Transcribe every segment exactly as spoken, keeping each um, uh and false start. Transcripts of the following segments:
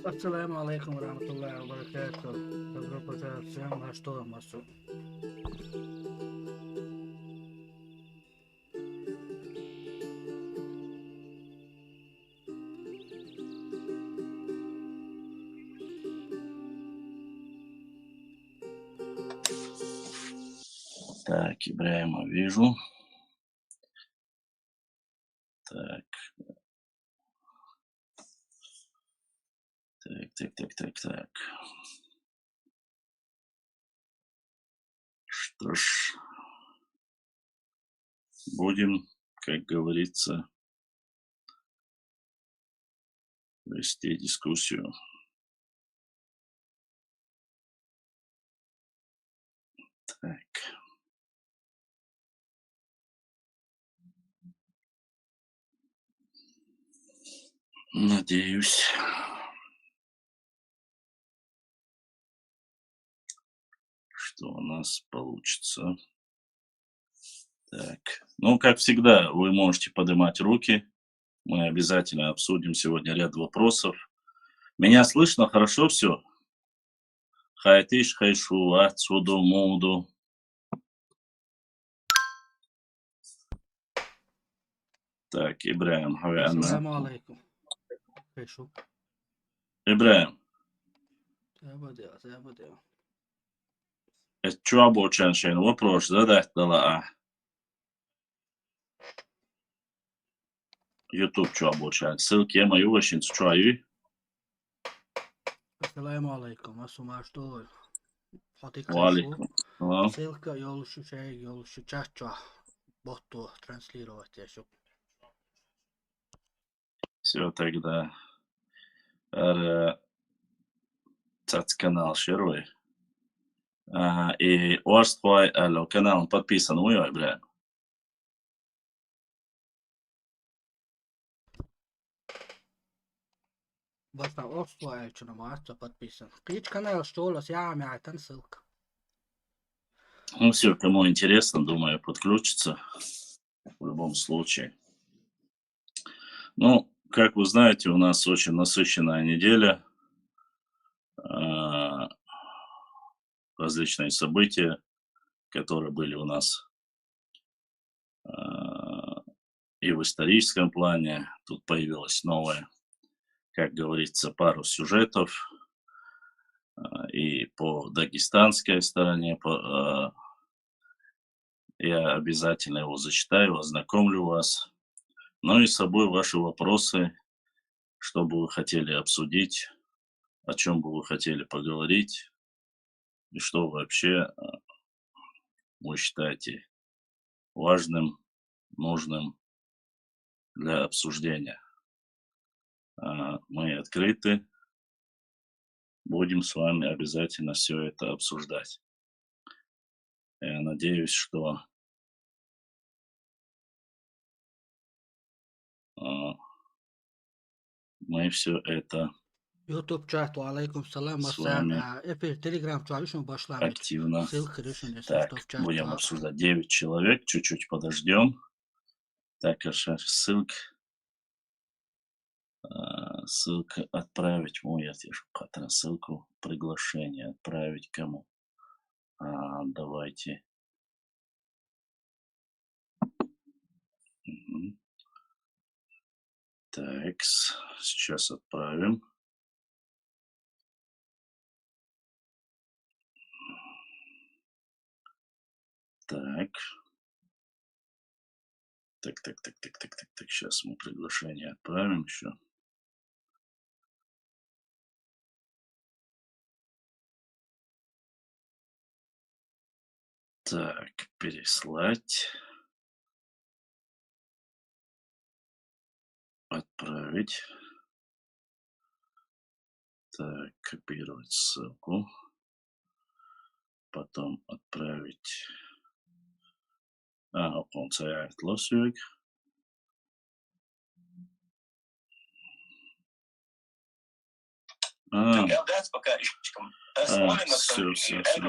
Ассаламу алейкум ва рахматуллахи ва баракатух. Добро пожаловать всем, а что у нас тут? Так, Ибрагима вижу. Так. Так, так, так, так, так. Что ж, будем, как говорится, вести дискуссию. Так. Надеюсь, что у нас получится. Так. Ну, как всегда, вы можете поднимать руки. Мы обязательно обсудим сегодня ряд вопросов. Меня слышно хорошо все? Хайтиш, хайшу, ацуду, муду. Так, Ибрагим, хаве анна. Ассаламу алейкум. Хайшу. Ибрагим. Сабадя, сабадя. Эт чуа бочан шен вопрос задать дала а. YouTube чуа бочан. Ссылки ема ю вашин чуа ю. Ассаламу алейкум. Асу машто. Хатик Ва хайшу. Алейкум. Ва. Ссылка ёлшу шей, ёлшу чача. Боту транслировать яшу. Все тогда. Ара цац канал шерой. Ага, и орствой, алло, канал подписан, уй, бля. Башта орствой, чуна маца подписан. Кич канал, что ли, я мя тан ссылка. Ну, все, кому интересно, думаю, подключится в любом случае. Ну, как вы знаете, у нас очень насыщенная неделя. А, различные события, которые были у нас, а, и в историческом плане. Тут появилось новое, как говорится, пару сюжетов, а, и по дагестанской стороне, по, а, я обязательно его зачитаю, ознакомлю вас. Ну и с собой ваши вопросы, что бы вы хотели обсудить, о чем бы вы хотели поговорить, и что вообще, а, вы считаете важным, нужным для обсуждения. А, мы открыты, будем с вами обязательно все это обсуждать. Я надеюсь, что, а, мы все это YouTube чат, ва алейкум салам, с вами а, эфир, Telegram чат, ещё башлам. Активно. Ссылка решена, если так, что в чат будем а, обсуждать. Девять человек, чуть-чуть подождем. Так, а щас ссылка. А, ссылка отправить. О, я тебе же, Катрин, ссылку, приглашение отправить кому? А, давайте. Мгм. Так, сейчас отправим. Так. Так, так, так, так, так, так, так. Сейчас мы приглашение отправим еще. Так, переслать. Отправить. Так, копировать ссылку. Потом отправить. А, оконца я отложил. А. А, всё, всё, всё.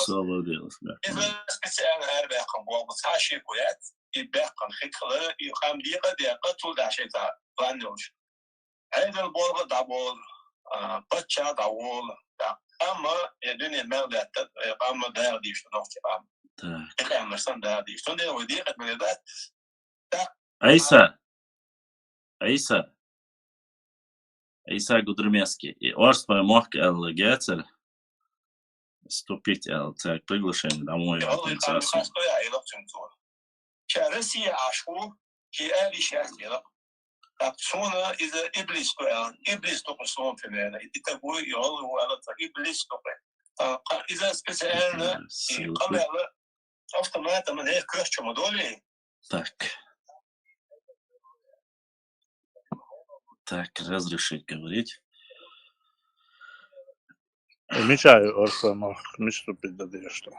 Молодец, да. и баьккхина хикала, и къам декъа а декъа, цул дӀа шайтӀа ванна йолуш. Ӏедал болх а дӀаболу, а, паччахь а дӀаволу. Амма я дуьне мел даьтта, я къам а дагӀа дийш ду нохчи къам. Так. И къамаш санна дагӀа дийш. Цундела вай декъа мел дац. Так. Ӏийса. Ӏийса. Ӏийса Гудермесский. И орстпай мохк аьлла гецара. Вступить аьлла, цаьрга приглашение домой. Ой, яхьа, там цас. Хастой, а, и лохчун цо. Ша Россия Ӏаш ву, ши аьлла шаьш дела. Так, суна иза иблис ду аьлла, иблис ду суна примерно. И такой, и гӀолла ву аьлла, ца иблис ду. А, ка-, иза специально, и ссылка. Къамаьла, автоматом, не, кхаччалц ма долий. Так. Так, разрешить говорить. Мича ю орстпай мохк, мича вступить дан деза ду?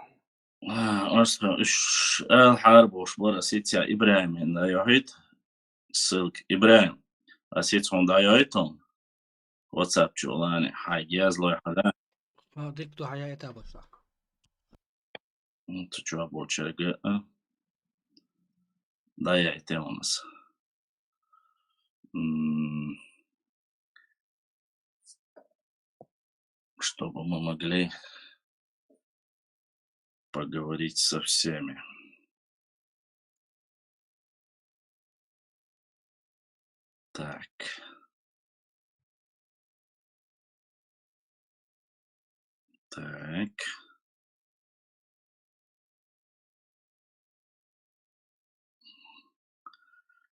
А, орстпай, уьш ала хьарбош бара, ас хӀинца ИбрахӀимна дӀайохьуьйту ссылка. ИбрахӀим, ас хӀинца хьуна дӀайохьуьйту хьуна WhatsApp чу лаьцна, хьайга язлой хьан да? Ха, дика ду, хьаяйтаб аса. М, цу чохь болчаьрга, а? Да, я и те у нас. М, чтобы мы могли поговорить со всеми. Так. Так.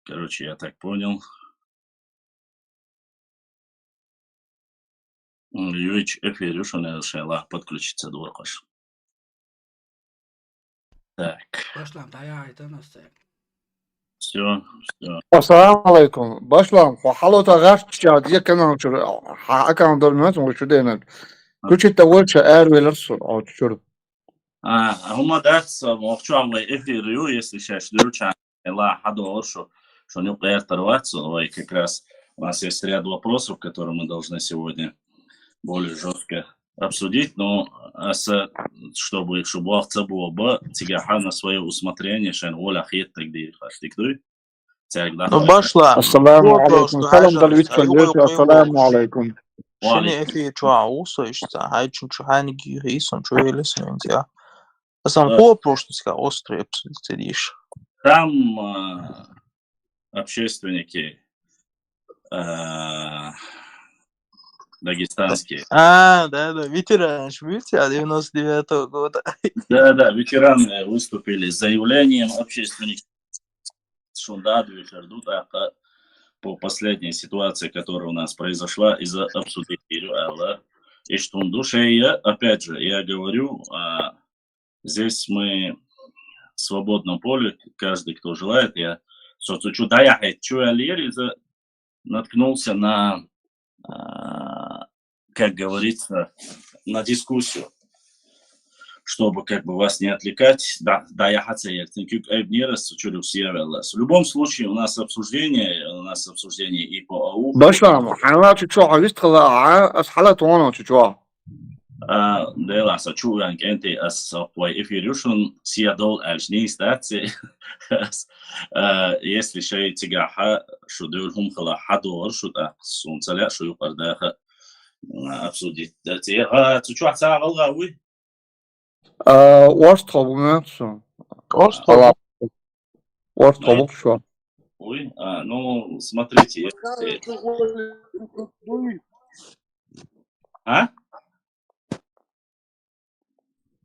Короче, я так понял. М, юйчу эфир ю шуна, шайн лаха подключиться дора хӀорш. Так. Башлам, дӀаяхьийтина аса. Всё, всё. Ассаламу алайкум. Башлам, хьо хьалота гӀертача дика канал чуьра, хьан аккаунт дара ма ву чу денаг. Включить дан волча аравелира со, а, чуьра. А, хӀума дац, мохчо вай эфир ю, если шаьш дуьлча, ла хьадогӀур шу, шуна юкъ гӀертар вац, вай как раз у нас есть ряд вопросов, которые мы должны сегодня более жёстко обсудить, но аса, чтобы их шу боху ца боху, цигахьа на своё усмотрение, шайн воля хетта дийр хаш дик дуй. Цаьрга даха. Ну, башла. Ассаламу алейкум. Салам дала вицван дерти. Ассаламу алейкум. Шуна эфир чохь ву со иштта, хьайчун чу хьайна гихи сон чу еле сон я. Асан хо прошлый ска острый обсудить диш. Там, а, общественники, а, дагестанские. А, да, да, ветераны ж, видите, а девяносто девятого года. Да, да, ветераны выступили с заявлением общественники. Шунда движер ду, так, а, по последней ситуации, которая у нас произошла, из-за обсудить её, а, да. И что он душе, я, опять же, я говорю, а, здесь мы в свободном поле, каждый, кто желает, я, собственно, чу даяхьет, чу я лиер, из-за наткнулся на, а, как говорится, на дискуссию, чтобы как бы вас не отвлекать. Да, да, я хотел, я тинкюк эбнирас, чурюк сиявеллас. В любом случае, у нас обсуждение, у нас обсуждение и по АУ. Башлам, хьанал чу чохь вистхала, а, ас хьала тоно чу чохь. А, Делахь, сан чу ваьнга кӀентий, ас вай эфир ю шун, сия дол аьлча нийса дац. А, если шай цигахьа, шу дуьйр хӀума хала хьадогӀур, шу тӀаккха сун ца лаьа, шу юкъара даха, а, обсудить дац. А, цу чохь ца гӀалгӀа вуй? А, орстхо бу моьтту сан. Орстхо бу. Орстхо бу шу. Ой, а, ну, смотрите, если... А?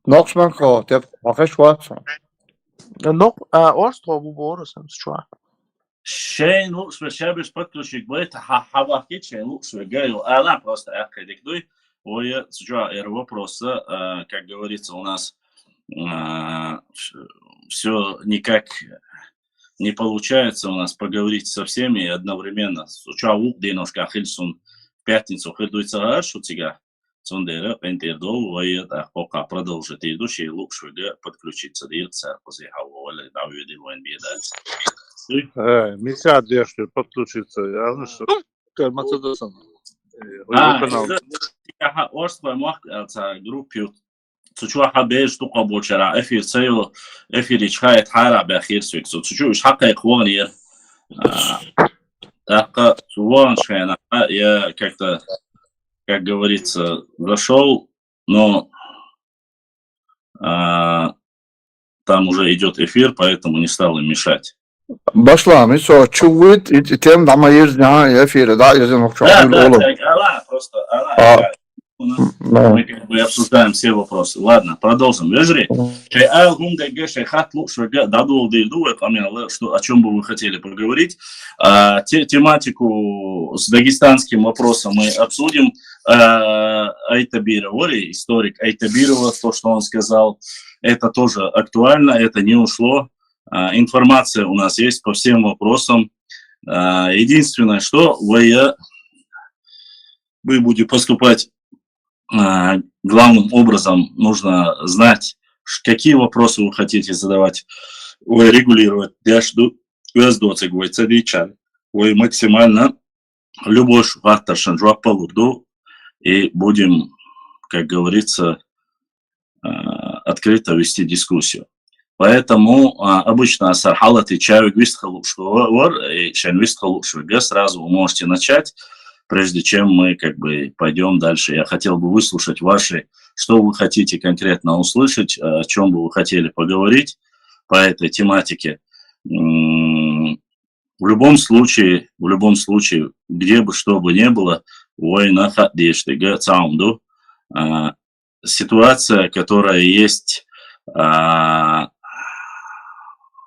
Нокхчман хо, теп, хо хеш вац. Нок, а, орстхо бу бору сан чуа. Шайн луш бе шабиш подключить байт, ха, ха вахкит шайн луш бе гаю. Ала просто ахедик дуй. Ой, чуа эр вопроса, а, как говорится, у нас, а, всё никак не получается у нас поговорить со всеми одновременно. Чуа вук деношка хиль сун в пятницу хиль дуй цагаш у цига. Цундела къинтӀера долу вай тӀаккха продолжить дийр ду, шен луш вега подключиться дийр цара кхузахьа вале дӀавоьдина вайн бедац. Э, миса деш ду подключиться, я, ну что, кар ма ца дасан. Э, а, канал. Иза, я, орстхой мохк, а, ца группе, цу чу хьа бежа тукъа бочара эфир ца йо, эфире чхайт хьара бяхир свек. Цу, цу чу уж хьа кхайк вон ер. А, так, цу вон шхена, а, я как-то, как говорится, зашёл, но, а, там уже идёт эфир, поэтому не стал им мешать. Башлама, со чувит, и, и тем дама езня, я эфире, да, езин хокчо. Да, да, так, ала, просто, ала, а, так. У нас, ну, мы как бы обсуждаем все вопросы. Ладно, продолжим. Вежри, шей ал хум дега, шей хат луш вега, дадул дирду, я помнил, что, о чём бы вы хотели поговорить. А, те-, тематику с дагестанским вопросом мы обсудим. А, Айтабирова, историк Айтабирова, то, что он сказал, это тоже актуально, это не ушло. А, информация у нас есть по всем вопросам. А, единственное, что вы, э, вы будете поступать, а, главным образом нужно знать, ш-, какие вопросы вы хотите задавать, вы регулировать, дяш ду-, вез доцик вы цадичан, вы максимально любой шухаттаршан жуап полурду, и будем, как говорится, а, открыто вести дискуссию. Поэтому, а, обычно асар халати чавик вист халуш вар, и шен вист халуш вега, сразу вы можете начать, прежде чем мы как бы пойдём дальше. Я хотел бы выслушать ваши, что вы хотите конкретно услышать, о чём бы вы хотели поговорить по этой тематике. М, в любом случае, в любом случае, где бы что бы ни было, война хат дештега цаунду, а, ситуация, которая есть, а,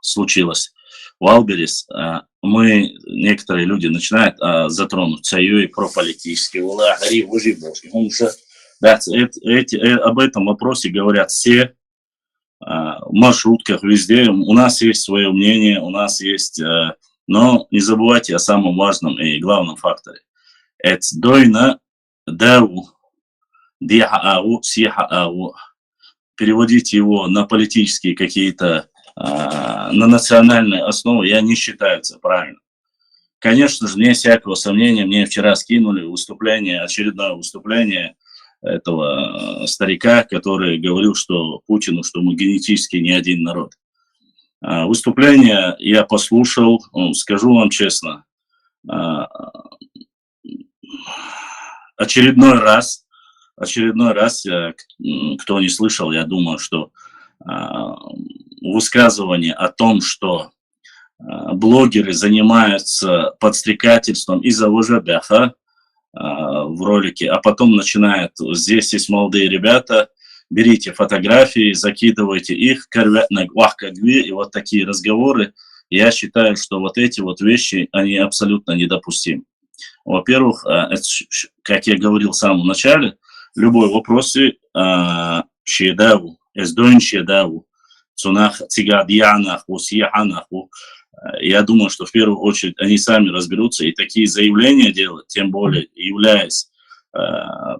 случилась. Валберис, а, мы, некоторые люди начинают, а, затронуть сою и про политические вала, гори, выжи, бошки, хумша. Да, эт-, эти, э, об этом вопросе говорят все, а, в маршрутках, везде. У нас есть своё мнение, у нас есть, э, но не забывайте о самом важном и главном факторе. Это дойна дау, диха ау, сиха ау. Переводить его на политические какие-то, а, на национальные основы, я не считаю это правильно. Конечно же, вне всякого сомнения, мне вчера скинули выступление, очередное выступление этого, э, старика, который говорил, что Путину, что мы генетически не один народ. А, выступление я послушал, м, скажу вам честно, а, очередной раз, очередной раз, э, к-, м, кто не слышал, я думаю, что, а, высказывание о том, что, а, блогеры занимаются подстрекательством из-за вожабяха, а, в ролике, а потом начинают: «Здесь есть молодые ребята, берите фотографии, закидывайте их, корвет на гвах кагви», и вот такие разговоры. Я считаю, что вот эти вот вещи, они абсолютно недопустимы. Во-первых, а, это ш-, ш-, как я говорил в самом начале, любой вопрос, а, шедаву, эздоин шедаву, цунах цига дианаху, сияханаху. Э, я думаю, что в первую очередь они сами разберутся, и такие заявления делать, тем более являясь, э,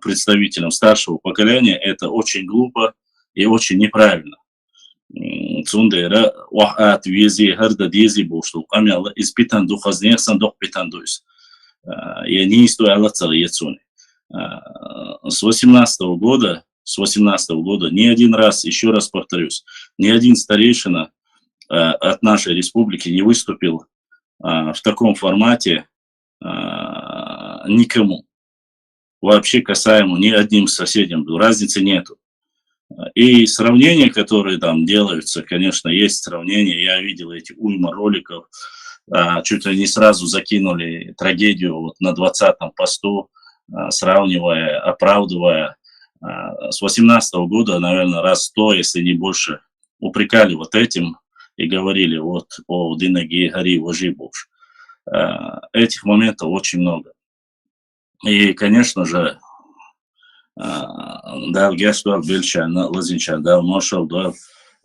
представителем старшего поколения, это очень глупо и очень неправильно. М, цундера, вах ат вези, харда дези бошту, амяла, из питан ду хазнех сан дох питан дуйс. Э, я не исту алацал ецуни. Э, с восемнадцатого года, с восемнадцатого года ни один раз, ещё раз повторюсь, ни один старейшина, э, от нашей республики не выступил, э, в таком формате, э, никому. Вообще касаемо ни одним соседям, разницы нету. И сравнения, которые там делаются, конечно, есть сравнения. Я видел эти уйма роликов. А, чуть ли не сразу закинули трагедию вот на двадцатом посту, а, сравнивая, оправдывая. А, с восемнадцатого года, наверное, раз сто, если не больше, упрекали вот этим и говорили вот о Динаге Хари Вожибуш. А, этих моментов очень много. И, конечно же, а, дал гяшдуар бельчана, лазинчан дал маршал дуар.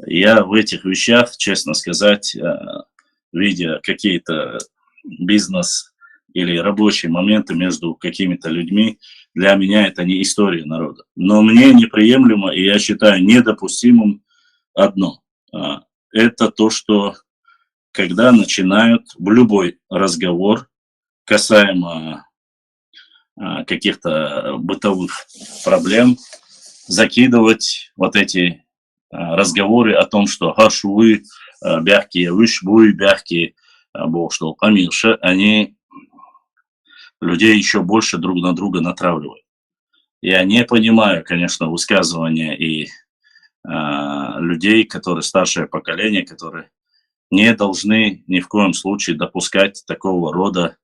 Я в этих вещах, честно сказать, а, видя какие-то бизнес или рабочие моменты между какими-то людьми, для меня это не история народа. Но мне неприемлемо, и я считаю недопустимым одно. А, это то, что когда начинают в любой разговор касаемо, а, каких-то бытовых проблем, закидывать вот эти а, разговоры о том, что гӀарш вуй, а, бехке я вуьш буй, бехке а, бохуш долу къамелаш, они людей еще больше друг на друга натравливают. Я не понимаю, конечно, высказывания и а, людей, которые старшее поколение, которые не должны ни в коем случае допускать такого рода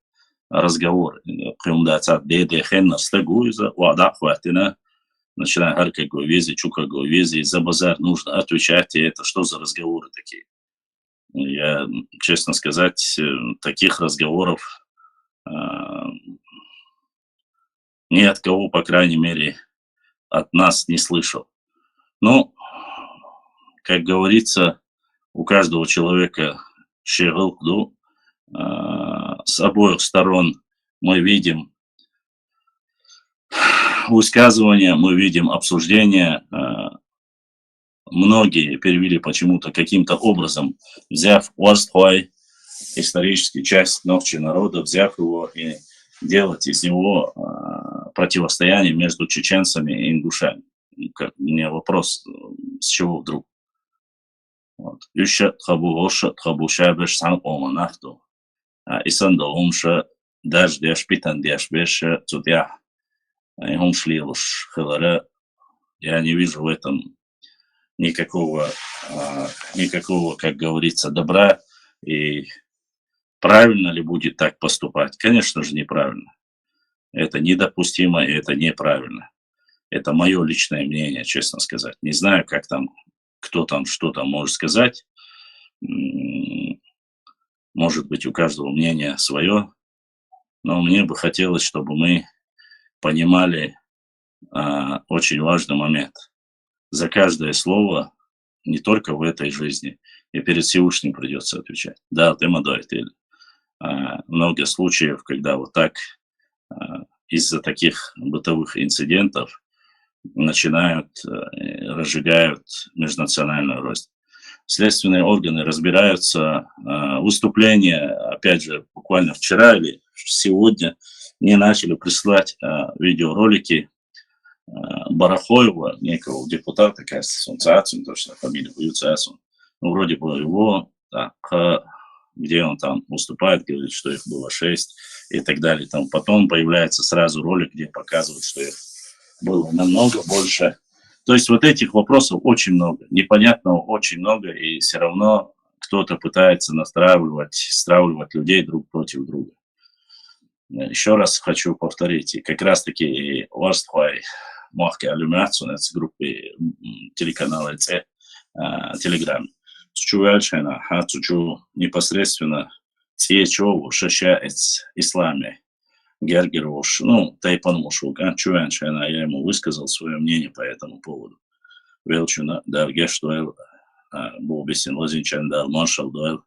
разговоры. Кхуьнан дац а дедехенна стаг ву иза, ва дакъ хваттина, начиная гӀаркаго вези, чукаго вези, за базар нужно отвечать, и это что за разговоры такие? Я, честно сказать, э, таких разговоров а, ни от кого, по крайней мере, от нас не слышал. Ну, как говорится, у каждого человека шегӀал ду. А, с обоих сторон мы видим высказывания, мы видим обсуждения. А, многие перевели почему-то каким-то образом, взяв орстхой, историческую часть нохчий народа, взяв его и делать из него а, противостояние между чеченцами и ингушами. Как мне вопрос, э, с чего вдруг? Вот. Уьш шатӀа хабу, гӀорш шатӀа хабу, ша берш цхьана къоман нах ду. А, и санна долу хӀумаш даржа деш, питана деш берш цу тӀехь, а, и хӀумаш лелош хилара, я не вижу в этом никакого, а, никакого, как говорится, добра. И правильно ли будет так поступать? Конечно же, неправильно. Это недопустимо, и это неправильно. Это мое личное мнение, честно сказать. Не знаю, как там, кто там, что там может сказать. М, Может быть, у каждого мнение свое, но мне бы хотелось, чтобы мы понимали а, очень важный момент. За каждое слово не только в этой жизни, и перед Всевышним придется отвечать. Да, ты мадойтель. А, много случаев, когда вот так а, из-за таких бытовых инцидентов начинают, э, разжигают межнациональную рознь. Следственные органы разбираются. А, выступления, опять же, буквально вчера или сегодня мне начали присылать а, видеоролики а, Барахоева, некого депутата, кажется, он Цацин, точно фамилия, Бою Цацин. Ну, вроде бы его, так, а, где он там выступает, говорит, что их было шесть и так далее. Там потом появляется сразу ролик, где показывают, что их было намного больше. То есть вот этих вопросов очень много, непонятного очень много, и все равно кто-то пытается настраивать, стравливать людей друг против друга. Еще раз хочу повторить, и как раз-таки и орстхой мохке алюминацию с группы м, телеканала ЦӀе, а, Телеграм. Цу чу ваьлча хьайна, хьа цу чу непосредственно цӀечо ву шаша эц исламе гергер вуш, ну, тайпан вуш ву, а чу ваьлча хьайна, я ему высказал свое мнение по этому поводу. Велчуна Дала геш дойла, а, бу бисин лазинчан Дала маршал дойла,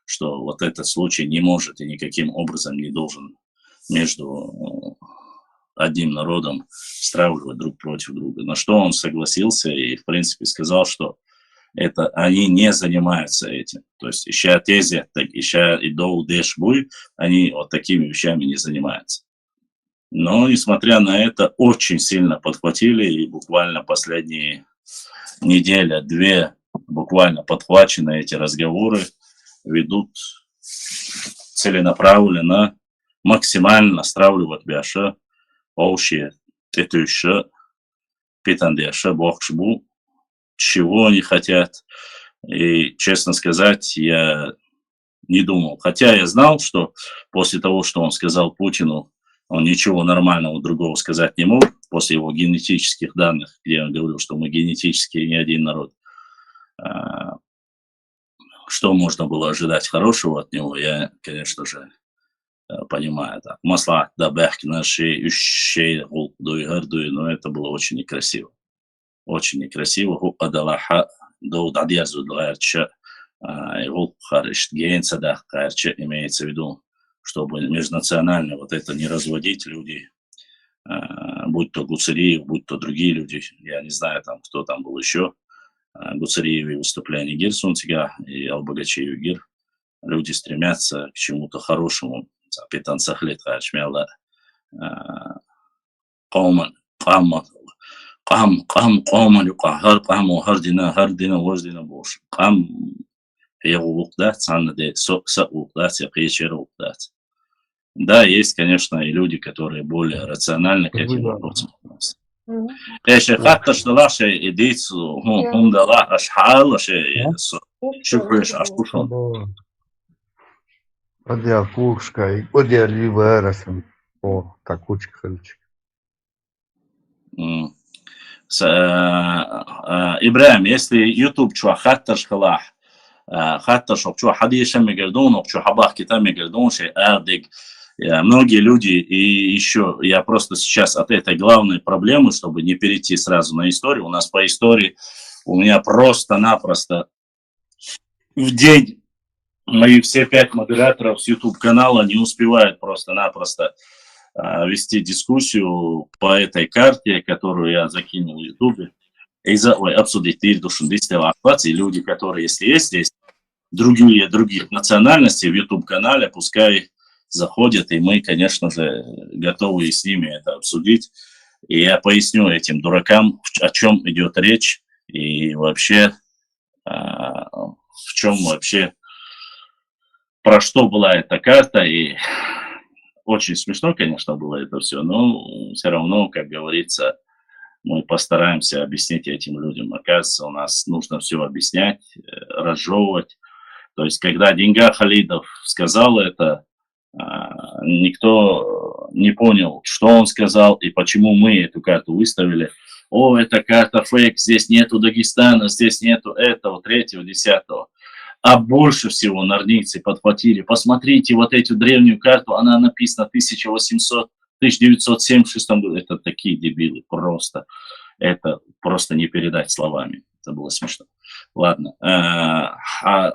что вот этот случай не может и никаким образом не должен между э, одним народом стравливать друг против друга. На что он согласился и, в принципе, сказал, что это они не занимаются этим. То есть ища тезия, так ища и доу деш буй, они вот такими вещами не занимаются. Но, несмотря на это, очень сильно подхватили, и буквально последние неделя-две буквально подхвачены эти разговоры, ведут целенаправленно, максимально стравливать бяша, оуши, тетуша, питандеша, бохшбу, чего они хотят. И, честно сказать, я не думал. Хотя я знал, что после того, что он сказал Путину, он ничего нормального другого сказать не мог, после его генетических данных, где он говорил, что мы генетически не один народ. А, что можно было ожидать хорошего от него, я, конечно же, э, понимаю. Так, масла да бехкнаши, ущей, гулдуй, гардуй, но это было очень некрасиво. Очень некрасиво. Ху адалаха, дов дадьярзу дагайрча, а, и гулхар ишт гейн садах кайрча, имеется в виду, чтобы межнациональная вот это не разводить, люди, а, будь то Гуцериев, будь то другие люди, я не знаю, там, кто там был еще, а, Гуцериев и выступление Гирсунтига и Албогачиев Гир, люди стремятся к чему-то хорошему. Питан сахлет кайрча мяла, а, قوما قام къам, къам, къоман юкъа, гьар къамо, гьар дина, гьар дина, вож дина бош. Къам хӀегъу вукъ дац, цанна де, со, са вукъ дац, я кхечера вукъ дац. Да, есть, конечно, и люди, которые более рационально к этим вопросам относятся. Эше хатташ далаш, и диц, хум, хум далаш, аш хал, аш, шухреш, аш кушон. Одеял пушка, и одеял вибарасом. О, так учка хылчик. М. С-, э, э, Ибрагьим, если YouTube чу хатташ халах, э, хатташ ок чу хадиша мегердун, ок чу хабах кита мегердун, шей адик. Э, многие люди, и ещё я просто сейчас от этой главной проблемы, чтобы не перейти сразу на историю, у нас по истории, у меня просто-напросто в день мои все пять модераторов с YouTube канала не успевают просто-напросто, а, вести дискуссию по этой карте, которую я закинул в Ютубе. И за, ой, обсудить дир душун дистел ахват, и люди, которые, если есть здесь, другие, других национальностей в YouTube канале, пускай заходят, и мы, конечно же, готовы и с ними это обсудить. И я поясню этим дуракам, в ч-, о чем идет речь, и вообще, а, в чем вообще, про что была эта карта, и очень смешно, конечно, было это все, но все равно, как говорится, мы постараемся объяснить этим людям. Оказывается, у нас нужно все объяснять, э, разжевывать. То есть, когда Деньга Халидов сказал это, а, никто не понял, что он сказал и почему мы эту карту выставили. О, это карта фейк, здесь нету Дагестана, здесь нету этого, третьего, десятого. А больше всего норницы подхватили. Посмотрите вот эту древнюю карту, она написана тысяча восемьсот, тысяча девятьсот семьдесят шестом году. Это такие дебилы просто. Это просто не передать словами. Это было смешно. Ладно. Э, а,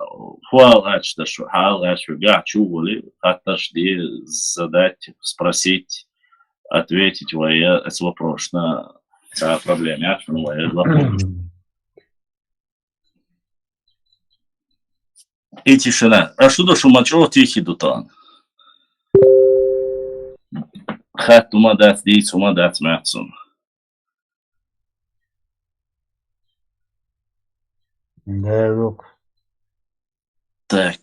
хвал ач да шу, хал ач га чу воли, хатташ ди задать, спросить, ответить вая эс вопрос на, а, проблеме, а, ну, вая эс вопрос. И тишина. А что да шу мачо тихий дутан? Хат ума дац, диц ума дац, мацун. Да, лук. Так.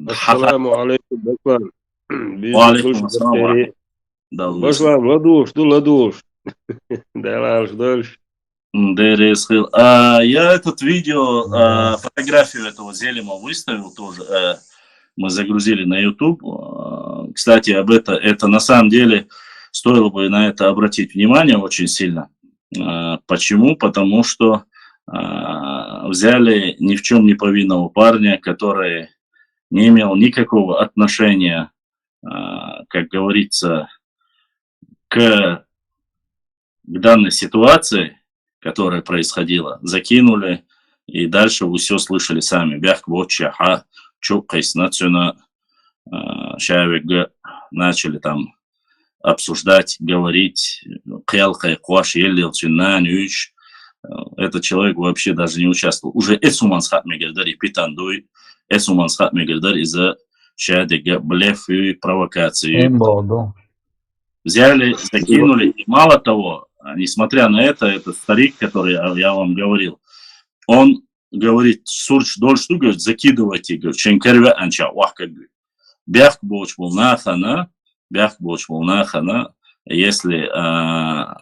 Ассаламу алейкум, башлам. Ва алейкум ассалам. Башлам, ладуш, ду ладуш. Далаш, дальше. М, дерес хил. А, я этот видео, а, фотографию этого Зелима выставил тоже. Э, мы загрузили на YouTube. А, кстати, об это, это на самом деле стоило бы на это обратить внимание очень сильно. А, почему? Потому что, а, взяли ни в чем не повинного парня, который не имел никакого отношения, а, как говорится, к, к данной ситуации, которая происходила, закинули, и дальше вы все слышали сами. Бяхк боча, ха, чукхайс нацина, а, шавега начали там обсуждать, говорить, кхелхай, кваш, еллил, цинан, уч. Этот человек вообще даже не участвовал. Уже эсуман схат мегердар, и питан дуй, эсуман схат мегердар из-за шадега блеф и провокации. Взяли, закинули. И мало того, а, несмотря на это, этот старик, который я, я вам говорил, он говорит, сурч дольш ду, говорит, закидывайте, говорит, шенкерве анча, вах, как говорит. Бяхк боч волна хана, бяхк боч волна хана, если, а,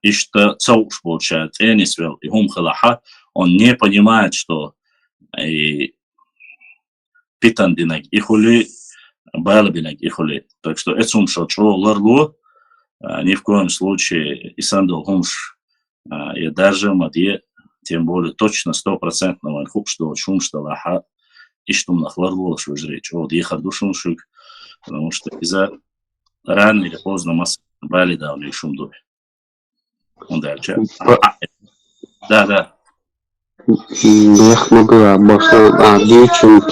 ишта цауш болча, теннис вел, и хум халаха, он не понимает, что и питан динаг ихули, бала бинаг ихули. Так что эцум шо чо ларлу, а, ни в коем случае и сандал хумш, а, я даже мадье, тем более точно стопроцентно ван хумш до, шумш до лаха, иштум нахларлу шо жре, чо ди харду шумшук, потому что из-за рано или поздно мас бали давни шум дуй. Он дальше. Ба- Да, да. Бех могла башлан, а, дичун.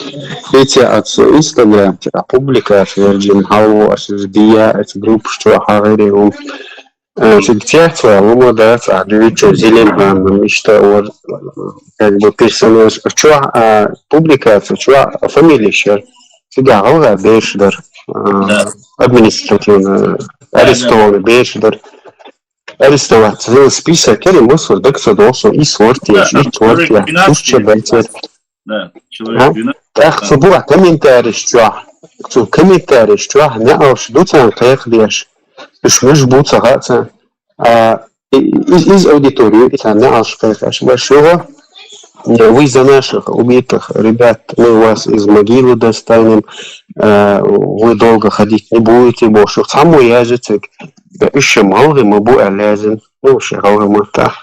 Видите, от Instagram, типа, публика, верджин, халву, асирдия, эти группы, что хагыри, он, э, фиксация, лума дац, а, дивичу, зелен, а, ну, ишта, ор, как бы, персонаж, чё, а, публикация, чё, а, фамилия, ещё. Всегда, алга, бешдар, а, Да. Административная Да, да. Арестованный, бераш дар. Арестовать. Цу список, кери, мусор, дак ца долсун, и свортия, Да, и там человек твортия. Двенадцать. Туш че байтер. Да, человек А? двенадцать. Так, Да. цу буа комментарий чуа. Цу комментарий чуа, не алш, дуцан кайх деш. Уж муж буца хаца. А, и- из, из аудиторию, и там не алш кайх, аш, вашего. Не, вы за наших убитых ребят, мы вас из могилы достанем, э, вы долго ходить не будете, больше. Саму яжицек, да, ещё мало мы бу алязин, ну, ещё мало мы та.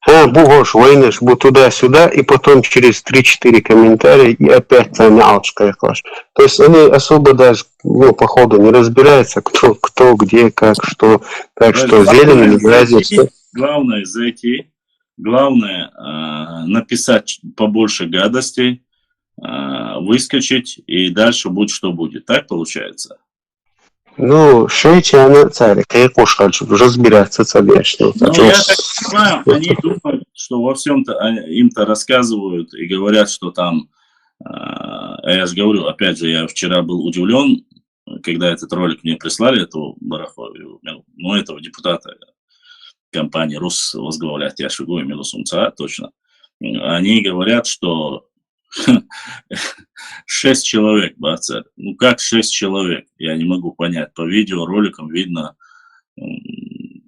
А, бу гош, войнаш, бу туда-сюда, и потом через три-четыре комментария, и опять не алш кайх. То есть они особо даже, ну, походу не разбираются, кто, кто, где, как, что. Так То есть что главное зелень не зайти, разница. Главное зайти, главное, э, написать побольше гадостей, э, выскочить, и дальше будь что будет. Так получается? Ну, шей чана цари, кайх кошкалчу, разбираться цабешну. Ну, я так понимаю, они думают, что во всем-то, а, им-то рассказывают и говорят, что там, а, я же говорю, опять же, я вчера был удивлен, когда этот ролик мне прислали, эту бараху, ну, этого депутата компании Рус возглавляет, я шагу имел сумца, точно. Они говорят, что шесть человек, баца. Ну, как шесть человек? Я не могу понять. По видеороликам видно. М,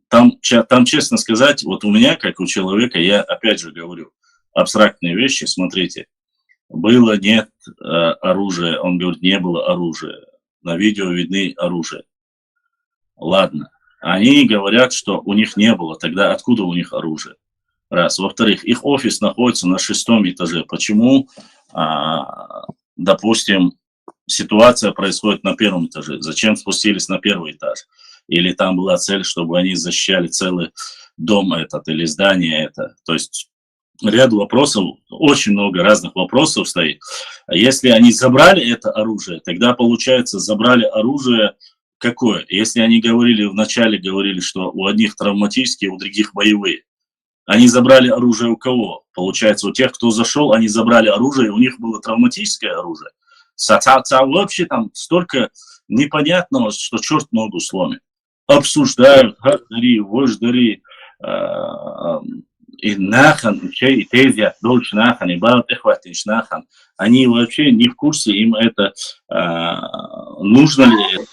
Там, ча- там, честно сказать, вот у меня, как у человека, я опять же говорю абстрактные вещи. Смотрите, было, нет, э, оружия. Он говорит, не было оружия. На видео видны оружие. Ладно. Они говорят, что у них не было. Тогда откуда у них оружие? Раз. Во-вторых, их офис находится на шестом этаже. Почему, а, допустим, ситуация происходит на первом этаже? Зачем спустились на первый этаж? Или там была цель, чтобы они защищали целый дом этот или здание это? То есть ряд вопросов, очень много разных вопросов стоит. Если они забрали это оружие, тогда, получается, забрали оружие какое? Если они говорили, вначале говорили, что у одних травматические, у других боевые. Они забрали оружие у кого? Получается, у тех, кто зашел, они забрали оружие, и у них было травматическое оружие. Са- са- са- Вообще там столько непонятного, что черт ногу сломит. Обсуждают, гьа дари, вож дари, а, и нахан, чей, и тезя, дольш нахан, и бал, эхватинш нахан. Они вообще не в курсе, им это, а, нужно ли это,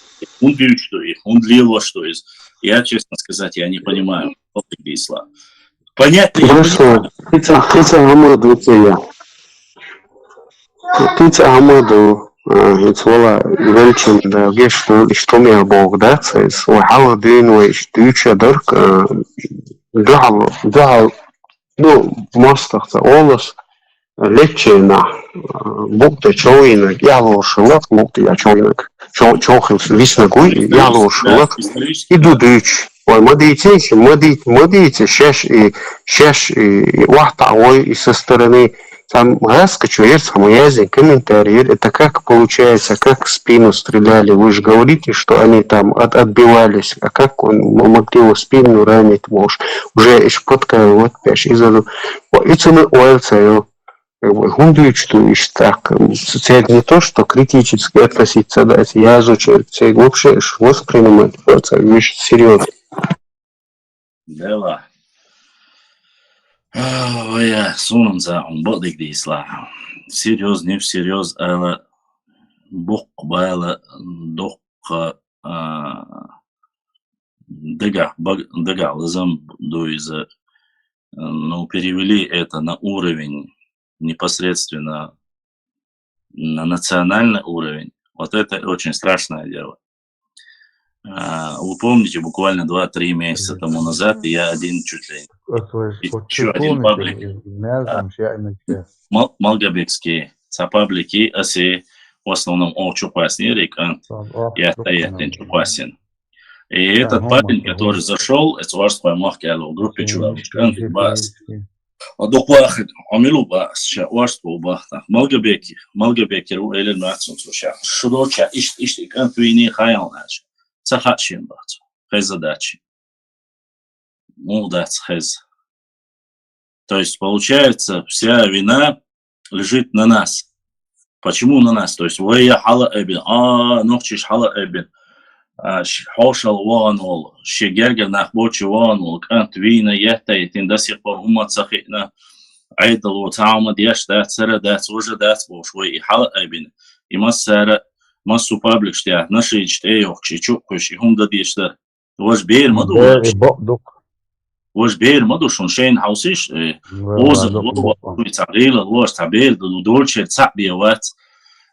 он пьют, что их, он длил во что из. Я, честно сказать, я не понимаю. Ислам. Понятно, я Хорошо. понимаю. Птица, птица Амаду, я. Птица Амаду, а, ведь вала велчин, да, геш, что, что мне Бог, да, цейс, ва хала дин, ва иш тюча дорк, а, духал, духал, ну, мостах, ца олос, лечена, а, букта човинак, ялошилак, букта я човинак, чо-, чохил виснагуй, ялошилак, и дудуч. Ой, мадите, мадите, мадите, шеш и, шеш и, и вахта, ой, и со стороны, там, раз, качуер, самоязин, комментарий, это как получается, как в спину стреляли, вы же говорите, что они там от-, отбивались, а как он м-, могли его в спину ранить, может, уже ишпотка, вот, пеш, и заду, о, и цены, ой, цею. Как бы, гундуючту иш так, м, с-, цель не то, что критически относиться, да, это я изучаю, цель вообще ш-, воспринимать, вот, это вещь серьезно. Дела. А, вая, сунам за, он бодик дисла. Серьез, не всерьез, ала бок бала, докка, а, дага, баг-, дага, лазам дуиза. Ну, перевели это на уровень непосредственно на национальный уровень. Вот это очень страшное дело. А, вы помните, буквально два-три месяца тому назад я один чуть ли не Вот вы, вот еще вы один помните, паблик. И мязом А. я и начал. Мал-, Малгобекский, са паблики, аси, в основном о чупасни, рик, а? Там, о, я стоять, чупасин. И этот парень, который зашел, это ваш поймах, я в группе чувак, он бас. А доквахид, амилу бас, ша, ваш по бахта. Малгобеки, Малгобеки, ру, элен мацун, ша. Шудоча, иш, иш, и контвини, хаял, нач. Сахачим, бат. Хай задачи. Ну, да, хез. То есть, получается, вся вина лежит на нас. Почему на нас? То есть, вая хала эбин, а, нохчиш хала эбин. а, ш-, хьошалгӀа вахана волу, шен гергара нах болчу вахана волу кӀант вийна, етта йитина, до сих пор хӀумма ца хиъна, Ӏедало цхьа хӀума деш дац, хӀара дац, важа дац бохуш, вай и хьала а айбина. И массара, массо пабликаш тӀехь, нашийчу тӀе а йохкуш, и чу а кхуьйсуш, и хӀума дан дезаш дара. Важа бер ма ду, бер, важа. И бакъ ду-кх. Важа бер ма ду, шуна шайна хьовсийша, э, оза ло, цхьа гӀийла ло, цхьа бер ду, долчеран цхьаъ бен вац,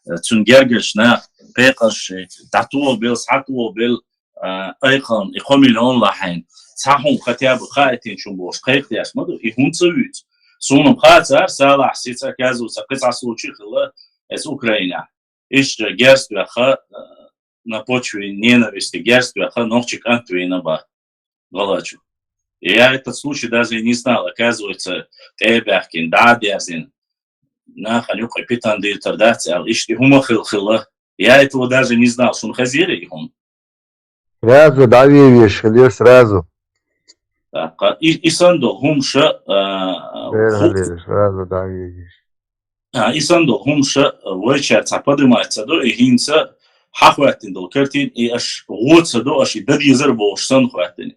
э, цуьнан гергарчу наха, пекъарш, э, дӀатоха бел, схьатоха бел, а, айхьа и кхо миллион лахьийна, цхьа хӀума хотя бы хаийтинчун бохуш, кхайкхадеш ма ду, и хӀунда ца вуьйцу? Суна-м хацара, Салахь, сица, оказывается, кхин цхьа случай хилла, эс Украинехь. Иштта герз тоьхна, а, на почве ненависти герз тоьхна, нохчи кӀант вийна бах, гӀалачу. Я этот случай даже и не знал, оказывается, тӀе а баьхкина, дӀа а дерзийна, нахана юкъа питана дайтар дац аьлла, иштта и хӀума хилла хилла. Я этого даже не знал, шуна хезира и хӀума? Сразу дӀавевеш хилира, сразу. ТӀаккха и, и санна долу хӀума ша, а, ху- сразу дӀавевеш. А, и санна долу хӀума ша, а, вайчара цхьа поднимать ца до, и хӀинца хьахӀоьттина долу картина, и аш гӀо ца до, аш и дан дезара бохуш санна хӀоьттина.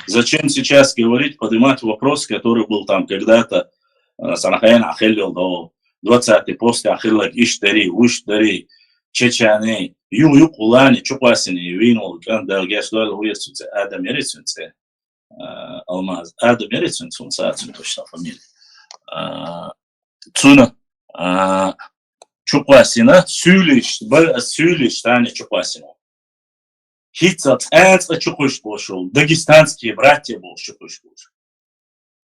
Зачем сейчас говорить, поднимать вопрос, который был там когда-то, а, цхьана хенахь хилла до, двадцатый пост хилларг иштта дарий, вуьшта дарий, чеченей, ю-, юкъа лани чукъоьссина вийна волу кӀант, Дала гечдойла, хӀун яра цуьнан цӀе, Адам яра цуьнан цӀе? А, Алмаз. Адам яра цуьнан, цуьнан цӀе, цуьнан точно фамилия. А, цуьнан, а, чукъоьссина, суьйлиш, ба-, суьйлиш тани чукъоьссина. ХӀинца цкъа-цкъа чукхуьйсуш болуш ву, дагестанские братья бохуш чукхуьйсуш болуш.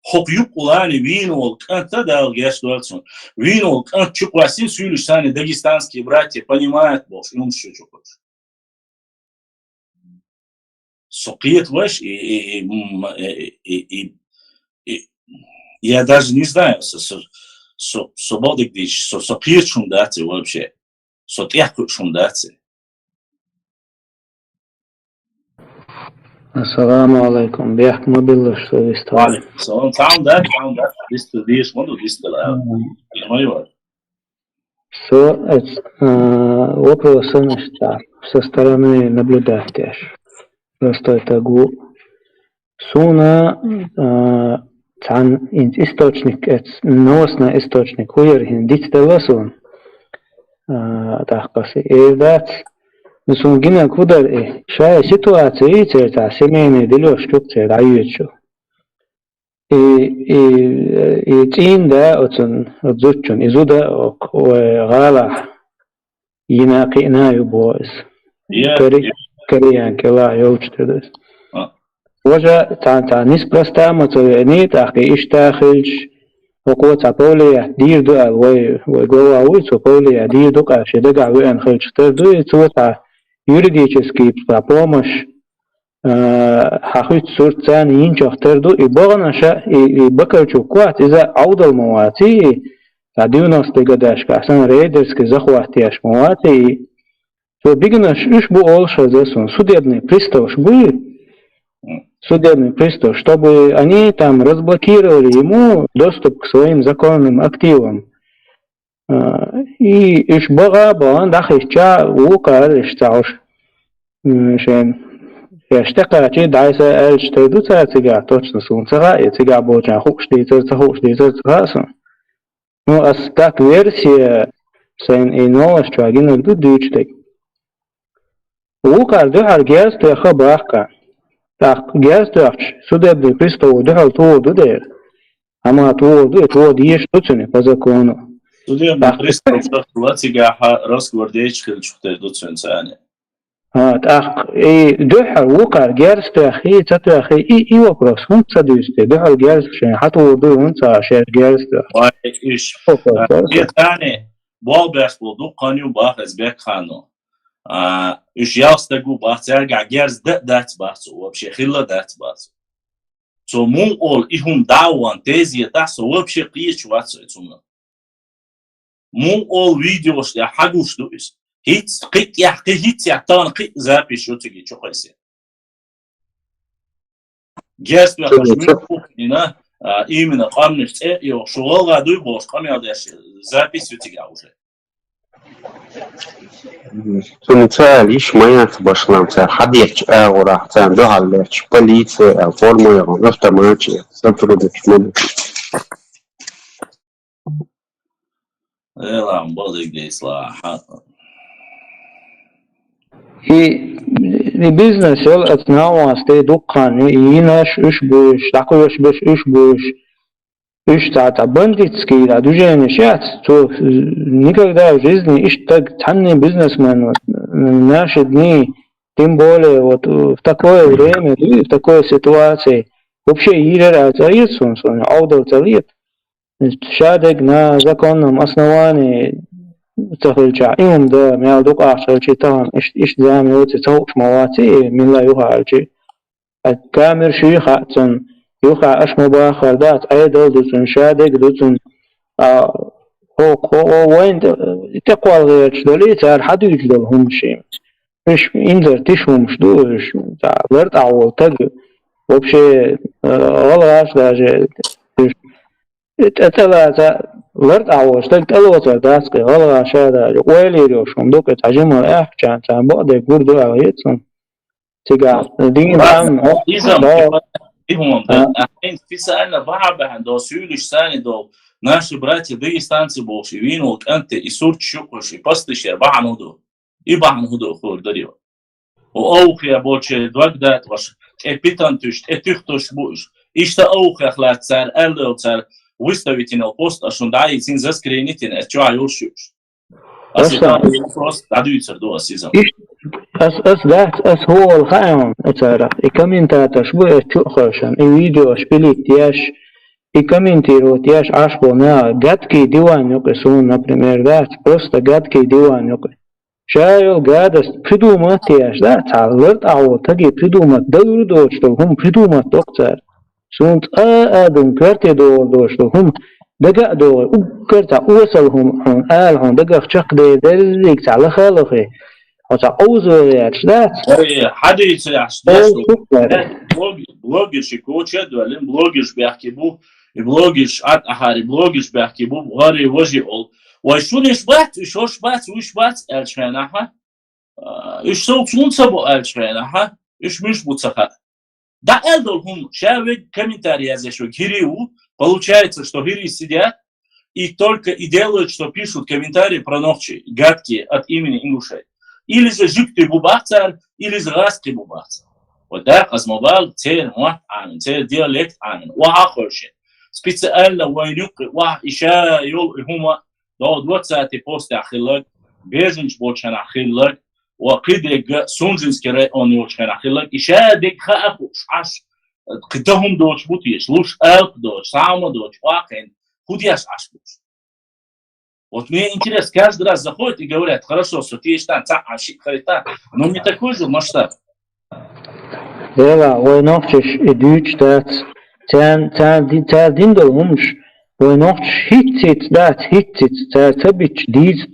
ХӀокху юкъа лани вийна волу кӀант, Дала гечдойла цунна, вийна волу кӀант чукхоьссина, суьйлиш тани дагестанские братья понимают бохуш, и хӀумаш чу чукхуьйсуш. Со кхета вайша, и, и, и, м, и, и, и, и, я даже не знаю, со, со, со, со бакъдерг дийцича, со, со кхеташ хӀума дац и вообще. Со тӀехь кхуьуш хӀума дац и. Ассаламу алайкум. Бехк ма биллалаш, со вистхуьлу. Ва алейкум салам. Цхьа хӀума дац, цхьа хӀума дац. Дистхила дезаш ма ду, дистхила ала. Мгм. Ма ю. Со, эц, а, вопрос санна иштта, со стороны наблюдать деш. Простой таг ву. Суна, а, цхьана хӀинца источник, эц, новостной источник, хӀун яра хӀинца дицделла суна. А, тӀаккха аса эр дац. Ну, суна гинарг хӀун дара и? Ша и ситуация йийцира цхьа семейный делёшка ю-кх церан дӀайоьдуш. И, и, и цӀийнда оцун, оцу зудчун, и зуда оцу вай гӀалахь йина, кхиъна ю боху иза. Я, Кори-, я. Кореян кӀелахь йолчу тӀе ду иза. А. Важа цхьа, цхьа неспроста ма ца веаний, тӀаккха и иштта хилча, хӀокхо цхьа повлиять дийр ду аьлла, вай, вай глава вуй, цо повлиять дийр ду, къаьстта шен дагахь веана хилча тера ду, и цо цхьа юридический цхьа помощь, а, хьахуьйцу сурт царна йинчух тера ду, и баханаша, и, и Бакарчук вац, иза Ӏовдал ма ваций, и цхьа девяностые годашкахь санна рейдерский захват еш ма ваций, и цо дигнаш уьш бу олуш хеза суна, судебный приставаш буй, судебный пристав, чтобы они там разблокировали ему доступ к своим законным активам. А, и уьш баха а бахана, дӀахиъча, вукхара уьш ца хьуш. М, шен, шаьш тӀекхачий, дӀайса аьлча тера ду цара цигахь, точно суна ца хаьа, и цигахь болчарна хууш дийцар, ца хууш дийцар ца хаьа суна. Ну, ас так версия, сайн и новость чохь гинарг ду дуьйцу дерг. Вукхара дуьхьал герз тоьхна бахка. ТӀаккха герз тоьхча, судебный приставо дуьхьал тухур ду дера. Амма тухур ду, и тухур дезаш ду цуьнан по закону. Судебный пристав тахтала цигахь разговор дечу хилчух тера ду цуьнан царна. А, тӀаккха и дуьхьал вукхара герз тоьххий, ца тоьххий, и, и вопрос хӀунда ца дуьйцу те? Дуьхьал герз шайн хьан тухур ду, хӀунда ца шаьш герз тоьхна? Вай, иш, вопрос а, дац. Те царна болх беш болу дуккха хан ю бах, эс бекхану. А, уьш ялх стаг ву бах, цаьргахь герз дан а дац бах цо, вообще хилла а дац бах цо. Цо муха олу и хӀума дӀа а ван, тезетахь со вообще кхеташ вац со и цунна. Муха олу видеош тӀехь хьагуш ду иза. ХӀинца кхин тӀехь, кхин хӀинца тахана кхин запись ю цига чу кхайсина. Герз тоьхнарш муьлхха хилла, а, именно къаьмнаш цӀе а йохуш, шу гӀалгӀа дуй бохуш, къамел деш запись ю цигахь уже. Цуьнан ца аьлла, йиш ма яц башхаллам цара хьадеттачу агӀорахь, царна дуьхьал лаьтташ, полици аьлла, форма яхана, автоматчи, сотрудник ма ду. Эла, бакъдерг дийцалахь. И, и бизнес йолу оцу НаӀума стей дуккха хан, и йинаш уьш буьйш, дӀакхоьхьуш берш уьш буьйш. Уьш цхьа, цхьа бандитский, да, движение шаьц, цо никогда в жизни иштта стаг, цхьанний бизнесмен, вот, в наши дни, тем более вот, э, в такое время, да, в такой ситуации, вообще йийр яра аьлла ца хета суна, суна Ӏовдал ца лета. Ша дерг на законном основании ца хилчахь, и хӀума дан мел дукха ахча хилча, тахана иштта, иштта зама йоций, ца хууш ма ваций, милла юха аьлча. Ткъа камераш юй хаьа цунна, юха аша ма баххара дац, Ӏедал ду цунна, ша дерг ду цунна. А, хӀо, хӀо, хӀо вайн тӀе, тӀекхолла гӀерташ долий, цара хьадуьйцуш долу хӀуманаш. Уьш инзар тиша хӀуманаш ду, уьш, цхьа лартӀахь волу стаг, вообще, э, гӀалгӀаш даже, уьш, тӀе, тӀе лаца, лартӀахь волу стаг тӀелоцур дац кхин, гӀалгӀаша даже, ойла йийр йолуш хӀума ду кхин, цхьа жимма аьлча, цхьа бакъдерг гур ду аьлла хета суна. Цигахь дийна Иза, тӀам, иза, хӀо, и хӀума а. Ахьа специально бахьа баьхьана долу суьйлуш санна долу, наши братья дагестанцы бохуш, и вийна волу кӀанте, и сурташ юкъуш, и посташ яр бахьана хӀун ду? И бахьана хӀун ду, хӀора дарио? О, овхе болче дог датӀаш, тӀе питан туьш, тӀе туьхтуш бу уьш. Иштта овхех лаьцна цара аьлла йолу цара выставить йина йолу пост, аш шуна дӀа а йийцина, заскринить йина, эцу чохь йолуш ю уьш. Аса Аса. Просто дӀадуьйцур ду аса иза. Иш-, ас, ас дац, ас хӀу волу хаьа хьуна, царах. И комментаторш бу, ас чу а хевшина, и видеош пилить еш, и комментировать еш Ӏаш болу наха. Гадкий диван юкъа суна, например, дац, просто гадкий диван юкъа. Ша йолу гадост придумать еш, да, цхьа лартӀахь волу стаге придумать, далур доцуш долу хӀума придумать доккху цара. Суна цкъа а адам коьрте догӀур доцуш долу хӀума дага а догӀий, уггар цхьа осал хӀума хьуна ала хьуна дагах чекхдер дерриг цхьа лаха а лахий, хьо цхьа къовзаван гӀерташ дац? Ой, хьадийца яхьаш деш Ой, ду. Супер. Блог-, блогерши коча а доьллина, блогерш бехке бу, и блогерш Ӏад ахьари, блогерш бехке бу, гӀари важи олу. Вай шуна иш бац, уьш хӀорш бац, уьш бац аьллачу хенахь, а, уьш сов цунна ца бо аьллачу хенахь, уьш муьш бу ца хаьа. ДӀа аьлла долу хӀума, ша вега комментарий язъеш вега хӀирий ву, получается, что хӀирий сидят, и только и делают, что пишут комментарии про нохчий, гадкие, от имени ингушей. Или же жуьгтий бу бац цара, или же гӀазкхий бу бац цара. Вот дакъаза ма бала, церан мотт Ӏамина, церан диалект Ӏамина, охьа а хевшина. Специально вайн юккъе охьа, и ша йолу и хӀума, догӀу двадцатый постехь хилларг, беженцаш болчу хенахь хилларг, ва кхидерг Сунжинский район йолчу хенахь хилларг, и ша дерг хаа хууш Ӏаш, кхин дан хӀума доцуш бу теша, луш алкха доцуш, схьа а ма доцуш, вакхийна, хӀун деш Ӏаш бу уьш? Вот мне интересно, каждый раз заходят и говорят: «Хорошо, со теша тан, цхьаъ а шиъ хилийта, но не такой же масштаб». Эла, вай нохчаш и дуьйцуш дац, царна, царна ди-, цара дина долу хӀумаш, вай нохчаш хӀиттица дац, хӀиттица, цара ца бича дийца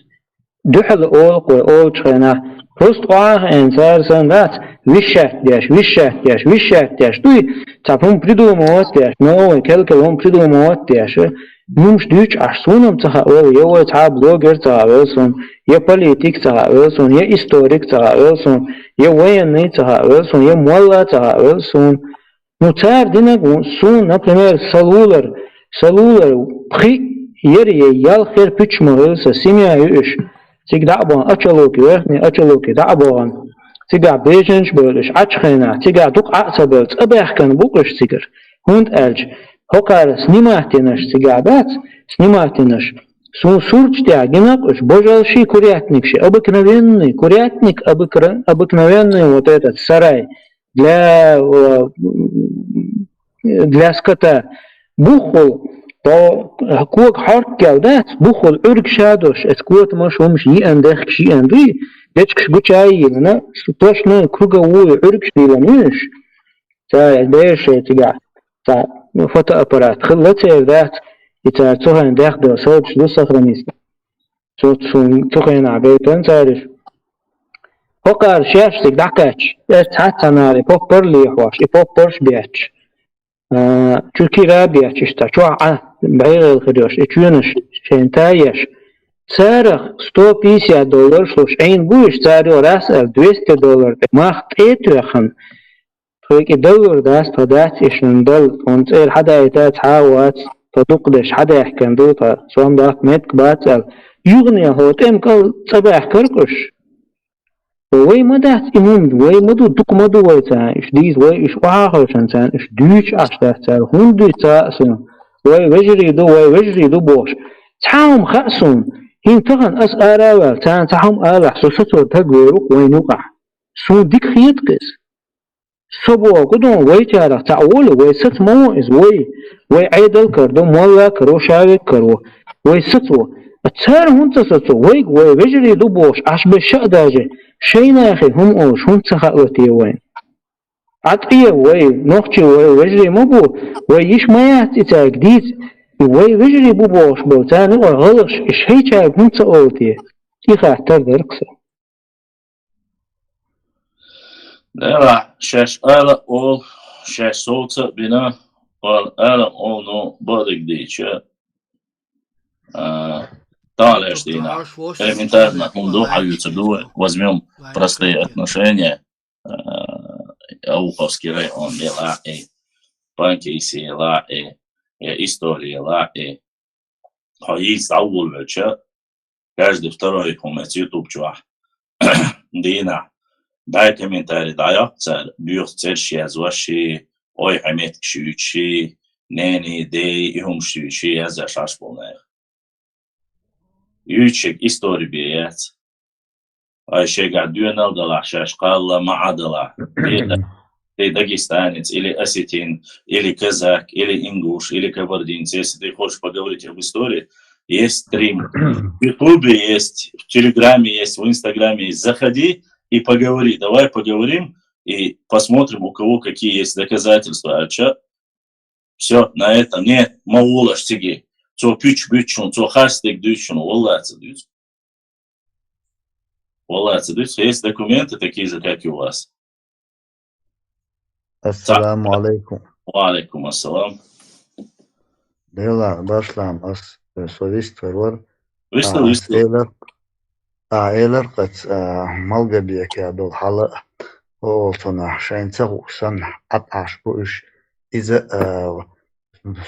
дуьхьал олу-кх вай олучу хенахь, просто охьахиъна цара санна дац, висшат деш, висшат деш, висшат деш дуй, цхьа хӀума придумывать деш, новый, кел-кел хӀума придумывать деш. Хьуьнаш дуьйцуш Ӏаш суна-м ца хаьа вала, я вай цхьа а блогер ца хаьа вала суна, я политик ца хаьа вала суна, я историк ца хаьа вала суна, я военный ца хаьа вала суна, я молла ца хаьа вала суна. Ну, цара динарг ву суна, например, сан лулара, сан лулара пхиъ яра я ялх яра пуьчмахилла сан семья ю уьш. Цига дӀа а бахана, Ачалуки, Верхний Ачалуки дӀа а бахана, цигахь беженцаш бевлла уьш Ӏачу хенахь, цигахь дукха Ӏа а ца бевлла, цкъа баьхкина бу-кх уьш цигара. ХӀунда аьлча хӀокхара снимать йинарш цигахь дац, снимать йинарш. Суна сурташ тӀехь гина-кх уьш, божалши курятникши, обыкновенный курятник, обыкра-, обыкновенный вот этот сарай для, э, для скота. Буххул, бо-, кога хьорккел дац, буххул Ӏуьргаш а долуш, эцу котамаш хӀумаш йиъна дехкаш йиъна дуй, дечкаш гуча а йийлина, точно круговую Ӏуьргаш дийлина ю уьш. Цара бераш цигахь, цхьа, ну, фотоаппарат хилла церан дац, и цара цу хенахь даьхна долу совцуш ду сохраниться. Цу, цу, цу хенахь гайтина цара уьш. ХӀокхара шаьш цига дӀакхаьчча, эс цхьацца нара и поппар а лехьош, и поппарш а бетташ, а, чу кира а бетташ, иштта чохь Ӏа бӀегӀийла хир йолуш, и чоьнаш шайна таеш, Царах сто пятьдесят доллар шуш Ӏийна бу уьш, цара юха раз аьлла, двести доллар тӀе мах тӀе а тоьхна, тхоьга и далур дац, тхо дац и шуна дала, тхуна цӀера хьадаита цхьа а вац, тхо дукха деш хьадаьхкина ду, тхо сом даккха меттиг бац аьлла. Юханехьа тӀема кӀал цӀа баьхкар уьш. Вай ма дац и хӀума, вай ма ду, дукха ма ду вай царна, уьш дийца вай, уьш охьахевшина царна, уьш дуьйцуш Ӏаш дац цара, хӀунда дуьйцу ца а суна. Вай вежарий ду, вай вежарий ду бохуш. Цхьа хӀума хаьа суна, хӀинца тахана ас ара а ваьлла, царна цхьа хӀума алахь, со сацо таг вер ву-кх вайна юкъахь. Суна дика хета-кх иза. Со боху гу ду, вайчарах цхьаъ волу, вай саца ма ву иза, вай, вай Ӏедал карадо, молла каро, шавег каро, вай саца ву. А цара хӀунда ца сацо? Вайга вай вежарий ду бохуш, Ӏаш бен ша а даже, шайнахе хӀума олуш хӀунда ца хаало те вайна? Ӏа тӀе вай, нохчий вай вежарий ма бу, вай йиш ма яц и цаьрга дийца, и вай вежарий бу бохуш болу, царна юкъара гӀалгӀаш, и шайчаьрга хӀунда ца олу те? И хаттар дара-кх сан. Делахь, шаьш ала а олу, шаьш совца а бина, ала а олу, ну, бакъдерг дийча, а, тахьалаш дийнахь, элементарно, хӀума ду, хьан юьца ду, возьмём простые отношения, а, Ауховский район, я лаьи, Панкейси, я лаьи, я история, я лаьи. Хьо йийца дӀаволавелча, каждый второй хӀума эца YouTube чохь дийнахь, дӀай комментарий дӀайоккху цара, боьха цӀераш язъеш, ой, хьан меттигаш юьйцуш, нений, дений, и хӀумаш юьйцуш, язъеш Ӏаш болу нах. Юьйцуш ерг истори бен яц. Ай шегахь доьналла далахь, шаьш кхалла ма Ӏа далахь. Ты дагестанец, или осетин, или казак, или ингуш, или кабардинец. Если ты хочешь поговорить об истории, есть стрим. В Ютубе есть, в Телеграме есть, в Инстаграме есть. Заходи и поговори. Давай поговорим и посмотрим, у кого какие есть доказательства. А чё? Всё, на этом. Нет, ма волаш циге. Цо пуьч буьйцу шуна, цо харц дерг дуьйцу шуна. Валлахь, ца дуьйцу. Валлахь, ца дуьйцу. Есть документы такие же, как и у вас. Ассаламу алейкум. Ва алейкум ассалам. Делахь, башлам ас, э, со вист вар вара. Вист, а, вист. Элар, а, элар кхац, а, Малгобека долу хьала а, олу цунах, шайна ца хууш санна, Ӏад Ӏаш бу уьш. Иза, а,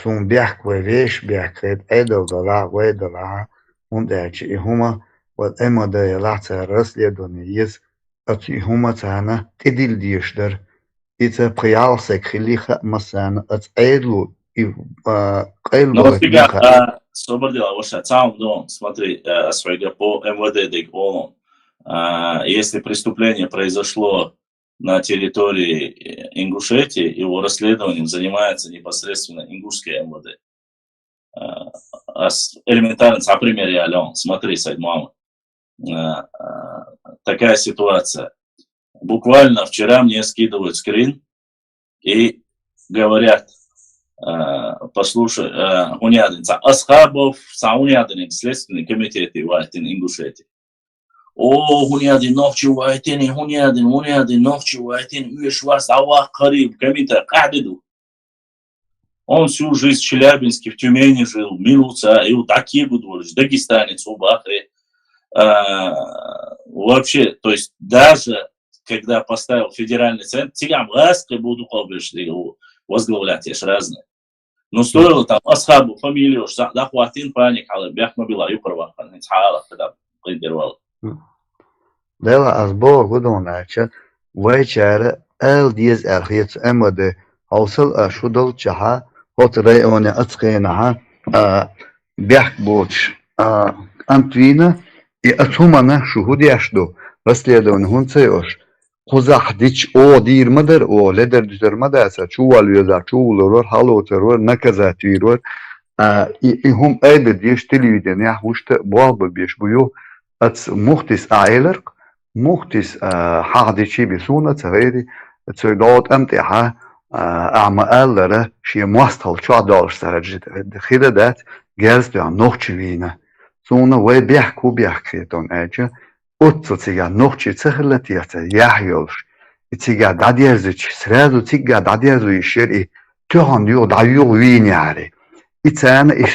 суна бехк вай вешан бехк хета, Ӏедал далахь, вай далахь, хӀунда аьлча и хӀума, вай М В Д ялахь, цара расследование еза, оцу и хӀума царна тӀедилла дезаш дара. Иза пхи-ялх стаг хилли хаьа массарна, оцу Ӏедало и, а, къайлабо. Но хӀоттийна цигахь, хаьа. А, собар дела, ваша, цхьа хӀума ду, смотри, а, ас хьоьга по М В Д дерг олу. А, если преступление произошло на территории, э, Ингушетии, его расследованием занимается непосредственно ингушское М В Д. Э, ас элементарно цхьа пример яллехь, смотри, Сайд Мухаммад. Э, э, такая ситуация. Буквально вчера мне скидывают скрин и говорят, э, послушай, э, хӀунда аьлла, цхьа Асхабов, цхьа хӀунда аьлла, следственный комитет и вайтина Ингушетии. О, хӀунда аьлла, нохчий вайтина, хӀунда аьлла, хӀунда аьлла, нохчий вайтина, уьш вас дӀаваккха гӀариб, комментарий къахьде ду. Он всю жизнь в Челябинске, в Тюмени жил, милуца, и вот такие будут, дагестанец, убахре. А, вообще, то есть даже когда поставил федеральный центр, цигахь гӀазкхи буду къобеш возглавлять еш разные. Ну, стоило там Асхабу фамилию, ш-, дӀахӀоттийна паник хьала, бехк ма била юкъара вахана, хӀинца хьалха, когда къинтӀера вала. Делахь, ас боху гу дуьйна аьлча, вайчара ала деза аьлла хета со М В Д, хьовсал а шу долччахьа, оцу районе оцу хенахьа, а, бехк боцуш, а, кӀант вийна, и оцу хӀуманна шу хӀун деш ду, расследование хӀунда ца йо аша? Кхузахь дича оха дийр ма дара, оха ледар дуьтар ма дацара, чуволла везахь, чувуллур вара, хьалоцур вара, наказать вийр вара. А, и, и хӀума айбар дезаш телевиденехь вуьшта а болх бан безаш бу ю. Аца мухтис а элар-кх, мухтис, а, хьахдичий би суна а ца гӀайри, цуьнан дӀо тӀам тӀехьа, а, ахьа ма-аллара, шен мостагӀалла чохь долуш ца хьаьжжа хир а дац, герз тоьхна нохчи вийна. Суна вай бехк хӀун бехк хетон аьлча, оццул цигахь нохчий ца хилла техьа ца яхь йолуш. И цигахь дӀадерзича, сразу цигахь дӀадерзо йиш яра и тоьхна юха дӀа юха вийна яхьари. И царна и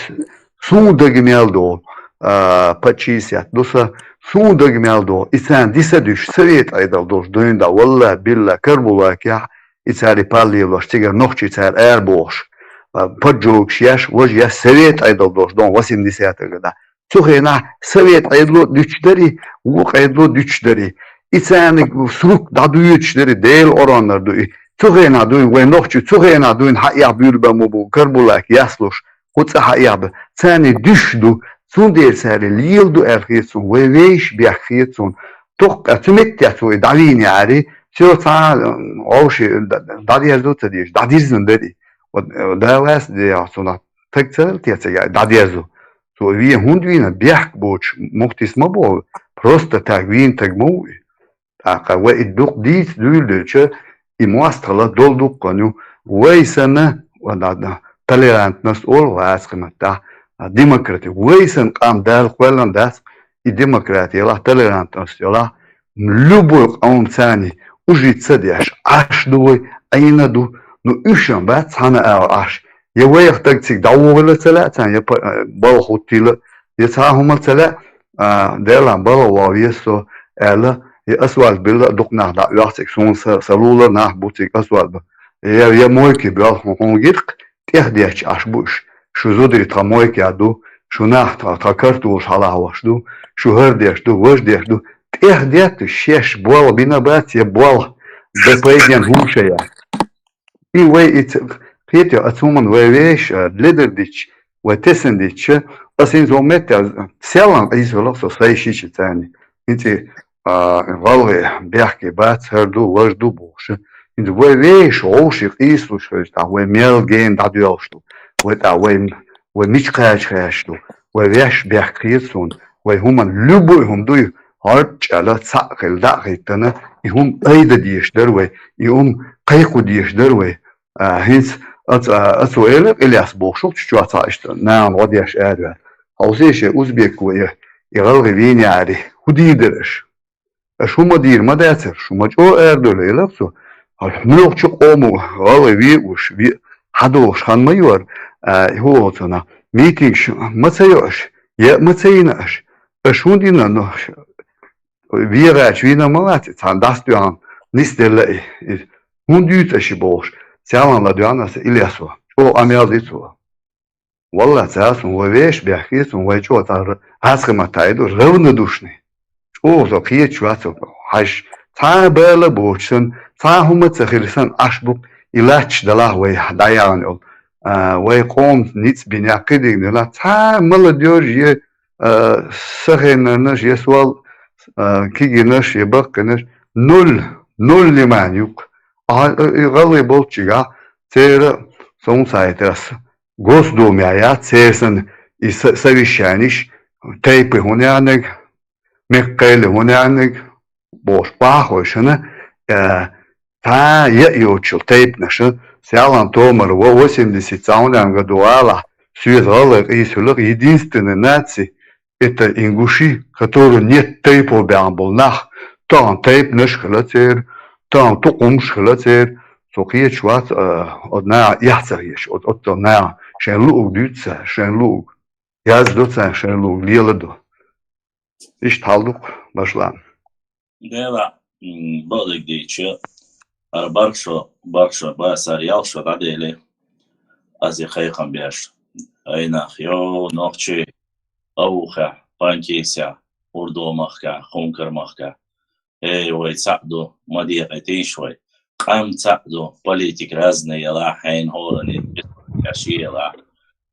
суна дага мел долу. а, пачийсет ду са, суна дага мел догӀу, и царна диса дуьш, совет Ӏедал долуш дуьйна да, валла, билла, Карбулакехь, и цаьрий пал лелош, цигара нохчий цара ара бохуш, а, поджогаш еш, важа еш, совет Ӏедал долуш догӀу, восемьдесят года. Цу хенахь совет Ӏедало дуьтуш дарий, вукху Ӏедало дуьтуш дарий. И царниг срок дӀадуьйцуш дарий, Делан ороннар ду и. Цу хенахь дуьйна, вай нохчий, цу хенахь дуьйна хьаэха буьйлабан ма бу, Карбулак яслуш, кху цӀа хьаэха бу. Царниг дуьш ду, цундела цаьрга лела ду аьлла хета суна, вай вешан бехк хета суна. Тохкха цу меттехь цо и дӀавийна яра, цо цхьа, м, вовши д-, д-, дӀадерзо ца дезаш, дӀадирзина дара и. Вот, э, да вас де, цунах таг ца вел те ца яй, дӀадерзо. Цо вен хӀунда вийна, бехк боцуш, мухтис ма боху, просто так вийна таг ма ву и. ТӀаккха вай и дукха дийца дуьйладелча, и мостагӀалла долу дуккха ю. Вай санна, ван ладно, толерантность олу вац кхин маттахь, а, демократи. Вай санна къам Дала кхоьллина дац, и демократи елахь, толерантность елахь, любой къоман царний ужица деш, Ӏаш ду вай, Ӏийна ду, ну, уьш ам бац цхьана ала Ӏаш. Я вайх таг цига дӀавогӀийла ца лаьа царна, я па-, балха хӀуттийла, я цхьа хӀума ца лаьа, а, Делан балха вогӀу веза со, аьлла, я асфальт билла а дукха нах дӀаоьху цига, суна са, сан лулара нах бу цига асфальт бан. Я, я мойке боьлху хьуна гиркх, тӀехдетташ Ӏаш бу уьш. Шу зударий тхан мойке ду, шу нах тхан, тхан картолаш хьалахьош ду, шу хӀара деш ду, важа деш ду. ТӀехдетташ шаьш болх бина бац, я болх бан пайденна хӀума ша яц. И вай и ц-, кхетий, оцу хӀуманна вай вешан, а, ледар дитча, вай тесна дитча, аса хӀинца вон меттехь селлан къийсалла со сайн шича царна. ХӀинца, а, гӀалгӀай бехке бац, хӀара ду, важа ду бохуш. ХӀинца вай вешан вовшийн къийсалуш хезча, тӀаккха вай мел гена дӀадоьлхуш ду. Вай тӀаккха вай, вай мича кхача хьаьжча ду. Вай вешан бехк хета суна. Вай хӀуманна любой хӀума дуй, хӀорд чӀала, цхьаъ хилла, дӀа а хӀиттина, и хӀума айда дезаш дара вай, и хӀума кхайкхо дезаш дара вай. А, хӀинца аца, а, ацо элира Ильяс бохуш, чу чохь цхьа иштта нахана гӀо деш араваьлла. Хьовсий шен узбеко и, и гӀалгӀай вийна яра, хӀун дийр дара аша? Аша хӀун ма дийр ма дацара, шу ма чӀогӀа арадовла, элира цо. Хьо муьлххачу къомо гӀалгӀай ве а вуш, ве а хьадогӀуш хан ма йора, а, хӀун олу цунах, митингаш ма ца йо аша, е а ма ца йина аша. Аша хӀун дина, ну, вегӀачу вийна ма вац, цхьана дӀасадоьгӀна нисделла и. И хӀун дуьйцу аша бохуш, селлан ладоьгӀна аса Ильясо. ЧӀогӀа къамел ди цо. Валлахь, цара суна вай вешан бехке суна, вай чӀогӀа цара хьаьсхи ма тайду, равнодушный. ЧӀогӀа со кхеташ вац, хьажа, цхьа а бала боцуш санна, цхьа а хӀума ца хилла санна, Ӏаш бу-кх и латташ далахь вай дӀаяхна йолу. А, вай къоман ницкъ бинехь кхидигна делахь, цхьа а молодёжь е а, сахийнарнаш, я сол, а, кегийнаш, я баккхийнаш, нуль, нуль внимания ю-кх. А, и гӀалгӀай болчигахь, церан, со хӀун ца хьайтарас, Госдумехь яц церан санна и са-, совещаниш, тайпа хӀун яьхнарг, меккхайла хӀун яьхнарг, бохуш, охьахойшина, э, цхьа а яа йоцучул тайпанаша, селлан томар ван восемьдесят цхьа хӀун яьхна году гӀалахь, соьца гӀалгӀай къийсалла, единственная нация, это ингуши, которой нет тайпов баьхна болу нах, тахана тайпанаш хила церан, тахана тукхумаш хила церан, со кхеташ вац, э, оцу наха эхь ца хеташ, оц-, оццул наха шайн луург дуьйцу цара, шайн луург. Яздо царна шайн луг, леладо. Иштта хьал ду-кх, башла. Дела, м, бакъдерг дийча, хӀара барх шо, барх шо, ба, сар ял шо дӀадели, аз и кхайкхам беш. Ай нах, йо, нохчий, Къавухехь, Панкисехь, Урдо-махкахь, Хункар-махкахь. Эй, вай цхьаъ ду, ма декъайтийша вай. Къам цхьаъ ду, политик разный ялахь, хьайна хӀоранна ши ялахь.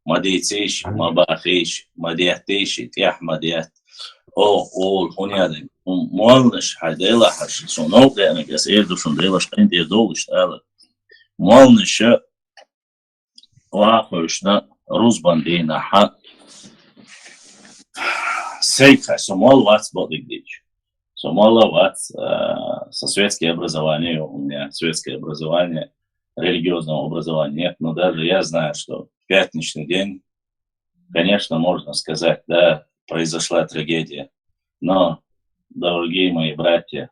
Ма дийцийша, ма бахийша, ма деттийша, тӀехь ма детта. О, олу, хӀун яьлла? Молланаш, хьайн делахь аша, суна новкъа деанарг аса эр ду шуна, Делаш къинтӀера довлуш ала. Молланаша вахойшна рузбан дийнахьа. Сайга хьа, со молла вац бакъдерг дийча. Со молла вац, а, со светское образование, у меня светское образование, религиозного образования нет, но даже я знаю, что в пятничный день, конечно, можно сказать, да, произошла трагедия. Но, дорогие мои братья,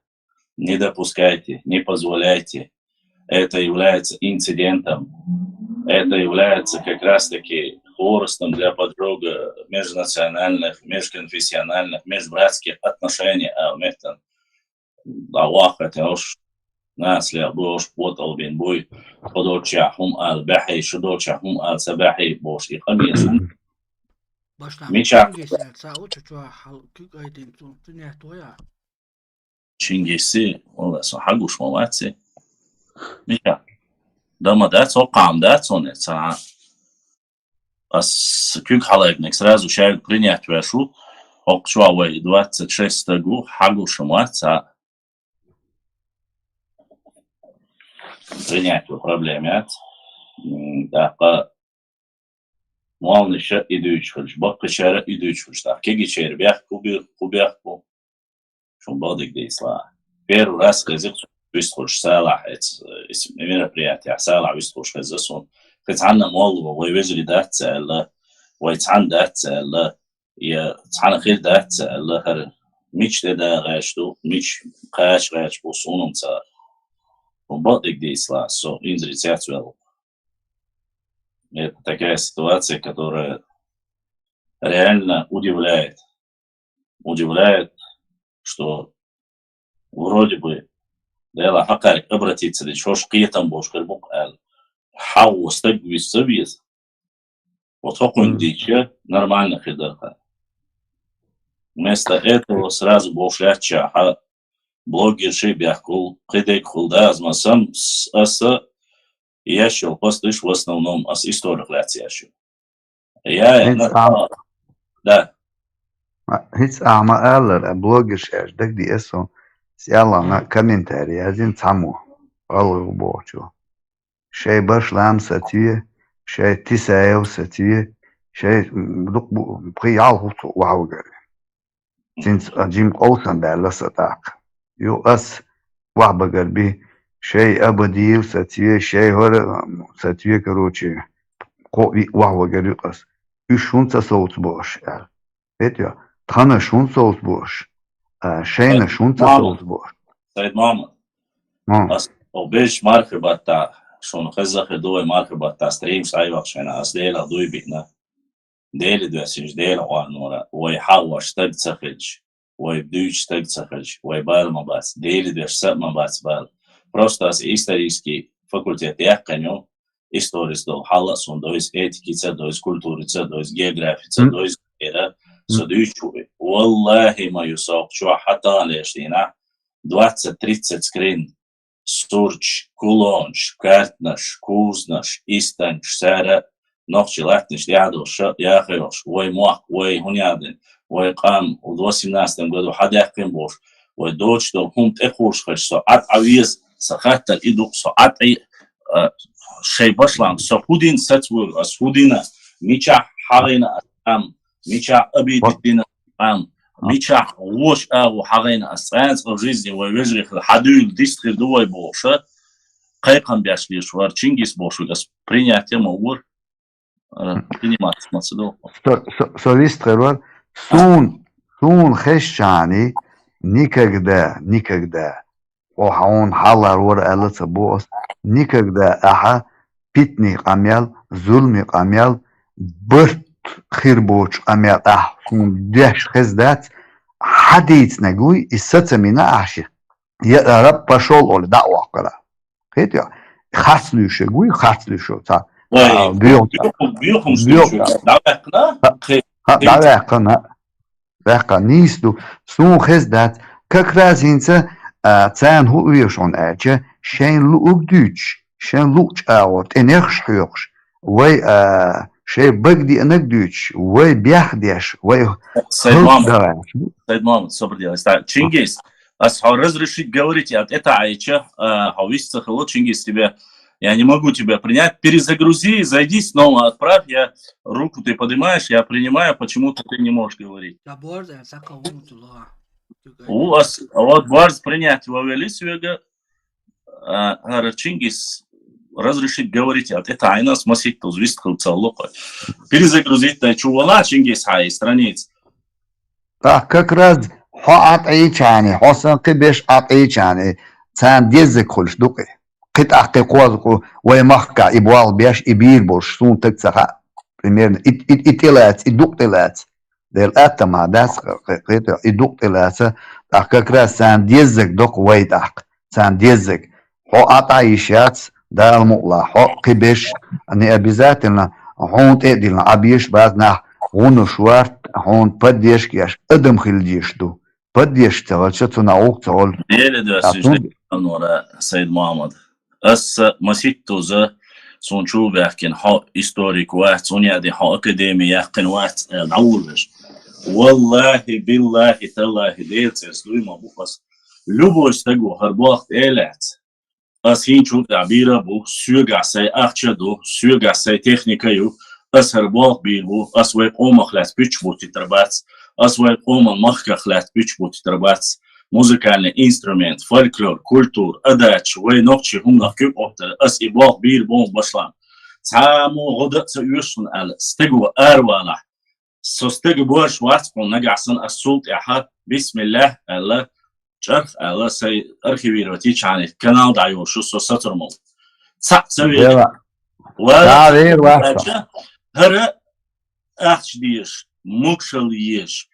не допускайте, не позволяйте. Это является инцидентом. Это является как раз-таки Коростам для поджога межнациональных, межконфессиональных, межбратских отношений, а, меттан. ДӀаваххайтина уж, насле буй уж, потӀал бин буй, тхо долча хӀума ала баьхьий, шу долча хӀума ала ца баьхьий, бохуш и къамелаш. Башла Мича? Ца учу чохь хьал куьг айдина цунах принять вай а. Чингиси, валла, со хьагуш ма вац и. Мича? Дама дац, хӀокхам дац, хӀуна ца. Ас куьг хьалайгниг сразу шайга принять веш ву, хӀокху чохь вай двадцать шесть стаг ву, хьагуш ма вац, а. Принять ву проблема яц. М, тӀаккха Моллаша и дуьйцуш хилча, баккхийчара и дуьйцуш хилча, тӀаккха кегийчеран бехк бу, бехк бу, бехк бу. Шун бакъдерг дийцалахь. Первый раз хезира суна вистхуьлуш Салахь эц-, эц мероприятиехь Салахь вистхуьлуш хезира суна. Кхин цхьанна молла вай вежарий дац аьлла, вай цхьаьна дац аьлла, я цхьаьна хир дац аьлла, хӀара мича тӀе да гӀерташ ду, мича кхача гӀерташ бу суна-м ца. Шун бакъдерг дийцалахь, со инзаре цецвелла. Это такая ситуация, которая реально удивляет. Удивляет, что вроде бы Делахь хьакхаьрга обратиться дича, хӀорш кхетам болуш хир бу-кх аьлла. Хьан ву стаг вист ца веза? Вот хӀокхуьнга дича, нормально хир дара-кх. Вместо этого сразу бохуш лаьттача, хьан блогерший бехкул, кхидерг хул да, аз ма сам, с-, аса еш йолу посташ в основном ас историх лаьцна еш ю. Я, я, хӀинца на-, а-, да. ХӀинца ахьа ма аллара, а блогерш аьлча дагадеа со, цӀеллана комментарий яздина цхьаммо, гӀалгӀа бохучо. Шай Башлам сацве, шай Тисаев сацве, шай, м, дукха бу-, пхи-ялх хӀума вахьа вагар. Цуьнца а жима къовсам баьлла сан тӀаккха. Юха ас вахьа багар би, шай Абадиев сацве, шай хӀора, м, сацве, короче, кхо-виъ вахьа вагар юха ас. Уьш хӀунда ца совцабо аш аьлла. ХӀетте, тханаш хӀунда совцабо аш? А, шайнаш хӀунда ца совцабо аш? Сайд-Мохьмад, хӀун? Ас оха безачу мархи баттахь, шуна хезна хир ду вай мархи баттахь, стримаш дӀайохчу хенахь, ас Делах дуй биъна. Дела доьссинчу Дела гӀорнора, вай хьагӀош стаг ца хилча, вай дуьйцу стаг ца хилча, вай бала ма бац, Дела доьссу са а ма бац бала. Просто ас исторический факультет яьккхина ю, историца долу хьал а суна довза, этикица а довза, культурица а довза, географица а довза, эра, со дуьйцуш ву и. Валлахи, ма ю со кху чохь хьан тахана леш дийнахь, двадцать тридцать скрин. Сурташ, кулонаш, коьртанаш, кузанаш, истангаш, цара нохчийн латтанаш тӀехь а долуш, яха йолуш, вай мохк, вай хӀун яздина, вай къам, у восемнадцатом году хьан даьккхина болуш, вай доцуш долу хӀума тӀекхуьуш хилча, со Ӏад Ӏа веза, сан хаттар и ду-кх, со Ӏад Ӏа, а, шай Башлам, со хӀун дина сацвуьйлу, ас хӀун дина, мичахь хьагӀина ас къам, мичахь обидитина, Ам, мичахь вочу агӀо хьагӀийна ас цкъа а в жизни вай вежарий хила хьан дуьйла дист хир ду вай бохуша, кхайкхам беш леш вара Чингис бохуш вуьга ас принять ма вора, а, принимать ма ца доху. Со, со, со вист хир вара. Суна, суна хезчахьана никогда, никогда. Хьо хьуна хьалар вара аьлла ца боху ас. Никогда ахьа питанийн къамел, зулмийн къамел, барт хир боцу къамел ахьа хьуна деш хеза дац, хьан дийцинарг вуй, и сацамина ахьа ши. Я раб пошёл олий, дӀа а воккхура. Хетий? Харц луьйшург вуй, харц луьйшург ца. Вай, а, боьха. Боьхам, боьхам, боьха. ДӀаваьккхина? Ха, ха, дӀаваьккхина. Ваьккха нийса ду. Суна хеза дац. Как раз хӀинца, а, царна хӀун оьшу хьуна аьлча, шайн луург дуьйцуш, шайн луъучу агӀор тӀе нехаш хьоькхуш, вай, а, шайн бага деанарг дуьйцуш, вай бех деш, вай Сайд хӀаллак Мохьмад, дан гӀерташ ду. Сайд Мохьмад, собар де, ас та-, Чингис, ас хьо разрешить говорить аьлла тӀе таӀийча, а, хьо вист ца хилла, Чингис, тебе Я не могу тебя принять. Перезагрузи, зайди снова, отправь. Я руку ты поднимаешь, я принимаю, почему-то ты не можешь говорить. Та борз а сакъа ву тулуа. Ву ас, а вот борз принять вовели свега, а, хара Чингис разрешить говорить, а это айнас масит туз вист хилцалло. Перезагрузить дай чувала Чингис хай страниц. ТӀаккха как раз хьо ӀатӀийчани, хьо сан кхин беш ӀатӀийчани, царна деззиг хуьлуш ду-кх и. Кхин тӀаккха кхин кхозу-кх вай махкахь и болх беш, и бийр болуш, суна таг ца хаьа. примерно, и, и, и тӀелаца, и дукъ тӀелаца. Дела аьттамах дац, кхе-, кхе-, кхетар, и дукъ тӀелаца, тӀаккха как раз царна деззаг доккха вай тӀаккха, царна деззаг. Хьо а тӀа йиш яц, Дала мукъалахь, хьо кхибеш, не обязательно, хьуна тӀе а диллина, Ӏа беш бац нах, гӀунаш варт, хьуна поддержка еш, адам хила дезаш ду. Поддержка ца хилча, цунах гӀуллакх ца хилу. Дела доьссича, Сайд Мухьаммад. Аса маситтуза, суна чу баьхкина, хьо историк вац, цуньяде хьо академи яьккхина вац, аьлла, дӀавуллаш. Валлахи, биллахи, таллахи, Дела цӀерца дуй ма бу ас. Любой стаго хӀара болх тӀелаьц. Ас хӀинца чу тӀехь бийр бу, соьгахь сайн ахча ду, соьгахь сайн техника ю, ас хӀара болх бийр бу, ас вай къомах лаьцна пуьчча бутийтар бац, ас вай къоман махках лаьцна пуьчча бутийтар бац, музыкальный инструмент, фольклор, культура, адача, вай нохчий хӀуманах куьг оттар, ас и болх бийр бу башлам. Цхьа мо гӀо дан а ца оьшу шуна аьлла, стаг ван аравалахь. Со стага борш вац хьуна нагахь санна, ас цул тӀаьхьа, бисмиллах аьлла, чӀарх аьлла, сай архивировать йича хьанийта канал дӀайолуш ю со сацар ма ву. Цхьаъ ца вер. Дела. Вала. ДӀа вер вац. ХӀара ахча дезаш, могушалла езаш,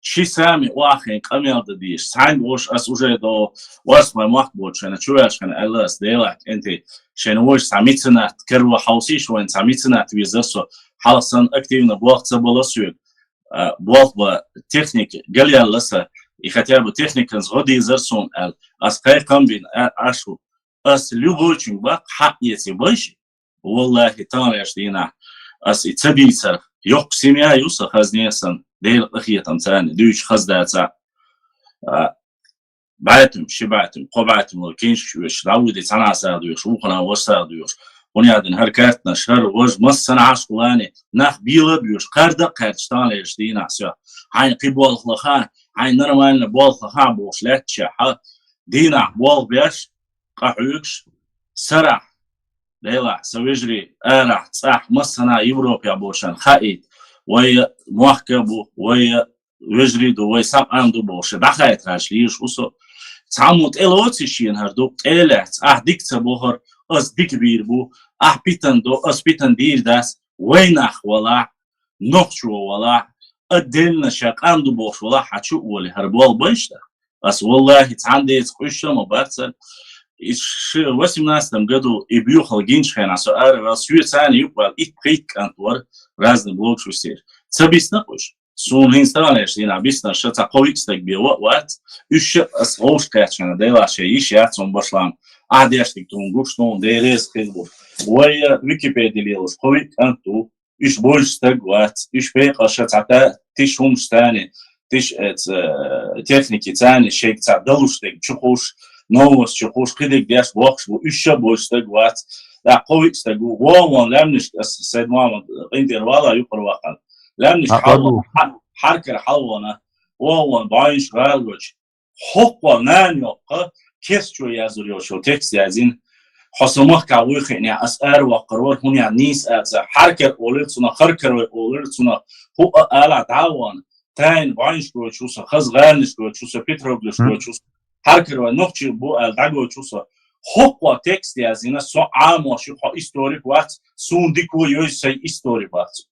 чи сами охьахиъна къамел дан дезаш, цхьаьнга гӀуш ас уже до Орстмай мохк боцу шайна чу ваьлча хьана аьлла ас, Делахь кӀентий, шайна вожа цхьа меценат, каро хьовсийша вайна цхьа меценат везар со, хьалха санна активно болх ца бала соьга. А, болх бан техника галъяьлла сан, и хотя бы техниканца гӀо дезар суна аьлла, ас кхайкхам бина, а, ашу, ас любойчуьнга баккха хьаъ эций байши. Валлахи, таханлерчу дийнахь ас и ца дийцар, йоккха семья ю сан хазне сан, Делан къахетам царна дуьйцу хаздацахь. А, бӀаьтам, ши бӀаьтам, кхо бӀаьтам вала кеншкаш оьшуш, дӀавуьди цхьана сагӀа доьхуш, вукхана ваш сагӀа доьхуш. ХӀунда аьлча хӀара картанаш, хӀара важа массанхьа школане нах бела а боьшуш, кхарда а кхаьрдаш таханлерчу дийнахь со. Хьайна кхин болх лаха, хьайна нормально болх лаха бохуш лаьтташехь, дийнахь болх беш, къахьоьгуш, сарахь, Делахь, сан вежарий, арахь, цӀахь, массанхьа Европехь болчарна хаийта, вай мохк а бу, вай вежарий ду, вай схьа къам ду бохуш, дӀахаийтараш лийш ву со. Цхьаммо тӀелоций шена хӀара дукъ, тӀелаьцна, ахь дика ца бохура, ас дика бийр бу, ахь питана до, ас питана дийр дац, вай нах валахь, нохчо валахь, а денна ша къам ду бохуш валахь, хьан чу а волий, хӀара болх байш дан. Ас, валлахи, цхьана деца къуьйсуш а ма бац сан. И ши-, восемнадцатом году и боьхалла гинчу хенахь со ара ваьлла, соьца цхьаьна юкъаваьлла итт-пхийтта кӀант вара, разный блогаш висийра. Ца бисна къуьйсуш. Суна хӀинца таханлерчу дийнахь бисна ша цхьа кхо виъ стаг бен ваъ вац. Уьш а ас вовшахкхетча хьана, Делахь, шайн йиш яц хьуна башлам. Ахь дешниг тхуна гуш, тхуна Дела реза хила бу. Вай Википеди лелош кхо виъ кӀант ву. Уьш болуш стаг вац, уьш бекъаша цхьа та-, тиша хӀумаш царна, тиша, э, ц-, э, техники царна, шайга цхьа далуш дерг чу кхуш, новость чу кхуш, кхидерг деш бохкуш бу, уьш ша болуш стаг вац. ТӀаккха кхо виъ стаг ву, вон-вон лаьмнашка, ас Сайд Мухьаммад къинтӀера вала юкъара вахана. Лаьмнашка хьалвана, хьа-, хьаркара хьалвана, вон-вон бӀаьнаш гӀала гочу. ХӀокхо нана йоккха, кестчо язур йолчу текст язйина. Хьо сан махкахь вуй хиънехь, ас араваккхар вара, хӀунда аьлча нийса ацара, хьаркар олира цунах, харкар вай олира цунах, хӀуъа алахь дӀа а вахана, тайна бӀаьнашка гойтуш ву со, хаза гӀарнашка гойтуш ву со, Петровграшка гойтуш ву со, хьаркар вай нохчий бу аьлла дӀагойтуш ву со. ХӀокхо текст язйина, со Ӏамош ю, хьо историк вац, суна дика ву йойза сайн истори бац.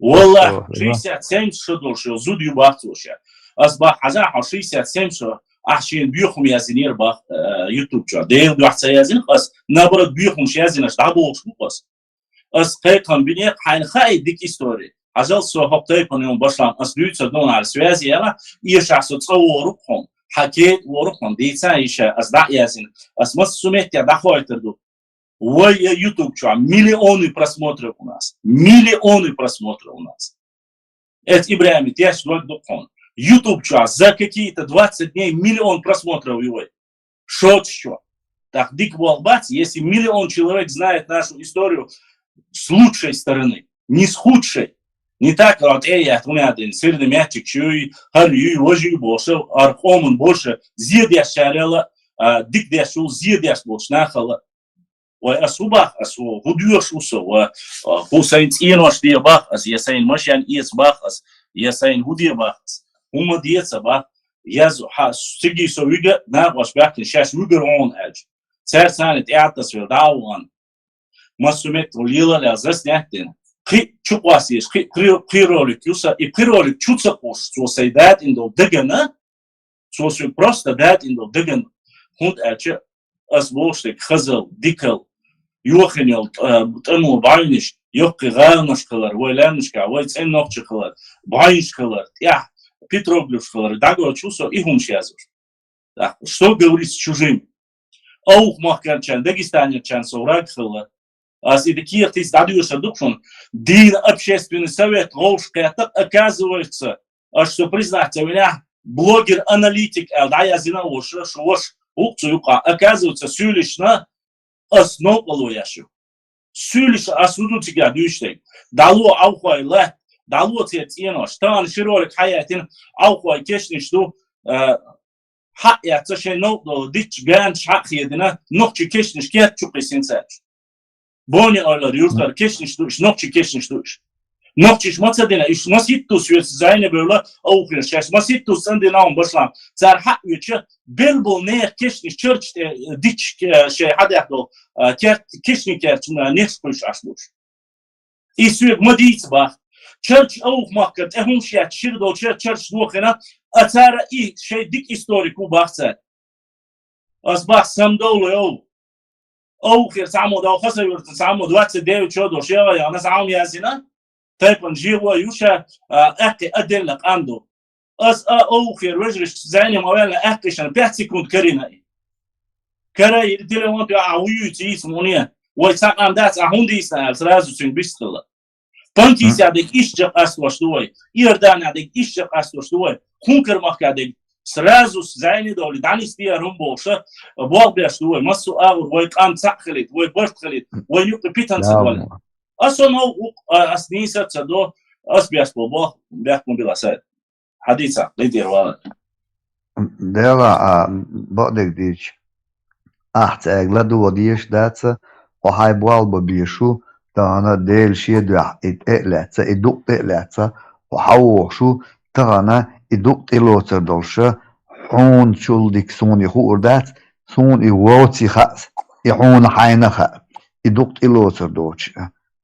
Валлахь, шестьдесят семь шо долуш йолу зуда ю бац ву ша. Ас бах, хьажахь хьо шестьдесят семь шо, ахь шена боьхам язйинера бах, э, YouTube чохь. Делан дуьхьа ца язйина ас, наоборот, боьхамаш язйинарш дӀабохуш бу ас. Ас кхайкхам бинехь, хьайна хаий дика истори. Хьажал со хӀокху тайпана йолу башлам, ас дуьйцур ду хьуна, связи яла, эшахь со цӀа вору хьуна, хьан кета вору хьуна, дийца а йиша, ас дӀа а язйина, ас массо меттехь дӀахойтур ду. Вай я YouTube чохь миллионы просмотров у нас. Миллионы просмотров у нас. Эцу ИбрахӀима теш дог ду хьуна. YouTube чохь за какие-то двадцать дней миллион просмотров ю вай. Шоцаш чохь. Так дика болх бац, если миллион человек знает нашу историю с лучшей стороны, не с худшей. Не так, а тӀе а яхьа, хӀунда аьлча, сирна меттиг чуьй, хӀара юй, важа юй бохуш, хӀара къоман бохуш, зе деш царел а, дика деш ву, зе деш болчу нахала. Вай ас хӀун бах, ас хӀу-, хӀу доьхуш ву со, ва, а, хӀу сайн цӀенош де бах ас, я сайн машен эца бах ас, я сайн хӀу де бах ас, хӀума деца бах, я з-, хьа, циги со вига, накъош баьхкина, шаьш вигар вон аьлча. Цаьрца царна тӀеӀаттас вел дӀа а вон. Массо меттехь лела а лела заснять дина. Кхы чу къоастаеш, кхы, кхы, кхы ролик ю са, и кхы ролик чу ца кхувсаш, цо сай датӀина долу дагана, цо соьга просто датӀина долу дагана. ХӀунда аьлча ас бохуш дерг хазал, дикал, йохийна йолу, а, тӀамо бӀаьвнаш, йоккхий гӀаланаш хилар, вай лаьмнашкахь, вай цӀен нохчий хилар, бӀаьвнаш хилар, тӀехь петроглифаш хилар, дӀагойтуш ву со и хӀумаш яздеш. Так, что говорить с чужими? Овху махкарчарна, дагестанерчарна со враг хилла. Ас и дикехтийца дӀадоьшур ду шуна. Дийна общественный совет вовшах кхетта, оказывается, аш со признать ца винехь, блогер-аналитик аьлла дӀаяздина а ваша, шу ваша, вукху цу юкъахь, оказывается, суьйлишна ас новкъарло еш ю. Суьйлиша ас хӀун ду цигахь дуьйцуш дерг? ДӀало Ӏовхой латта, дӀало церан цӀенош. Тахана ши ролик хьаяьхьина, Ӏовхой кешнаш ду, а, хьаъ яц шайн новкъа долу дитча, ганчаш хьаъ хедина, нохчий кешнаш керта чу кхиссина цаьрца. Бони-Ойлара юьртара кешнаш ду уьш, нохчий кешнаш ду уьш. Нохчийша ма ца дина, уьш маситтаза соьца зӀене бевлла, овхоьрша шаьш маситтаза цӀандина хьуна башлам. Цара хьаъ веча, белла болу нехан кешнаш чарча тӀе дитча, э, шайн хьадаьхна долу, э, керт-, кешнийн керта, э, нехаш кхуьйсуш Ӏаш луш. И соьга ма дийца бах. Чарча овха махкара тӀе хӀумаш етташ шира долчу чарча дохийна, а цара и шайн дика историк ву бах цара. Ас бах самдовла йов. Овхера цхьаммо дов Хасавюртан цхьаммо двадцать девять чо долуш яла яна цхьаммо яздина. Тайпан жио ю ша, а, аьккхи а делла къан ду. Ас а овхера вежаршка зайне ма ваьлла аьккхишан пять секунд карина и. Кара и телефон тӀе а вуьйцу йийца муне. Вай цхьа къам дац, а хӀунда йийцина аьлла, сразу цуьнга бистхилла. Панкисехь дерг иштта къастош ду вай. Иорданехь дерг иштта къастош ду вай. Хункар махкахь дерг сразу зайне довли, дӀанис дера хӀума бохуша, болх беш ду вай. Массо а агӀор вай къам цхьаъ хилийта, вай барт хилийта, вай юкъа питанца валийта. Аса новкъа вукъ, а, ас нийса ца до, ас беш бо бо, бехкун била сайт. Хьадийца, лидер вала. Дела, а, бакъдерг дийча, ахь цӀаьрга ладогӀа дезаш дац, хьо хьайн болх бан безаш ву, тахана Дела шен дуьхьа и тӀе а лаьцна, и дукъ тӀе а лаьцна, хьо хьан вохуш ву, тахана и дукъ тӀелоцур долуша, хьуна чул дика суна и хуур дац, суна и вовций хаьа, и хьуна хьайна хаьа, и дукъ тӀелоцур доцуш.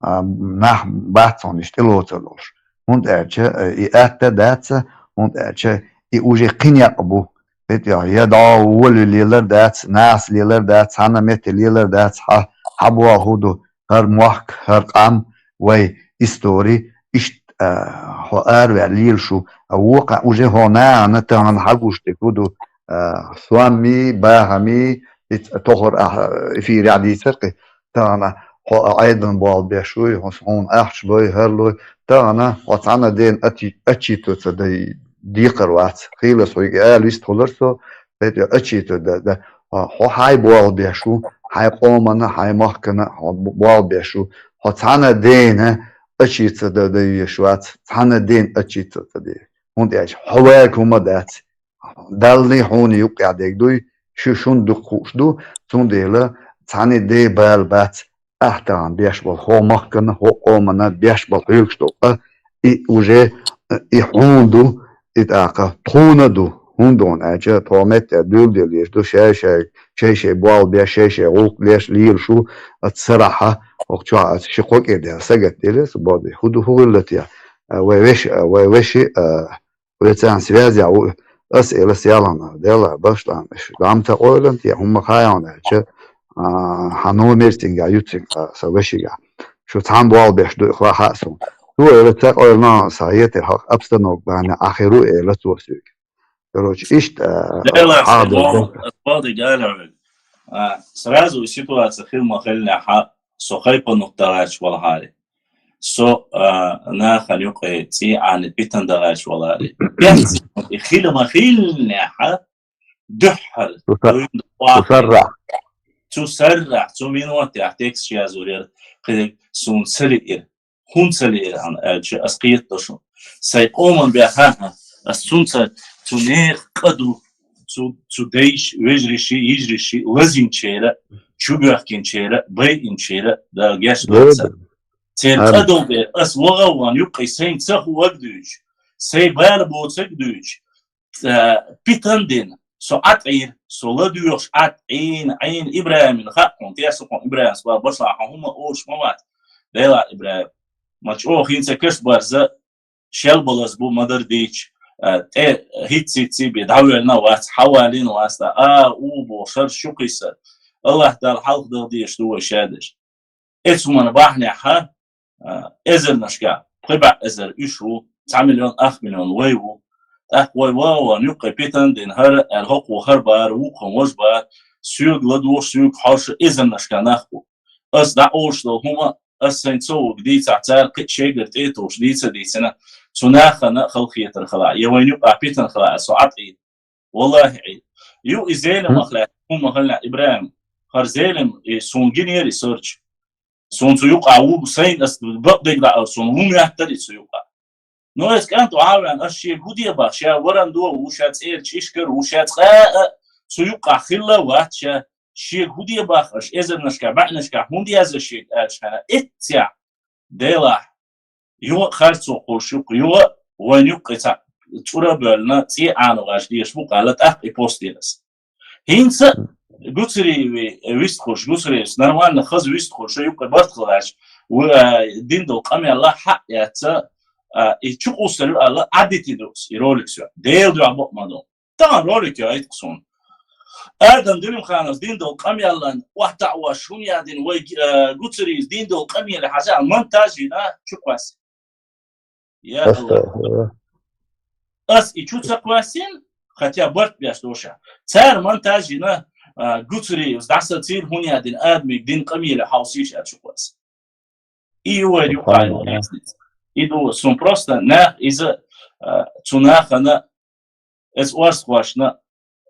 А, нах бац хьуна иштта тӀелоцур долуш. ХӀунда аьлча, э, и атта дац, хӀунда аьлча и уже кхин некъ бу. ХӀетахь я дӀа волаве лелар дац, нахаца лелар дац, цхьана метте лелар дац, хьан, хьан болх хӀун ду, хӀара мохк, хӀара къам, вай истори, иштта, а, хьо араваьлла лелаш ву. А вукху уже хьо нахана тахана хьан гуш дерг хӀун ду, а, сомми, бахамми, и ц-, тохара ахь эфирехь дийцар кхин, тахана хьо а Ӏедална болх беш вуй, хьо хьуна ахча лой, хӀара лой, тахана хьо цхьана дена ачи-, ачийто ца дай декхар вац. Хийла со хьоьга ала вистхулар со, тӀе ачийто да, да, хьо хьайн болх беш ву, хьайн къомана, хьайн махкана хьо б-, болх беш ву, хьо цхьана дена ачийца да, дай веш вац, цхьана дена ачийца ца дай. ХӀунда аьлча хьо ваьлла хӀума дац. Далла хьуна юккъехь дерг дуй, шу шун дукха хууш ду, цундела цхьана де бала бац, ахь тахана беш болу хьо махкана, хьо къомана беш болу хьоьгуш долу къа, и уже, и хьуна ду, и тӀаккха тхуна ду, хӀунда аьлча тхо метта дуьйладелла езаш ду, шай-шай, шай-шай болх беш, шай-шай гӀуллакх леш лелаш ву, аса сарахьа, хӀокху чохь аса ши кхо кӀира дела сагатделира, аса боху, хӀун ду, хӀун хилла те? А, вай веши, а, вай веши, а, Вай царна связь яхь ву, ас элас ялана, дела, башлан, иш дам ца къойлан, те хӀумма хаян аьлча, а, хьан номер цуьнгахь ю цуьнга, сан вешигахь. Шу цхьаьна болх беш ду, хьо хаьа суна. Цо элас ца къойлан, сан хетар хьо обстановка бахьана ахир ву элас цо соьга. Короче, иштта, а, Дела, хьан Саймон, дела. Ас баьлла гала вега. А, сразу и ситуация хила ма хиллехьа, со хайпанут далаьлча валахьари. Со, а, нахана юкъе цӀий Ӏани питан далаьлча валахьари. Пять секунд, и хила ма хиллехьа, дуьххьара, Цу са-, дуьйна цу саррахь. Цу саррахь, цу минотехь текст язур яра, кхидерг суна ца лиира. ХӀунда ца лиира аьлча, ас кхетадо шуна. Сайн къоман баьхна, ас цунца цу нехан къа ду, цу, цу дайша, вежарши, йижарши, лазийначеран, чубоьхкинчеран, байинчеран, Дала гечдойла царна. Церан къа ду бен, ас вагӀа а ван юккъе сайн ца хӀуъаг дуьйцу, сайн бала боцург дуьйцу, э, питан дина, со Ӏа тӀера, со ладоьгӀуш Ӏа тӀе, Ӏийна, Ӏийна ИбрахӀимна хаьа хьуна, тӀе со хьуна ИбрахӀимас бан башла хьан хӀума ош ма вац. Дела ИбрахӀим. ма чӀоагӀа хӀинца каш барза, шел балаз бу ма-дарра дийцача, а, тӀе хӀицца-хӀицца бе дӀавоьллина вац, хьавалийна вац, а, у бо, шар шу кхийсар. АллахӀ Дала хьалха дала дезаш ду вай шадеш. Эцу хӀуман бахьанехьа, а, эзарнашка, пхи бӀаь эзар уьш ву, цхьа миллион, ах миллион вай ву. ТӀаккха вай ва, ван юккъе питан дин хӀара, аьлла хӀокхо хӀара бара, вукхо вож бара, соьга ладугӀуш, соьга хьош эзарнашка нах бу. Ас дӀаолуш долу хӀума, ас сайн цо вуг дийцахь, цара кхин а шегара тӀе а тухуш дийца а дийцина, цу нахана а халахетар хила, я вайн юкъахь питан хила, со Ӏа тӀе. Валлахи, Ӏе. Ю и Зелимах лаьцна хӀума хӀаллехь, ИбрахӀим, хӀара Зелим, и суна гинера и сурч. Суна цу юкъахь ву, сайна ас бакъдерг дӀа ара, суна ву моьттара и цу юкъахь. Ну, эс кӀант ваьлла, ас шега хӀу де бах, ша варан до ву, ша цӀера чӀишкара ву, ша цкъа а цу юкъахь хилла вац, ша шега хӀу де бах, аш эзарнашка, бӀаьнашка хӀунда яза шега аьлча хьана, эццехь, Делахь, юха а харцо кхуш юккъе, юха а вайн юккъе цхьа цӀура а боьллина, цӀе Ӏанаваш дезаш бу, къала тӀаккха и пост динас. ХӀинца Гуцериеви вистхуш, Гуцериевс нормально хаза вистхуш, юккъе барт хилаьш, дин долу къамел хьаъ яц, а, и чу къуссар ю аьлла, Ӏадити ду и ролик соьга. Дела дуьхьа бакъ ма ду. Тахана ролик яйта суна. Адам Делимхановс дин долу къамелан охьатаӀош хӀун ядина вай, а, Гуцериевс дин долу къамеле хьажа, монтаж йина чу кхоссина. Я АллахӀ. Ас и чу ца кхоссина, хотя барт беш доша. Цара монтаж йина, а, Гуцериевс дӀасацийра хӀун ядина адамиг дин къамеле хьовсийша аьлла чу кхоссина. И ю вай юкъа разница. И ду, сун просто нах иза, а, цу нахана эц орстхошна,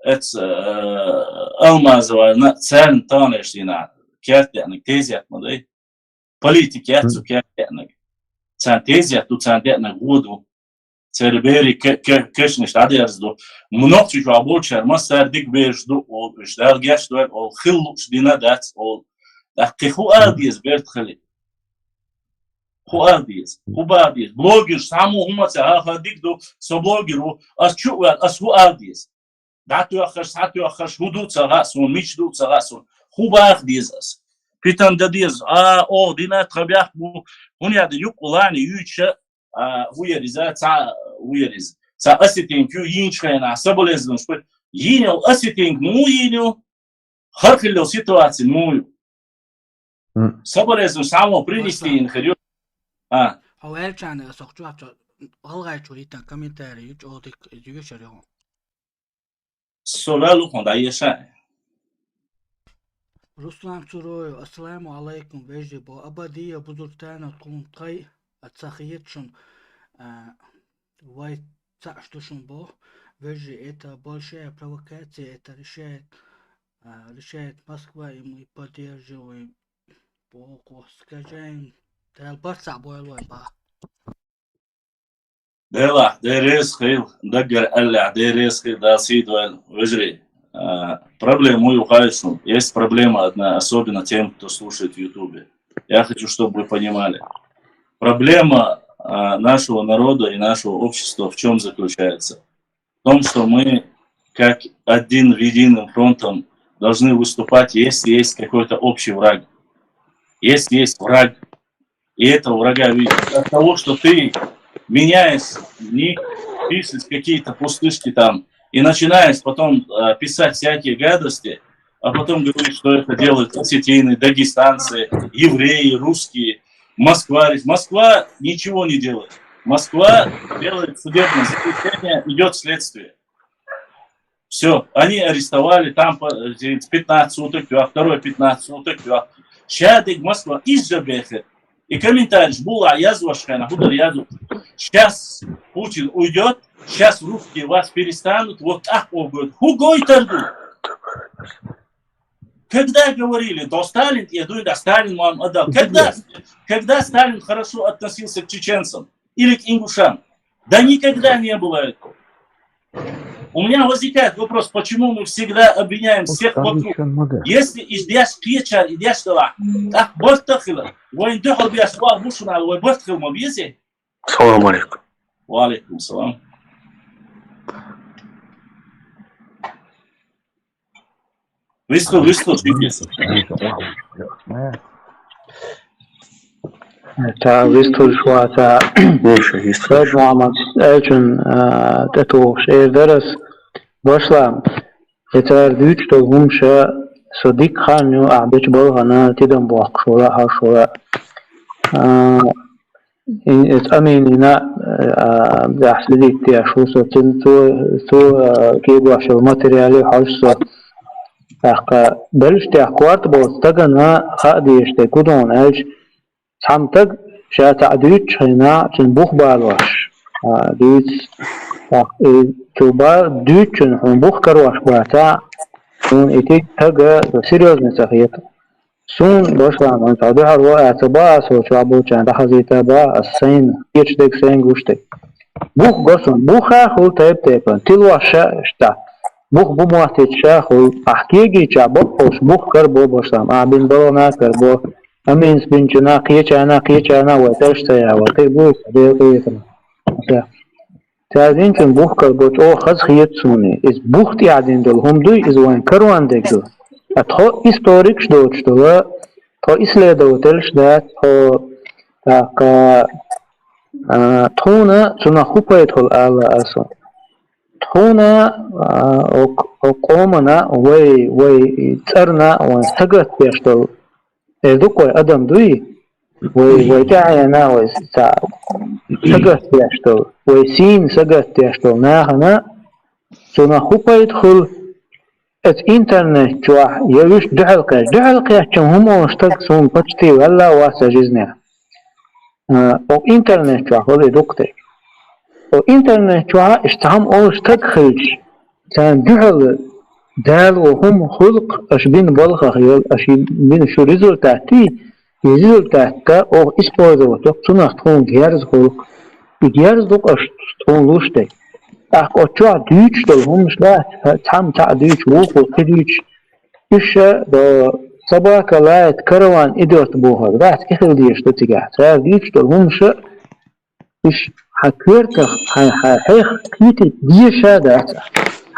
эц, э, Алмазоварна, царна таханаш дийнахь керта деанарг тезет ма дай. Политика яц цу керта деанарг. Царна тезет ду, царна деанарг вон ду. Церан берийн ке-, ке-, кешнаш дӀадерза ду. Нохчийчохь болчара массара дика бераш ду, олу уьш Дала гечдойла, олу хила лууш дина дац, олу. ТӀаккха кхин хӀун ала деза берта хили? ХӀун ала деза? ХӀун бала деза? Блогерш цхьаммо хӀума ца хьаха дика ду, со блогер ву, ас чу а ваьлла, ас хӀун ала деза? ДӀатоьххаш, схьатоьххаш, хӀун ду ца хаьа суна, мича ду ца хаьа суна, хӀун баха деза ас? Питан дан деза, а, о, дина тхан бехк бу, хӀун яда юккъулани юьйча, а, хӀун яр иза, цхьа, хӀун яр иза? Цхьа осетинка ю, йийначу хенахь, соболезнуешь, йийна йолу осетинка муха йийна ю? ХӀара хилла йолу ситуаци муха ю? М. Соболезнуешь, самого принести Василий. Йийна хир ю. А. Хьо ваьлчахьана, ас хӀокху чохь цо гӀалгӀайчо йиттина комментарий ю, чӀогӀа дика иза йоьшур ю хьуна. Со ваьлла хьуна дӀаеша. Руслан Цуроев, ассаламу алайкум, вежарий, бо Абадиев, Бузуртанов, тхуна тхай а ца хета шуна, а, вай цхьаъ ду шуна бо, вежарий, это большая провокация, это решает, а, решает Москва, и мы поддерживаем. Бо кху скажем, Дала барт цхьаъ бойла вай, ба. Делахь, Дела реза хила, даггара аьллехь, Дела реза хила, Дала сий дойла, вежарий. А, проблема ю хаьий шуна. Есть проблема одна, особенно тем, кто слушает в Ютубе. Я хочу, чтобы вы понимали. Проблема, а, нашего народа и нашего общества в чём заключается? В том, что мы, как один единым фронтом, должны выступать, если есть какой-то общий враг. Если есть враг, и этого врага видеть. От того, что ты меняешь ник, пишешь какие-то пустышки там, и начинаешь потом, э, писать всякие гадости, а потом говоришь, что это делают осетины, дагестанцы, евреи, русские. Москва, Москва ничего не делает. Москва делает судебное заключение, идёт следствие. Всё, они арестовали, там по, э, пятнадцать суток, а второй пятнадцать суток, а. Ша дерг Москва иза бехе. И комментарий була язва шхена, худор язва. Сейчас Путин уйдёт, сейчас русские вас перестанут, вот так он говорит. Хугой торгует. Когда говорили, до Сталин, я думаю, да, Сталин вам отдал. Когда, когда Сталин хорошо относился к чеченцам или к ингушам? Да никогда не было этого. У меня возникает вопрос, почему мы всегда обвиняем всех вокруг. Если идешь к вечер, идешь туда, так барт хила. Вайн духал бьяш, ва бушна, вай барт хил ма бьезе. Салам алейкум. Ва алейкум салам. Висту, висту, чипис. Ца вистхуьлуш ваца. Вуьйша вистхуьлуш. Сайд-Мухьаммад аьллачун, а, тӀетухуш эр дара ас. Башлам, и цара дуьйцуш долу хӀума ша со дика хан ю, ахь бечу балхана тидам бохкуш вала, хьаш вала. А, ин-, эца Аминина, а, баьхьа следить деш ву со, цин-, цо, цо, а, кегош йолу материале хьожуш со. ТӀаккха беллаш тӀехь корта болу стагана хаа дезаш дерг хӀун ду аьлча, цхьамма таг ша цхьаъ дуьйцучу хенахь, цуьнан бух балош, а, дуьйцу. ТӀаккха и цо ба-, дуьйцучун хьуна бух карош бацахь, хьуна и тиг тага серьёзный ца хета. Суна башлам, хьуна цхьа дуьхьал ву а ца баха, со чохь болчарна дӀахазийта баха, ас сайна кхеташ дерг сайна гуш дерг. Бух го суна, буха хуьлу тайп-тайпана, тилош ша иштта. Бух бу моттийча ша хуьлу, ахь кегийчахь бакъ болуш бух карабо башлам, ахь бина баланах карабо, Аминас бинчунах, кхечарнах, кхечарнах вай тӀаьш ца яхь, вай кхин а буьйса, Делан къинхетамах. Цара динчун бух карабо чӀогӀа хаза хета суна. Иза бух тӀехь дина долу хӀума дуй, иза вайн карон дерг ду. Ткъа тхо историкаш доцуш долу, тхо исследователаш дац, тхо, тӀаккха, а, тхуна цунах хӀун пайда хуьлу ала аса. Тхуна, а, оцу, оцу къомана вай, вай цӀарна, вайн сагатдеш долу, эр ду-кх вай адам дуй, вай, вай тӀаьхьенна, вай ца-, сагатдеш долу, вай сийна сагатдеш долу нахана, цунах хӀун пайда хуьлу, оцу интернет чохь я вуьшта дуьхьал кхаьчча. Дуьхьал кхаьчча хӀума олуш стаг суна почти ваьлла а вац сан жизнехь. А, оцу интернет чохь хуьлу и дукха дерг. Оцу интернет чохь иштта цхьамма олуш стаг хилча, царна дуьхьал Дала ву хӀума хуьлу-кх аша бина балхах йолу, аша бина шу результатий, и результатка оха использовать йо-кх, цунах тхуна герз хуьлу-кх. И герз ду-кх аша тхуна луш дерг. ТӀаккха оцу чохь дуьйцуш долу хӀуманаш дац, цхьамма цхьаъ дуьйцуш, вукхо кхин дуьйцуш, уьш ша до собака лает, караван идёт бохург дац, и хила дезаш ду цигахь. Цара дуьйцуш долу хӀуманаш, уьш хьан коьртах, хьайн, хьайн хьех кхетийта дезаш а дац.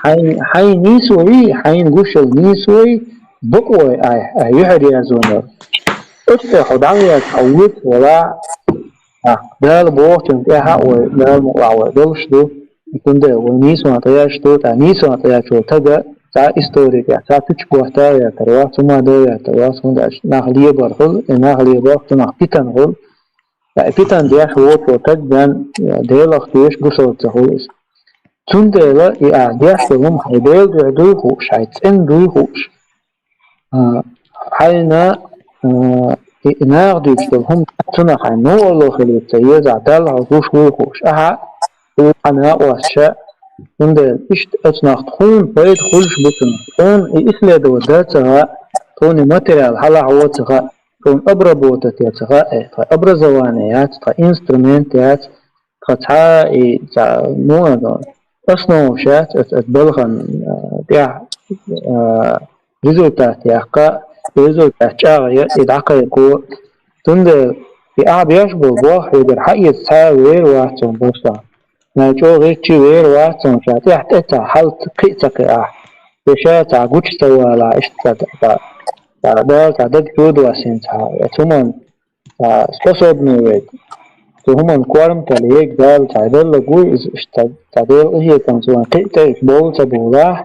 Хьайн, хьайн нийсо йий, хьайна гуш йолу нийсо йий, бакъо йий, ай, ай, юьхьар яздо нара. Оцу тӀе хьо дӀавеаза, хьо вуьйцу вала, а, Дала бохучунна тӀаьхьа а вай, Дала мукъалахь вай долуш ду, и цундела вай нийсонан тӀе еш ду, тӀаккха нийсонан тӀе еш волу тага цхьа историк а, цхьа пуьчу ботта а веттар вац, хӀума до веттар вац, хӀунда аьлча нах лебар хуьлу, и нах лебар цунах питана хуьлу. Ткъа и питана деш воцу таг бен, Делах тоьшу гушалла ца хуьлу иза. Цундела и ахь деш долу хӀума хьайн Делан дуьхьа дуй хууш, хьайн цӀена дуй хууш, а, хьайна, а, и, и наха дуьйцуш долу хӀума цунах хьайн новкъарло хилийта ца езахь, Далла хьо гуш вуй хууш. Ахьа, хьан накъосташа, цундела иштта оцунах тхуна пайда хуьлуш бу цунах. Тхуна и исследовать дан ца хаьа, тхуна и материал хьалахьо ца хаьа, тхуна обработать ян ца хаьа, тхан образование яц, тхан инструмент яц, тхан цхьа и цхьа, ну, основа яц, оцу, оцу балхана, а, тӀехь, а, результат яккха, результат чӀагӀъян, и дӀакхайкхо. Цундела и ахь беш болу болх хьоьгара хьаэца цхьа а вер вац хьуна башлахь. Нагахь чӀогӀа гӀиртчий вер вац хьуна, ша тӀехь тӀе ца хьалт кхин а ца кхиахь. Я ша цхьа гучу ца валахь, иштта цхьа, цхьа, цхьа Дала цхьа даг чу доссийна цхьа, оцу хӀуманна цхьа способный верг, цу хӀуманна корматалла ерг Дала цхьа деллаг вуй, иза иштта цхьа, цхьа Делан къинхетамца вайн кхин а тӀе уьш бовла ца бовлахь.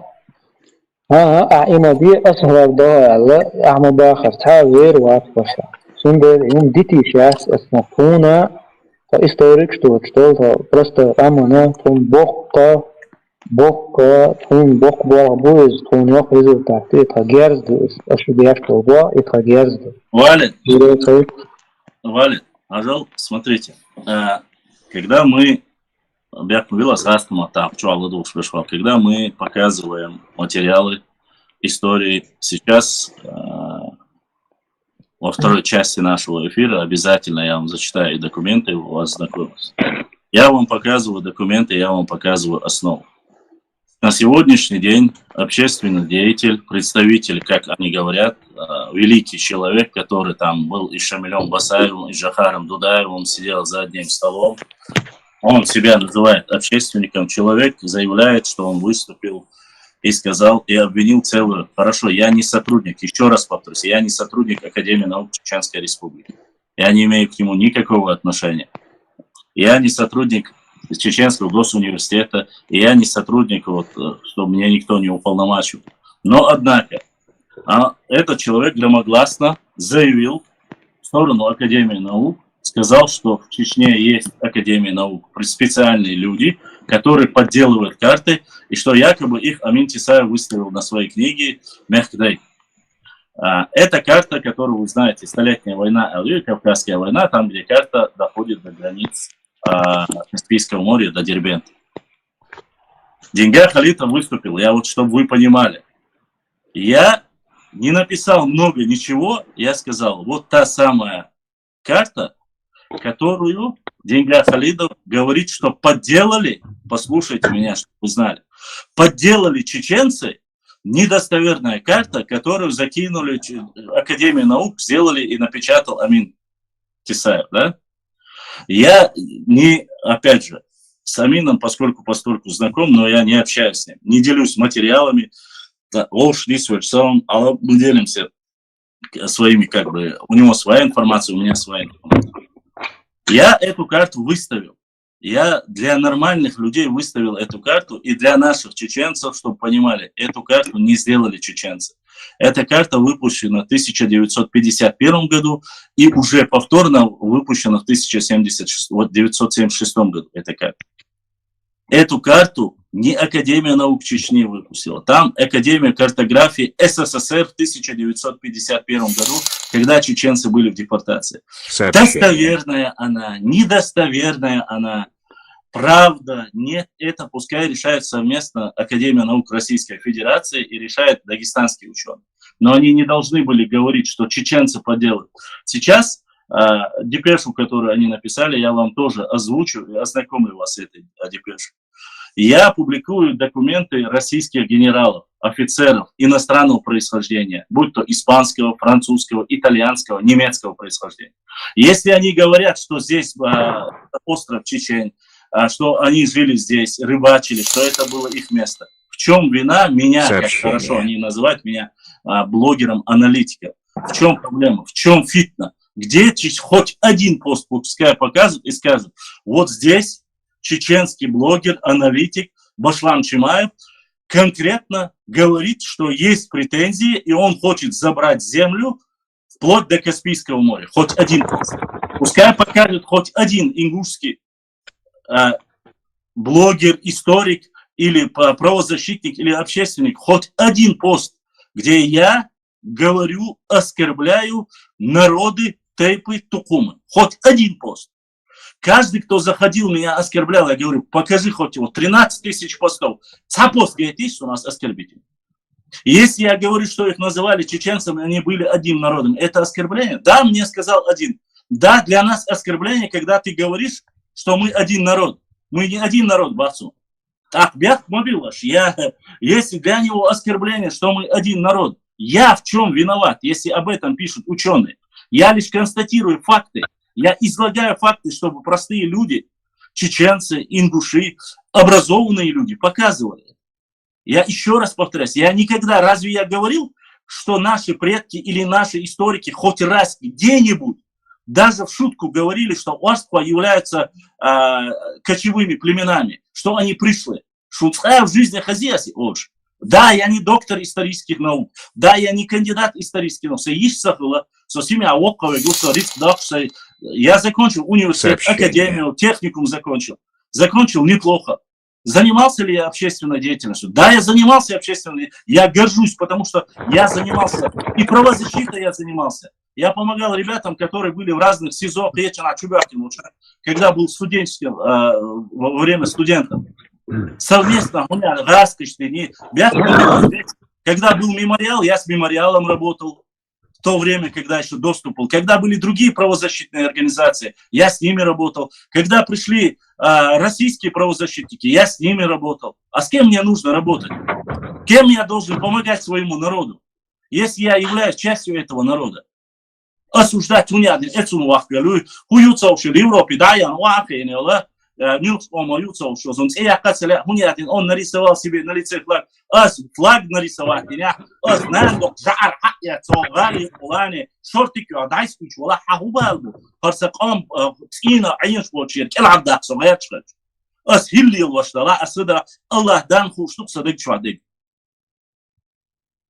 ХӀан-хӀа, ахь и ма де, аса хӀара догӀа аьлла, ахь ма бахара, цхьа а вер вац башлахь. Цундела и хӀума дитийша яц, аса тхуна, тхан историкаш доцуш долу, тхан просто къамана, тхуна боккха, боккха, тхуна боккха болх бу иза, тхуна йоккха результат ду, и тхан герз ду иза, аша деш долу болх, и тхан герз ду. Валид, Валид, Ажал, смотрите, а, когда мы, бехк ма билла, аз хастам аттахь, чохь ладугӀуш беш вал, когда мы показываем материалы истории, сейчас, а, во второй части нашего эфира обязательно я вам зачитаю документы, у вас знакомы. Я вам показываю документы, я вам показываю основу. На сегодняшний день общественный деятель, представитель, как они говорят, э, великий человек, который там был и с Шамилем Басаевым, и с Джохаром Дудаевым, сидел за одним столом, он себя называет общественником, человек заявляет, что он выступил и сказал, и обвинил целую... Хорошо, я не сотрудник, еще раз повторюсь, я не сотрудник Академии наук Чеченской Республики. Я не имею к нему никакого отношения. Я не сотрудник Чеченского госуниверситета, и я не сотрудник, вот, э, что меня никто не уполномочил. Но, однако, а, этот человек громогласно заявил в сторону Академии наук, сказал, что в Чечне есть Академия наук, специальные люди, которые подделывают карты, и что якобы их Амин Тисаев выставил на своей книге «Мехкдай». А, это карта, которую вы знаете, Столетняя война, или Кавказская война, там, где карта доходит до границ, а, Каспийского моря, до Дербента. Денга Халитов выступил, я вот, чтобы вы понимали. Я не написал много ничего, я сказал, вот та самая карта, которую Денга Халитов говорит, что подделали, послушайте меня, чтобы вы знали, подделали чеченцы, недостоверная карта, которую закинули Академию наук, сделали и напечатал Амин Тисаев, да? Я не, опять же, с Амином поскольку постольку знаком, но я не общаюсь с ним, не делюсь материалами, да, ложь не свой, в целом, а мы делимся своими, как бы, у него своя информация, у меня своя информация. Я эту карту выставил. Я для нормальных людей выставил эту карту, и для наших чеченцев, чтобы понимали, эту карту не сделали чеченцы. Эта карта выпущена в тысяча девятьсот пятьдесят первом году и уже повторно выпущена в тысяча семьдесят шесть, вот, девятьсот семьдесят шестом году эта карта. Эту карту не Академия наук Чечни выпустила. Там Академия картографии СССР в тысяча девятьсот пятьдесят первом году, когда чеченцы были в депортации. Сообщение. Достоверная она, недостоверная она, правда, нет, это пускай решают совместно Академия наук Российской Федерации и решают дагестанские ученые. Но они не должны были говорить, что чеченцы подделывают. Сейчас а, депешу, которую они написали, я вам тоже озвучу и ознакомлю вас с этой, а, депешей. Я публикую документы российских генералов, офицеров иностранного происхождения, будь то испанского, французского, итальянского, немецкого происхождения. Если они говорят, что здесь а, остров Чечень, а, что они жили здесь, рыбачили, что это было их место, в чем вина меня, как хорошо они называют меня, а, блогером-аналитиком? В чем проблема? В чем фитна? Где чеч- хоть один пост пускай показывают и скажут, вот здесь чеченский блогер, аналитик Башлам Чимаев конкретно говорит, что есть претензии, и он хочет забрать землю вплоть до Каспийского моря. Хоть один пост. Пускай покажет хоть один ингушский а, блогер, историк или правозащитник, или общественник, хоть один пост, где я говорю, оскорбляю народы тейпы тукумы. Хоть один пост. Каждый, кто заходил, меня оскорблял, я говорю, покажи хоть его. Тринадцать тысяч постов. Ца пост, говорит, есть у нас оскорбитель. Если я говорю, что их называли чеченцами, они были одним народом, это оскорбление? Да, мне сказал один. Да, для нас оскорбление, когда ты говоришь, что мы один народ. Мы не один народ, Бахцу. Так, бях мобилаш. Я, если для него оскорбление, что мы один народ, я в чем виноват, если об этом пишут ученые? Я лишь констатирую факты. Я излагаю факты, чтобы простые люди, чеченцы, ингуши, образованные люди показывали. Я еще раз повторяюсь, я никогда, разве я говорил, что наши предки или наши историки хоть раз где-нибудь даже в шутку говорили, что Уарсква являются а, кочевыми племенами, что они пришлые? Шуцкая в жизни хазияси ож. Да, я не доктор исторических наук, да, я не кандидат исторических наук, со ищ сахула, со сими авоккаве гуса риск докса. Я закончил университет, сообщение, академию, техникум закончил. Закончил неплохо. Занимался ли я общественной деятельностью? Да, я занимался общественной. Я горжусь, потому что я занимался и правозащитой я занимался. Я помогал ребятам, которые были в разных СИЗО, Кечана, Чубякин, когда был студенческим, э, во время студентом. Совместно, у меня раскочты, не, когда был мемориал, я с мемориалом работал. В то время, когда еще доступ был, когда были другие правозащитные организации, я с ними работал. Когда пришли а, российские правозащитники, я с ними работал. А с кем мне нужно работать? Кем я должен помогать своему народу, если я являюсь частью этого народа? Осуждать унядин эцун вахгалу, хуюцауши Европе, да, я вахенела, э, муьлхха къоман юкъе ца волуш, цӀе яккха ца лаьа, хӀунда аьлча он нарисовал себе на лице флаг. Ас флаг нарисовать дина, ас нана доккха жӀар хьаъ яц цо гӀали къулане, шортик йо дӀайсхьуьйтуш вала, хьан хӀун бала бу? ХӀара сан къам, э, цӀийнан Ӏенаш волчера кӀелхьардаккха со гӀерташ хилча. Ас хӀилла лелош дала, ас сан дара, Аллах дан хууш ду-кх сан даг чохь дерг.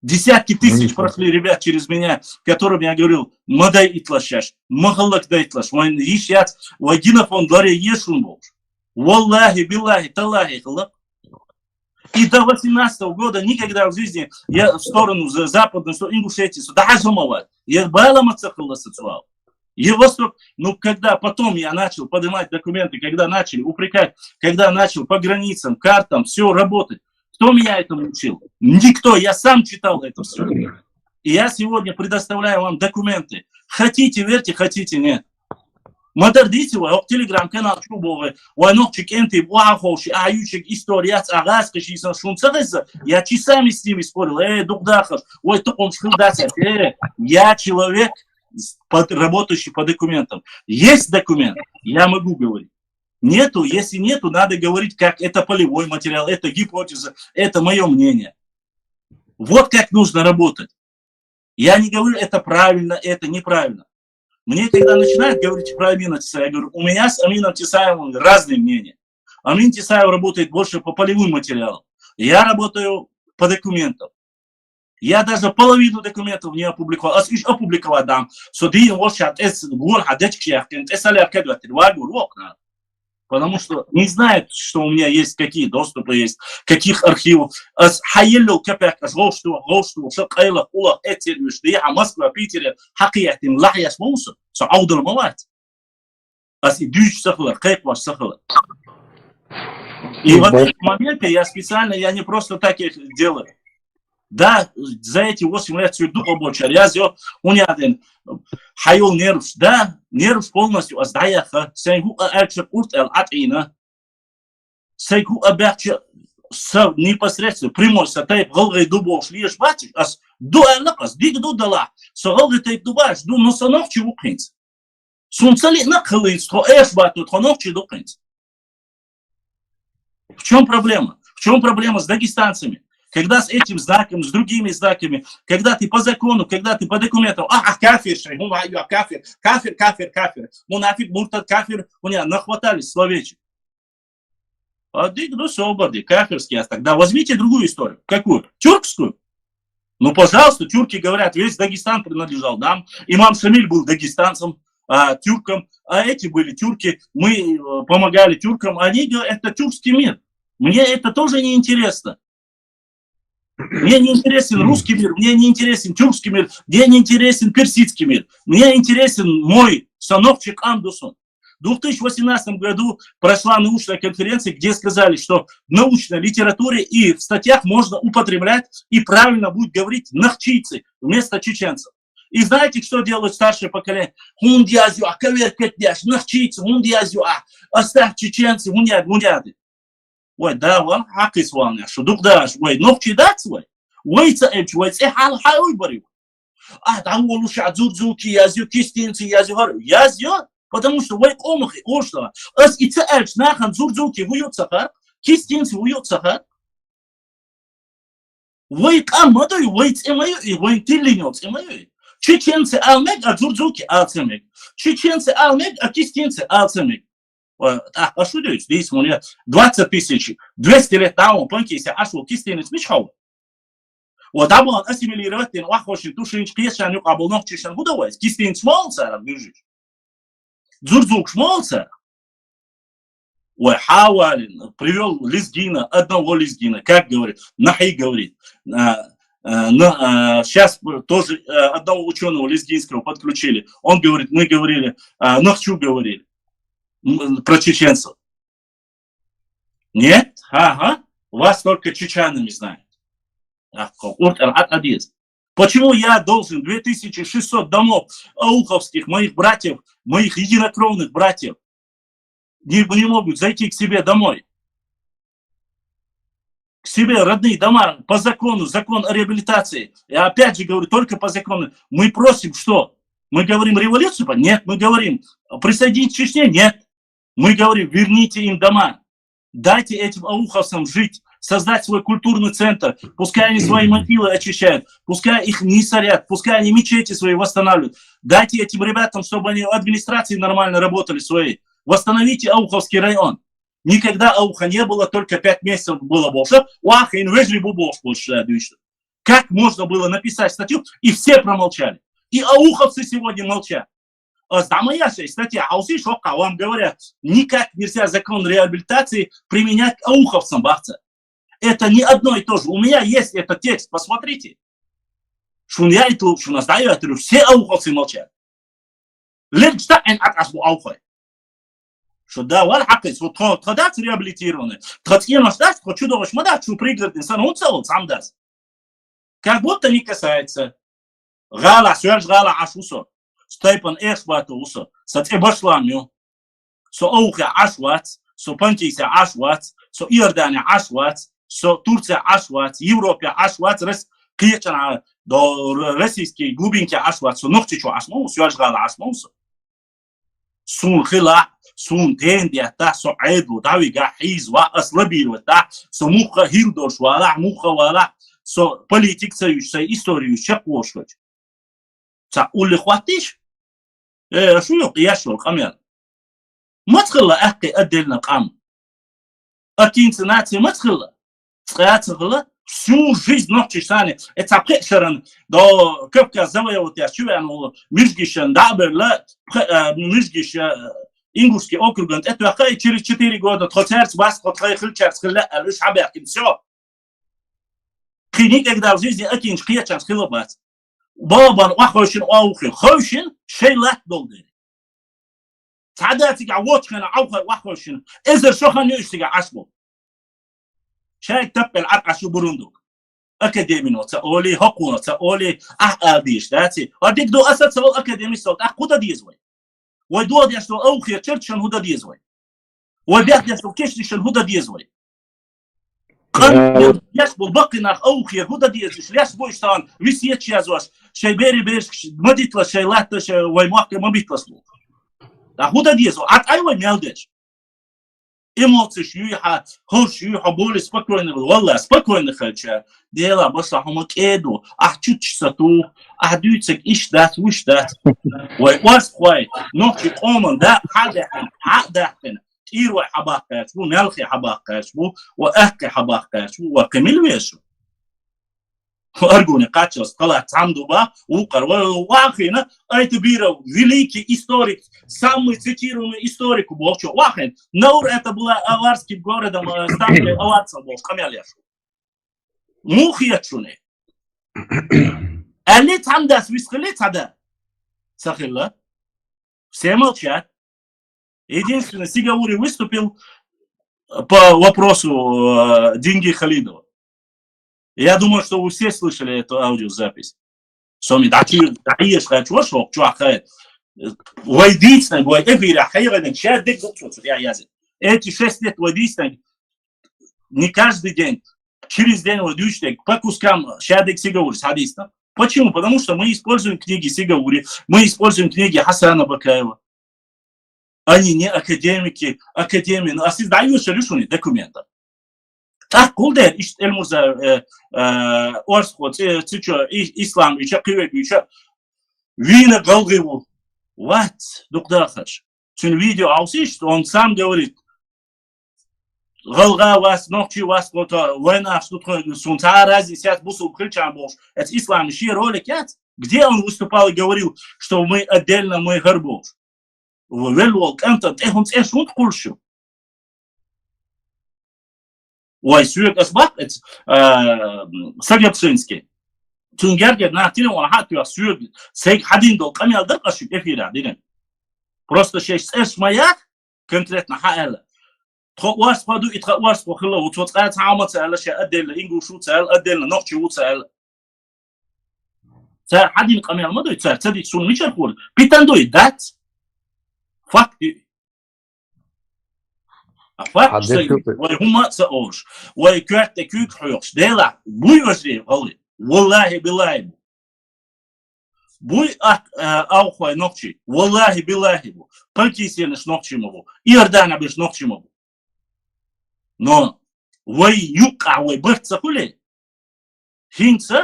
Десятки тысяч прошли ребят через меня, которым я говорил: «Ма дайитлаш шаьш, ма хӀаллакдайтлаш, вайн йиш яц, вай генофонд ларъе еза шуна», — бохуш. Валлахи, биллахи, таллахи, хӀаллак. И до восемнадцатого года никогда в жизни я в сторону за-, западную, что Ингушетию, сюда хьажа ма вац. Я бала ма ца хилла сан цу ал. Я Восток, ну, когда потом я начал поднимать документы, когда начали упрекать, когда начал по границам, картам, все работать, кто меня этому учил? Никто, я сам читал это все. И я сегодня предоставляю вам документы. Хотите, верьте, хотите, нет. Ма дардийца вай, хӀокху телеграм-канал чу боху, вай нохчи кӀентий бу, ахьа ховши, ахьа юьйцург истори яц, ахьа гӀазкхи шийсан шун ца хеза, я часами с ними спорил, э, дукха дахарш, вай тукхумаш хила дац, э, я человек, с-, под-, работающий по документам. Есть документ, я могу говорить. Нету, если нету, надо говорить, как это полевой материал, это гипотеза, это мое мнение. Вот как нужно работать. Я не говорю, это правильно, это неправильно. Мне когда начинают говорить про Амина Тесаева, я говорю, у меня с Амином Тесаевым разные мнения. Амин Тесаев работает больше по полевым материалам. Я работаю по документам. Я даже половину документов не опубликовал. А иш опубликовать дам. Со дийна волча тӀе гора хьан дечкаш яхкина, тӀе салер кадваттир, вагур вокхна. Потому что не знает, что у меня есть, какие доступы есть, каких архивов. Ас хьаеллал капек, ас гӀовш ду, гӀовш ду, ша къайлах, улах, эццервиш, дехьа Москва, Питере, хьакхиеттина лахьеш ма ву со, со Ӏовдал ма вац. Ас и дуьйцуш ца хилар, кхайкхош ца хилар. И вот эти моменты я специально, я не просто так их делаю. Да, за эти восемь лет цуьра дукха болчара язйо, хӀунда аьлча хьан йолу нерваш. Да, нерваш полностью ас дӀаяьхна, сайн хӀуъа аьлча къурт аьлла Ӏатийна. Сайн хӀуъа баьхча, са непосредственно, прямой, са тайпа гӀалгӀай ду бохуш леш бац, ас ду аьлла, ас дика ду далахь, со гӀалгӀай тайпа ду бац, ду, но со нохчи ву хӀинца. Суна ца лиъна хилийца, тхо эш батту, тхо нохчи ду хӀинца. В чем проблема? В чем проблема с дагестанцами? Когда с этим знаком, с другими знаками, когда ты по закону, когда ты по документам, а, а кафир, шай, хӀун ваьлла, кафир, кафир, кафир, кафир, мунафик, муртад, кафир, у меня нахватались словечек. А дик, ну, собар, дик, кафирский, а тогда возьмите другую историю. Какую? Тюркскую? Ну, пожалуйста, тюрки говорят, весь Дагестан принадлежал нам. Имам Шамиль был дагестанцем, а, тюрком, а эти были тюрки. Мы, э, помогали тюркам. Они говорят, это тюркский мир. Мне это тоже не интересно. Мне не интересен русский мир, мне не интересен тюркский мир, мне не интересен персидский мир. Мне интересен мой санокчик Андусон. В две тысячи восемнадцатом году прошла научная конференция, где сказали, что в научной литературе и в статьях можно употреблять и правильно будет говорить нахчийцы вместо чеченцев. И знаете, что делают старшее поколение? Хунди азю, а кавер кет дяш, нахчийцы, хунди азю, а оставь чеченцы, хунди ад, хунди ад. Вай, да, ван, хьакхис ван, шу дух даш, вай, нохчи дац вай. Вай ца эмч, вай цӀе хьал хьай уй бари. А, да, волуш а дзурдзуки язю, кистинцы язю, хар, язю, потому что вай къомахи, ош да. Ас и ца элч нахан дзурдзуки вую цахар, кистинцы вую цахар. Вай къам ма дуй, вай цӀе ма ю, и вай тиллинел цӀе ма ю. Чеченцы ал мег, а дзурдзуки ал цӀе мег. Чеченцы ал мег, а кистинцы ал цӀе мег. Ва, тӀаккха шу дуьйцу, дийца муна я двадцать тысяч, двести лет давно, панкийся, аш ву кистинец мичхьа ву? Ва, дабан ассимилировать дин, ваххошин, тушинч, кхешан юкъа бу нохчишан худа вай, кистинец мол цара гуьржиш. Дзурдзукш мол цара. Ой, Хавалин привёл лезгина, одного лезгина, как говорит, нахи говорит. А, а, но, а, сейчас тоже, а, одного ученого лезгинского подключили. Он говорит, мы говорили, а, нахчу говорили. М, про чеченцев. Нет? Ага. Вас только чеченами знают. А, ко-, урт, а, а, а, есть. Почему я должен две тысячи шестьсот домов ауховских, моих братьев, моих единокровных братьев, не, не могут зайти к себе домой? К себе родные дома по закону, закон о реабилитации. Я опять же говорю, только по закону. Мы просим, что? Мы говорим революцию? Нет, мы говорим присоединить к Чечне? Нет. Мы говорим, верните им дома. Дайте этим ауховцам жить, создать свой культурный центр. Пускай они свои могилы очищают, пускай их не сорят, пускай они мечети свои восстанавливают. Дайте этим ребятам, чтобы они администрации нормально работали свои. Восстановите Ауховский район. Никогда Ауха не было, только пять месяцев было больше. Уахин вежливо больше. Как можно было написать статью, и все промолчали? И ауховцы сегодня молчат. Аз дама яшай статья, а уси шока вам говорят, никак нельзя закон реабилитации применять к ауховцам, бахца. Это не одно и то же. У меня есть этот текст, посмотрите. Шун я и тлу, шун аз даю, все ауховцы молчат. Легчта эн ат асбу аухой. Шо да вал хакы, шо тхо, тхо дац реабилитированный. Тхо цьенош дац, тхо чудовищ ма дац, шо пригородный сан, он целый сам дац. Как будто не касается. ГӀала, Соьлж-ГӀала Ӏаш ву со. Стайпан Эшбатов ву со. Са цӀе Башлам ю. Со Аухе Ӏаш вац, со Понтисе Ӏаш вац, со Иордане Ӏаш вац, со Турце Ӏаш вац, Европе Ӏаш вац, Рос-, кхечана до Р-, российский глубинке Ӏаш вац, со Нохчичу Ӏаш ма ву, Соьлж-ГӀала Ӏаш ма ву со. Сун хила, сун тендетта, со Ӏедлу, давига, хьизва, ас лабирватта, со мухха хилдош вала, мухха вала, со политик ца юш, со историю чеквошвач. Ца улли хваттиш? Э, шу ю, яшвал, къамел. Мацхилла ахки отдельно къам. Акинца наци мацхилла. Цкъяцхилла. Всю жизнь нохчиш сани. Э, ца пхе шаран. До Кавказ завоевать яс чувен улу. Мижгишан даберла. Пхе-, э, Мижгиш, э, Ингушский округан. Это через четыре года. Тхо церц бас, тхо тхай хил церц хилла. Алуш хабяхкин. Всё. Кхи никогда в жизни акинч кхечанс хила бац. Бабан ва хойшин ва ухи. Хойшин шей лат долдери. Цада цига вочхена ва хой-, ва хойшин. Эзер шохан юш цига ашбу. Шайк таппел ат ашу бурундук. Академино ца оли, хокуно ца оли, ах алдиш даци. А дик до аса ца ол академисо, ах куда дизвай. Вай дуадеш то аухе черчан худа дизвай. Вай бяхдеш то кешнишан худа дизвай. Къан яш бу бакъинах аухе худа дизвай. Ляш бу иштан висиет язош. Шай бери берш мадитла, шай латта, шай вай махка мабитлас бу. Да худа дизвай. Ат ай вай мялдеш. Эмоциш юйха, хош юйха, более спокойно был. Валла, спокойно хача. Дела баса хома кеду, ах чучса ту, ах дюцек иш дат, уш дат. Вай, вас хвай, нохчи къоман, да, хада, ха датен. Тир вай хабах кач бу, мелхи хабах кач бу, ва ахки хабах кач бу, ва кемил вешу. Аргуни качас кала цамдуба, укар, ва, вахина, Айтубиров, великий историк, самый цитируемый историк, болчо, вахин. Наур это была аварским городом, э, ставкой аварцев был, камяляшу. Мухи ячуни. Али цамдас вискали цада. Сахилла. Все молчат. Единственный, Сигаури выступил по вопросу, э, Динги Халидова. Я думаю, что вы все слышали эту аудиозапись. Соми, да, чё, да, ешь, хочу, шок, чё, ахай. Вай дицна, вай эфира, хайгана, ча дик дуксо, я язы. Эти шесть лет вай дицна, не каждый день, через день вай дючтек, по кускам, ща дик Сигаури, садисна. Почему? Потому что мы используем книги Сигаури, мы используем книги Хасана Бакаева. Они не академики, академия, но асиз даёшь решуни документа. Так, кулдер, ишт Эльмурза, э, э, Орсхо, ци-, цичо, и-, Ислам, ича, Кивек, ича, вина галгиву. Ват, дук дахаш. Цун видео аусиш, он сам говорит, Галга вас, нохчи вас, вот, э, война, что такое, сун, ца разни сят бусу хильчан бош. Это Ислам, ещё ролик, я, где он выступал и говорил, что мы отдельно, мы гарбош. Вел вол кӀантӀа тӀехьун цӀе шунт хъулшу. Вай суьг ас бакъ эц, а, Сагабшинский. Цунгерге на телефон хатуя суьг, сег хадин дол къамял дакъаши эфира дирен. Просто шеш цӀеш маяк, конкретно хьаэла. Тхо уарс хва ду, и тха уарс хва хила, у цо цӀа цхьа ма цӀа эла, ше отдельно ингуш у цӀа эла, отдельно нохчи у цӀа эла. Цар хьадин къамел ма дуй, цар цадик сун мичар хур. Питан дуй, дац. Факт ю. А факт Хьадис сай, ю. Вай хӀума ца олуш. Вай коьрта куьйг хьоьхуш. Дела, буй важре гӀалгӀи. Валлахи, биллахи бу. Буй ах, а, авхой нохчи. Валлахи, биллахи бу. Пакистанаш нохчий ма бу, Иорданаш нохчий ма бу. Но вай юкъа вай барт ца хули, хӀинца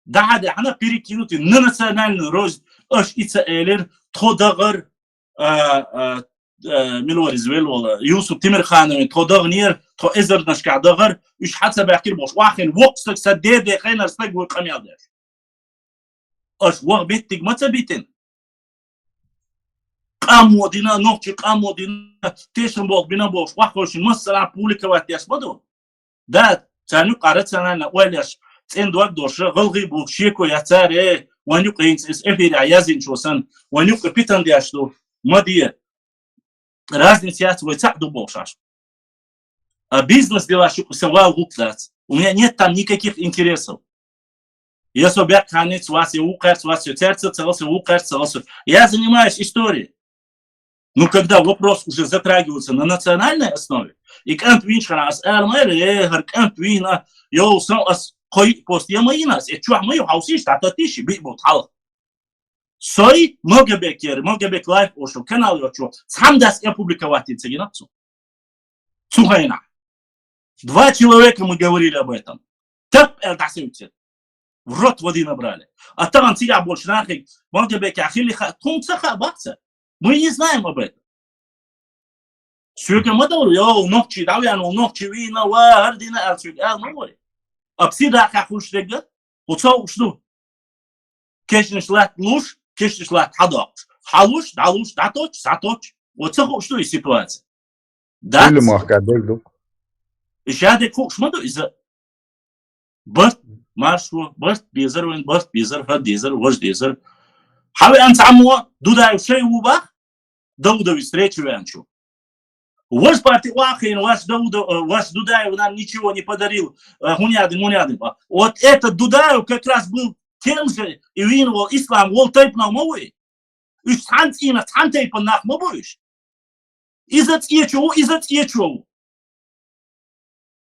дӀа-хьа-дӀа хьана перекинуть на национальную рознь, аш ица элир, тхо дагӀар, а, а, а, милвар из вел вала, Юсуп Тимирхановин тхо дагӀнер, тхо эзарнашка дагӀар, уж хьа ца баьккхир бохуш, вахин вокх стаг са деде хайнар стаг ву къамел деш. Аш вах беттиг ма ца битин. Къам мо дина, нохчий къам мо дина, тешам болх бина бохуш, ваххошин массара публиковать деш ма ду. Да, царна юкъара царна ойлаш, цӀен дог доша, гӀалгӀай бу, шеко я царе, ван юкъа хӀинца эс эфире язйинчо сан, ван юкъа питан деш ду, ма де. Разница яц вай цхьаъ ду бохуш аш. А бизнес дела шу сан вал гӀуллакх дац. У меня нет там никаких интересов. Я со бекханец вас, я вукхарц вас, я церца целался, вукхарц целался. Я занимаюсь историей. Ну, когда вопрос уже затрагивается на национальной основе, и кӀант винчхана ас ар майре, э, гьар кӀант вина, йо, сан ас кой пост я майна, ас, э, чух май, хаусиш, тата тиши, би бот хал. Сой, Могабекер, Могабек лайф ошо, канал йочо, сам дас я публиковать ин цегина цу. Цу хайна. Два человека мы говорили об этом. Так, э, дас ин цегина. В рот воды набрали. А там цига больше нахи, Могабек ахили ха, тум ца ха баца. Мы не знаем об этом. Сюга ма давр, йо, нохчий, дав ян, нохчий вина, ва, гьар дина ал сюга, ал ма вай. Апси да ха хуш дега, уца уш ду. Кешниш лат луш, кешниш лат хьадоккхуш. Хьалуш, далуш, даточ, саточ. Уца хуш ду и ситуация. Дац. Или махка дег ду. И шадек хуш ма ду иза. Барт маршо, барт безар вайн, барт безар, хӀа дезар, вож дезар. Хьаве анцамуа, Дудаев шей ву бах, Даудович встречи вянчу. Вож парти вахин, ваш Даудов, э, ваш Дудаев нам ничего не подарил, э, хунядин, мунядин. Вот этот Дудаев как раз был тем же, и вин вол ислам, вол тайп на мовы. Уж цхьан цӀийна, цхьан тайпан нах ма бу уж. Иза цӀечу ву, иза цӀечу ву.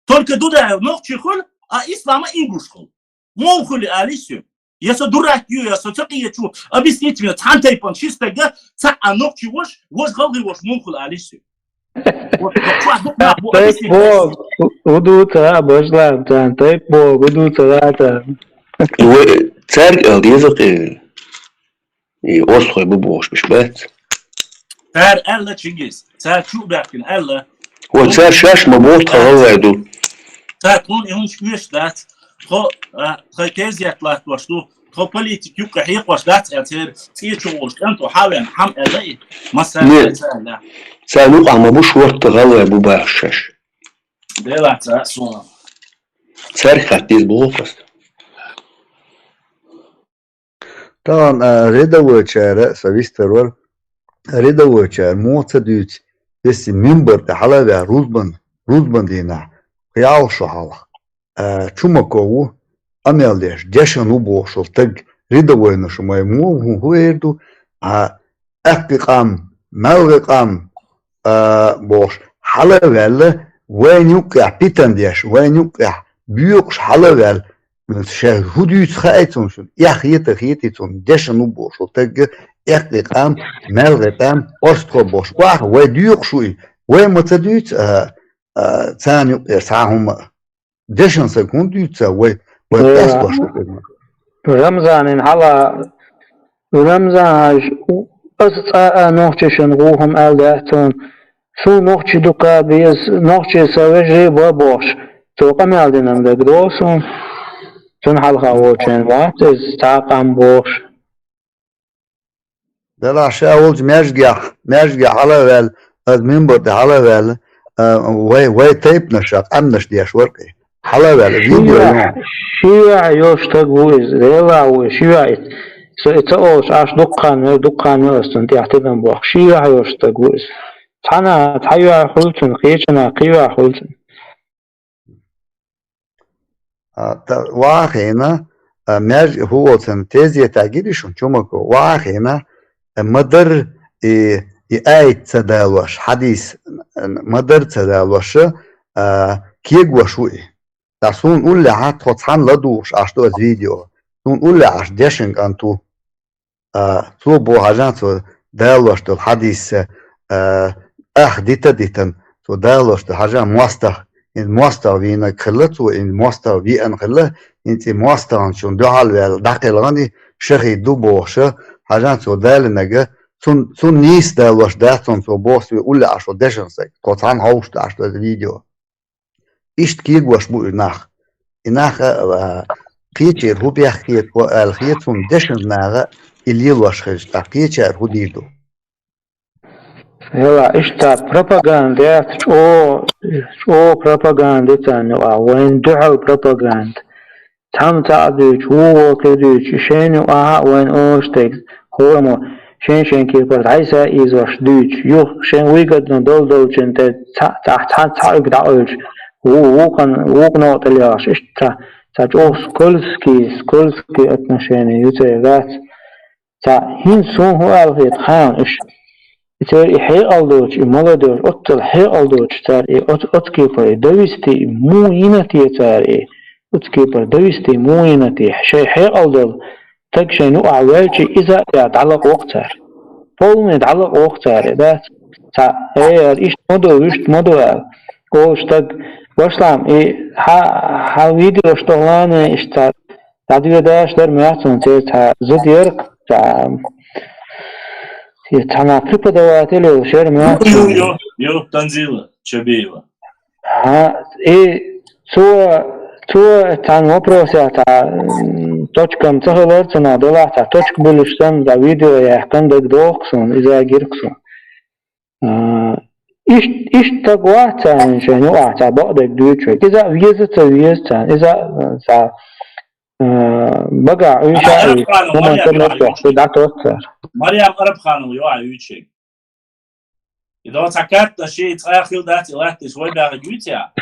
Только Дудаев нохчи хул, а ислама ингуш хул. Мов хули али сю. Я со дурак ю, я со ца киечу. Объясните мне, цхьан тайпан шистага, ца а нохчи вош, вош галги вош, мов хули али сю. Вот, вот, вот, вот, вот, Тайп объясните, бо, объясните. У-, удуца, башлан, тан, тайп бо, удуца, лата. Вы царь алдеза, э, И орсхой бу бохуш биш бац. Цар аьлла, Чингиз, цар чу баьхкина аьлла. Ва цар шаш ма боху тха гӀалгӀай ду. Цар тхуна и хӀумаш оьшуш дац. Тхо, а, тхай тезет латтош ду. Тхо политик юккъе хьекхош дац аьлла, цер цӀечу волуш кӀант ву хьавен, хьам аьлла и. Масса Не. Цар аьлла. Цар юкъахь ма бу шортта гӀалгӀай бу бахаш шаш. Делаца, суна. Царх хаттийз боху ас. Тахана, а, рядовойчара, со вистар вара, рядовойчара муха ца дуьйцу, веси мимбар тӀе хьала а ваьхьа, рузбан, рузбан дийнахь, ялх шо хьалха, а, Чумаков ву, къамел деш, дешан ву бохуш волу стаг, рядовойна шу май муха хӀун, хӀун эр ду, а, аьккхи къам, маьлгӀи къам, а, бохуш, хьала а ваьлла, вайна юккъехь питан деш, вайна юккъехь боькъуш хьала а ваьлла, ша хӀун дуьйцу хаьий цунна шуна? Эхь хета, хетий цунна, дешан ву бохуш, стаг, аьккхи къам, маьлгӀи къам, орстхо бохуш. Ваха, вай доькъуш ву и, вай ма ца дуьйцу, а, а, царна юккъера цхьа хӀума а. Дешан саг хӀунда дуьйцу ца вай, вай Э, къаьсташ ду кхидӀа? Рамзанин хьала, Рамзан, аш, аса цкъа а нохчашна гӀуллакх аьлла дац цунна. Суна нохчи дукха беза, нохчий сан вежарий а бан бохуш, цо къамел динарг дагадогӀу суна. Цунна хьалха волчеран вац иза, цхьа къам бохуш. Делахь ша волчу маьждигехь, маьждигехь хьала а ваьлла, аса мимбар тӀе хьала а ваьлла, а, вай, вай тайпанаш, къаьмнаш деш вара кхин. Хьала а ваьлла, ши видео юьхь, йо. Ши юьхь йолуш стаг ву иза, Делахь ву, ши юьхь иза. Со и ца олуш, аш дуккха а вер, дуккха а вер аса цунна тӀехь тидам боху. Ши юьхь йолуш стаг ву иза. Цхьана цхьа юьхь хуьлу цунна, кхечанхьа кхин юьхь хуьлу цунна. А, та-, вахийна, а, маьж-, хӀун волу царна тезетахь гири шуна, Чумаков, вахийна, а, ма-дарра и, и аят ца далош, хьадис, а, ма-дарра ца далош, а, кегош ву и. Ткъа суна уллехь тхо цхьаьна ладугӀуш Ӏаш ду аса видео. Суна уллехь Ӏаш дешан кӀант ву. А, цо боху хьажа, цо далош долу хьадис, а, а, ах дита-дитан, цо далош ду хьажа мостагӀа. Ин мостагӀа вийнаг хилла цо, ин мостагӀа виъан хилла, ин цӀи мостагӀанчун дуьхьал ваьлла дӀакхелгӀани, шахӀид ду бохуша, хьажа цо далинага, цун, цун нийса далош дац цун цо боху, со улле Ӏаш ву дешан саг, тхо цхьаьна хьовш ду Ӏаш веза видео. Иштта кегош бу и нах. И нах, а, кхечера хӀу бехк хета аьлла хета цунна дешан наха и лелош хезча, тӀаккха кхечара хӀу дийр ду? Яла, иштта пропаганда яц, чӀо, чӀо пропаганда царна юкъа, вайн дуьхьал пропаганда. Цхьамма цхьаъ дуьйцу, вуо кхин дуьйцу, шайна юкъахьа а вайн оша тегза, хӀораммо, шайн-шайн кепара дӀайса ийзош дуьйцу, юха шайн выгодно дол-долчун тӀе цхьаъ, цхьаъ, цхьаъ, цхьаъ уьг дӀакъевлча, ву-, вукхун, вукху новкъа тӀе лелаш, иштта цхьа, цхьа чӀогӀа скользкий, скользкий отношение ю церан дац. Цхьа хӀинца суна хӀун аьлла хета хаьа уьш. И церан и хьекъал доцуш, и молодёжь, оццул хьекъал доцуш цара и оц-, оцу кепара и довести, и муха йина те цара и, оцу кепара довести муха йина те, шайн хьекъал долу стаг шайна юкъахь ваьлча, иза а тӀехь дӀалакъвокху цара. Полный дӀалакъвокху цара, дац? Цхьа, э, иштта ма ду, вуьшта ма ду аьлла. Олуш стаг, башлам, и хьан, хьан видеош тохлана иштта цхьа дӀадоьдаш дара моьтту суна, церан цхьа зуда яра-кх, цхьа, и цхьана преподаватель йолуш яра моьтту суна. Йо, йо, йо, Танзила Чабиева. ХӀа, и цо, цо цхьана вопросехь цхьа, м, точка-м ца хилар цунах делахь, цхьа точка буьллуш санна, цхьа видео яьккхина дагадогӀу-кх суна, иза гира-кх суна. А, ишт-, иштта стаг вац царна шайна юкъахь цхьа бакъдерг дуьйцуш верг. Иза а веза а ца веза царна, иза а, а, багахь уьйша а уьйша, хӀуманна ца меттахь шу дӀатоттар. Марьям Арабханова ю ахь уьйцуш верг. И до цхьа катта ши цкъа хила дац и латташ вай баьхьа гуьйцу я?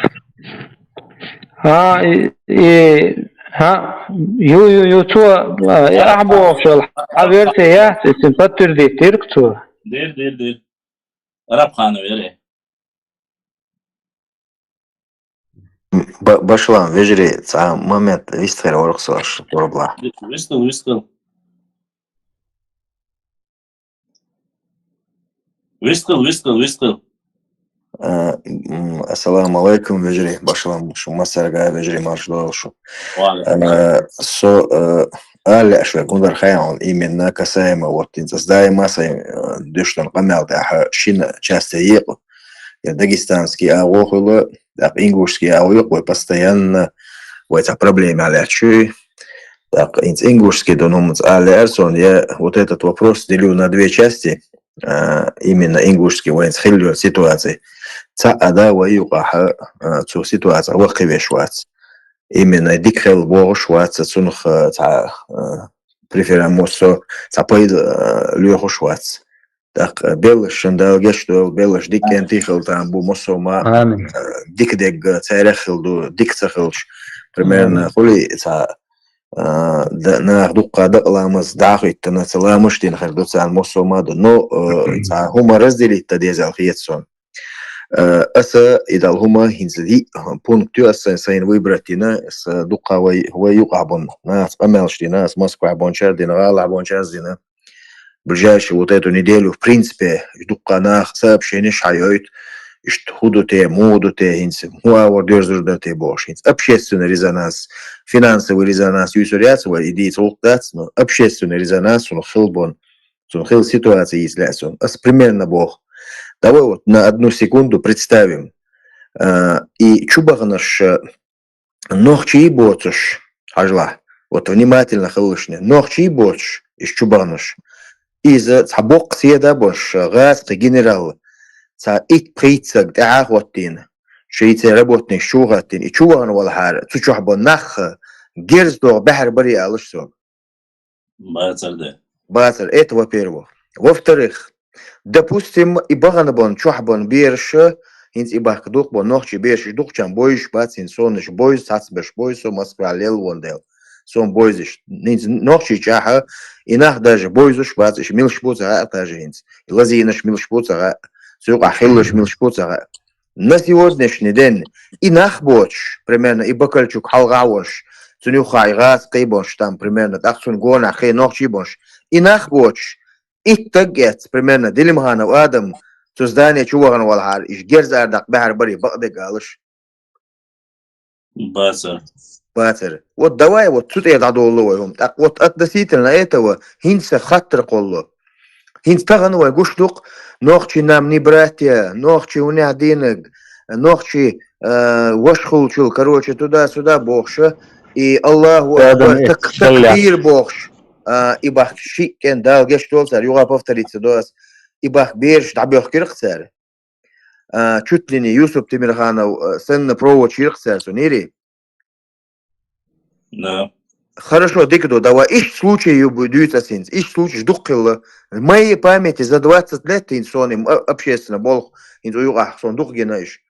ХӀа, и, и, хӀа, ю, ю, ю, цо, а, и ахь бохуш йолу хьан версия яц, иза подтвердить дира-кх цо. Дир, дир, дир. Арабханова яра. Б-, башлам, вежарий, цхьа момент вистхир вара-кх со аша пурбла. Вистхил, вистхил. Вистхил, вистхил, вистхил. А, м, ассаламу алайкум, вежарий, башлам, шу массаьрга вежарий марша дойла шу. Ва алайкум. А, со, а, ала лаьа шуьга, хӀун дара хаьа хьуна, именно касаемо, вот, хӀинца ас даима сайн, а, дуьштан къамел тӀехь шина часте екъу. Я дагестанский агӀо хуьлу, тӀаккха ингушский агӀо юкъа вай постоянно, вай цхьа проблема лаьтташ ю. ТӀаккха хӀинца ингушский ду, ну, хӀуманца ала лаьара суна, я вот этот вопрос делю на две части, а, именно ингушский вайнца хилла йолу ситуаци. Цхьа а да вай юкъахь, а, цу ситуацих ваххе веш вац. Именно дика хила бохуш вац, цунах, а, цхьа, а, преферансо, цхьа пайда, а, лоьхуш вац. ТӀаккха беллаш шун Дала гечдойла, беллаш дика кӀентий хила там бу, массо а ма, а, дика дегга цаьрах хила ду, дика ца хилча, примерно, хуьлий цхьа, а, да-, наха дуккха дакъа ламаз дӀахӀиттина, ца ламаш дина хир ду царна массо а ма ду. Но, а, цхьа хӀума разделить дан дезал хета суна. А, аса и дала хӀума хӀинца диъ пункт ю, аса сайн, сайна выбрать дина, аса дуккха вай, вай юкъахь бун, наха къамелаш дина, аса Москвахь бончар дина, гӀалахь бончар дина. Ближайшую вот эту неделю, в принципе, дуккха наха сообщенеш хьайойту, иштта хӀу ду те, муха ду те, хӀинца хӀун агӀор доьрзур дара те бохуш, хӀинца общественный резонанс, финансовый резонанс юьйцур яц вай, и дийца гӀуллакх дац, но общественный резонанс цунах хила бон, цунах хила ситуация йийца лаьа суна. Ас примерно боху. Давай вот на одну секунду представим, а, и чубаханаш, а, нохчий боцуш, хьажалахь, вот внимательно хилалаш, нохчий боцуш, иза чубаханаш. Иза цхьа боккха седа а болуш, гӀазкхи генерал, цхьа итт-пхийтта саг тӀаьхьа а хӀоттийна, шайца работникаш чу а хӀоттийна, и чу вахана валахьара, цу чохь болу нах герз догӀу баьхьар барий алаш сога. Бацар де. Бацар, это во-первых. Во-вторых, допустим, и бахана бан, чохь бан бераша, хӀинца и бахка дукха бан, нохчий бераш дукхачан бойзуш бац, хӀинца сонаш бойзу, цхьацца берш бойзу, со Москва лелла вон дел. Сон бойзуш. ХӀинца нохчий чӀахьа, и нах даже бойзуш бац, иш милш бу ца хаьа даже хӀинца. И лазийнаш милш бу ца хаьа, цу юкъахь хиллаш милш бу ца хаьа. На сегодняшний день и нах боцуш, примерно, и Бакальчук хьалха а волуш, цуьнан юххехь и гӀазкхий болуш, там, примерно, тӀаккха цуьнан гонахь кхин нохчий болуш, и нах боцуш, итт стаг эцна, примерно, Делимханов Адам, Цу здание чу вахана валахьара, иш герз ара даккха баьхьар барий, бакъдерг алаш. Бацар. Бацар. Вот давай, вот цу тӀера дӀадолла вай хӀума. ТӀаккха вот относительно этого хӀинца хаттар кхолло. ХӀинца тахана вай гуш дукх, нохчи нам не братья, нохчи унех динаг, нохчи э, вашхулчул, короче, туда-сюда бохуша. И Аллаху Да, да, Акбар, нет, так, да, я. Такбир бохуш. А, и бахк шиъ кӀен Дала геш долу цара, юха повториться до ас. И бахк бераш дӀабоьхкирх цара. А, чуть ли не Юсуп Тимирханов, э, санна провочирх цара, сунийри. Да. Хорошо, дика ду, давай. Ишт случай ю бу-, дуьйцу ас хӀинца. Ишт случай дукха хилла. В моей памяти за двадцать лет хӀинца сон им, а, общественно болх, хӀинца юкъахь сон дукха гина иш.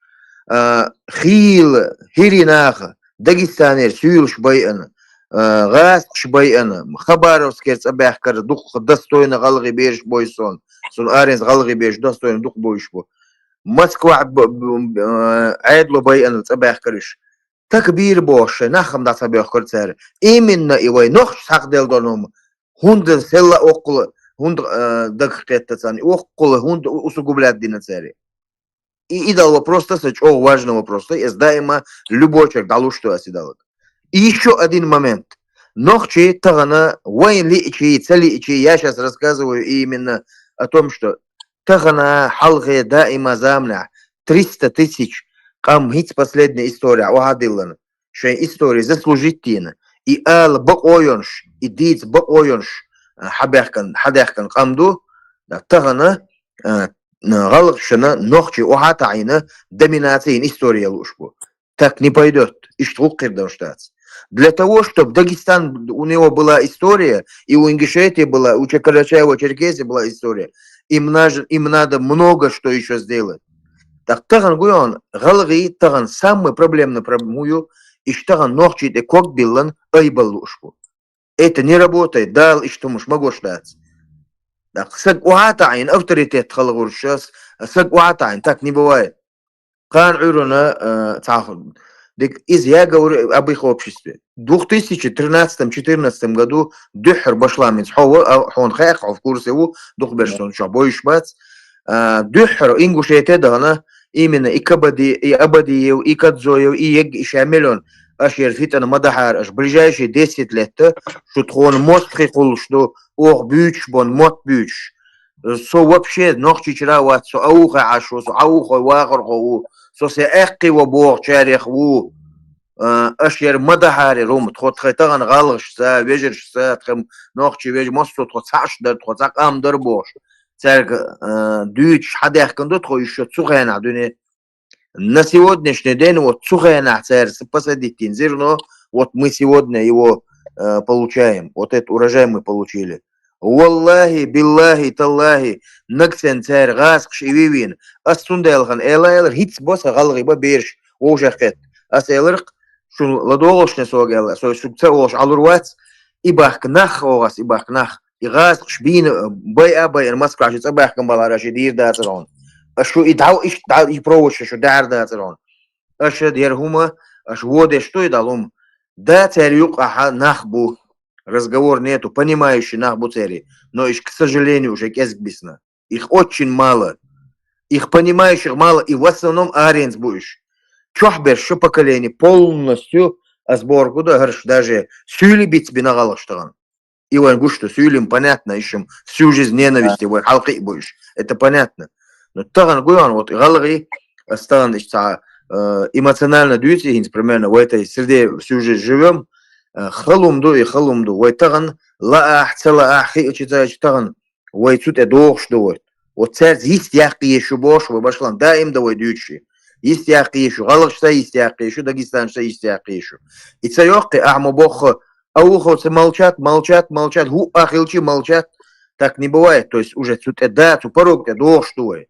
А, хийла, хӀирий наха, Дагестанера суьйлаш байъана, а, гӀазкхаш байъана, Хабаровскера цӀа баьхкара дукха достойно гӀалгӀай бераш бой сон. Сон аренца гӀалгӀай бераш достойно дукха бойш бу. Москва б-, б-, б-, а, Ӏедало байъана цӀа баьхкараш. Такбир бохуш, шайн нах хӀама дӀа ца боьхкура цара. Именно и вай нохча схьакхделла долу хӀума хӀунда селла оккхула, хӀунда, э, дагах кхетта царна, и оккхула хӀунда усугубляет дина цара. И идал вопрос-то са чӀогӀа важный вопрос-то, эс даима любой человек дӀалуш ду ас идалга. И ещё один момент. Нохчий тахана вайн лиъчий, ца лиъчий, я щас рассказываю именно о том, что тахана хьалхе даима заманахь триста тысяч къам хӀинца последняя история охьадиллана, шайн история заслужить дина, и ала бакъо йонаш, и дийца бакъо йонаш, а, хьабаьхкан, хьадаьхкан къам ду, а, тахана, а, гӀалгӀашна нохчий охьа а таӀийна, доминаци йина история лууш бу. Так не пойдёт. Иштта гӀуллакх хир долуш дац. Для того, чтобы Дагестан, у него была история, и у Ингушетии была, у Ча-, Карачаево-Черкесии была история, им наж-, им надо много что ещё сделать. Так тахана гуйон, гӀалгӀий тахана самый проблемный проблема ю, иш тахана нохчий тӀе ког биллан айбал лууш бу. Это не работает, Дала иштта хӀумаш ма гуш дац. Так саг охьа а таӀийна, авторитет хала гӀурш, саг охьа а таӀийна, так не бывает. Кхана Ӏуьйранна, э, цхьа дика, иза я говорю об их обществе. В две тысячи тринадцатом-четырнадцатом году дуьххьара башламинца хьо ва, а, хьуна хаьа, хьо в курсе ву, дукха берш сон чохь бойуш бац. А, дуьххьара Ингушете а дахана, именно и Кабади-, и Абадиев, и Кадзоев, и Ег, и Шамилён, аша яра фитана ма дахьара, аша ближайшие десять лет-та, шу тхуна мостагӀий кхуллуш ду, оха буьйцуш бон мотт буьйцуш. Со вообще Нохчийчара а вац, со Аухой Ӏаш ву, со Аухой вахархо ву, со се аьккхий ва бохучарех ву. А, аша яра ма дахьара хӀума, тхо тхайн тахана гӀалгӀашца, вежаршца, тхан нохчий вежа массо а тхо цхьаъш дара, тхо цхьа къам дара бохуш. Цаьрга, а, дуьйцуш хьадаьхкина ду тхо уьш цу хенахь дуьне. На сегодняшний день вот цу хенахь цара с-, посадить дина зерно, вот мы сегодня его, э, получаем, вот этот урожай мы получили. Валлахи, биллахи, таллахи, нагахь санна цара гӀазкхаш и вийна. Ас цундела хан эла элар, хӀинца бо сан гӀалгӀай ба бераш вовшах кхетта. Ас элар-кх, шуна ладогӀалшна сога аьлла, со шуьга ца олуш Ӏалур вац, и бахка нах оха ас, и бахка нах. И гӀазкхаш бийна, байа а байина, Москва ши цӀа баьхкина балара ши дийр дацара хьуна. Аша шу и дӀа, иштта дӀа, и проводша шу дӀаьхьар дацара хьуна. Аша дера хӀума, аша водеш ду и дӀа хӀума. Да, цаьрга юкъахьа нах бу. Разговор нету, понимающий нах бу цаьрга. Но иш, к сожалению, уже кӀезиг бисна. Их очень мало. Их понимающих мало, и в основном аренца бу иш. Чохь берш шу поколение полностью, ас бохург ду, хӀарш даже суьйли биц бина гӀалгӀаш тахана. И вайн гуш ду, суьйлим понятно, ишим всю жизнь ненависти вай хьалкхиъ бу иш. Это понятно. Но тахана гуйон, вот гӀалгӀай, ас тахана иш цхьа, э, эмоционально дуьйцу, хӀинца примерно в этой среде всю жизнь живём, э, халум ду, и халум ду. Вай тахана лаахь, ца лаахь, хиъча ца хиъча тахана вай цу тӀе дохуш ду вай. Вот цаьрца йист яккхий шу бохуш вай башлан даим да вай дуьйцуш. Йист яккхий шу, гӀалгӀашца йист яккхий шу, дагестанцца йист яккхий шу. И ца йоккхи, ахьа ма бохху, а уховцы молчат, молчат, молчат, хӀуъа хилчи молчат. Так не бывает. То есть уже цу тӀе да, цу порог тӀе дохуш ду вай.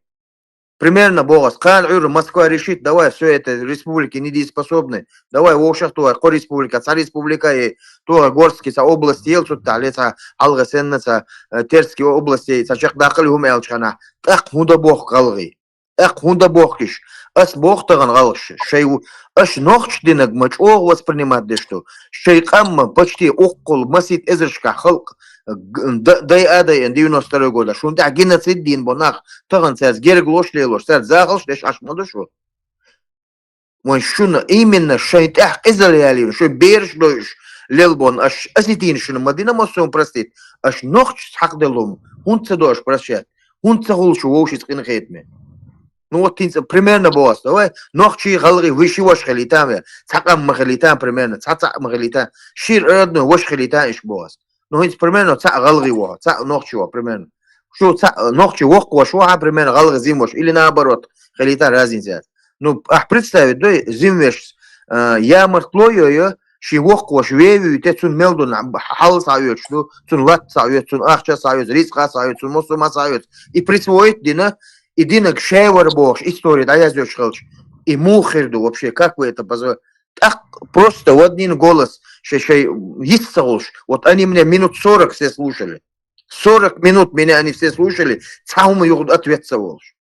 Примерно бохас, кхана Ӏуьйра Москва решит, давай, все это республики недееспособны. Давай, вовшах тохай, кхо республика, цхьа республика, и тохай Горский цхьа область ел цу тӀехь, цхьа хьалха санна цхьа, э, Терский область, цхьа чекхдаккхали хӀума аьлча ханахь. ТӀаккха хӀун дан боху гӀалгӀай? ТӀаккха хӀунда бохкиш? Ас боху тахана гӀалгӀаша, шай ву-, аша нохча динаг ма чӀогӀа воспринимать деш ду. Шай къамма почти уккхул масит эзаршкахь халкъ г-, д-, дай а дайан девяносто второй года. Шун тӀехь геноцид дийна бо нах, тахана цаьрца гергалош лелош, цаьрца захалш деш Ӏаш ма ду шу. Вайн шуна именно шайн тӀехь къизал ялийна, шуй бераш дойуш лелбон, аш осетинашна ма дина массо а простить, аш нохчашца хьакъ деллум, хӀунда ца до аш прощать, хӀунда ца хуьлу шу вовшица къинхетаме? Ну вот хӀинца примерно боху ас, давай, нохчий, гӀалгӀий, вуй ши ваша хилийтан ве, цхьа къам ма хилийтан примерно, цхьа цхьаъ ма хилийтан, шира родной ваша хилийтан иш боху ас. Ну, хӀинца примерно цхьаъ гӀалгӀи ву, цхьаъ нохчи ву, примерно. Шу цхьаъ нохчи воккха ваша ву, хьан, примерно, гӀалгӀа зим ваша, или наоборот, хилийтан разница яц. Ну, ахь представить дой, зим вешас, а, ямартло йо, йо, ши воккха ваша вевуьйте, цунна мел ду, хьал схьаоьцуш ду, цунна латта схьаоьцу, цунна ахча схьаоьцу, рицкъа схьаоьцу, цунна массо а ма схьаоьцу. И присвоить дина, и динаг шаьвар бохуш, истори дӀаязйош хилча, и муха хир ду вообще, как вы это позо-, ТӀаккха просто в один голос шай-шай йист ца гӀулш. Вот они меня минут сорок все слушали. Сорок минут меня они все слушали. Цхьа хӀума юха ответ ца волуш.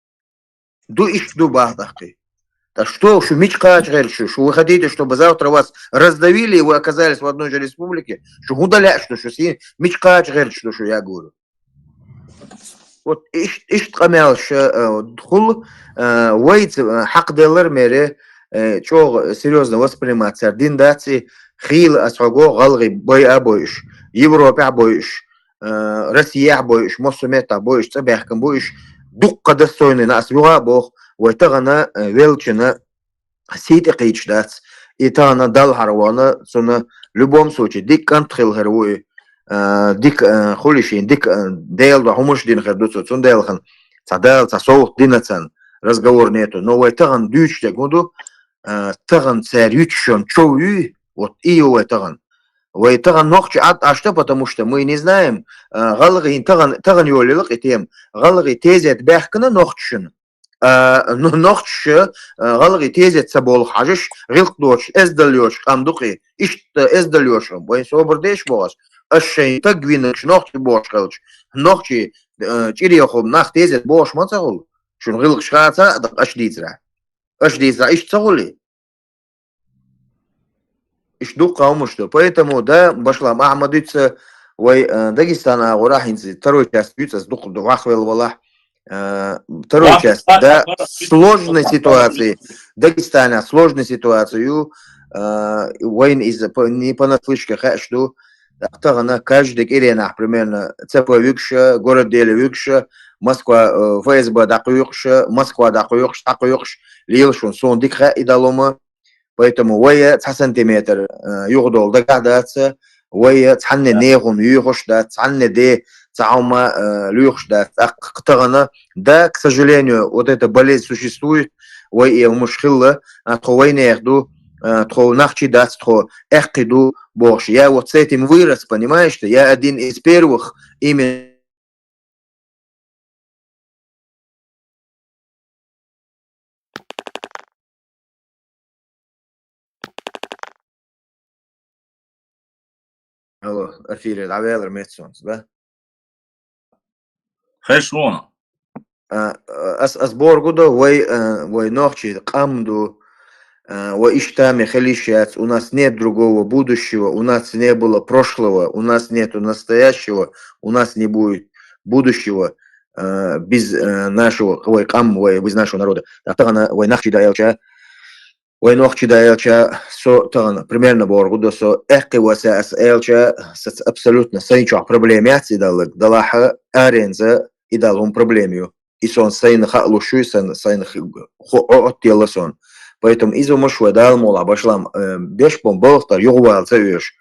Ду иштта ду бахьа тӀаккхий. Да что, шу мича кхача гӀерта шу? Шу вы хотите, чтобы завтра вас раздавили, и вы оказались в одной же республике? Шу хӀунда лаьаш ду шу? Си-, мича кхача гӀерта ду шу, я говорю? Вот иш-, иштта къамелаш, э, хуьлу, э, вайца, э, хьакъ деллар мере, э, чӀогӀа серьёзно воспринимать цара дин дац и, хийла ас хього гӀалгӀи бай а бойуш, Европехь а бойуш, э, Россияхь а бойуш, массо а меттахь бойуш, цӀа баьхкина бу иш, дуккха достойный на ас юха а боху, вай тахана, э, велчана сий тӀе кхийчаш дац. И тахана Далла хьара вахана, цунна любом случае дика кӀант хила хир ву и, а, дика, а, хуьлу шен, дика, а, Делан дуьхьа хӀумаш дина хир ду цо. Цундела хан цхьа Дала, цхьа совгӀат дина царна, разговор нету. Но вай тахана дуьйцуш дерг хӀун ду, а, тахана цара юьтуш йолу чов юй, вот и ю вай тахана. Вай тахана нохчи Ӏад Ӏаш ду, потому что мы не знаем, а, гӀалгӀин тахана, тахана йолийла и тема, гӀалгӀи тезет баьхкина нохчашна. А, ну, нохчаша, а, гӀалгӀи тезет ца болу хьажаш, гӀиллакх доцуш, эздал йоцуш къам ду-кх и. Иштта эздал йоцуш, вайн собар деш боху ас. Аш шайн стаг винарш нохчий бохуш хилча, нохчий, а, чӀирехула нах тезет бохуш ма ца хуьлу? Шуна гӀиллакхаш хааца а дакъа аш дийцарахь. Аш дийцарахь иштта ца хуьлий? Иштта дуккха хӀумаш ду. Поэтому, да, башлам Ахьмадица вай, э, Дагестан агӀора хӀинца второй часть юьйцу ас дукха вахвелла валахь. Э, второй часть, да, сложной ситуации. Дагестанехь сложной ситуацию, э, вайна иза по-, не понаслышке хаьаш ду. Тахана каждый кӀиренахь примерно ЦП вуьгуша, город Дели вуьгуша, Москва, э, ФСБ дӀакхуьйкъуша, Москва дӀакхуьйкъуш, дӀакхуьйкъуш, лела шуна, суна дика хаьа и далума. Поэтому вай цхьа сантиметр, э, юхадолу дагахь дац, вай цхьанне нехуна юьйхуш дац, цхьанне де цхьа хӀума, э, лоьхуш дац. ТӀаккха тахана, да, к сожалению, вот эта болезнь существует, вай и хӀумаш хилла, а, тхо вайнех ду, а, тхо нахчий дац, тхо аьккхий ду бохуш. Я вот с этим вырос, понимаешь ты? Я один из первых именно Алло, эфире дӀавелар меца сонца, да? Хеш вон. А, а, ас, ас боргу до, вай, а, вай нохчий къам ду, а, вай иштта ме хилиш яц, у нас нет другого будущего, у нас не было прошлого, у нас нету настоящего, у нас не будет будущего, а, без, а, нашего, вай къам, вай, без нашего народа. Тахана вай нахчий да элча, Вай нохчий да элча, со тахана примерно боргу до со, эккхи васа ас элча, сац абсолютно сайн чохь проблема яц и даллаг, далахьа аренца и дал хӀун проблема ю. И сон сайна хаалуш ю, сан, сайна х-, ху-, о-, оттелла сон. Поэтому иза муш вай Дала мула башлам, э, беш бон балхтар юхвал ца оьш.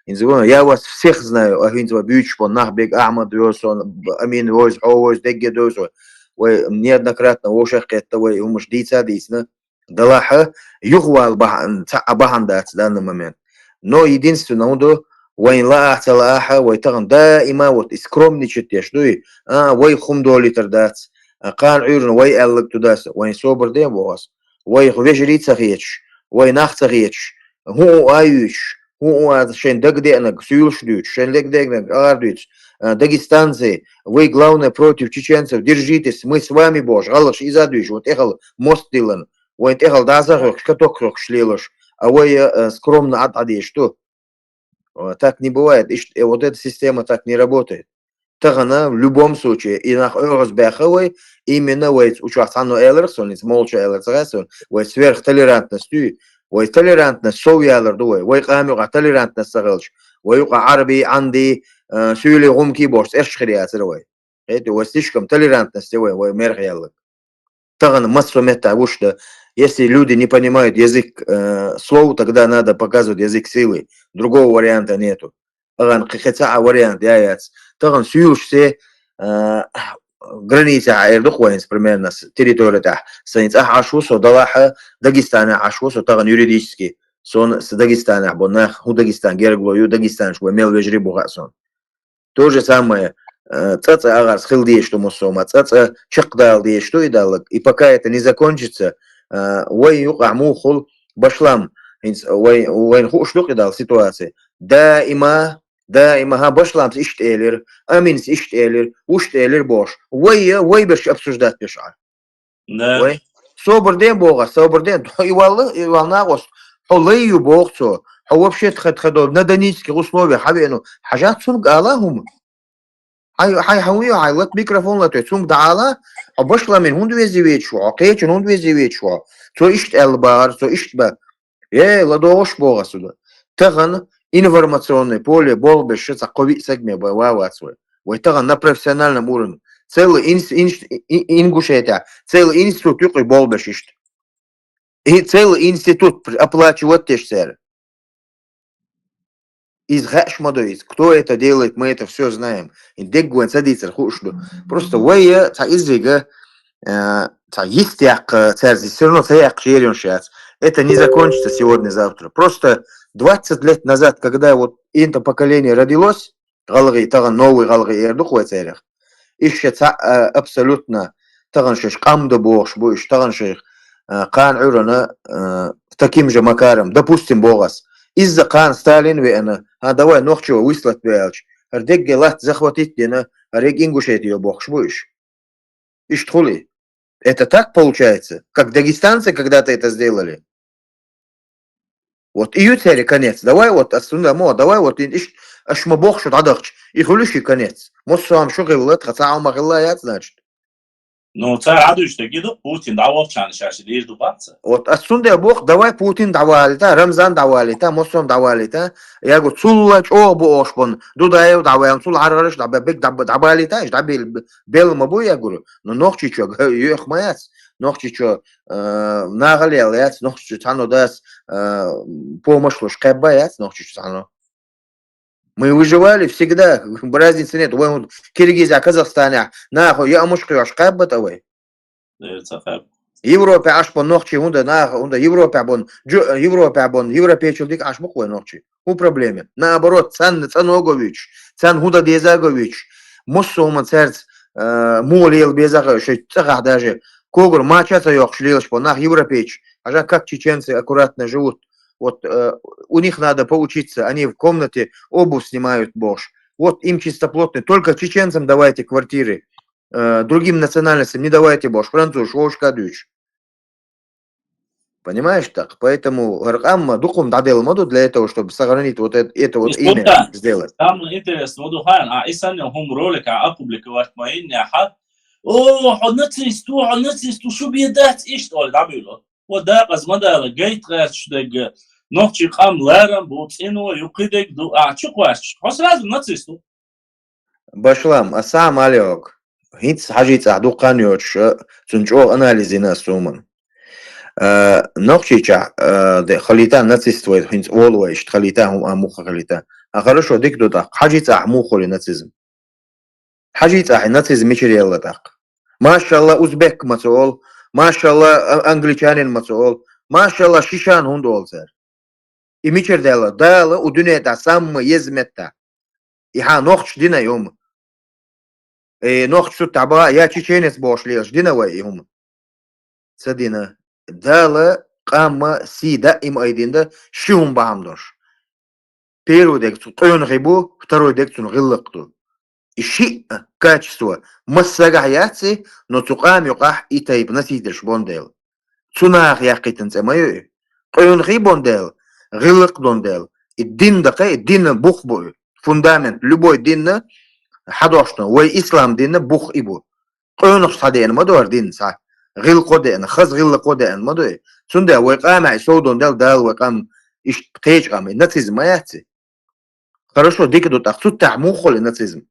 Инза вон, я вас всех знаю, а хинза вай бючпон нах бег Ахмад вёсон, Амин войз, хьо войз, дегге дойз вай. Вай неоднократно вошах кхетта, вай хӀумаш дийца дийцна. Далахьа, юхавала бахьан, цхьа а бахьан дац данный момент. Но единственное, хӀун ду, вайн лаахь ца лаахьа, вай тахана даима вот и скромничать деш дуй, а, вай хӀума долуьйтар дац, а, кхана Ӏуьйрана вай аьллаг тудаса, вайн собар де а боху ас. Вай вежарий ца хеташ, вай нах ца хеташ, хӀун у а юьйцуш, хӀун а шайн дагадеанаг суьйлаш дуьйцу, шайн дагадеанаг агӀар дуьйцу, а, дагестанцы, вы, главное, против чеченцев, держитесь, мы с вами бохуш, гӀалгӀаш иза дуьйцу, вот тӀехьал мост диллина, вайн тӀехьал дӀасахьоьхуш, каток хьоьхуш лелаш, а вай, а, скромно Ӏад Ӏадеш ду. А, так не бывает, ишт-, э, вот эта система так не работает. Тахана в любом случае, и нах оьгӀаз баьхха вай, именно вай учах цхьанно эларх сон, молча элар ца гӀа сон, вай сверхтолерантность ю, вай толерантность сов ялар ду вай, вай къам юкъа толерантность ца хилча, вай юкъа Ӏарби, Ӏанди, а, суьйли гӀумки бохуш, цӀерш хир яцара вай. Эти вай слишком толерантность вай, вай мерх яллаг. Тахана массо метта гуш да, если люди не понимают язык, э, слов, тогда надо показывать язык силы. Другого варианта нету. Тахана кхи-, кхи цхьа а вариант я яц. Тахана суьйлаш се, э, граница а эр ду хӀинца примерно с-, территори тӀехь. Сайн цӀахь Ӏаш ву со, далахьа Дагестана Ӏаш ву со, тахана юридически. Сон с Дагестанахь бо нах, хӀун Дагестан гергло ю, Дагестанаш вай мел вежарий бу хаьа сон. То же самое, э, цӀа-цӀа агӀарс хила дезаш ду муссома, цӀа-цӀа чекхдала дезаш ду и даллаг. И пока это не закончится, э, вай юкъахь муха хул башлам, хӀинца вай, вайна хууш ду и дала ситуация. Даима, даима, хӀа, башламца иштта элира, аминца иштта элира, вуьшта элира бохуш. Вай, вай берш обсуждать беш Ӏа. Да. Вай. Собар де боху, собар де. И валла, и валла накъост. Хьо лай ю боху цо. Хьо вообще тха, тха до, на данийских условиях хьавену. Хьажат цунга ала хӀума. Хьай, хьай, хьан ю, хьай лат микрофон лат, цунга да ала. Хьо башламин хӀунда везде вечу, хьо кхечун хӀунда везде вечу. Цо иштта аьлла бахар, цо иштта ба. Э, ладогӀуш боху ас хӀума. Тахана информационное поле болх беш ша цхьа кхо-виъ саг ме бай ва вац вай. Вай тахана на профессиональном уровне. Целый инс-, инс-, и-, и-, Ингушетия, целый институт юкъе болх беш иштта. И целый институт при-, оплачивать деш цара. Иза хаьаш ма ду иза. Кто это делает, мы это всё знаем. И деггойн ца дийцар хууш ду. Просто вай, э, цхьа изрига, э, цхьа йист яккха, цаьрца всё равно ца яккха шерон шац. Это не закончится сегодня-завтра. Просто двадцать лет назад, когда вот это поколение родилось, гӀалгӀай, тахана новый гӀалгӀай эр ду вай царех. Иштта цхьа, а, абсолютно тахана шаьш къам ду бохуш бу, иштта тахана шайх, а, кхана Ӏуьрана, а, таким же макаром, допустим, боху ас. Изза кхана Сталин веана, а, давай нохчо выслать ве аьлча, хӀара дегге латт захватить дина, хӀара Ингушетия бохуш бу иш. Иштта хули. Это так получается, как дагестанцы когда-то это сделали. Вот и ю церан конец. Давай вот ас цунна мо, давай вот ин иш-, аш ма боху шу дӀадахча. И хуьлу ши конец. Муссам шу хилла, тха цхьа а ма хилла яц, значит. Ну, цара Ӏадуьйш дагиду, Путин дӀаволчарна шаьш дийр ду бац. Вот ас цунна боху, давай Путин дӀавалита, Рамзан дӀавалита, Муссам дӀавалита. Я гу, цулла чӀогӀа бу ош бон, Дудаев дӀаваьлла, цул гӀаргӀараш дӀабе-, бег дӀаб-, дӀабалита, иш дӀабел-, бел ма бу, я гуру. Ну, нохчи чо, га-, юьх ма яц. Нохчи чо, э, нахал ял яц, нохчи чо цхьанно дас, э, помощь луш кхебба яц, нохчи чо цхьанно. Мы выживали всегда, разницы нет. Вай хӀунда Киргизия, Казахстане, нахо я амуш кхоьш кхебба тӀа вай. Э, ца кхеб. Европе Ӏаш бон нохчи хӀунда наха, хӀунда Европе бон, джу-, Европе бон, европейчул дика Ӏаш бу вай нохчи. ХӀун проблема? Наоборот, царна цӀано го вуьйцуш, царна хӀун дан деза го вуьйцуш. Муссо хӀума цаьрца, э, муха лела беза го, шоай цӀахь даже когара мача а ца йоккхуш лелаш бо нах европейчу. Хьажа, как чеченцы аккуратно живут. Вот, э, у них надо поучиться. Они в комнате обувь снимают, бохуш. Вот им чистоплотные. Только чеченцам давайте квартиры. Э, другим национальностям не давайте, бохуш. Француз шовшка дуьйцуш. Понимаешь, так? Поэтому хӀара къам дукха хӀума дӀаделла ма ду для этого, чтобы сохранить вот это, это вот имя сделать. Самое интересное, ма ду хьан, а, и санна хӀума ролик а опубликовать ма йиннехьа. О, хьо нацист ву, хьо нацист ву, шу бен дац иштта, ола дӀабуьйло. Хьо дакъаза ма дала, гайта гӀерташ дерг, нохчий къам ларам бу, цӀено ю, кхидерг ду, а, чу кхоьссаш. Хьо сразу нацист ву. Башлам, ас схьа ма аллехьа хьога. ХӀинца Хьажий цӀахь дукха хан йоцуш, цунна чӀогӀа анализ йина ас цу хӀуманна. А, Нохчийчохь, а, де, халита нацист вай, хӀинца олу вай, иштта халита хӀума, а, муха халита. А хорошо, дика ду тӀаккха. Хьажий цӀахь муха хуьлу нацизм? Хьажий цӀахь нацизм мичара елла тӀаккха? Машалла, узбек ма ца олу, машалла, а-, англичанин ма ца олу, машалла, шишан хӀунда олу цара? И мичара даьлла? Дала у дуьне тӀа самма еза метта. И хьан нохчаш дина и хӀума. Э, нохчаш цу тӀа баха, я чеченец бохуш лелаш дина вай и хӀума? Ца дина. Дала къамма сий даим айдина да, ши хӀума бахьана долуш. первый дег цу къонахий бу, второй дег цун гӀиллакх ду. И шиъ качество массагахь яц и, но цу къам юкъахь и тайпа насийдерш бон дела. Цу наха яьккхийтина цӀе ма ю и. Къонахий бон дела, гӀиллакх дон дела. И дин даккха, и дин бух бу и. Фундамент, любой динна, хьадошна, вай ислам динна бух и бу. Къонахчо деана ма ду хӀара дин цхьа. ГӀиллакхо деана, хаза гӀиллакхо деана ма ду и. Цундела вай къамехь и сов дон дела, Дала вай къам иштта кхечу къам, и нацизм ма яц и. Хорошо, дика ду, тӀаккха цу тӀехь муха хуьлу нацизм?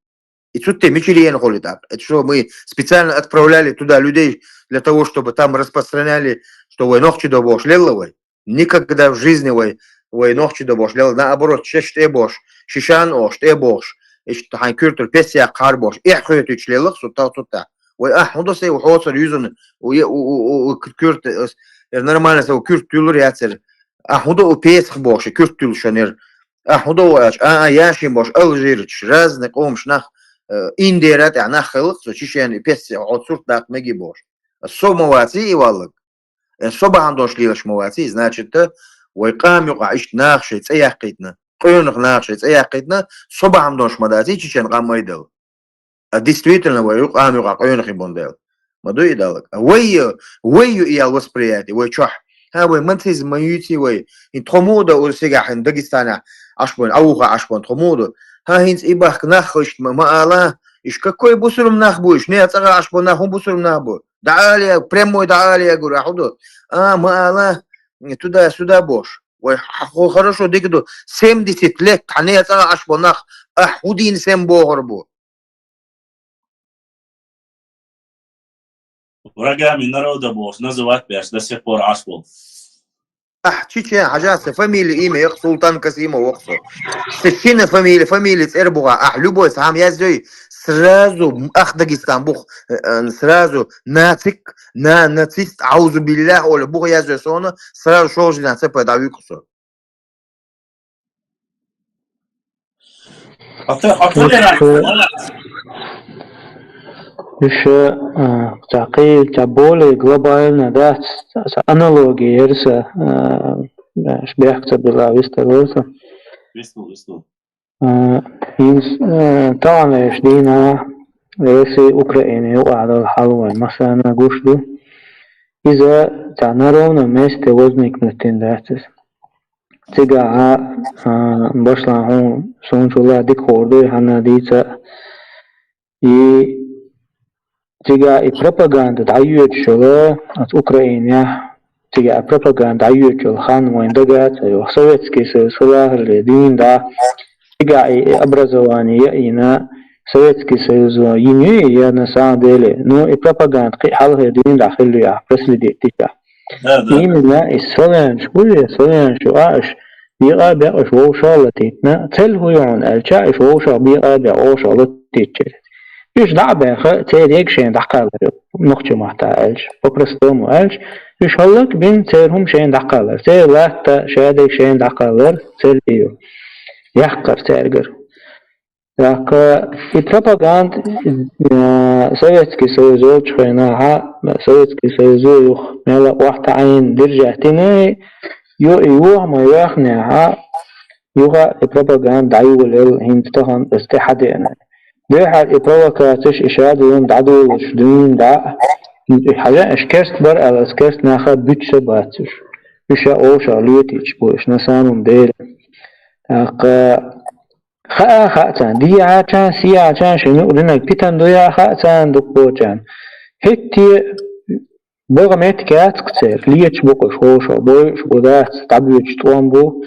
И цу тӀе мичара еана хуьлу тӀаккха? Это что, мы специально отправляли туда людей для того, чтобы там распространяли, что вай нохчий ду бохуш лелла вай? Никогда в жизни вай, вай нохчий ду бохуш лелла. Наоборот, шаьш тӀе бохуш, шишан ош тӀе бохуш, иштта хьайн куьртара пес яккхахьара бохуш, эхь хоьтуьйтуш лелла-кх цу тӀе, цу тӀе. Вай ахь хӀун до сай, у хьоцар юзун, у, у, у, у, у куьрта, э, нормально сай, у куьрта туьллур яцара. Ахь хӀун до у песах бохуш, и куьрта туьллуш ша нера? Ахь хӀун до аьлча, а, а, яшин бохуш, Алжирчу, разный къомаш нах, э, Индера тӀехь нах хилла-кх, цу Чечен, и песте хьо сурт даккха меги бохуш. Со ма ваций и валлаг. Э, со бахьана долуш лелаш ма ваций, значит, э, вай къам юкъахь иштта наха шайн цӀе яьккхийтина, къонах наха шайн цӀе яьккхийтина, со бахьана долуш ма даций Чечен къам айдала. А действительно, вай ю-, къам юкъахь къонахий бун дела. Ма ду и даллаг. А вай ю, вай ю и ял восприятие, вай чохь. ХӀа, вай нацизм ма юьйций вай. И тхо муха до ур сигахь, хӀин Дагестанехь Ӏаш бан, Ӏа вуха Ӏаш бан, тхо муха до? ХӀа, хӀинца и бахка нах хишта ма, ма ала, иш какой бусурм нах бу, иш нехан цӀагӀа Ӏаш бан нах хӀун бусурм нах бу? ДӀаала, прямой дӀаала гур, ахь хӀун ду? А, ма ала, туда-сюда бош. Вай, хьо хорошо дика ду, семьдесят лет, хьан нехан цӀагӀа Ӏаш бан нах, ахь хӀун дийна сем бохур бу? Врагами народа бохуш называть беш до сих пор Ӏаш бу. Ахь чичен, хьажа, сан фамилия, имя яха, Султан Касимов ваха со. Сан шина фамилия, фамилия цӀер буха, ахь любой схьам яздой, сразу ах Дагестан бух, э, э, сразу нацик, на, нацист, аузу биллях, оля бух яздой сона, сразу шолжина цепа дӀавуьгу со. Хьо ца, хьо ца дера? Уьш, а, ца кхин, ца более глобально дац, ца, ца аналогия яра сан, а, аш бехк ца била вистар ву сан. Висту, висту. А, хӀинца, а, таханлерчу дийнахь Россия, Украина юкъахь долу хьал вайн массарна гуш ду. Иза цхьа на ровном месте возникнуть дина дац иза. Цигахь, а, башлахь хьуна, суна чула дика хуур ду, хьанна дийца. И цигахь и пропаганда дӀайоьдуш йолу, оцу Украинехь, цигахь и пропаганда дӀайоьдуш йолу хан вайн дага а ца йо. Советский Союз хилахале дуьйна дӀа, цигахь и, и образование яийна, Советский Союзо йина ю, я на самом деле, ну, и пропаганда кхин а хьалхе дуьйна дӀа хилла ю, ахь проследить дича. Да, да. Именно и славянаш бу, и славянаш ю, а, уьш бекъа а бекъ уьш вовшах а латийтина, цел хӀун ю хьуна аьлча, уьш вовшах бекъа а бекъ вовшах латийтча. Уьш дӀа а баьхна, церан ег шайна дӀакхаллар ю, нохчийн маттахь аьлча, по-простому аьлча, уьш хӀаллак а бина, церан хӀума шайна дӀакхаллар, церан латта, шадерг шайна дӀакхаллар, цел и ю. Яккхар цаьргара. ТӀаккха и пропаганда, э, Советский Союз йолчу хенахь, Советский Союзо юха мел а охьатаӀийна, держать йина, ю-, и юха ма йоьхнехь, юха и пропаганда дӀайолаелла, хӀинца тахана аса тӀе хьадеана. Дуьххьара и провокацеш, и шадолам дӀадолуш дуьйна дӀа, хьажа, аша керст бара аьлла, аса керст наха буьтуш а бац уьш. Уьш а вовшах летийча бу уьш, на самом деле. ТӀаккха Хаа хаьа царна, дехьачарна, сехьачарна, шайн юкъа динарг питана ду яа хаьа царна дуккхочарна. ХӀетте бага меттиг яц-кх церан, леташ бу-кх уьш вовшах, бойуш бу дац, дӀабоьдуш тӀом бу,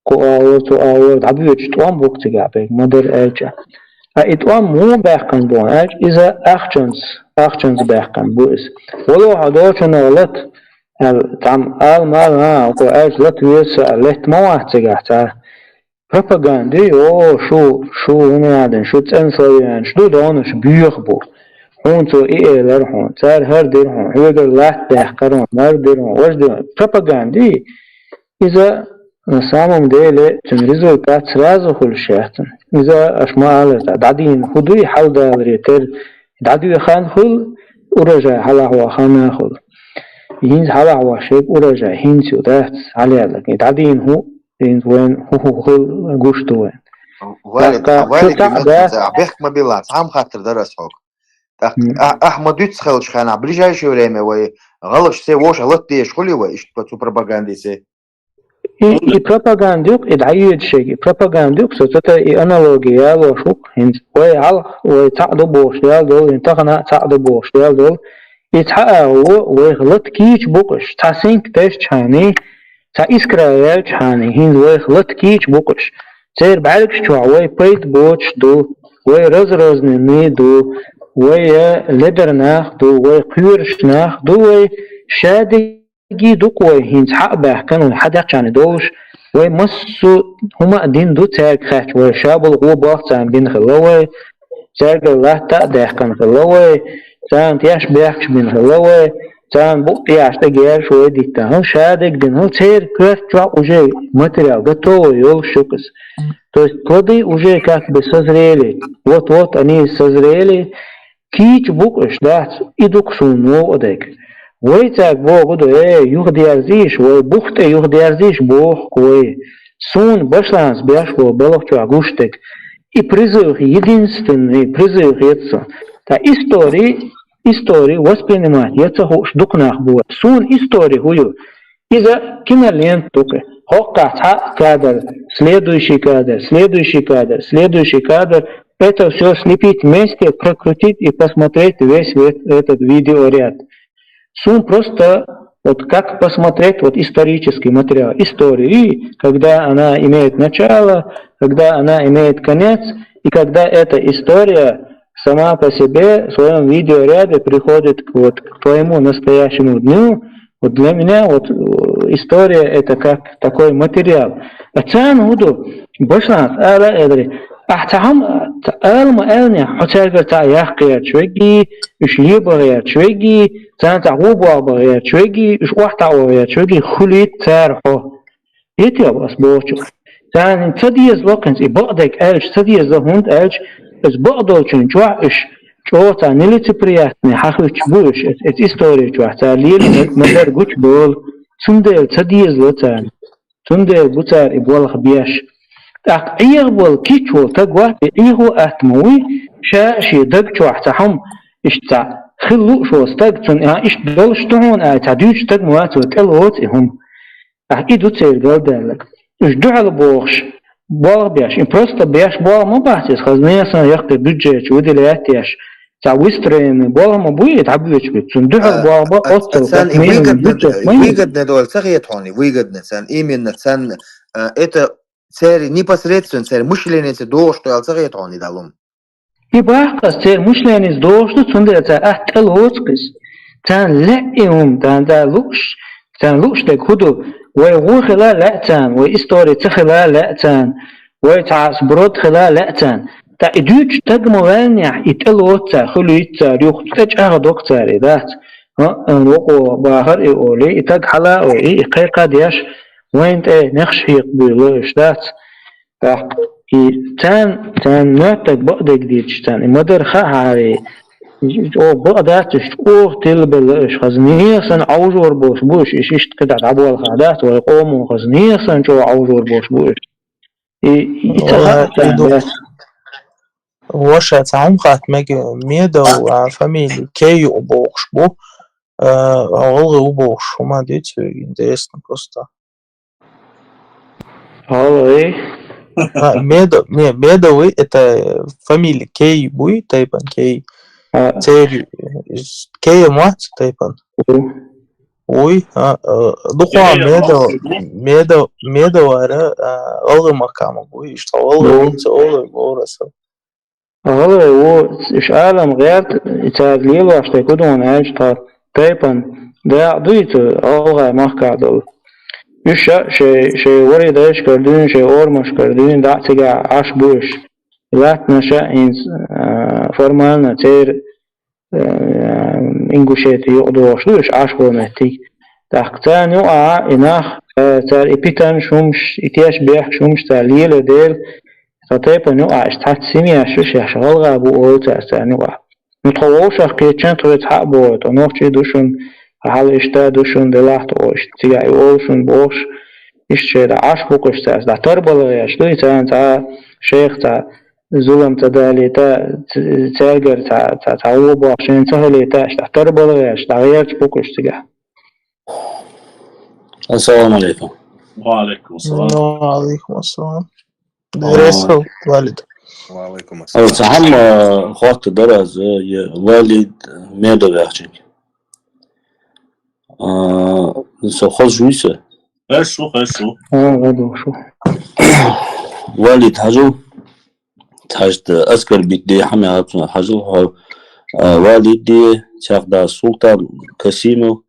кху агӀор, цу агӀор, дӀабоьдуш тӀом бу-кх цигахь берг, ма-дарра аьлча. Ткъа и тӀом муха баьккхина боху аьлча, иза ахчанца, ахчанца баьккхина бу иза. Вало хьо долчунах лата, аьлла, тхьамма ала ма ала, хӀан, хӀокхо аьлча лата веза со аьлла, летта ма вац цигахь цара. Пропаганда ю, о, шу, шу хӀун яхьа дина, шу цӀена славянаш ду, донаш боьха бу. Хьуна цо и элира хьуна, цара хӀара дира хьуна, хьоьгара латта даьккхира хьуна, хӀара дира хьуна, важа дира хьуна. Пропаганда ю. Иза, на самом деле, цуьнан результат сразу хуьлуш яц. Иза, аша ма аллара, дӀадийна хӀун дуй, хьаладаларе терра, дӀадоьху хан хуьлу, урожай хьалахьо хан а хуьлу. ХӀинца хьалахьо шега урожай хӀинца ю дац, хьалаьлларг. И дӀадийна хӀун ХӀинца вайн хӀу-хӀу хӀу гуш ду вайн. Валид, тӀаккха а валид цхьа а дац. Бехк ма билла, цхьа хаттар дара ас хьога. ТӀаккха ахь ма дуьйцу хилча хьанахь, ближайшее время вай гӀалгӀаш се вовшах латта дезаш хуьлий вай, иштта цу пропагандица? И, и пропаганда юкъ, и дӀайоьдуш шег, и пропаганда юкъ, со ца та и аналогия ялош ву-кх, хӀинца вай хьалха, вай цхьаъ ду бохуш дел долу, хӀинца тахана а цхьаъ ду бохуш дел долу, и цхьа а ву, вайх латта кийча бу-кх уьш, цхьа синка тесча хьаний, цхьа искра яьлча хьаний, хӀинца вайх латта кийча бу-кх уьш. Церан бӀаьргаш чохь вай пайда боцуш ду, вай разрозненный ду, вай ледар нах ду, вай кхоьруш нах ду, вай шадерриге ду-кх вай, хӀинца хьаъ баьхкина, вай хьадеччхьана долуш, вай массо а хӀума а дина ду цаьрга хаьттича, вай шаболу гӀо боху царна бина хилла вай, цаьргара латта а даьккхина хилла вай, царна теш бехкаш бина хилла вай, царна букъ тӀехь тӀе гераш вай диттина хилла, шадерг дина хилла, церан коьрта чохь уже материал готовый йолуш ю-кх иза. То есть плоды уже как бы созрели, вот-вот они созрели, кийча бу-кх уьш, дац, и ду-кх суна новкъа дерг. Вай цаьрга боху ду, э, юхадерзийша, вай бух тӀе юхадерзийша боху-кх вай. Суна башланца беш болу балха чохь гуш дерг. И призыв, единственный призыв хета со. Ткъа истори, истори воспринимать я ца хууш дукха нах бу. Суна истори хӀу ю? Иза кинолента ду-кх. ХӀокхахь цхьа кадр, следующий кадр, следующий кадр, следующий кадр. Это всё слепить вместе, прокрутить и посмотреть весь ве-, этот видеоряд. Сум просто, вот как посмотреть вот исторический материал, историю, и когда она имеет начало, когда она имеет конец, и когда эта история сама по себе в своём видеоряде приходит к, вот, к твоему настоящему дню, вот для меня вот, э, история — это как такой материал. А царна хӀун ду? Башланца ала а элира, ахь цхьа хӀума ала ма аьллинехь, хьо цаьргара цхьаъ яккха гӀерташ верг, уьш лебан гӀерташ верг, царна цхьаъ гӀо бохьа бан гӀерташ верг, уьш охьатаӀо гӀерташ верг, хуьлуьйту цара хьо. Эти ас бохучух. Царна ца дезало-кх хӀинца, и бакъдерг аьлча, ца дезало, хӀунда аьлча, иза бакъдолчун чохь уьш чӀогӀа цхьа нелицеприятный хьахуьттуш бу уьш, эц-, эцу истори чохь цара лелийна ма-дарра гучудолу, цундела ца дезало царна. Цундела бу цара и болх беш. ТӀаккха Ӏехабала кийча волу стаг вац, и Ӏехо атта ма вуй, ша а шен даг чохь цхьа хӀума, иштта цхьа хила лууш волу стаг, цунна, а, иштта долуш ду хьуна, а, цхьа дуьйцу стаг ма вац, вай тӀелоцу и хӀума. Ахь и ду церан галдаьлларг. Уьш дуьхьал бохуш, болх беш, и просто беш болх ма бац иза, хазна а сан яккхий бюджет чу выделять еш, цхьа выстроенный болх ма буй и дӀабоьдуш бу. Цунна дуьхьал болх бан оццул, царна и выгодно, выгодно долу ца хета хьуна, и выгодно, царна именно, царна, а, это церан непосредственно, церан мышленица догӀуш ду аьлла ца хета хьуна и далун. И баккха ас, церан мышленица догӀуш ду, цундела цара атта тӀелоцу-кх иза. Царна лаьа и хӀума, царна лууш, царна лууш дерг хӀун ду? Вай гӀо хила лаьа царна, вай истори ца хила лаьа царна, вай цхьа сброд хила лаьа царна. ТӀаккха и дуьйцуш стаг ма ваьллинехь, и тӀелоцу цара, хуьлуьйту цара, юха цӀе чӀагӀдо-кх цара и, дац? ХӀаъ, вукхо бахара и олий, и стаг хьала а ойий, и кхайкха деш, вайна тӀе нехаш хьекхабуьйлу уьш, дац? ТӀаккха и царна, царна моьттург бакъдерг дийцича царна, и ма-дарра хаахьара, чӀогӀа бакъ дац уьш, чӀогӀа тилабелла уьш, хазна а сан Ӏовжор болуш бу уьш, иштта кхидӀа дӀаболхахь дац, вай къомо хазна а сан чӀогӀа Ӏовжор болуш бу уьш. И, и ца хаьа царна, дац? Ваша, цхьа хӀума хатта мега, Медов, а, фамилия Кей ю бохуш бу, а, гӀалгӀа ву бохуш, хӀума дуьйцу, интересно просто. ГӀалгӀай? А, Медов, не, Медов, это фамилия Кей буй, тайпан Кей. А. Церан Кей ма вац тайпан. Ву. Вуй, а, а, дукха Медов, Медов, Медов ара, а, гӀалгӀай махкахь ма буй, иштта гӀалгӀай, ца гӀалгӀай бохура аса. ГӀалгӀай ву, уьш алам гӀерта, и цара лелош дерг хӀун ду аьлча, тхан тайпан дакъа дуй цу гӀалгӀай махкахь долу. Уьш а шайн, шайн ворхӀе дайшкара дуьйна, шайн орамашкара дуьйна дӀа а цигахь Ӏаш бу уьш. Латтанаш а хӀинца, а, формально церан, а, Ингушетия юкъа догӀуш ду уьш Ӏаш болу меттиг. ТӀаккха царна юкъахь и нах, а, цара и питанаш хӀумаш, и теш бехкаш хӀумаш цара лело дела, тхан тайпана юкъахь иштта цхьацца семьяш ю шаьш, гӀалгӀа бу олу цара царна юкъахь. Ну, тхо вовшах кхеччан тхоьца хьа а боху, тхо нохчий ду шуна, хьала иштта ду шуна, делахь тхо иштта цигахь и олу шуна бохуш, Иштта шера Ӏаш бу-кх уьш цаьрца. ДӀа тарбала гӀерташ ду и царна цхьа шайх цхьа зулам ца далийта, ц-, цаьргара цхьа, цхьа, цхьа вон боху шайна ца хилийта, иштта дӀа тарбала гӀерташ, дӀа гӀерташ бу-кх уьш цигахь. Ассаламу алейкум. Ва алейкум ассалам. Ва алейкум ассалам. А, Дересов Валид. Ва алейкум ассалам. Ца хӀама, э, хатта дара аз, э, е Валид, э, Медов яхачунга. А, со хоза вуй со? Хорошо, хорошо. А, ладно, хорошо. Валид, хьажал, цхьаьшта оскорбить де хӀама яц, хьажал хьо, а, Валид де, цхьаькха да Султан Касимов,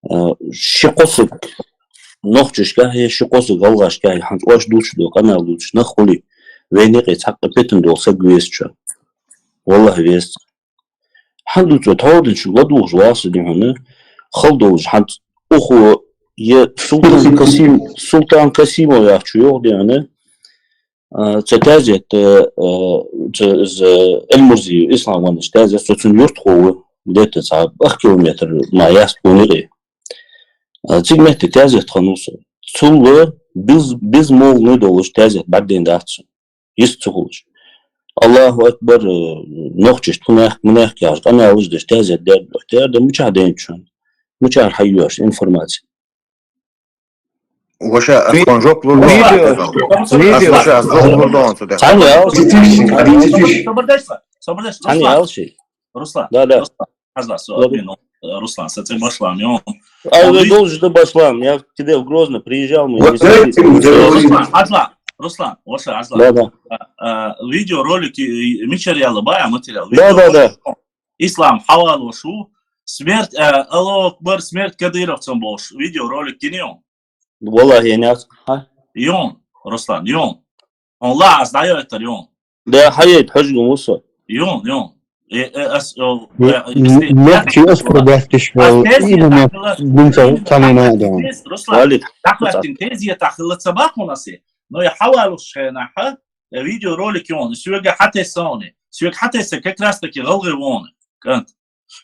а, ши кхо саг нохчашкахь, ши кхо саг гӀалгӀашкахь, хьан ош дувцаш ду, къамел дувцаш нах хуьлий, вайна юкъе цхьаккха питана долу саг веза цо. Валлахь, веза. Хьан ду цо тхьовдинчу ладугӀуш ваха со дихьуна, хала долуш хьан ухо, я Султан Касим-, Султан Касимов яхачо йоху дихьуна, а, ца тезет, а, а, ца, за Эльмурзиев Ислам ванаш тезет, со цун юртахо ву, где-то цхьа ах километр ма яц тхуна юкъе. А, цига метте тезет ханна ву со. Цул а без-, безмолвный долуш тезет бӀаьрдина дац цун. Йист ца хуьлуш. Аллаху акбар, э, нохчашна тхо мехк-, мехк яхаш, къамелаш деш, тезет дер, тера дан мичахь дайна шуна? Мичара хьайоьшу информаци? Ваша, ас кхунна жоп лур ду. Видео. Ас ваша, ас жоп лур ду цу тӀехь. Цхьаьна ял ши. Собар деш, собар деш, Руслан. Цхьаьна ял ши. Руслан. Да, да. Руслан. Хьажал, со админ, э, Руслан, со цӀе башлам, ё. А, вы должен башлам, я к тебе в Грозный приезжал, мы не встретились. Руслан, хьажал, Руслан, ваша, хьажал. Да, да. А, а, видеоролик, э, мичара яьлла бу, а, материал? Да, да, да. Ислам хьавалош ву, смерть, а, Аллаху акбар, смерть кадыровцам бохуш, видеоролик гина ю? Валлахьи, яц. Хьа? Ю, Руслан, ю. Хьуна лаахь ас дӀайойтар ю. Да, хьаейта, хьожа гун ву со. Ю, ю. Э, э, ас, о, э, м-, если нохчий оскорблять деш волу, ас именно тезетахь хила, бинца именно цхьана теза, да. Руслан, Валид, тахлаттин тезетахь хила ца баккхуна асе. Но я хьавалуш хенахь, э, видеоролик ю, соьга хьатесса ву, соьга хьатесса как раз таки гӀалгӀай ву, кӀант.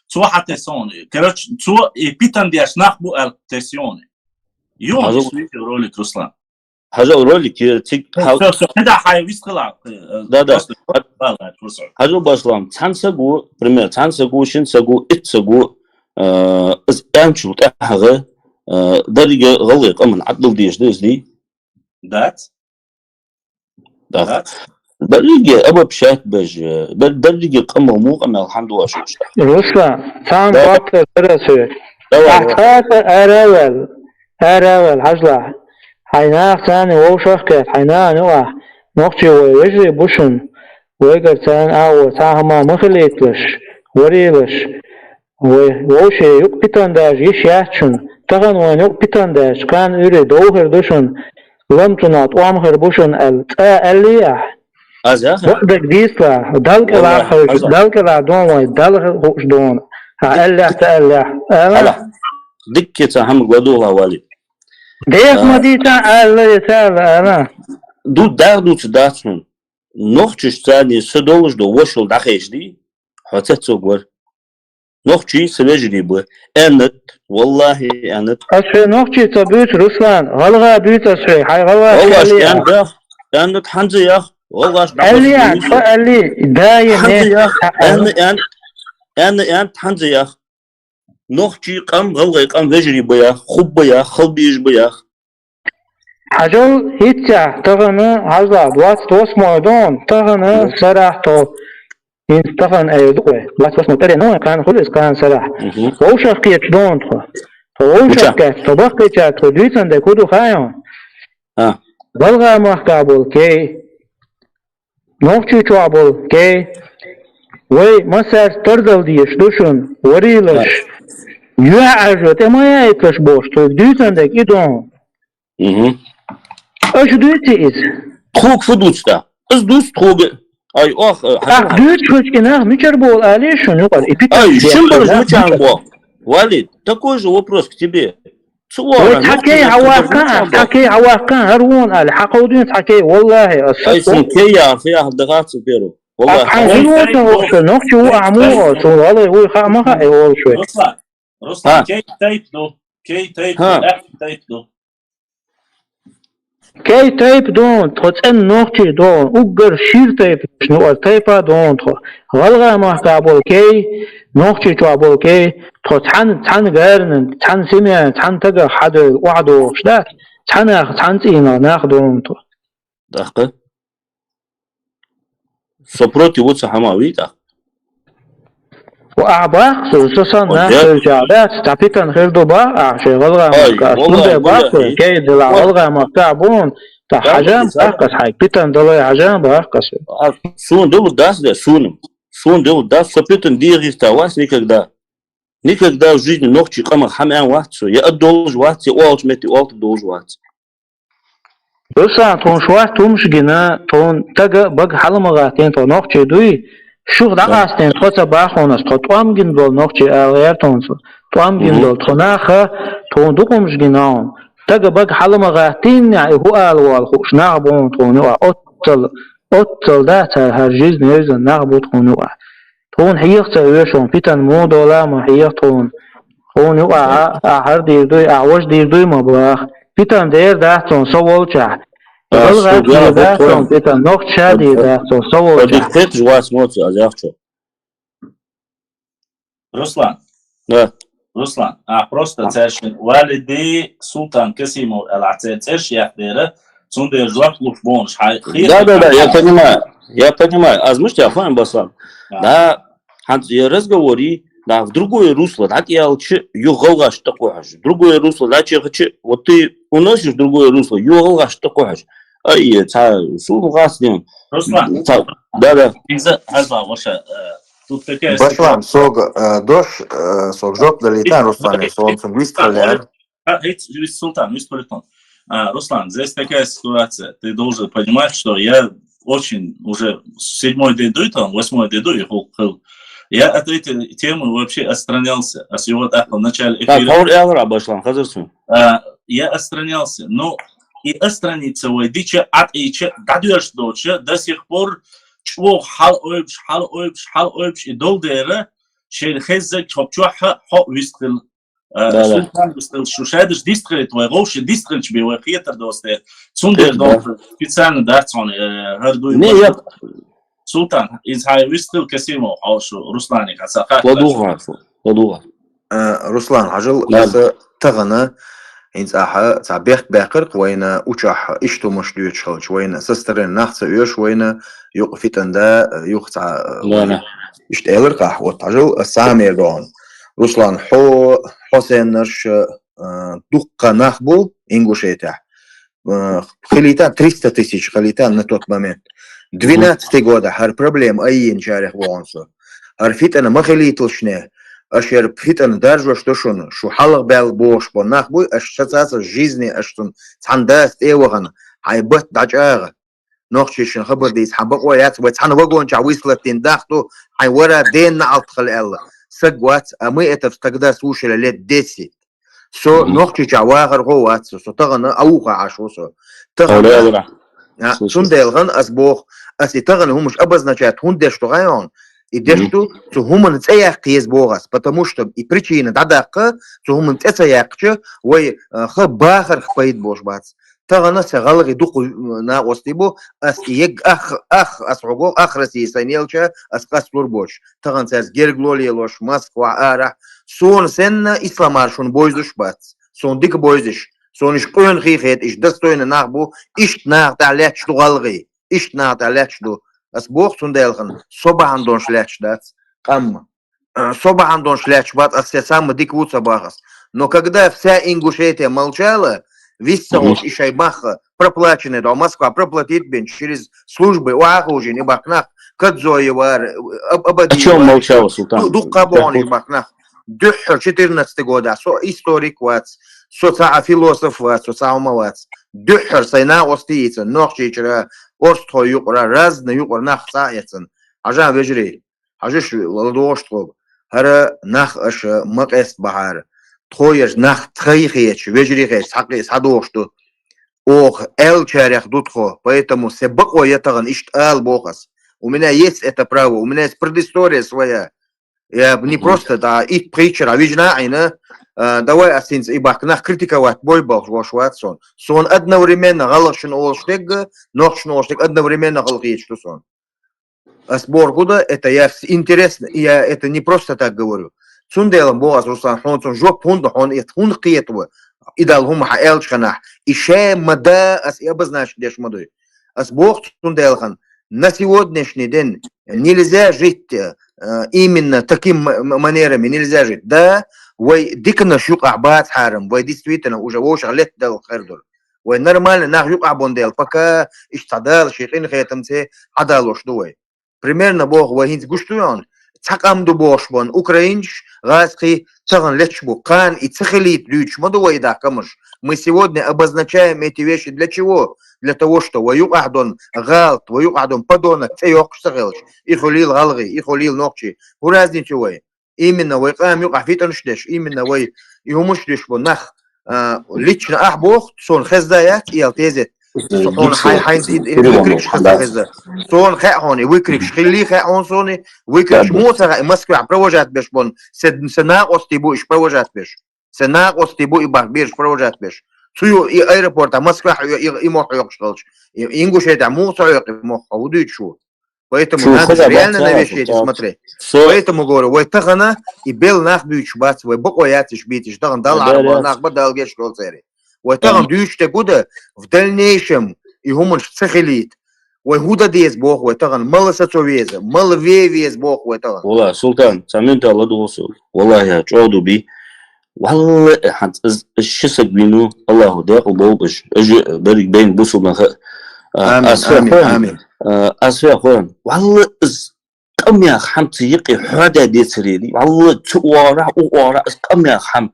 Цо хьатесса ву. Короче, цо и питан деш нах бу аьлла тесса ю. Ю, хьажал, ис видеоролик, Руслан. Хьажал ролик, э, циг... Всё, хьал-, всё, всё, кхидӀа хьайн вист хила, э, да, да. Просто хьажал башлам. Цхьана саг ву, пример, цхьана саг ву, шина саг ву, итт саг ву, э, из аьллачул тӀаьхьа, э, дерриге гӀалгӀай къаман Ӏадал дезаш да иза, дий? Дац. Да. Дац. Дерриге обобщать беш, э, дер-, дерриге къаман мукъа мел хьан дуаш уьш. Руслан, цхьана... Да, да. Баккхар дара соьга. Давай, давай. Ахьа цкъа ара а ваьлла, ара а ваьлла, хьажалахь. Хьайн нах царна вовшах а кхетта, хьайн нана ю ахь, нохчий вай вежарий бу шуна, вайгара царна агӀо цхьа хӀума ма хилийталаш, варийлаш. Вай вовшийн юкъа питан даьржа йиш яц шуна, тахана вайна юкъа питан даьржа, кхарна уьйре дов хир ду шуна, лам цунах тӀом хир бу шуна аьлла, цкъа аьллий ахь? Аз яхар? Бакъдерг дийцалахь, Далла кӀелахь хьоьжуш, Далла кӀелахь дон вайн, Далла хууш дон. Ахь аьллехь, ца аьллехь. Ала? Хьала. Дикка цхьа хӀамаг ладугӀалахь, Валид. Дех ма дийцахь, аьлла, я ца аьлла, ала? Ду, дагӀ дуца дац хьуна. Нохчаш царний са долуш ду, вошал дӀахайша дий? Хьо цецваг вара. Нохчий са вежарий бу. Аьннад, валлахьи, аьннад. Ас хьоьга нохчий ца буьйцу, Руслан, гӀалгӀа буьйцу ас хьоьга, хьайн гӀалгӀа... Валлахьи, аьннад, аьннад, хьанза ях, валлахьи, дӀа... Аьлла яц, хьо аьллий, даим... Хьанза ях, аьнна, аьнна, аьнна, аьнна, хьанза ях. Нохчий къам, гӀалгӀай къам вежарий бу ях, хубба ях, халбийжа бу ях. Хьажал, хӀинццехь тахана, хьажал, двадцать восьмой дон, тахана сарахь тхо. ХӀинца тахана эр ду вай. Двадцать восьмой тӀаре ной, кхана хуьлу иза, кхана сарахь. Мгм. Вовшах кхеташ дон тхо. Тхо вовшах кхеташ, тхо баккхийчара тхо дуьйцан дерг хӀун ду хаьий хьуна? А. ГӀалгӀай махкахь болу кей. Нохчийчохь болу кей, вай массаьрца тардал дезаш ду шуна, варийлаш, юьхьӀаьржо тӀе ма яийталаш бохуш, тхоьга дуьйцан дерг и ду. Мгм. Аша дуьйций иза? Тхоьга фу дуьйцу тӀаккха? Иза дуьйцу тхоьга. Ай, ох, э, тӀаккха дуьйцу хӀуьца и нах мичара болу алий шуна юкъара? И питана... Ай, шин бараш мичара боху? Валид, такой же вопрос к тебе. Цу вай, цхьа кей хьан ваккха, цхьа кей хьан ваккха, хӀара вон али, хьан кховдийна цхьа кей, валлахьи, ас... Ай, сан кей яхар, фу яхар дахац цу перву. Валлахьи. Ахьа хьан зуно ца хӀокху, нохчи ву ахьа муха, цу валай вуй хаа ма хаьа волуш вай. Руслан, Руслан, кей тайп ду, кей тайп ду, ахьа тайп ду. Кей тайпа ду хьуна, тхо цӀена нохчий ду хьуна, уггар шира тайпа ду хьуна, тхо гӀалгӀай махкахь болу кей, Нохчийчохь болу кей, тхо цхьана, цхьана гарнан, цхьана семьян, цхьана тагах хьадевлла охьадогӀуш дац, цхьанах, цхьана цӀийнах нах ду хьуна тхо. ТӀаккха? Со против ву ца хьама вий тӀаккха? Ва ахь баккха со, со санна нах хилчахь дац, цхьа питана хир ду баккха ахь шайн гӀалгӀай махкахь, ас цундела баккха со, кей дела гӀалгӀай махкахь бу хьуна, цхьа хьажам баккха ас хьайга, питана далой хьажам баккха со. Суна делур дац де, суна. Суна делур дац, со питана дехийта вац никогда. Никогда в жизни нохчий къамах хьамаьн вац со, я а долуш вац, я оалчу метте олта долуш вац. Руслан, тхуна шоьтан хӀумаш гина, тхуна тага бага хьала ма гӀаттийна, тхо нохчий дуй, шух дӀакъастийна, тхо ца бахонаш, тхо тӀом гина долу нохчий ала гӀертонца, тӀом гина долу тхо наха, тхуна дукха хӀумаш гина хьуна. Тага бага хьала ма гӀаттийна, и хӀу ала волу хууш нах бу хьуна тхуна юкъахь, оццал, оццал да цара хӀара жизни евзан нах бу тхуна юкъахь. Тхуна хьеха ца оьшу хьуна, питана муха дола а ма хьеха тхуна. Тхуна юкъахь ахь хӀара дийр дуй, ахь важа дийр дуй ма баха. Питана дер дац хьуна со волчохь. ГӀалгӀа дийр дац хьуна питана, нохча ша дийр дац хьуна со волчохь. Дика хеташ вац моцу аз яхчо. Руслан. Да. Руслан, а просто цаьршинна Валиди, Султан Касимов аьлла церан цӀераш яхдера, цундела жоп луш бохуш хьай хи. Да, да, да, я понимаю. Я понимаю. Аз муш тя фан баслам. Да, хьан я разговори, да, в другое русло, так я лучше ю гӀалгӀаш такой хаш. В другое русло, да, че хочу, вот ты уносишь в другое русло, ю гӀалгӀаш такой хаш. Ай, ца, сул гас дем. Руслан. Да, да. Иза, хаза, ваша, э, тут такая... Башлам, ситуация. Сог, э, дош, э, сог жоп далитан, Руслан, сон сум вистхалер. А, эй, Султан, вистхалитон. А, Руслан, здесь такая ситуация. Ты должен понимать, что я очень уже седьмой день дуй, там, восьмой день дуй, и ху-, ху-, я от этой темы вообще отстранялся. А с его так в начале эфира. Так, хор эвра, Башлам, хазар сум. А, я отстранялся. Но и отстраниться вай дича, ат ича, дадуэрш доча, до сих пор чуох хал ойбш, хал ойбш, хал ойбш, и долдера, шер хеззаг чоп чуха, хо вистхил. А, да, да. Султан вистхил, шу шайдаш дистхилит вай, гӀовши дистхилч бе вай, хетар досте. Цундер дон специально дар цон, э, гьар дуй. Не, я Султан, из хьай вистхил Касимов, хьо шу Русланик, хьа ца хатта. ЛадугӀа, ладугӀа. Э, Руслан, хьажал, аса тахана, хӀинца ахьа, цхьа бехк баьккхарх вайна, учахь, иштумаш дуьйцуш халч вайна, со стороны нах ца оьшу вайна, юкъа фитан да, юха цхьа, э, ишта элар кхахь, вот, хьажал, аса саме дон. Руслан, хьо, хьо сеннарш, э, дуккха нах бу, Ингушетехь. Э, хилийтан триста тысяч, хилийтан на тот момент. Двенадцатый года хӀара проблема аййинчарех вогӀун со. ХӀара фитӀана ма хилийталшне, аша хӀара фитӀана даржош ду шуна, шу хьалха баьлла бохуш бо нах буй, аша ша цаца жизни, аша цун цхьана дас тӀе вахана, хьайн бат дӀачӀагӀа. Нохчийшна хабар дийца хьан бакъо яц, вай цхьана вагончахь вислаттин дахту, хьайн вара ден наӀалт хала аьлла. Саг вац, а мы это тогда слушали лет десять. Со Нохчийчохь вахархо вац со, со тахана а вуха Ӏаш ву со. Тахана, а, цундела хан ас боху, ас и тахана хӀумаш обозначать хӀунда деш ду хьайон? И деш ду, цу хӀумана цӀе яккха еза боху ас, потому что и причина дӀадаккха, цу хӀумана цӀе ца яккхача, вай, а, ха бахарх пайда бош бац. Тахана сан гӀалгӀи дукха, м, накъостий бу, ас и егг ах, ах, ас хьо боху, ах Россия сайн елча, ас къасталур боч. Тахана цаьрца гергло лелош, Москва, арахь, суна сенна исламар шуна бойзуш бац. Суна дика бойзуш. Суна иш къоьнхий хета, иш достойна нах бу, ишт нах тӀехь лаьтташ ду гӀалгӀий. Ишт нах тӀехь лаьтташ ду. Ас боху цундела хан, со бахьана донаш лаьтташ дац. Къамма. Э, со бахьана донаш лаьтташ бац, ас се самма дика ву ца бахас. Но когда вся Ингушетия молчала, виссагӀуш и шай бахха, проплаченный до Москва, проплатить бен через службы, у Ахужин и бахнах, Кадзоевар, Аб-, Абадиевар. О чём молчала, Султан? Ду-, дукха богӀун и бахнах. Дуьххьар четырнадцатый года, со историк вац, со ца а философ вац, со ца а хӀума вац. Дуьххьар сайн накъостий йийцан, Нохчийчара, Орстхой юкъара, разный юкъара нах ца а эцан. Хьажа вежарий. Хьажаш ладогӀаш тхо. ХӀара нах аша ма къест бахьара. Тхо еш нах тхай хеташ, вежарий хеташ, схьакхи-, схьадохуш ду. Оха аьллачарех ду тхо, поэтому се бакъо я тахана иштта ала боху ас. У меня есть это право, у меня есть предыстория своя. Я не просто, да, ит пхийчара вижна айна, А, давай ас хӀинца и бахка нах критиковать бой бохуш вац сон. Сон одновременно гӀалгӀашна олуш дерг, нохчашна олуш дерг одновременно гӀалгӀа хеташ ду сон. Ас бохург да, это я с-, интересно, и я это не просто так говорю. Цундела боху ас, Руслан, хьуна цунна жоп хӀунда, хьуна эт хӀунда кхета ву? И Далла хӀума хьан аьллачу ханахь, и ша ма да, ас и обозначить деш ма дуй. Ас боху цундела хан, на сегодняшний день нельзя жить, э, именно таким м-, м-, манерами нельзя жить. Да, вай диканаш юкъахь бац хьарам, вай действительно уже вовшах летта дала хер дура. Вай нормально нах юкъахь бун дела, пока иштта цхьа Дала шен къинхетамца хьадалош ду вай. Примерно боху, вай хӀинца гуш ду йоӀна, цхьа къам ду бохуш бан, украинцаш, гӀазкхий, тахана леташ бу. Кхана и ца хилийта дуьйцуш ма ду вай и дахкамаш. Мы сегодня обозначаем эти вещи для чего? Для того, что вай юкъахь дон гӀалат, вай юкъахь дон подонок цӀе йоккхуш ца хилча, и хуьлийла гӀалгӀий, и хуьлийла нохчий. ХӀун разница ю вай? Именно вай къам юкъахь фитнаш деш, именно вай и хӀумаш деш бу нах, а, лично ахь боху, сон хезна яц, и ял тезет. Со хьуна хьайн, хьайн и, и выкрикш хезна хезна. Сон хьа хьуна, и выкрикш хилли хьа хьуна сони, выкрикш муха ца хаьа, и Москвахь провожать беш бу, се, се накъостий бу иш провожать беш. Се накъостий бу и бах бирш провожать беш. Цу ю и аэропорта Москвахь и, и, и мох хьоькхуш хилча. И, Ингушетия муха ца хьоькху и мох, хьо хӀун дуьйцуш ву? Поэтому надо же реально на вещи эти смотреть. Поэтому говорю, вай тахана и бел нах буьйцуш бац, вай бакъо яц иш бийцаш, тахана Далла Ӏарбо нах ба, Далла гечдолу церан. Вай тахана дуьйцуш де гуда, в дальнейшем и хӀуманаш ца хилийта. Вай хӀун дан деза боху вай тахана, мала сацо веза, мала ве веза боху вай тахана. Валла, Султан, цхьа минута ладугӀу со. Валлахьи, чӀогӀа ду би. Валлахьи, хьан, аз, аз ши саг вийна, Аллахьу декъал болбаш, аз берриг байна бусулба нах. А, амин, ас амин, хӀун, амин. А, ас хӀун. Валлахьи, аз къамех хьан ца йикъи хьода децарели. Валлахьи, цу оагӀорахь, у оагӀорахь, аз къамех хьан.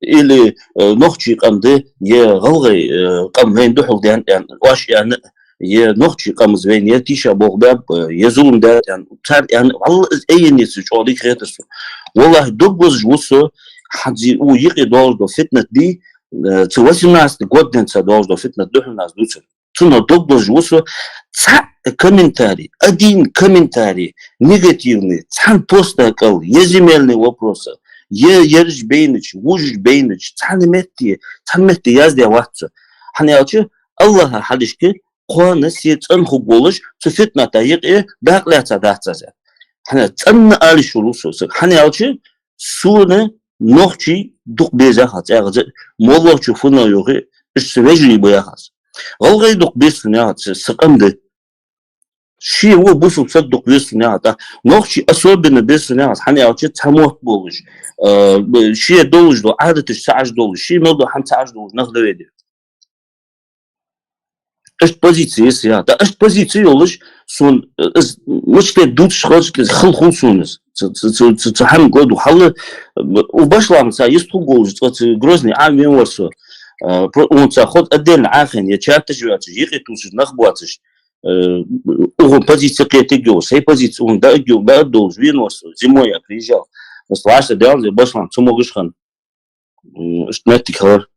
Или, э, нохчий къам де, е гӀалгӀай, э, къам вайн дуьхьал ден, ден, ош яна, е нохчий къамаз вайн, е тийша боху баьб, е зулам даьр, ден, цар, ден, валлахьи, аз айенница чӀогӀа дика хетар со. Валлахьи, дог бозуш ву со, хьан зи у йикъи долуш до фитнат ди, э, цу восемнадцатый год ден ца долуш до фитнат дуьхьал нас дуцар. Цунах дог бозуш ву со, цхьа комментарий, один комментарий, негативный, цхьана поста кӀал, е земельный вопроса, е ерш бейначу, вужуш бейначу, цхьана метте, цхьана метте язде вац со. Хьан аьлча, Аллахьа хьалишка, кхана се цӀанхуг волуш, цу фитната йикъе дакъа лаьца дац аза. Хьан цӀанна алиш ву со саг. Хьан аьлча, суна нохчий дукха беза яхац, цӀагӀаза, моллохчу фуна йохи, иштта вежарий бу яхац. ГӀалгӀай дукха беза суна яхац, са къам де. Ши ву бусул саг дукха беза суна яхац. Нохчий особенно беза суна яхац, хьан аьлча цхьа мотт болуш. Э, ши долуш до, Ӏадаташ ца Ӏаш долуш, ши мел до хьан ца Ӏаш долуш, нах да веде. Иштта позиция ес, я. Да, иштта позиция йолуш, сун, э, из, мучле дуцуш хилча, хал хул сун из. Ца, ца, ца, ца, ца хьан году. Хьалла, э, у башлам ца, йистху голуш, ца, ца, Грозный а вен вар со. Э, про-, он ца ход отдельно ахен, я чатта живёт, йикъи тусуш, нах боцуш. Э, угу позиция кхетиг йолуш, сей позиция, он да, да, долуш, вен вар со. Зимой я приезжал. Просто ваша дел, башлам, ца могуш хан. М, иштта меттиг хилар.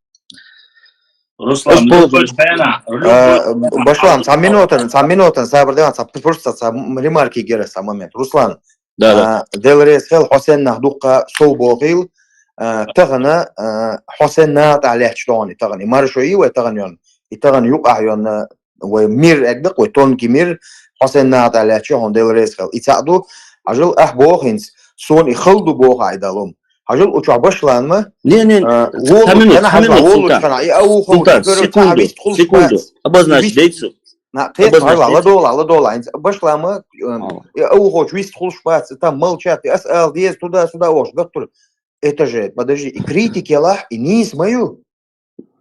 Руслан, любой хенахь, любой хенахь. А, башлам, цхьа минутан, цхьа минутан, сабар деван, цхьа, просто цхьа м-, ремарки гира цхьа момент. Руслан, да, да. А, Дела реза хила, хьо сеннах дуккха сов бохийла, а, тахана, а, хьо сенна тӀехь лаьтташ тохана, и тахана, и маршо и вай тахана йон, и тахана юкъахь йон, а, вай мир, эгда, вай тонкий мир, хьо сенна тӀехь лаьтташ, хьуна Дела реза хила. И цхьаъ ду, хьажал, ахь боху хӀинца, суна и хала ду боху Ӏайдалум. Хьажал, у чохь башланма? Не, не, а, цхьа минут, цхьа минут, Султан. И а ухо, Султан, секунду, секунду. Обозначь дайцу. На, кхетта, ладола, ладола. Башланма, э, и а ухочу вист хулуш бац, там молчат, и ас ал деза, туда-сюда вохуш, доктор. Это же, подожди, и критик ялахь, и нийса ма ю.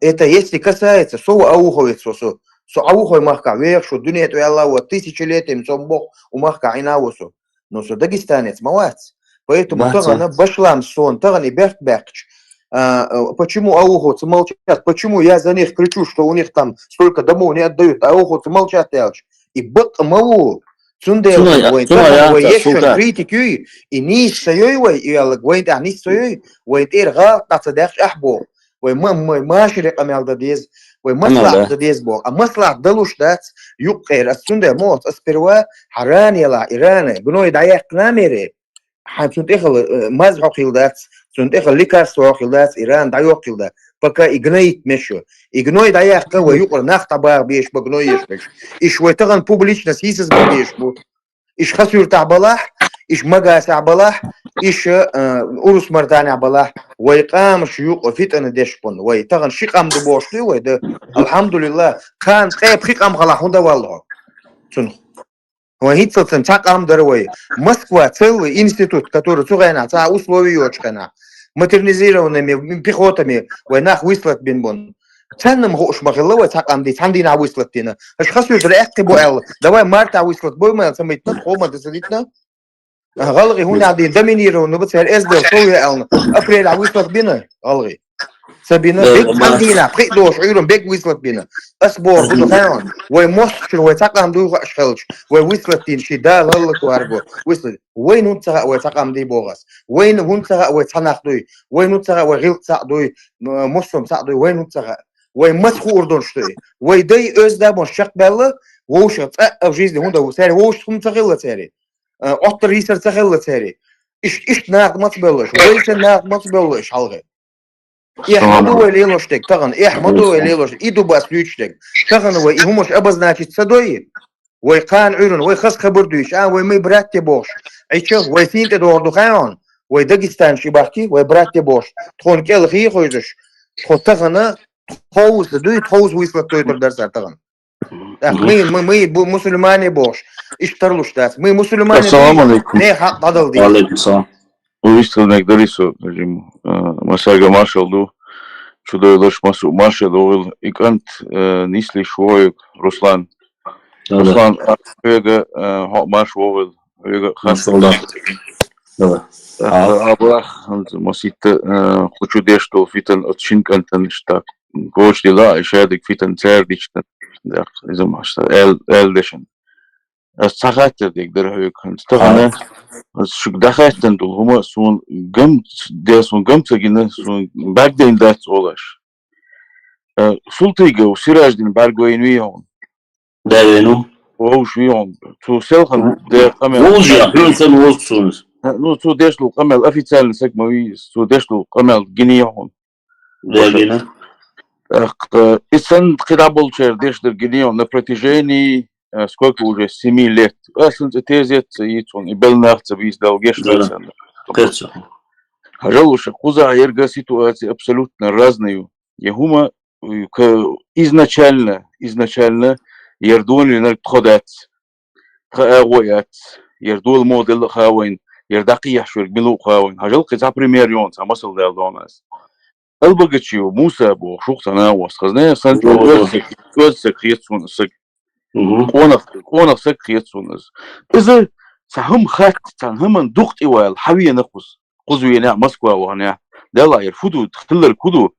Это если касается, со ва ауховец со, со, со аухой махкахь вехаш ву, дуьне тӀе ваьлла ву, тысячелетиями со боху, у махкахь Ӏина ву со. Но со дагестанец ма вац. Поэтому тахана башлам сон, тахана и бехк баьккхича, а, а, почему ауховцы молчат? Почему я за них кричу, что у них там столько домов не отдают, а ауховцы молчат аьлча? И бакъ ма ву. Цундела вайн тахана вай ешан критик юй, и нийса ца йой вай, и аьллаг вайн тӀехь нийса ца йой, вайн тӀера гӀалат дӀа ца даьккхича ахь боху. Вай ма-, ма-, машаре къамел дан деза, вай маслахьат дан деза боху. А маслахьат далуш дац, юккъера. Ас цундела ма оцу, ас сперва хьан рана ялахь, и рана, гной дӀаяьккхина мере. Хьан цунна тӀехала, э, маз хьо хила дац, Цунна тӀехьа лекарство йохилла дац, иран дӀайохилла дац. Пока и гноить мешо. И гной дӀаяьккха вай юкъара нах дӀабаха безаш ба, гной еш берш. Иш вай тахан публично сийсаз ба безаш бу. Иш Хасуьртахь балахь, иш Магасехь балахь, иш, э, Урус-Мартанехь балахь, вай къамаш юкъа фитана деш бун. Вай тахан ши къам ду бохуш ду вай, да. Алхьамдулиллах, кхана ткъе пхи къам хала хӀунда валла хьо? Цунах. Вай хӀинццалц цхьа къам дара вай. Москва целый институт, который цу хенахь цхьа условие йоцу хенахь. Модернизированными пехотами вай нах выслать бина бун. Цхьанна ма хууш ма хилла вай цхьа къам ди, цхьана дийнахь выслать дина. Аша Хасуьртара аьккхи бу аьлла, давай мартахь выслать бой ма аьлла, ца митна, тхо ма ца дитна. ГӀалгӀай хӀунда дийна доминированный бу, церан эздел сов я аьлла, апрель а выслать бина гӀалгӀай. Ца бина, бег цхьана дийнахь, пхиъ долуш Ӏуьйран бег выслать бина. Ас боху, хӀун ду хаьий хьуна? Вай мостагӀчуьра вай цхьа къам дуй хууш хилча, вай выслать дина ши Дала хӀаллакварго, выслать. Вайна хӀунда ца хаьа вай цхьа къам ди боху ас? Вайна хӀунда ца хаьа вай цхьа нах дуй? Вайна хӀунда ца хаьа вай гӀиллакх цхьаъ дуй, м-, муслим цхьаъ дуй? Вайна хӀунда ца хаьа? Вай маца хуур долуш дуй? Вай дай оьзда бохуш чекхбаьлла, вовшах цӀа а в жизни хӀунда ву? Церан вовшах хӀума ца хилла церан? А, Ӏоттар йисар ца хилла церан? Иш-, иштта нахах маца бевлла иш? Вай сан нахах маца бевлла иш хьалхе? Эхь ма ду вай лелош дерг тахана, эхь ма ду вай лелош. И ду бас дуьйцуш дерг. Тахана вай и хӀумаш обозначить ца дой, вай кхана Ӏуьйранна, вай хаза хабар дуьйцуш, а, вай май братья бохуш. Ӏича, вай сийна тӀе догӀур ду хаьий хьуна? Вай Дагестан ши бахки, вай братья бохуш. Тхуна кӀел хий хойзуш. Тхо тахана, тховса дуй, тховса выслать дойтур дара цара тахана. ТӀаккха май, май, май бу-, мусульмане бохуш. Иштта тарлуш дац. Май мусульмане Ассаламу алейкум. Не хьакъ дӀадала дийр. Ва алейкум салам. Вистхилмек дари со, Жим, а, масага маршал ду. Чудойлаш масу маршал догӀил. И кӀант, а, нислиш воюг, Руслан. Да, да. Руслан, а, хьоьга, а, хьо марш вогӀил. Хьоьга хас. Маршал да. Да, да. А, а, Аллах, хӀанз маситта, а, кху чу деш долу фитан оцу шин кӀантана иштта гочдила, и шадиг фитан цаьрдичтан. Даккха, иза марш, аьл-, аьлла дешан. Ас цхьа хаттар дерг дара хьоьга хӀанз. Тахана, ас шуьга дӀахаьттина долу хӀума суна гам, де суна гам ца гина, суна бӀаьргдайна дац олаш. Э, Султыгов Сираждин бӀаьргвайна вий хьуна? Да, вайна ву. Вовш вий хьуна? Цо селхана де къамел. Вовш я, хьуна сан вовш суна. Э, ну, цо деш долу къамел официально саг ма вий, цо деш долу къамел гиний хьуна? Дегина. Эх, э, и сан кхидӀа болчара деш дар гинийон на протяжении, э, сколько уже, семи лет. Аслан цӀе тезет ца йицун, и белнах ца бийс дал геш. Да, да. Сан. Кхерца. Хьажал уша, кхуза ерга ситуация абсолютно разная. Я хӀума, э, к-, изначально, изначально, ер донли наг тхо дац. Тха агӀо яц, яр дола модел а хавайн, яр дакъа яхьаш верг мила а хавайн. Хьажал кхин цхьа пример йон, цхьа масал дал дон ас. Албагачиев Муса боху шух цхьа нагӀос хазна, сан чӀогӀа оьзсаг, оьзсаг хет суна саг. Мгм. Къонах, къонах саг хет суна ас. Иза цхьа хӀума хатта, цхьа хӀуман дукъ тӀе ваьлла, хьавена кхуз. Кхуз венехь, Москва вахнехь. Дала яр фу ду, хиллар ку ду.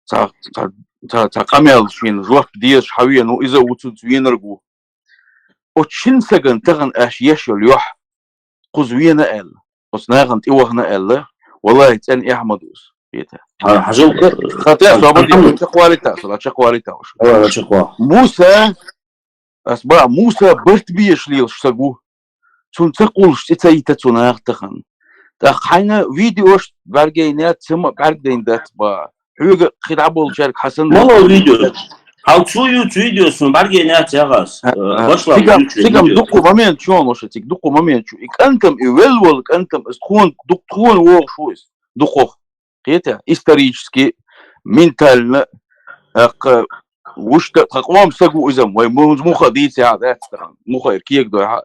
Цхьа, цхьа, цхьа, цхьа къамел шена жоп дезаш хьавена, иза ву цунца венарг ву. Оцу шина сагана тахана аш еш йолу йохь, кхуза вена аьлла, оцу нахана тӀе вахана аьлла, валлахӀи, цӀена эхь ма ду иза. Хета. Хьажал, хата, хьажал, собар де, чекхвалита, сала чекхвалита уж. Давай, чекхва. Муса, ас ба, Муса барт беш лелаш саг ву. Цунна ца кхуллуш, цӀе ца йита цу наха тахана. ТӀаккха хьайна видеош бӀаьргайна яц, цама бӀаьргдайна дац ба. Хьоьга кхидӀа болчаьрга Хьасан. Мало видео. Хьал цу ю, цу видео сун бӀаьргайна яц ягӀас. А, а. Башла цигам, цигам дуккху момент чу, лоша циг дуккху момент чу. И кӀантам, и велвал кӀантам, ас тхуна, дук-, тхуна вогӀуш ву ас. Дукхох. Кхета, исторически, ментально, аккха, вуш та, тха къом саг ву изам, вай му-, муха дийца яхьа дац тхан, муха ир кег дой хьа.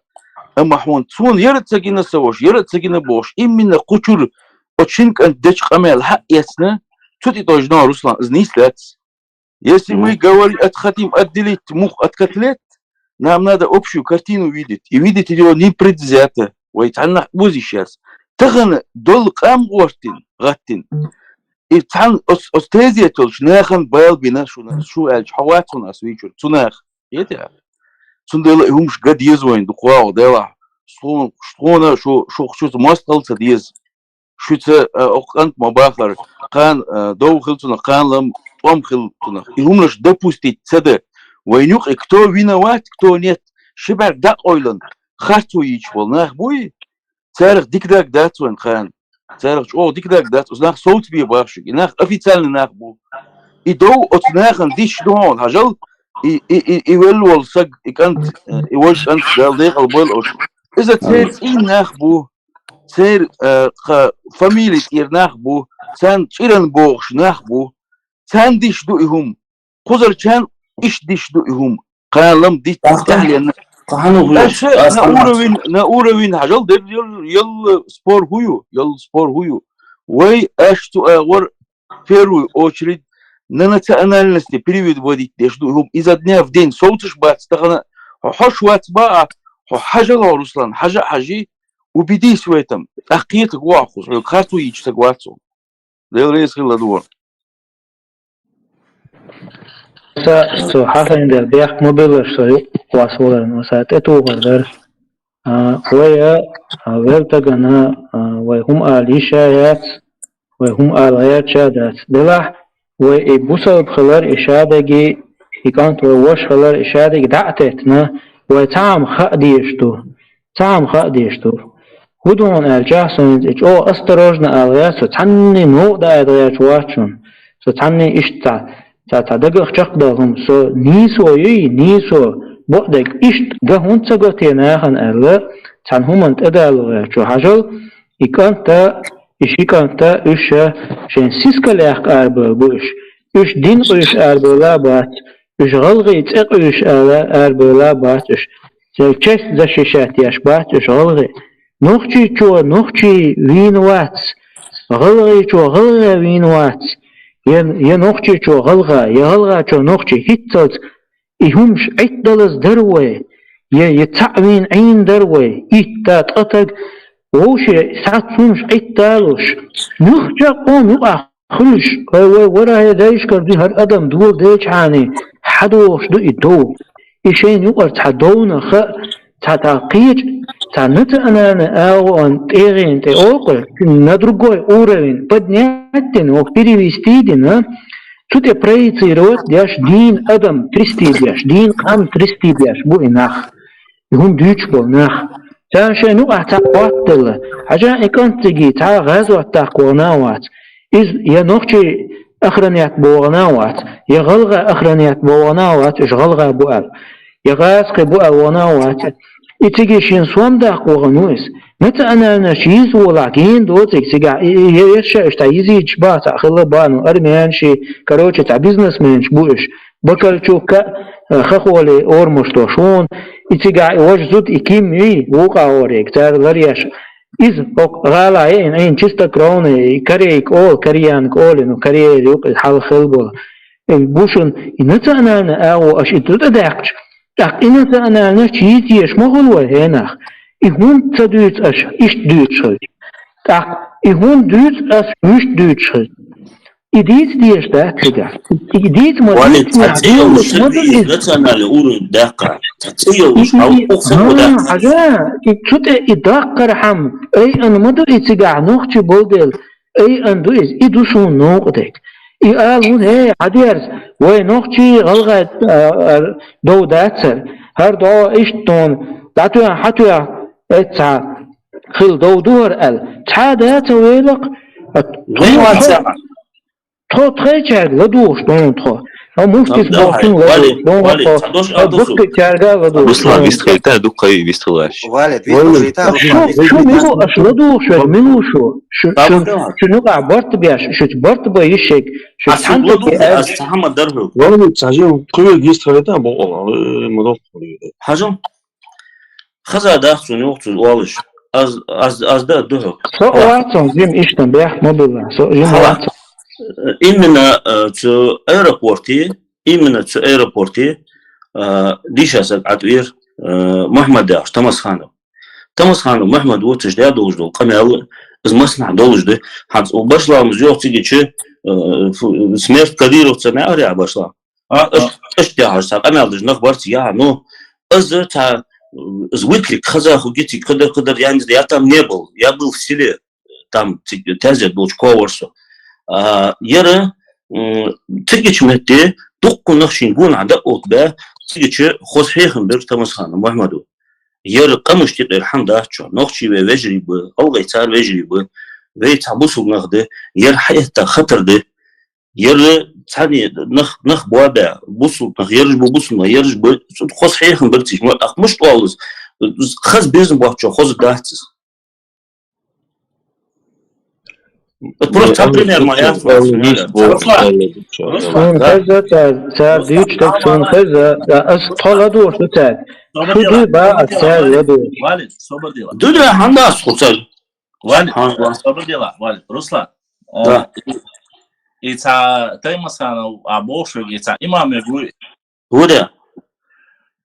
Амма хьуна цун яра ца гина са вош, яра ца гина бош, именно кхучур, оцу шин кӀант дечу къамел хьа эцна, цу тӀе тӀойжу нон Руслан, из нийс лац. Если мы говорим, от-, хотим отделить мух от котлет, нам надо общую картину видеть. И видеть её непредвзято. Вай цхьаннахь озийш яц. Тахана долу къам гӀортина, гӀаттина. И цхьанна оц-, оц тезеталчу нахана бал бина шуна, шу аьлча, хьо вац хьуна ас вийчуьра, цу наха. Хетий? Цундела и хӀумаш ган деза вайна дукха вагӀу, делахь. Суна, суна шу, шух шуьца мостагӀал ца деза. Шуьца, а, окху кӀант ма бахара, кхана, а, дов хила цунах, кхана лам тӀом хила цунах. И хӀуманаш допустить ца дан. Вайн юкъе кто виноват, кто нет, ши бӀаьрг дӀакъойлан, харцо йийча болу нах буй, царах дика даг дац вайн кхана. Царах чӀоагӀа дика даг дац, оцу нах совцабе бахаш, и нах официальный нах бу. И дов оцу нахана диш ду хьуна, хьажал, и, и, и, и велла волу саг, и кӀант, э, и вож кӀант, Дала декъал бойла оцу. Иза церан цӀийнан нах бу, церан, э, кха, фамили тӀера нах бу, царна чӀиран бохуш нах бу, царна диш ду и хӀума. Кхузарчарна иштта диш ду и хӀума. Кхана лам диц тӀехьленна. Аша на уровень, на уровень хьажал дерг, ял, ял спор хӀу ю, ял спор хӀу ю. Вай аш цу агӀор первую очередь на национальности переводить деш ду и хӀума. Иза дня в день совцаш бац тахана, хьо хьош вац баа, хьо хьажал хьо, Руслан, хьажа а хьажи, убедись в этом. ТӀаккха кхетаг ву ахуз, хьоьга харцо йича саг вац хьо. Дела реза хила ладугӀа. Аса, со хьахайна дер бехк ма беллаш, со юкъ вас валарна, аса тӀетухар дара. А, вай, а, а, вертагана, а, вай хӀума ала йиш а яц, вай хӀума ала гӀерташ а дац. Делахь, вай и бусалба хилар, и шадаги, и кӀант вай ваша хилар, и шадаги дӀа а теттина, вай цхьа хӀума хаа дезаш ду. Цхьа хӀума хаа дезаш ду. ХӀун ду хьуна аьлча, со хӀинца и чӀогӀа осторожно ала гӀерта, со цхьанне новкъа даийтар гӀерташ вац шуна. Со цхьанне иштта цхьа, цхьа дагах чекхдала хӀума. Со нийсо юй, нийсо, бакъдерг иштта ган хӀунда ца го те нахана аьлла, цхьана хӀуманна тӀедало гӀерташ ву. Хьажал, и кӀант а, и ши кӀант а, уьш а шайн сискал яккха арабевлла бу уьш. Уьш дин къуьйсуш арабевлла а бац, уьш гӀалгӀай цӀе къуьйсуш ала арабевлла а бац уьш. Церан честь защищать еш бац уьш гӀалгӀай. Нохчийчо нохчий вийна вац, гӀалгӀайчо гӀалгӀа вийна вац, я, я нохчийчо гӀалгӀа, я гӀалгӀачо нохчий, хӀинццалц и хӀумаш Ӏиттадалаза дара вай, я, я цхьаъ вийна Ӏийна дара вай, итта ткъа таг вовше схьацца хӀумаш Ӏитталуш. Муьлххача а къоман юкъахь хуьлуш, вай, вай, вара хӀе дайшкара дуьхьара адам доладелчхьана, хьадогӀуш ду и дов. И шайна юкъара цхьа довна хаа, цхьа, цхьа кхеча, цхьа национальный агӀон тӀегӀина тӀе окъур, на другой уровень поднять дина, ох, перевести дина, цу тӀе проецировать деш, дийна адам трести деш, дийна къам трести деш бу и нах. И хӀума дуьйцуш болу нах. Царна шайн юкъахь цхьа хӀоттаделла. Хьажа и кӀант цига цхьа гӀазот даккха вахана а вац. Иза я нохчий охранять бо вахана а вац, я гӀалгӀа охранять бо вахана а вац, уьш гӀалгӀа бу аьлла. Я гӀазкхи бу аьлла вахана а вац. И цига шен сом даккха вахана ву иза. Национальность йиза волахь гена доцург цигахь, и, и, я, я ша уьш цхьа йизийчаш бац, цхьа хилла бац, ну, армянаш, короче, цхьа бизнесменаш бу уьш. Бакарчука, э, хахоли ормаш до шуна, и цигахь и важа зуда и ким юй, вукъа орег, цара ларъеш. Иза окху гӀала яйна, айна чистокровный, и корейка олу, кореянка олу, ну, Корея юкъа хьалха хилла болу. И бу шуна, и национальный агӀо аша и зуда даьккхича, тӀаккха и национальность йийца еш ма хуьлу вай хӀенах. И хӀунда ца дуьйцу аша, иштта дуьйцуш хилча? ТӀаккха и хӀунда дуьйцу аса, вуьшта дуьйцуш хилча? И дийца дезаш дац цигахь. И дийца ма Валид, дийца, цхьа цӀе йолуш ма ду иза. Национальный уровень даккха. Цхьа цӀе йолуш, и, и, хьал и, укх хӀа, хӀа, хьажа, и цу тӀе и даккхархьама, айъан ма ду и цигахь нохчи болу дела, айъан ду иза, и ду суна новкъа дерг. И ала хӀун, хӀей, хьадерза, вай нохчий гӀалгӀай, а, а, дов дацара. ХӀара догӀу иштта тхуна, дӀатоьхна, хьатоьхна, эццахь хила дов ду хӀара аьлла. Цхьа а дац а велакх, а, Вайн тхо, вацахь. Тхо тхайчаьрга ладугӀуш ду хьуна тхо. Хьо муфтис Абдалла, бохучун ладугӀуш ду хьуна Валид, тхо. Цхьа дош Хьо Абдалла бусалба кхечаьрга ладугӀуш ду Руслан, хьуна. Вистхилийтахьа, дукха вай вистхилаш. Валид, вистхилийтахьа, Валид. Руслан, Шу, шу мила аша ладугӀуш верг, мила ву шу? Шу, шу, Абдалла. Шу нукъахь барт беш, шу барт бан йиш шег, шу Ас цхьаьна ладугӀу, ас цхьа хӀама дар хьоьга. Валид, цхьажин, кхуьнга вистхилийтахьа бокъо, э, ма доккхур. Хьажал. Хаза даха цунна юхцуз олуш. Аз, аз, аз да духьа. Со вацун, жим иштта бехк ма билла. Со жим Хала. Вацун. Именно, э, цу аэропорте, именно цу аэропорте, э, дийша саг Ӏатвер, э, Мухьаммад яхаш, Тамасханов. Тамасханов Мухьаммад ву цуьш де долуш долу къамел, из массанхьа долуш ду. Хьанца у башламаз йоху цигичи, э, фу, смерть Кадыровца меаря башлам. А, аш, аш тяхаш, ца къамел даже нах барца яха. Ну, аз ца, аз выкрик, хаза ху гицик, кадар, кадар, я не знаю, я там не был, я был в селе, там, ци-, тязет был, чко ворсо. А, яра, м, цигич метте, дукку нахшин гун ада от бе, цигичи хос хехам бер Тамасхана Мухаммаду. Яра къамаш тикъер хьан дац чо, нохчи ве вежри бу, алгъай цар вежри бу. вай цхьа бусулба нах да, яр хьаэтта хатар да, яр цхьанне нах, нах боабаь, бусулба нах, яраш ба бусулба нах, яраш ба, цу хоза хьехам бацаш, ма, ах муш толлаз, хаз безам боацачо хоза дац из. Просто цхьа пример ма яц, Руслан, Руслан, Сона хеза, цар, цар дийцача тайпара сона хеза, аз тхо ладувгӀаш ду цаьрга. Шу ду ба аз цаьрга ладувгӀаш. Валид, собар дела. Ду да, хӀана дац хӀу цаьрга? Валид, собар дела, Валид. Руслан, э, и цхьа Таймасханов а бохуш вега, и цхьа имам вега вуй. Худа?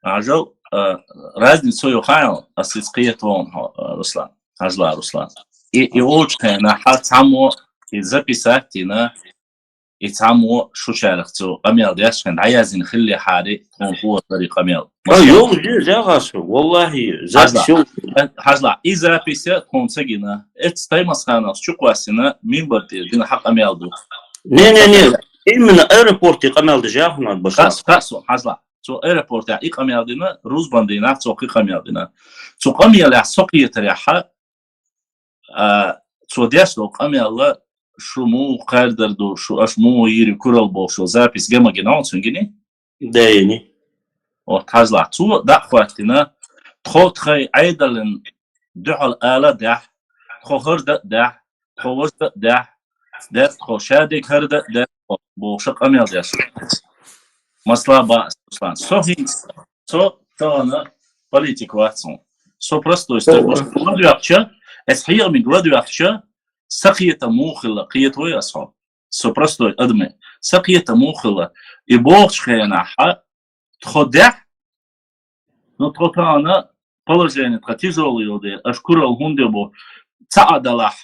Хьажал, э, разница ю хьайна, ас из кхетавон, э, Руслан. Хьажала, Руслан. И, и олча хенахь цхьаммо и записать дина, и цхьаммо шучарах цу къамел деш хьайна дӀаяздина хиллехьара, тхуна хӀу дар и къамел. А, йолаш я, зягӀаш, валлахӀи, запись йолаш. Хьажала, и запись тхуна ца гина. Эцу Таймасхановс чукхоссина минбар тӀера дина хьа къамел ду. Не, не, не. Именно аэропорте къамел деш яхна баша. Хас, хас, хьажала. Цо аэропортехь и къамел дина, рузбан дийнахь цо кхин къамел дина. Цу къамелехь со кхетарехь, а, цо деш долу къамел, шу муха кхаьрдар ду, шу аша муха йийр ю куралла бохуш йолу запись ган ма гина хьуна, цуьнан гиний? Дайни. Вот, хьажалахь, цо дӀа а хӀоттийна, тхо тхайн Ӏедалан дуьхьал ала а даьхьа, тхо хӀара дан а даьхьа, тхо важа дан а даьхьа, даьхьа тхо шадерг хӀара дан а даьхьа, бохуш къамел деш. Масала бац, Руслан. Со хӀинца, со тахана политик вац хьуна. Со простой стаг вац. ЛадоьгӀча, ас хьехамиг ладоьгӀча, сан кхетам муха хилла, кхета вай ас хьо. Со простой адам. Сан кхетам муха хилла. И бохучу хенахь, тхо даьхьа, ну, тхо тахана положение тхан тяжёлый йолу дела, аша куралла хӀунда бу, цхьа а далахь,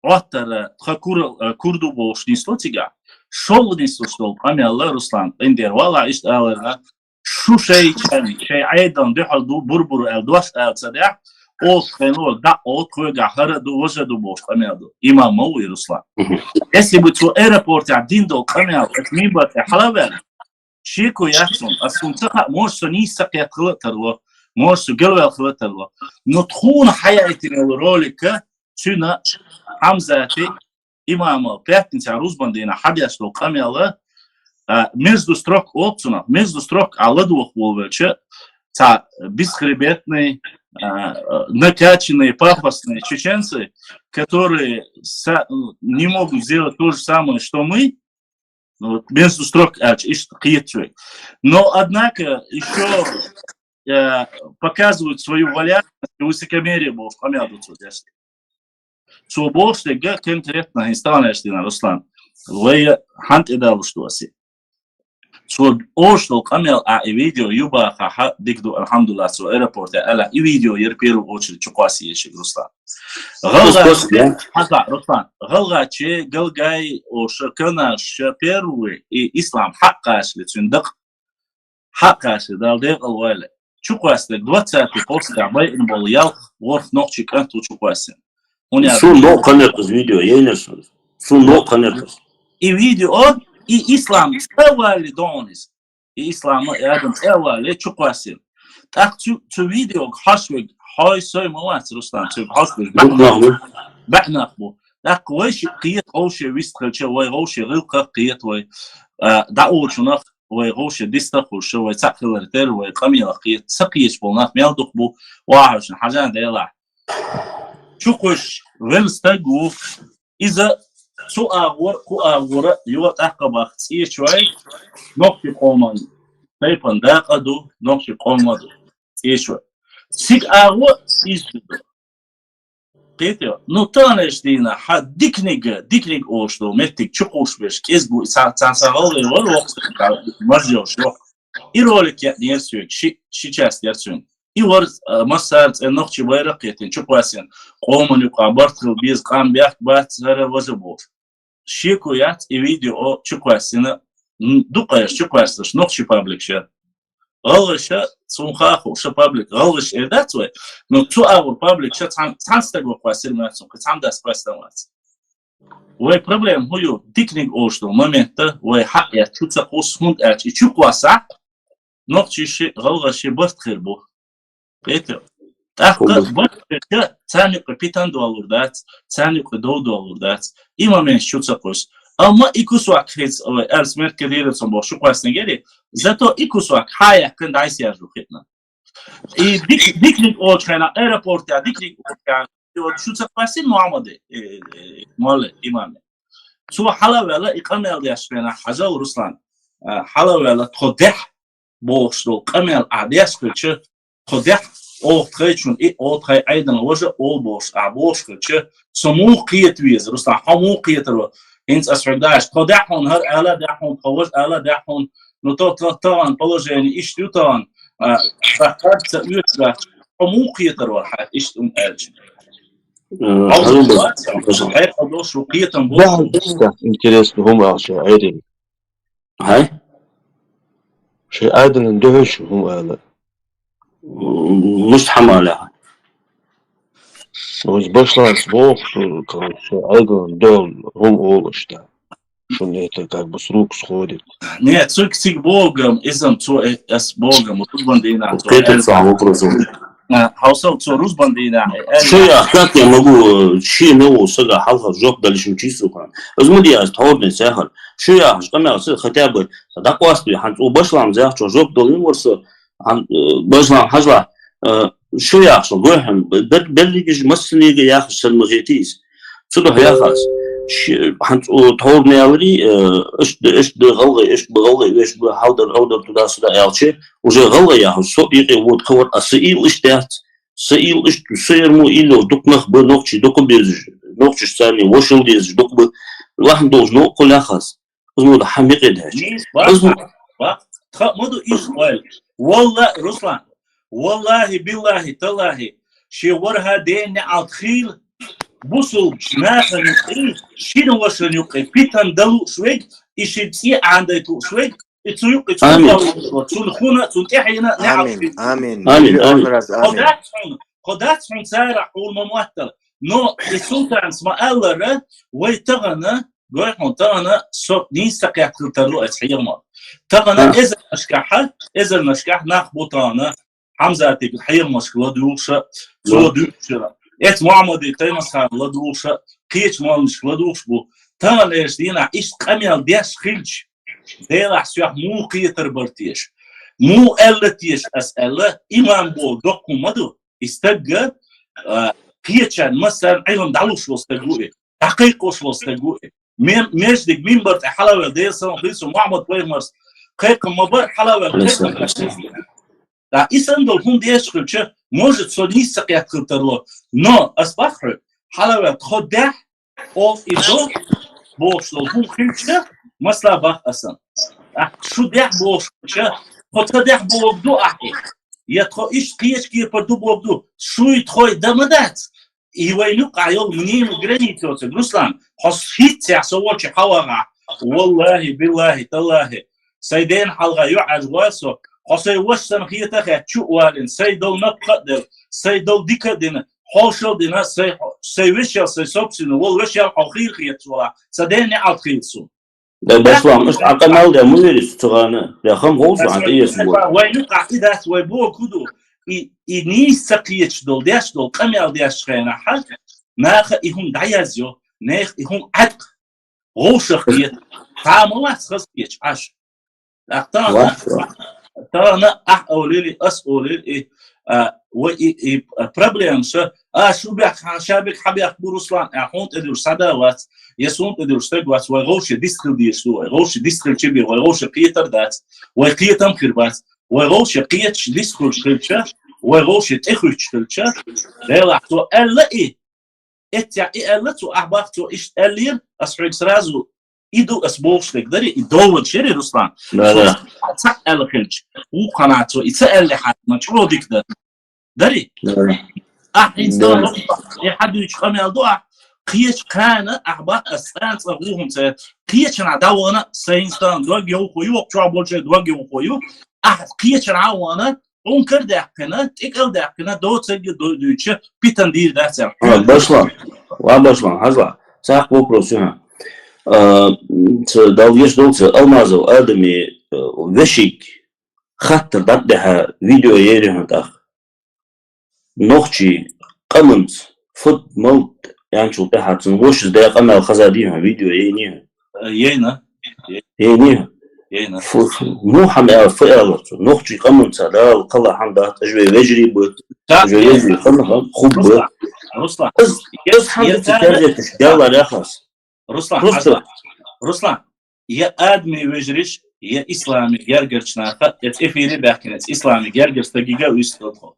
Ӏоттар, тхан курал, э, кур ду бохуш нисло цигахь. ШолгӀа нислуш долу къамел, Руслан, къиндер, валлахӀи, иштта аларна, шу шайчарна, шайн Ӏедална дуьхьал ду, бур-бур аьлла, дош ала ца даьхьа, оцу хенахь дӀа а оцу кхуьнгахь хӀара а ду, важа а ду бохуш къамел ду. Имам ма ву и, Руслан. Если бы цо аэропортехь дина долу къамел, оцу минбар тӀе хьала а ваьлла, шеко яц хьуна. Ас хьуна ца хаьа, может, со нийса ца кхетта хила а тарло, может, со галваьлла хила а тарло. Но тхуна хьаяийтина йолу ролика, цуьнан Хьамзата имамал пятницехь рузбан дийнахь хьадеш долу къамел, а, между строк олу цунах, между строк а ладогӀа волавелча, цхьа бесхребетные, а, накачанные, пафосные чеченцы, которые са-, не могут сделать то же самое, что мы, ну, вот, между строк аьлча, иштта кхеташ вай. Но, однако, ещё, э, показывают свою вальяжность и высокомерие бохуш къамел ду цо деш. Цо бохуш дерг конкретно хӀинца тахана аьлча дина, Руслан, вай хьан тӀедалуш ду ас и. Цо олуш долу къамел а и видео юбахахь дика ду, алхьамдулиллахӀ, цо аэропорте аьлла, и видео яра первую очередь чукхоссийна шиъ, Руслан. ГӀалгӀаче, хьажа, Руслан, гӀалгӀаче, галгай, оша, канаш, первый, и ислам хьакъ кхачале цуьнан дакъа. Хьакъ кхачале, Дала декъал войла. Чукхоссинарг двадцатый постехь байина болу ялх, ворхӀ нохчи кӀант ву чукхоссина. Суна новкъа ханарх иза видео, ейнар суна. Суна новкъа ханарх иза. И видео, и ислам цӀа а валле догӀун иза. И ислам а, и адам цӀа а валле чукхоссина. ТӀаккха цу, цу видеога хьожуш верг хьо а, со а ма вац, Руслан, цуьнга хьожуш верг баьӀ нах бу. БаьӀ нах бу. ТӀаккха вай шиъ кхета, вовше вист хилча, вай вовше гӀиллакхах кхета вай. А, дӀаолучунах вай вовше дистах хуьлуш, вай цхьаъ хилар тера, вай къамелах кхета, ца кхеташ болу нах мел дукха бу, вахьашна хьажа делахь. Чукхуьйсуш велла стаг ву, иза цу агӀора, кху агӀора, йо, тӀаккха баха цӀечой, нохчи къоман тайпан дакъа ду, нохчи къома ду, цӀечой. Цига агӀо иза ду. Кхетий? Ну, таханарчу дийнахь, хьан диканиг, диканиг олуш долу меттиг чукхуьйсуш берш кӀезиг бу, цхьа, цхьа, цхьа гӀалгӀай вара, воккха стаг, маржа йолуш, воккха. И ролик яьхнера соьга, ши, ши часть яра цуьнан. И вара, а, массара цӀе нохчи байракх а кхетина, чукхоссина, къоман юкъахь барт хила беза, къам бехк бац, хӀара важа бохуш. Шеко яц, и видео чукхоссина, м, дукха еш чукхоссинарш нохчи пабликаш яра. ГӀалгӀаша, цунна хаа хууш, ша паблик, гӀалгӀаша эр дац вай, но цу агӀор пабликаша цхьан, цхьана стага кхоссийна ма яц, кхин цхьамдас кхоьссина ма вац. Вай проблема хӀун ю, диканиг олуш долу моментта вай хьакъ яц, чу ца кхуссу, хӀунда аьлча и чукхоссахь, нохчий ши, гӀалгӀай ши барт хир бу. Кхетий? ТӀаккха башхача царна юкъе питан долур дац, царна юкъе дов долур дац. И момент шу ца кхуьйсу. Амма и кусок хӀинца, ой, аьлла смерка дийрацун боху шу кхоьссина гери, зато и кусок хьа яьккхина дӀайсаяр ду хиъна. И дик-, дикниг олучу хенахь, аэропортехь дикниг олучу хенахь, шу ца кхоьссина Мухьаммаде, э, э, молле, имаме. Цо хьала а ваьлла, и къамел деш хенахь, хьажал, Руслан, а, хьала а ваьлла, тхо дехьа бохуш долу къамел ахь деш хилча, тхо дехьа оха тхайчунна и, оха тхайн Ӏайданна важа а олу бохуш, ахь бохуш хилча, со муха кхета веза, Руслан, хьо муха кхетар вара? ХӀинца ас хьоьга даш, тхо дехьа хьуна, хӀара ала дехьа хьуна, тхо важа ала дехьа хьуна, ну, то, то, тахана положение иштта ю тахана, а, сан харц ца оьцуш дац, хьо муха кхетар вара хьайх иштта хӀума аьлча? Э, хьо хьалун бу-, бац, хьайх долуш ву кхетам бу. Бахьа дийца интересно хӀума аьлла шайн Ӏайданна. Хьай? Шайн Ӏайданна дуьхьал шу хӀума аьлла. Муьста хьама аьлла хьан? Оцу башланца боху шу, короче, шайн Ӏайданна дуьхьал хӀума олуш дан. Шуна это как бы с рук сходит. Не, цуьнга цига богам, изам цо, э, ас богам, рузбан дийнахь цо. Кхетар аьлла. Цхьа вопрос ву. А, хьовсал, цо рузбан дийнахь, э, аьлла. Шу яхь, как я могу, э, шен нову сага хьалха жоп дали шун чийсу хан? Из ма де ас тхьордане сехар. Шу яхь, къамел са хотя бы дӀакъоста, хьан цо башлам зехчо жоп дала вара со, хьан, э, башлам хьажла, э, шу яхь, шу гой хьан, бер-, берригаш массанега яхаш сан ма хетийс. Цу дуьхьа яхас. Ши-, хьан цо тхьовра яларий, э, иштта, иштта гӀалгӀай, иштта ба гӀалгӀай, иштта ба хьалдар, гӀалдар туда-сюда аьлча, уже гӀалгӀай яхаш, со юкъе вон кхавар, а са ил иштта яц. Са ил иштта, са ярмо ил йолу дукха нах ба, нохчий дукха безаш, нохчаш царний вашал дезаш дукха ба. Лахьна долчу новкъа яхас. Иза ма ду хьан мекъе даьлча. Иза ма ду. Тхан ма ду иза ойла. Валла, Руслан, валлахи, биллахи, таллахи, шен ворхӀа ден неӀалт хийла, бусулба нахана юкъе, шина вашана юкъе, питан далуш вег, и ши цӀе Ӏандайта лууш вег, и цу юкъе цунна хуна, цунна тӀаьхьена неӀалт хийла. Амин, амин. Амин, амин. Кхо дац хьуна, кхо дац хьуна цара хьуна ма моттала. Но и султанас ма аллара, вай тахана, гой хьуна, тахана со нийса ца кхетта хила тарло аса хьехамах. Тахана эзарнашкахь, эзарнашкахь нах бу тахана, Хьамзатига хьехамашка ладугӀуша, цо дуьйцуша, эцу Мухьаммаде Таймасхана ладугӀуша, кхечу молланашка ладугӀуш бу. Тахана эш дийнахь иштта къамел деш хилча, Делахь соьх муха кхетар бара теша? Муха аьлла теша ас аьлла, имам боху доккха хӀума ма ду. И стагга, а, кхечарна массарна Ӏилма дӀалуш волу стаг ву и, дӀакхайкхош волу стаг ву и. Мем-, междиг мимбар тӀе хьалавел Делан салам хилла цунна Мухьаммад пайхамарс кхайкхам ма бара, хьалавел кхайкхам. Ткъа и санна долу хӀума деш хилча, может, со нийса ца кхетта хила тарло. Но ас боху хьоьга, хьалавел тхо дехьа, оха и до бохуш долу хӀума хилча, масала боху аса. Ткъа шу дехьа бохуш хилча, тхо ца дехьа боху ду ахьа. Я тхо иштта кхечу кепара ду боху ду, шуй тхой дан ма дац. И вайн юкъахь йолу мнение граница йоцург, Руслан, хьо хӀинццехь со волчу хьавагӀахь, валлахи, биллахи, таллахи, сайн дена хьалха юьхьӀаьржа гӀой со, хьо сайн ваша санна хета а хетта чу а валийна, сайн долу напха а делла, сайн долу дика а дина, хьошал а дина, сайн, сайн вешел, сайн собственный, волу вешел хьо хийра хеташ валахь, сан дена неӀалт хийла суна. Дай башлам, аш Ӏакъа мел де, ма вери цу гӀана, де хам гӀовза, Ӏан тӀеэцна бу. Вай юкъахь и дац, вай боху хӀун ду, и, и нийса ца кхеташ долу, деш долу, къамел деш хенахь, наха и хӀума дӀаязйо, нехан и хӀума Ӏаткъа, гӀовшах кхета, хьан ма вац хаза кхеташ Ӏаш. Ах, тахана, тахана ахь олийли, ас олийли, и, а, вай и, и, а, проблема ша, а, шу бехк, хьан ша бехк, хьан бехк бу, Руслан, а, хьуна тӀедуьллуш сада вац, я суна тӀедуьллуш стаг вац, вай гӀовше дистхила дезаш ду, вай гӀовше дистхилча бен, вай гӀовше кхетар дац, вай кхетам хир бац, вай гӀовше кхеташ дистхуьлуш хилча, вай гӀовше тӀехуьттуш хилча, Делахь цо аьлла и, эццехь и аьлла цо, ахь бах цо иштта аьллера, ас хьоьга сразу и ду ас бохуш дерг дарий, и довод шери, Руслан. Да, да. Цхьаъ аьлла хилча, вукхана цо и ца аьллехьара, ма чӀогӀа дика дара. Дарий? Да. Ахь хӀинца и хьадуьйчу къамел ду ахь, кхечу кхана ахь бах ас цӀан цӀа гӀухӀум ца, кхечанхьа дӀавахана, сайн стан дог йовхо ю, чохь болчеран дог йовхо ю, ахь кхечанхьа а вахана, Ункар даьккхина, тӀекӀал даьккхина, доцург а ду-, дуьйцуша, питан дийр дац аьлла. А, башлам. Ва башлам, хьажал. Цхьа вопрос ю хьан. А, ца, Далла веш долу ца, Алмазов Адаме, а, вешиг хаттар дӀадехьа видео ери хьан тӀаккха. нохчий къаманца фуд малд янчул тӀехьа цун вошас даь къамаьл хаза дий хьона, видео яйнай хьона? Яйна. Яйнай хьона? Яйна. Фу, фу, ну хьам аьл, фу аьлар цо? Нохчий къаманца Дала кхелла хьам дац, уж вай вежарий ба, уж вай вежарий къам ба, хургба. Руслан, Руслан, аз, аз хьам я ца царгеташ, Дала ряхас. Руслан, Руслан, Руслан, я адами вежараш, я ислами гергарча наха, я эфире баьхкина, ислами гергар стагига уйсталхо.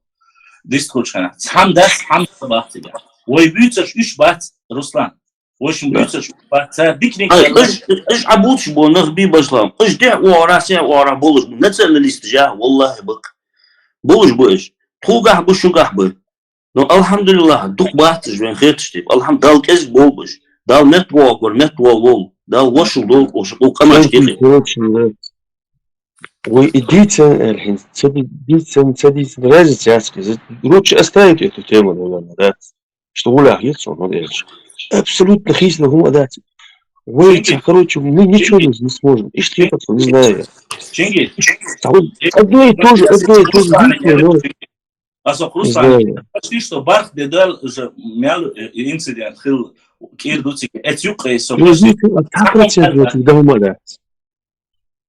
Дистхучхана. Цхьан дас, цхьан бахцига. Вай буьйцаш уьш бац, Руслан. Вай шин буьйцаш уьш бац. Ца дикник Ай, уж, уж абуч бо нах би башлам. Уж де о расе о ра болуш бу. Националист жа, валлахи бак. Болуш бу уж. Тхугах бу, шугах бу. Ну, алхьамдулиллах, дукха бац уж вайн хеташ тип. Алхьам-, Дала кӀезиг болбаш. Дала мет вогӀар, мет вол вол. Дала вошал дол, вошал къамаш Очень, кехи. Очень, да. Вай и дийцан, Эльхин, ца ди-, дийцан, ца дийцан, разница яц кхы. Лучше оставить эту тему, наверное, да? Что гулях, нет, он, он, Эльч. Абсолютно хищно гум отдать. Вай, Чингис, ца, короче, мы ничего Чингис, не, не сможем. Ишь, Чингис, я не знаю. Чингис. А вот одно и то же, одно и то же, Руслан, видите, ну, Аз ох, Руслан, знаю. Почти что барх дедал уже мял, э, инцидент хил кир дуцик. Эц юкъе со. Везде а так процент вот в дома, да.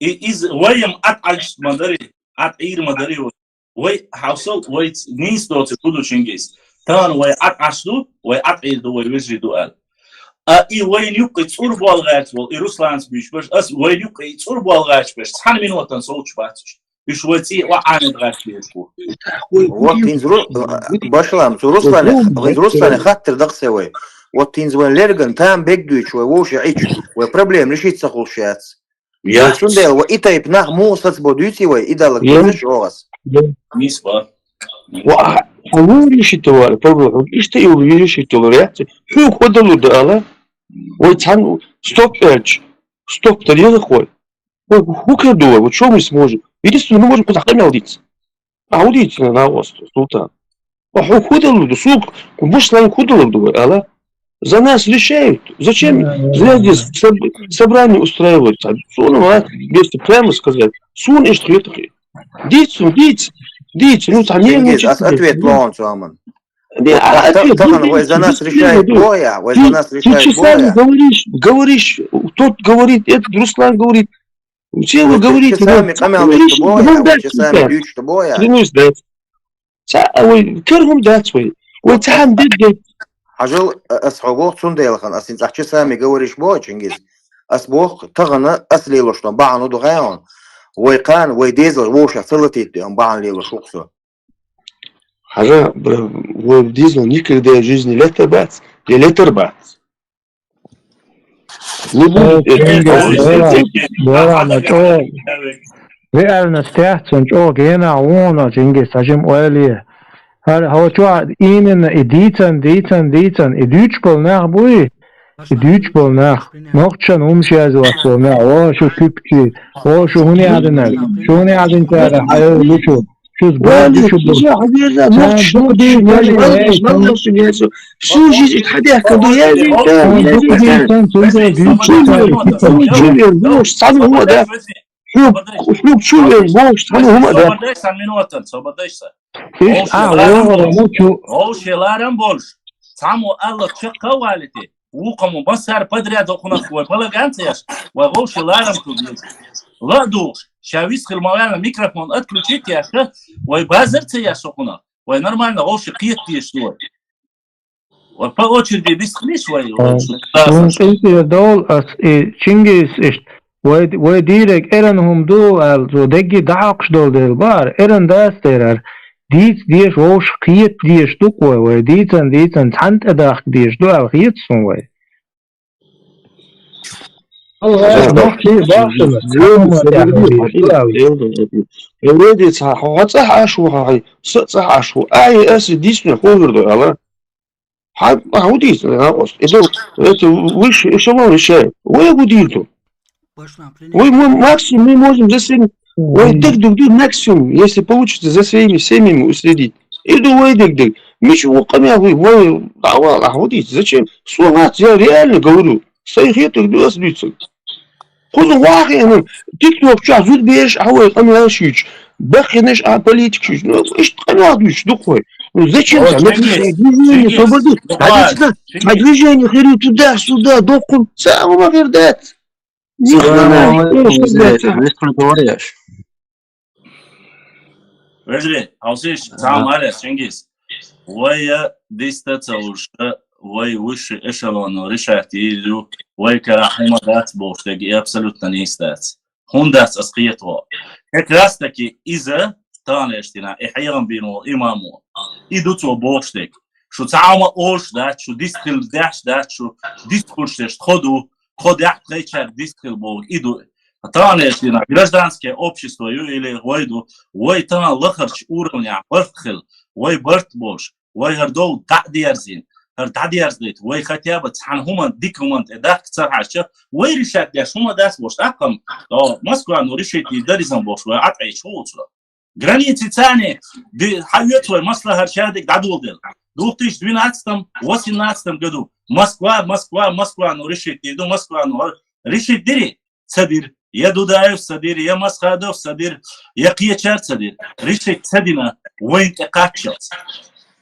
И из вайм ат альч мадари, ат ир мадари вай. Вай хавсал, вай нис доци буду Чингис. Тан вай ат ашду, вай ат ир ду, вай вежри ду ал. А и вай юкъе цур болгач бол, и Русланс биш баш, ас вай юкъе цур болгач баш. Цхьан минутан солч бацуш. Уьш вай цӀий ва Ӏанид гӀаьттича. Вот хӀинца Ру-, башламца Руслане, хӀинца Руслане хаттар дакъсе вай. Вот хӀинца вай лерган там бегдуьйчу вай вовше Ӏич, вай проблема решить ца хулш яц. Я. Вай цундела вай и тайп нах муха сацбо дуьйций вай, и далла кхузаш оагӀас. Мис ба. Ва, а ву решить вара, проблема. Иштта и ву решить вара, я. Хьу кодалу да ала. Вай цхьан стоп эрч. Стоп тарелах вай. Ой, хӀу кер ду вай, вот что мы сможем? Единственное, мы можем куда-то диться. А удивительно на вас, Султан. А хӀу худалу ду, сук, буш лайн худалу ду вай, ала? За нас решают. Зачем зря здесь соб-, собрание устраивать? Сунама, если прямо сказать, сун ишт хетахи. Дицу, диц, диц, ну, там не Чингис, ас ответ лоун цу аман. Де, Вот а та-, ответ, тахан ну, вай за нас ты решает чё, Боя, вай за ты, нас ты решает часами Боя. Говоришь, говоришь, тот говорит, этот Руслан говорит, все вы Вай говорите, часами ну, къамаьл говоришь, дичта Боя, ну, вай да, часами да. Дичта Боя. Клянусь, да. Ца, а вай, кергум дац вай. Вай цхьан дид дид. Хьажал, а, ас хьо бох цундела хан, ас хӀинца часами говоришь Боя, Чингис. Ас бох, тахана ас лелош тон, бахьан у духаун. Вай кхан, вай дезал, вовшах ца латит, ам бахьан лелош хуксо. Хьажа, бра, вай дезал никогда в жизни летар бац, я летар бац. Не будет. Э, Чингис, бора, бора, на то. Реально, стяхцун чӀо гена вона, Чингис, сажим ойли. Хар, хо чуа именно и дицан, дицан, дицан, и дючбал нах буй, и дючбал нах. Нохчан умшаз васбал нах. О, шу кипчи, о, шу хуни адына, шу хуни адын кара, хай, лучу. Шуз бади шу бу. Ца дук ди мали, э, там. Всю жизнь хадя каду я вика, я вика. Чувер, ну, сам гума, да. Хуб, хуб чувер, бу, сам гума, да. Сободайса, минута, сободайса. Иш, а, о, о, чу. О, шеларам больше. Саму Аллах чакка валите. Вукъаму басар подряд охунах вай балаган ца яш, вай вовше ларам ту дез. Ладу, ша вис хил мавяна микрофон отключить яша, вай базар ца яш охунах, вай нормально вовше киет деш вай. Вай по очереди бис хлиш вай, вай. Сун кьилти дол ас и Чингис ишт, вай, вай дирек эран хум ду, ал, зо дегги дахакш дол дел бар, эран дас терар. Диц деш вовш кхиет деш ду кой вай, дицан, дицан, цхьан тӀадахк деш ду ал хиет сун вай. Алла, бахки, бахки, Вроде цхьа, хьо цӀахь Ӏаш ву, хьо хьай, со цӀахь Ӏаш ву. Ай, ас дисме ховр ду, ала. Хьа, а, удис, а, ос. Это, это высший эшелон решает. Ой, удиту. Ой, мы максимум, мы можем за своими. Ой, так, так, так, максимум, если получится за своими семьями уследить. Иду, ой, так, так. Миш, о, камя, ой, ой, а, а, а, удис. Зачем? Сломать, я реально говорю. Сайхету, так, так, так. Кхуза вахи, ну, TikTok чу зуд беш, а, ой, камя, шич. Бахинеш, а, политик, шич. Ну, ишт, камя, шич, духой. Ну, зачем там? Это же движение, освободить. А ведь это, а движение ходит туда-сюда, дохуй. Самого хер, да. Вежарий, хьовсийша, цхьа хӀама алар, Чингиз. Вай диста ца луш, вай высший эшелон решать йийр ю, вай кара хӀама дац бохуш дерг, и абсолютно нийса дац. ХӀунда дац ас кхетаву? Как раз таки иза, таханлерчу дийнахь, и хьехам бийна волу имам ву, и ду цо бохуш дерг. Шу цхьа хӀума олуш дац, шу дист хила деш дац, шу дист хуьлуш дерш тхо ду, тхо даьхьа тхайчаьрга дист хила боху, и ду. Таханлерчу дийнахь гражданское общество ю или вай ду, вай тахана лахарчу уровнехь барт хила, вай барт болуш, вай хӀара дов дӀа а дерзийна, хӀара дӀадерзадайта, вай хотя бы цхьана хӀуманна, дика хӀуманна тӀе дахка ца хьаьжча, вай решать деш хӀума дац бохуш, тӀаккха, о, Москвано решить дийр дара иза бохуш, вай Ӏад Ӏийча хӀун ву цо? Граници царна ди-, хьаоьцу вай маслахьара шадерг дӀадоладелла. Две тысячи двенадцатом, восемнадцатом году Москва, Москва, Москвано решить дийр ду, Москвано решить дира, ца дира. Я Дудаев ца дира, я Масхадов ца дира, я кхечара ца дира. Решить ца дина, вайна тӀе кхаччалц.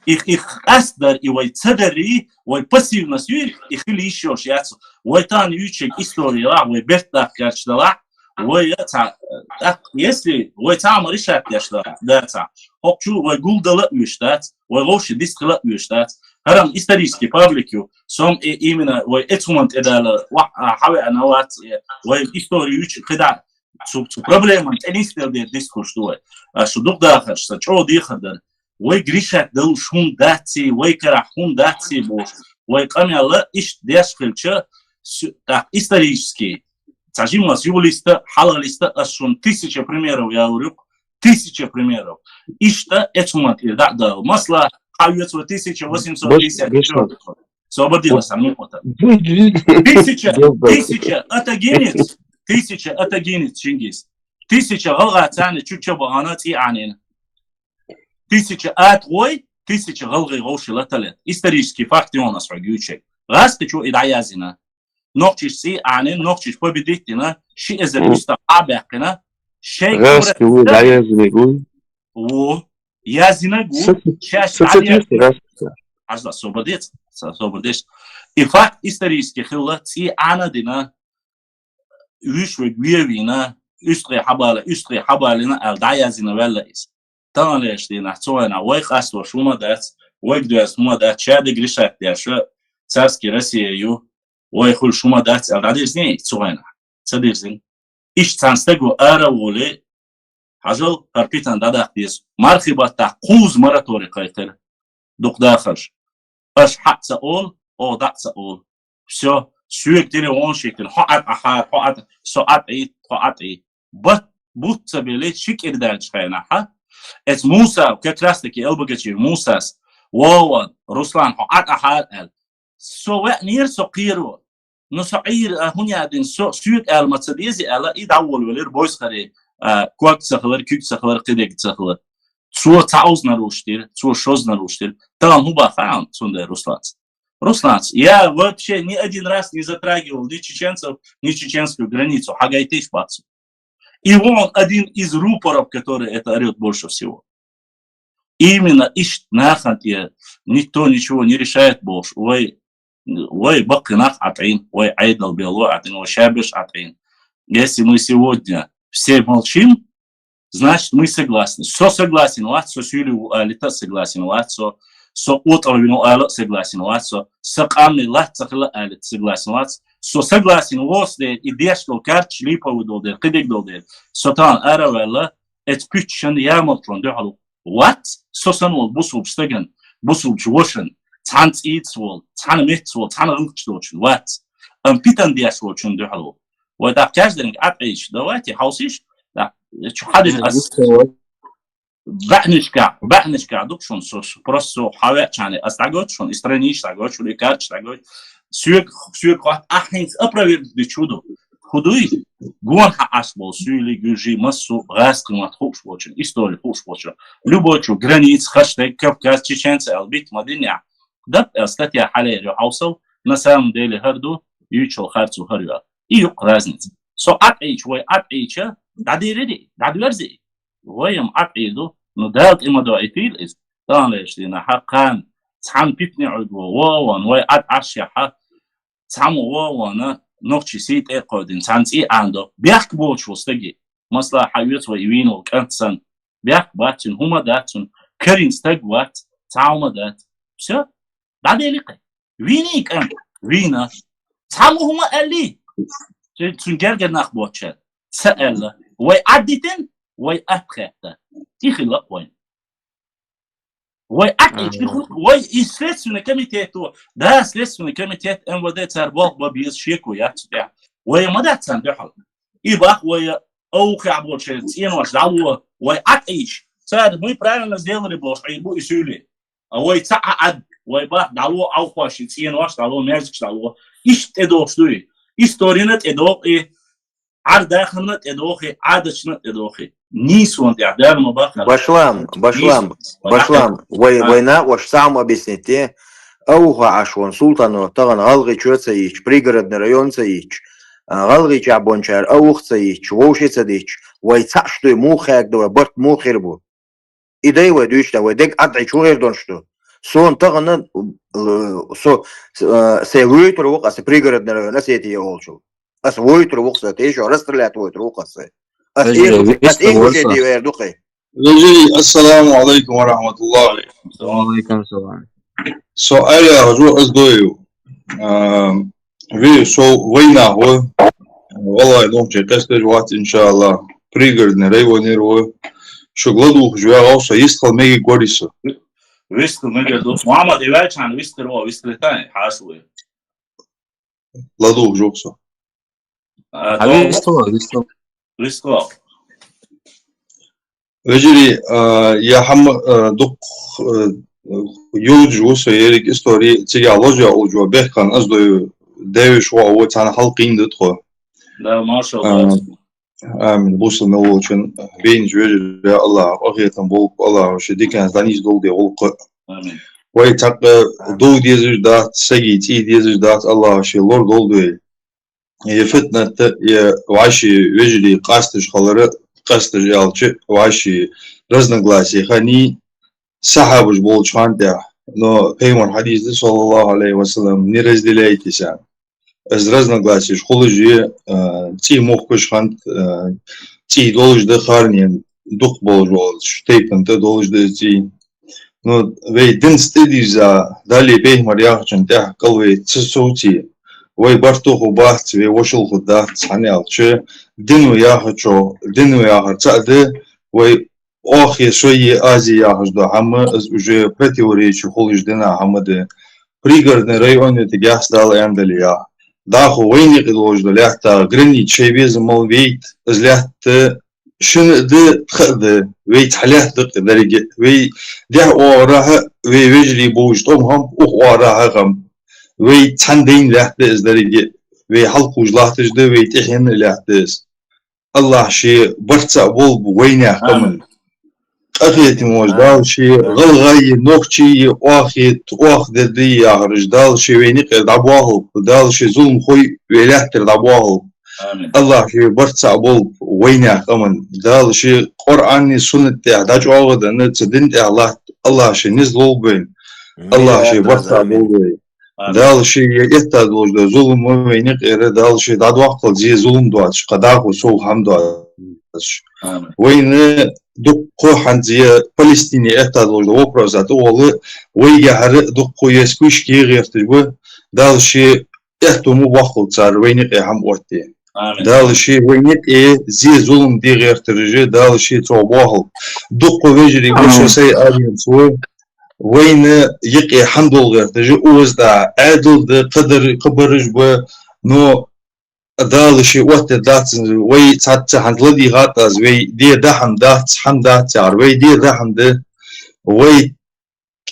Их, их къастдар, и вай ца дарий, вай пассивность юй, и хила йиш йолуш яц. Вай тахана юьйцург истори лахь, вай бертахкарчу далахь, вай цхьа, тӀаккха, если вай цхьа хӀума решать деш да, да цхьа, хӀокху чу вай гулдала а вуьш дац, вай вовши дистхила а вуьш дац. ХӀара-м исторический паблик ю, со-м и-, именно вай эцу хӀуманна тӀедала, ва-, а, хьавеана вац, э, вай истори юьйцу кхидӀа, цу, цу проблеман тӀе нисделла дера дистхуьлуш ду вай. А шу дукха дахарш, сан чӀогӀа дехар дара. Вай решать далуш хӀума дац и, вай карахь хӀума дац и бохуш, вай къамел а иштта деш хилча, су-, тӀаккха исторический, цхьа жимма юбилиста, хьалхалиста, ас шуна тысяча примеров ялур ю-кх, тысяча примеров. Иштта эцу хӀуманна тӀера дӀа а дала. Масала, хьан вецо тысяча восемьсот пятьдесят четвёртый год. Собар дила сан мукъата. Тысяча, тысяча атагинец, тысяча атагинец, Чингиз. Тысяча гӀалгӀа царна чу ча бахана цӀий Ӏанийна. Тысяча атагӀой, тысяча гӀалгӀай гӀовши латалет. Исторический факт ю ас хьоьга юьйцург. ГӀазкхичо и дӀаязйина. Нохчийчу цӀий Ӏанийна, нохчийчу победить дина, ши эзар уьстагӀ Ӏа а баьккхина, шайга гӀазкхи ву дӀаязйинарг ву? Ву. Язйинарг ву, шаьш дӀаязйина. Хьажа, собар дец, со-, собар деш. И факт исторически хилла, цӀий Ӏана а дина, вуьш верг вен а вийна, уьстагӀий хьабала, уьстагӀий хьабалийна аьлла, дӀаязйина ваьлла иза. Таханлерчу дийнахь цу хенахь вай къастош хӀума дац, вайга доьзна хӀума дац, шадерг решать деш царский Россия ю, вай хуьлуш хӀума дац аьлла, дӀадирзиний цу хенахь? Ца дирзина. Иштта цхьана стага ара а волий, хьажал, хӀара питана дӀадаккха деза. Мархий баттахь кхузза мораторий кхайкхира. Дукха дахарш. Аша хьаъ ца олу, оха дӀа а ца олу. Всё, соьга телефон шийтина, хьо Ӏад Ӏахьара, хьо Ӏад, со Ӏад Ӏий, хьо Ӏад Ӏий. Бат, бутт ца белли, ши кӀира даьллачу хенахь, эцу Муса, как раз таки Элбагачиев Мусас, Вова, Руслан, хьо Ӏад Ӏахьара аьлла. Со веанера, со кхеро. Ну, со Ӏийра, а, хӀун яа дина, со, соьга аьлла ма ца дезий аьлла, и дӀаволавелира Бойсхаре, а, ког ца хилар, куьг ца хилар, кхидерг ца хилар. Цо цхьа оза нарушить дира, цо шозза нарушить дира. Тахана хӀун боху хьуна цундела Русланца? Русланца: «Я вообще ни один раз не затрагивал ни чеченцев, ни чеченскую границу». Хьагайтийша боху цо. И он один из рупоров, который это орёт больше всего. Именно иштта нахана тӀе никто ничего не решает бохуш, вай, вай баккхий нах ӀатӀийна, вай Ӏедал белло ӀатӀийна, вай шаберш ӀатӀийна. Если мы сегодня все молчим, значит, мы согласны. Со согласен вац, со суьйлий ву алита а согласен вац, со, со отӀал вино ала а согласен вац, со, сан къамел лац ца хила а алита согласен вац. Со согласен воцу дела, и деш долу карташ липовый долу дела, кхидерг долу дела, со тахана ара а ваьлла, эцу пуьччан ямалтлон дуьхьал вац, со санна волу бусулб стаган, бусулбчу вашан, цхьана цӀийца волу, цхьана меттаца волу, цхьана гӀуллакхаш долчун вац. Амма питана деш волчун дуьхьал ву. Вай тӀаккха каждый Ӏад Ӏийча, давайте, хьовсийша, тӀаккха чу хьадина ас. БаьӀнашкахь, баьӀнашкахь ду-кх шуна, со, со просто со хьавеачхьана, ас дӀагойту шуна, и страница дӀагойту шуна, и карташ дӀагойту. Соьга, соьга хӀотта ахь хӀинца опровергнуть дича хӀун ду? ХӀун дуй? Гонахьа Ӏаш болу суьйлий, гуьйжий, массо а гӀазкхийн мотт хууш болчун, истори хууш болчун. Любой чу граница, хаштег, Кавказ, чеченцы аьлла битта ма динехь. Дап аьлла статья хьалаер ю хьовсал, на самом деле хӀара ду, юьйцуш йолу харцо хӀара ю. И ю-кх разница. Со Ӏад Ӏийча, вай Ӏад Ӏийча, дӀадийририй, дӀадоьрзий? Вай-м Ӏад Ӏийр ду, ну, Дала тӀе ма доуьйтийла иза. Таханлерча дийнахьа кхана цхьана питане Ӏуйго вогӀа ван, вай Ӏад Ӏаш яхьа, цхьаммо вогӀа ван, нохчий сий тӀе а кхойдина, цхьана цӀий Ӏандо, бехк боцуш волу стаге. Масала, хьан оьцу вай и вийна волу кӀант санна. Бехк бац цуьнан, хӀума дац цуьнан, карийна стаг вац, цхьа хӀума дац. Всё, дӀаделли кхин. Вийний кӀант? Вийна. Цхьаммо хӀума аьллий? Цуьнан гергара нах боцучара. Ца аьлла. Вай Ӏад дитина, вай атта хетта. И хилла вайн. Вай Ӏад Ӏийча, вай и следственный комитето, да, следственный комитет, М В Д цара болх бан беза, шеко яц цу тӀехь. Вай ма дац царна дуьхьал. И бах вай овхехь болчеран цӀенош дӀало, вай Ӏад Ӏийча. Цара мы правильно сделали бохуш Ӏийр бу и суьйле. А вай ца Ӏа Ӏад, вай бах дӀало овхош и цӀенош дӀало, маьждигаш дӀало. Иштта тӀедогӀуш ду и. Историна тӀедогӀу и. Ӏар-дахарна тӀедохий, Ӏадаташна тӀедохий. Нийсонан тӀехь Дала ма баккхара. Башлам, башлам, нийсо. Башлам. Вай, а, вай накъош сам объяснить де. Овха Ӏаш ван Султанов тахана ГӀалгӀайчоь ца йича, Пригородный район ца йича, а, ГӀалгӀайчохь бончара овха ца йича, вовше ца дича, вай цхьаъ шу дуй, муха хагда вай, барт муха хир бу? И дай вай дуьйцуш дан, вай дег Ӏад Ӏийча хӀун хир долуш ду? Суна тахана, э, со, э, сайн войтур ву-кх аса Пригородный район Осетия олучул. Аса войтур ву-кх аса, тешо, расстрелять войтур ву-кх аса. Аса Вежарий, эр, аса вистхуьлу эр аса. Ди вер ду-кх. Вежарий, ассаламу алейкум ва рахматуллах. Ва алейкум салам. Со аьлла хьожу, ас дойу. А, ви, со вайнах ву. ГӀалгӀай нохчий къесташ вац, иншаллах. Пригородный районера ву. Шуьга ладугӀуш ваьгӀав со, йистхила мега гори со. Вистхила мега ду. Мухьаммад, и ваьлчахьана вистхир ву, вистхир тай, хьасаве. ЛадугӀуш ву со. А, а, то вистхила, вистхила. Вистхила. Вежарий, а, я хьама, а, дукха, а, йовзаш ву со ерриг истори, цигахь ложа улчо бехкан ас дойу девиш ву, цхьана хьалкхийна ду тхо. Да, машалла. А, амин. Бусалба мел волчун, бейнаш вежарий, Аллах, къахетам болу, Аллах, ши диканца дӀанийс долу де гӀуллакх. Амин. Вай цхьаккха дов дезаш дац, саги цӀий дезаш дац, Аллах, ши лор долу де. Я фитнат, я вӀаши вежарий къасташ халара, къасташ аьлча, вӀаши разногласия хани, сахьабаш болчу хан тӀехь. Но Пайхамар хьадис ду, саллаллаху алейхи ва саллям, не разделяйтесь. Ас разногласиеш хулаш е, а, цӀий мухкаш хант, а, цӀий долаш да харнен, дукха болаш волчу тайпана тӀе долаш да цӀий. Ну, вай динца тӀедирза, Далли Пайхамар яхачун тӀехь кӀал вай ца совций, вай барт хӀу бац, вай вошал хӀу дац, хьан аьлча, дин ву яхачо, дин ву яхар ца а да, вай Охе, шо е Ази яхаш ду хьама, из уже противоречие хулаш дина хьама де. Пригородный район это гяс дала эндали я. Даху вайни къилож ду лятта, граница шей беза мал вейт, из лятта шин де, тха де, вей цхьа лятта дерге, вей дяхь ора, вей вежли буш, том хам, ух ора хам. Вей цхьан дайн лятта из дерге, вей хьалкхуж латташ де, вей тихин лятта из. Аллах ши барца болбу вайнех къаман. Къахетамаш Дала ши гӀалгӀайи, нохчийи, охи, ох дедийи яхараш. Дала ши вайни къер дӀабохалб. Дала ши зулмхой вай лаьттар дӀабохалб. Аллах ши барца болбу вайнех къаман. Дала ши Къуръанни суннат тӀехь дӀачӀогӀа дана, ца дин тӀехь латт. Аллах ши низ лолбайн. Аллах ши барца болбайн. Дала ши я этта долуш да зулум вайна къера, Дала ши дӀадохкал зе зулум доацаш, кхадаху сов хам доацаш. Вайна дуккхо хьанзе Палестине этта долуш да вопрос а тӀе ола, вайгахьара дуккхо я спишке гӀерташ ба, Дала ши этта му бохкал цар вайна къе хам отте. Дала ши вайна къе зе зулум де гӀертараже, Дала ши цо бохал. Дуккхо вежарий, вай шо сай аренц вай. Вайна йикъе хьан долгӀерташ, узда, Ӏедал да, кхадар, кхабараш ба, но Дала ши отта дац, вай цхьацца хьан ладийгӀат аз, вай де дахьам дац, хьан дац яр, вай де дахьам да, вай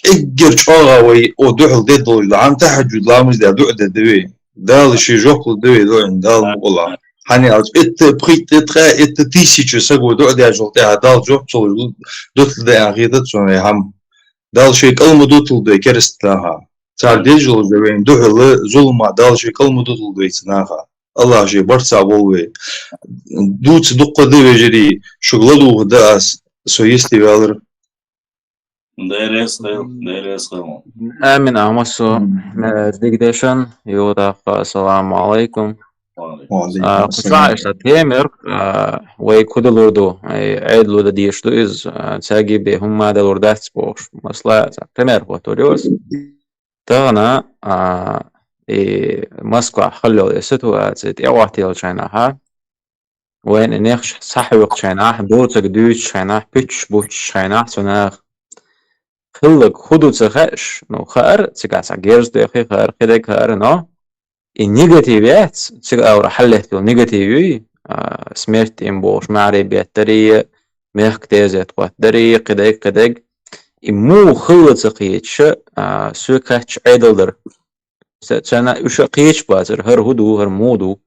кӀеггер чӀогӀа вай о дуьхьал де долуш да, хьан тахьаджуд ламаз де дуӀа де да вай. Дала ши жоп лу да вай дуӀин, Дала мукъула. Хьан яц, итта пхийтта тха, итта тысяча саго дуӀа деш вал тӀехьа, Дала жоп цолуш дутла да аьнна хетац суна вай хьам. Дала ши кӀал ма дутал дай керастанаха. Цар дезалуш да вайн дуьхьала зулма, Дала ши кӀал ма дутал дай ца наха. Аллах ши барца болу вай. Дуца дуккха да вежарий, шуг ладугӀа да ас, со йисте ваьлар. Дерес хел, дерес хел. Амин, амасо. Дигдешан, юдах, ассаламу алейкум. А, кусаишта темер, а, вай куда лурду, ай, айд луда дишту из, а, цаги бе хумма да лурдац бош. Масла, темер вот уриос. Тагана, а, и Москва халлёл ситуация, тя вахтел чайна, ха? Вайн нехш сахвик чайна, доцак дюч чайна, пич буч чайна, сунах. Хиллак худу ца хаш, ну, хар, цига са герз де хи хар, хиде хар, но. И негатив яц, цига аура халлехтил негатив юй, а, смерть им бош, маре беттари, мех тезет хват дари, кидег, кидег. И му хилла ца хиеча, а, су кач айдалдар. Се, сена уша хиеч базар, хар худу, хар муду.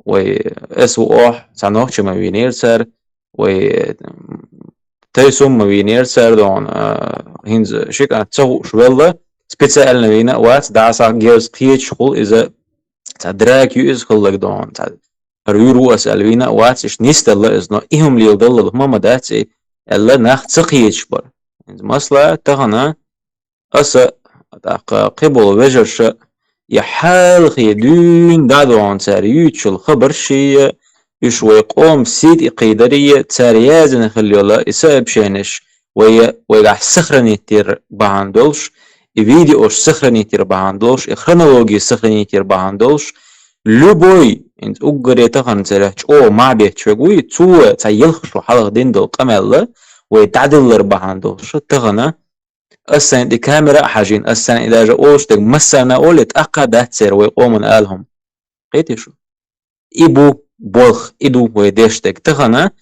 Вай эс у ох, ца нохчи ма винер цар, вай, м, тай сум ма винер цар дон, а, хинз шик а цоху швелла, специально вина вац, да са герз хиеч хул иза, ца драк ю из хуллаг дон, ца рюру ас ал вина вац, иш нисталла из, но ихум лил далла, мама даци, алла нах ца хиеч бар. Хинз масла, тахана, аса, атаха, кибул вежарша, я халхи дюн дадон цар ючул хабар шия, иш вай къом сид и кидария, цар язин хилёла, и сообщениш, вай, вай гах сохранить тир бахан долш, и видеош сохранить тир бахан долш, и хронология сохранить тир бахан долш, любой, инт уггаре тахан цар чо ма бечвегуй, цу ца елх шо халх дин дол камелла, вай дадиллар бахан долш, тахана, Ас сайн ди камера хьажин, ас сайн и даже олуш дег массарна оле, тӀаккха дац цер вай къоман алхум. Кхетий шу? И бу болх, и ду вай деш дег. Тахана,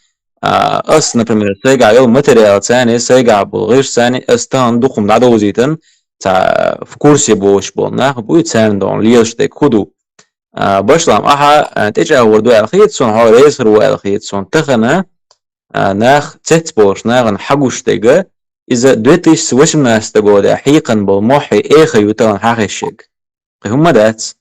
а, ас, например, сайга йол материал цани, сайга бул гӀирс цани, ас тахан духум дӀадовзийтан, ца в курсе бош бол нах буй царна дон лелаш дег худу. А, башлам, аха, а, тӀечӀагӀвар ду аьлла хет сон, хьо резхар ву аьлла хет сон. Тахана, а, нах цец болуш нахана хьагуш дега, иза две тысячи восемнадцатого года хьийкъан бол мохьи эха ю талан хьахешшег. Кхы хӀумма дац.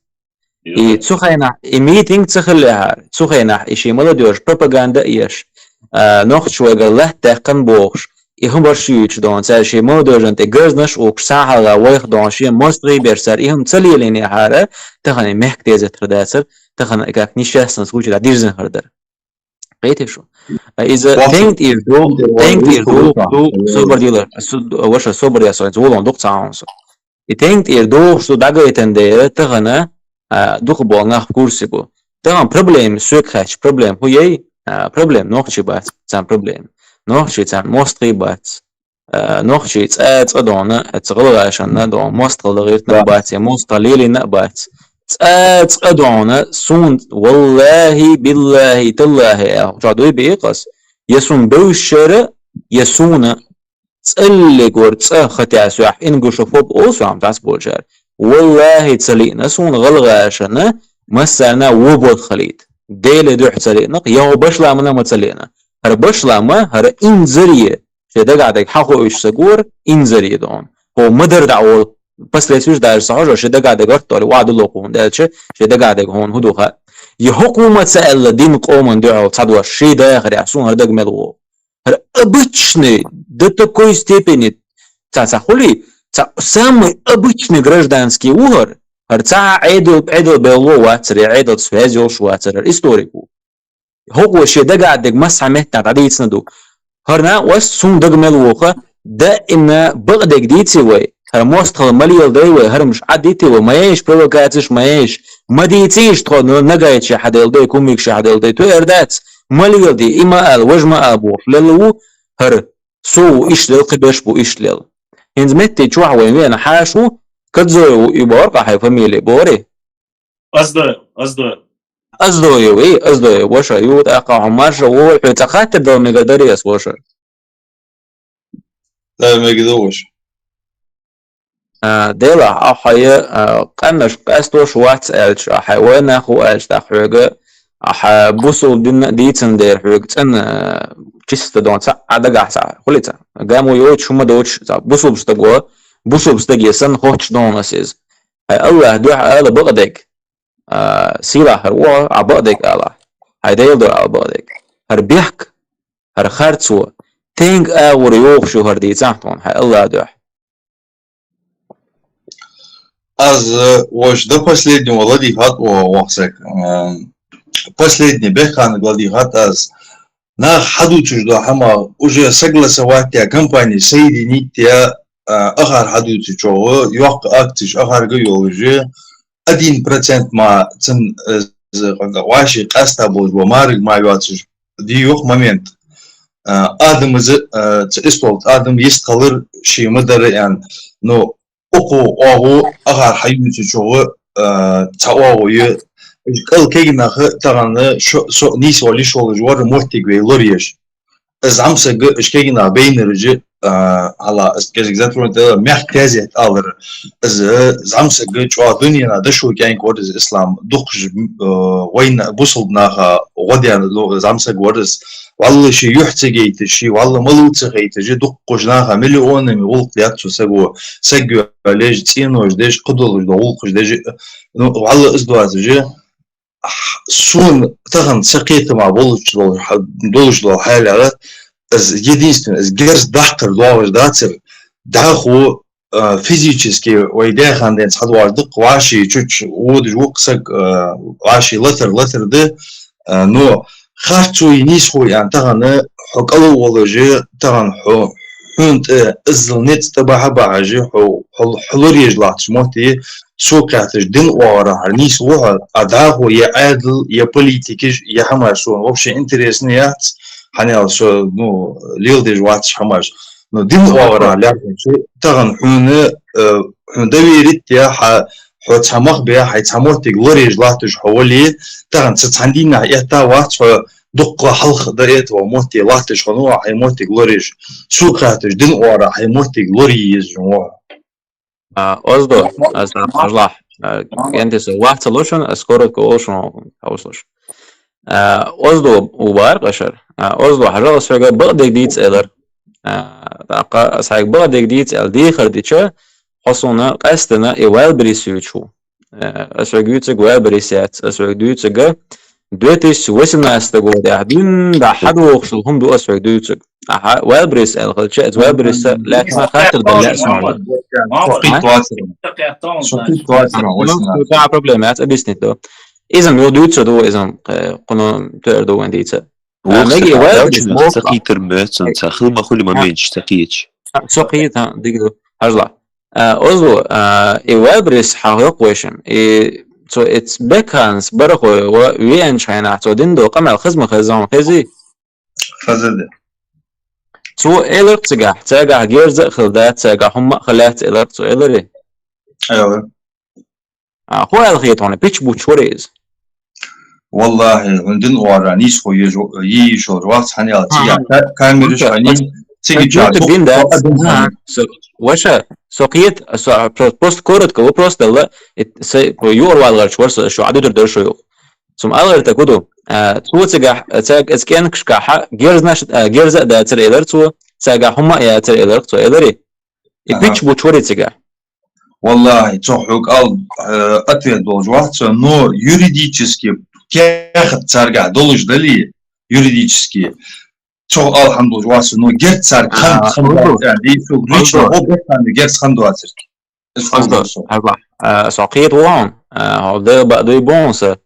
И цу хайнах, и митинг ца хиллехьара, цу хайнах, и ши молодёжь пропаганда еш, а, нохчи вайгара латта даьккхан бохуш, и хӀумарш юйчу дон, цара ши молодёжан тӀе газнаш укуш, сахьалла вайх дон, шен мостагӀий берш цара и хӀума ца лелийнехьара, тахана и мехка дезаттар дацар, тахана и как несчастный случай да дирзина хар дара. Кхетий шу? А иза тенг тӀера ду, тенг тӀера ду, ду, собар дила, су-, ваша собар я со, волон дух цаун со. И тенг тӀера ду, шу дагайтан дера, тахана, а, духа бол нах в курсе бу. Тахана проблема, суьк хач, проблема ху ей, а, проблема нохчи бац, цан проблема. Нохчи цан мостагӀий бац. А, нохчий цӀа, цӀа дона, цӀа гӀалгӀашанна дона, мостагӀал гӀиртина бац, я мостагӀал лелийна бац. ЦӀа, цӀа дона, сун, валлахи, биллахи, таллахи, я, ча дуй бекъас, я сун бевшшера, я суна, цӀаллигор цӀа хатя суьх, ингушофоб о суам тас болчар. Валлахи, ца лиъна, сун гӀалгӀашана, массарна вобот халит. Деле дуьхь ца лиъна, я хӀу башламана ма ца лиъна. ХӀара башлама, хӀара инзаре, Шен дагахь дерг хьахоуьйтуш ца гора, инзаре дона. ХӀо ма-дарра дӀа волу, последствиеш даже ца хьожо, шен дагахь дерг гӀортор, ваӀда ло хӀунда аьлча, шен дагахь дерг хӀуна хӀун ду хаьа. Я хӀокхо ма ца аьлла дин къоман дуьхьал ца дош, шен дахарехь, суна хӀара дага мел вогӀу. ХӀара обычный, до такой степени, ца, ца хули, ца самый обычный гражданский ву хӀара, хӀара цхьа а Ӏедал, Ӏедал белло вацара, я Ӏедал связь йолуш вацара, хӀара историк ву. ХӀокхо шен дагахь дерг массхьа меттахь дӀадийцина ду. ХӀара накъост суна дага мел воху, даимна бакъдерг дийци вай, хӀара мостагӀалла ма леладай вай, хӀара муш Ӏаддийти вай, ма еш провокацеш, ма еш, ма дийцийша тхо, ну, нагайча хьаделла дай, кумикша хьаделла дай, тоьар дац, ма леладе, и ма ала, важа ма ала бохуш лелла ву, хӀара со ву иштта лела, кхиберш бу иштта лела. ХӀинца метте чохь вайн веана хьаша ву, Кадзой ву и боху-кх хьайн фамилия, бохурий? Аздоев, Аздоев. Аздоев, и, Аздоев, ваша, ю, тӀаккха хьо марша ву, хьо ца хаттар дала мегар дарий ас, ваша? Да, мегар ду, ваша. А, делахь, а хьо я, а, къаьмнаш къаьстош вац аьлча, а хьайн вайнах ву аьлча, тӀаккха хьоьга, а хьан бусул дина дийцина дера хьоьга цӀена, а, чиста дон цхьа а дагахь цхьа, хуьлий цхьа? Гаму йоцуш, хӀума доцуш, цхьа бусулб стаго, бусулб стаге санна хоттуш дон ас иза. Хьайн Аллах дуьхьа ала бакъдерг. А, сийлахь хӀара ву, а бакъдерг ала. Хьайн Дела дора ала бакъдерг. ХӀара бехк, хӀара харцо, стенга агӀор йохуш ю хӀара дийцахь тхуна, хьай Аллах дуьхьа. Аз, э, ваш до последнего ладийхад о вахсак. Э, последний бехханаг ладийхад аз. Нах хьадувцаш до хӀама, уже согласовать я, компания соединить я, а, ахар хьадувцачогӀа, йоккха акцеш ахарга йолаш, один процент ма цун, э, з-, ваши къаста болаш бо, мараг ма йоацаш, дийох момент. А, адам из, а, ц-, истол адам йист хилар ший ма дара аьнна. Ну, укхо оагӀув ахар хьаювцачогӀа, а, цхьа оагӀув я. Уж кӀал кегий нах тахан шо-, со нийса вала йиш йолаш вар моттиг вай лораеш. Из зӀамсаг, уж кегий нах байнараш, а, хьала, из кӀезиг затронуть, мягкий язык алар. Из зӀамсаг чӀоагӀа дунена дошо кӀаьнк вар из Ислам. Дукхаш, а, вайна бусалба наха гӀо даьнна зӀамсаг вар из. ВаллахӀи, ший юхь ца гайташ, ший валла малув ца хайташ, дуккхача наха миллионами гӀулакх даьд цу саго, саг йоалаеш, цӀенош деш, кхыдолаш да гӀулакхаш деш, ну, валла из доацаш, сона тахан са кхетама болаш дола, долаш дола хьал, из единственное, из герз даккхар доагӀаш дацар, дӀахо а, физически вай даьхан ден цхьа доагӀаш да-кх, вӀаши чучу водаш ву-кх саг, а, вӀаши латар, латар да, а, но харцо е нийсхо е аьнна тахан хьо кӀал волаш, тахан хьо хьона тӀа иззал низ тӀа бахьа бахьаш, хьо, хьо, хьо лораеш латташ мотт, со кхеташ дин оагӀорахьара нийса ву хьо, а дӀахо е Ӏаьдал, е политикаш, е хӀамаш сона вообще интересно яц, хьанал со, ну, леладеш вац хӀамаш. Ну, дин оагӀорахьа лаьрхӀа, тахан хьона, э, хьона доверить я, хьа, хьо цхьа мах бе, хьай цхьа моттиг лораеш латташ хьо вале, тахан ца цхьан дийнахьа этта вац хьо дуккха хьалха до этого мотте латташ хьо, ну, хьай моттиг лораеш. Со кхеташ дин оагӀорахьа хьай моттиг лорае езаш ву хьо. А, оздо, аз хьажлахь. А, кӀентий со вац ца лушан, аз коротко волушан хьовсуш. А, оздо у бар къашар. А, оздо, хьажал, аз хьоьга бакъдерг дийца аьлар. А, тӀаккха аз хьоьга бакъдерг дийца аьлар, дехар дича, хьо сона къаьстина и Wildberries ювцаш ву. А, аз хьоьга ювцарг Wildberries яц, аз хьоьга дуьйцарг две тысячи восемнадцатого годехь дуьйна дӀа хьадохуш хӀума ду аз хьоьга дуьйцарг. Аха, Wildberries аьлла хилча, из Wildberries лаьцна хаттар дан лаьа сона. Со кхетта вацар. Со кхетта вацар, ну, восемнадцать. Цхьа проблема яц, объяснить ду. Иза ма юха дуьйцур ду, иза ма, э, кхуьнан тоьар ду вайн дийца. А, мега и Wildberries ца кхетар моьтту, ца хила ма хуьлу моменташ ца кхеташ. А, со кхета, дика ду. Хьажал. А, оздо, а, и Wildberries хьахьокху вайшимма. И цо эц бекханс барахой ва веанчу хенахь цо дина долу къамел хаза ма хеза, хезий? Хаза де. Цо элира-кх цигахь, цаьргахь герза а хила дац, цаьргахь хӀумма а хила лаьцна элира-кх цо, элирий? Элира. А, хӀун аьлла хета хьуна, пич буч вара иза? Валлахьи, хӀун дина ора, нийсхо еза, йийшалра вац хьан ял, цигахь ка-, камераш хьан, цига ча, бин дац. Со, ваша, со кхета, со, просто коротко вопрос делла, и, са, юр валгарч вар со, шу адудур дер шо юх. Сум алгар так уду. А, цо цигахь, цаьрга эц кӀенкашкахьа, герзнаш, а, герза а дацар элар цо, цаьргахь хӀумма а яцар элар цо, элари? И пич буч вара цигахь? Валлахьи, цо хьоьга ал, э, ответ долуш вац со, но юридически кехат цаьргахь долуш дали, юридически, цо ал хьан долуш вац со, но герз цаьрга хан, хан доацар, дийцу, лично гӀо бехкан герз хан доацар. Хьажал, хьажал. А, со кхета вон, а, хьо дагба дуй бон са.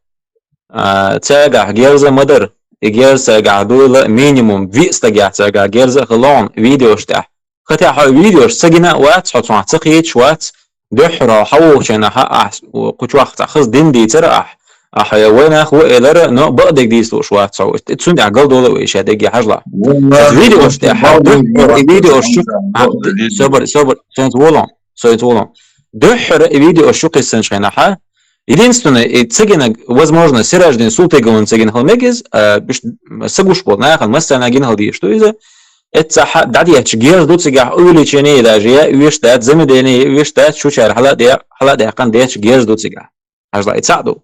А, цаьргахь герза ма дара. И герза цаьргахь дуйла минимум виъ стагехь цаьргахь герза а хилон видеош тӀехь. Хатя хьо видеош ца гина а вац, хьо цунах ца кхеташ вац, дуьххьара хьо вохучайна хьа ахь, кху чохь цхьа хаза дин дийцара ахь. Ахь вайнах ву элара, но бакъдерг дийцалуш вац хьо. Цуьнан тӀехь галдолу а вай ша дегге хьажла. Видеош тӀехь, дуьххьара и видеош чу, собар, собар, цуьнца волон, соьца волон. Дуьххьара и видеош чу кхиссанчу хенахьа, единственное, и ца гинаг, возможно, Сираждин Султыговна ца гина хила мега иза, а, биштта са гуш болу нахана массарна гина хила дийш ду иза. Эццахьа дӀадетташ герз ду цигахь, увеличение даже я уьш дац, замедение я уьш дац, шучара хьала а де-, хьала а даьккхина детташ герз ду цигахь. Хьажал, и цхьаъ ду.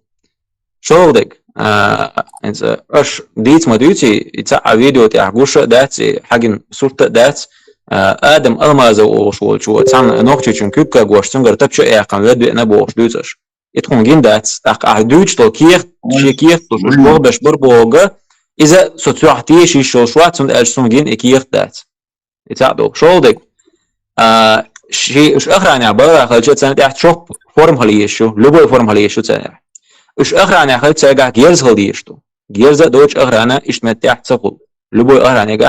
ШолгӀа дерг, а, хӀинца аша дийца ма дуьйций, и цхьаъ а видео тӀехь гуш а дац, и хьагина сурт а дац, а, Адам Алмазов олуш волчо, цхьана нохчичун куьг кагош, цуьнгара тапча а яьккхина, вед веана бохуш дуьйцу аша. И тхуна гина дац. ТӀаккха ахь дуьйцуш долу кехат, шен кехат долуш уьш бохбеш бар бохург, иза со цуьнах теша йиш йолуш вац, цунна аьлча суна гина и кехат дац. И цхьаъ доху. ШолгӀа дерг. А, ши, уьш охранехь бала хилча, царна тӀехь чоппа форма хила езаш ю, любой форма хила езаш ю царна тӀехь. Уьш охранехь хилча, цаьргахь герз хила дезаш ду. Герз а доцуш охрана иштта меттехь ца хуьлу. Любой охранехь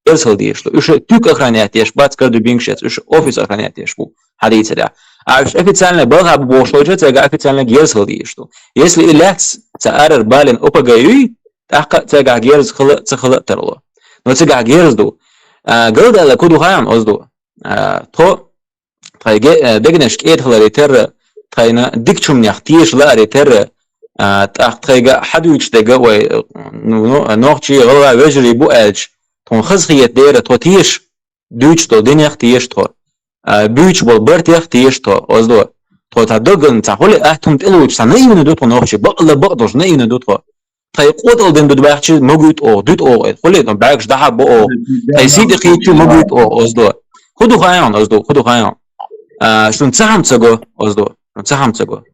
герз хила дезаш ду. Уьш туька охранять деш бац, кара дуьбинга шец, уьш офис охранять деш бу, хьан дийцарехь. А уьш официально балха бу бохуш хилча, цаьргахь официально герз хила дезаш ду. Если и лаьцна ца арара балина ОПГ юй, тӀаккха цаьргахь герз хила, ца хила а тарло. Но цигахь герз ду. А, галдаьлла ку ду хаам, оз ду. А, тхо, тхайн ге-, а, дегнаш кӀеда хиларе терра, тхайна дикачу хӀуманех теша лааре терра, а, тӀаккха тхайга хьадуьйцуш дерг вай, ну, ну, нохчий, гӀалгӀай вежарий бу аьлча, тхуна хазахета дера тхо теша, дуьйцуш долу динех теша тхо. А, буьйцуш болу бартех теша тхо, оз ду. Тхо цхьа доггана цхьа хуьле атта хӀума тӀелучу цхьа наивна ду тхо нохчий, бакъалла бакъдолуш наивна ду тхо. Тхайн къотӀал дина ду баьхчи, ма гуьйту оха, дуьту оха, хуьле, ну, баьгаш дахьа бо оха. Тхайн сий тӀекхийчу, ма гуьйту оха, оз ду. ХӀун ду хаам, оз ду, хӀун ду хаам. А, шуна цхьа хӀума ца го, оз ду. Шуна цхьа хӀума ца го.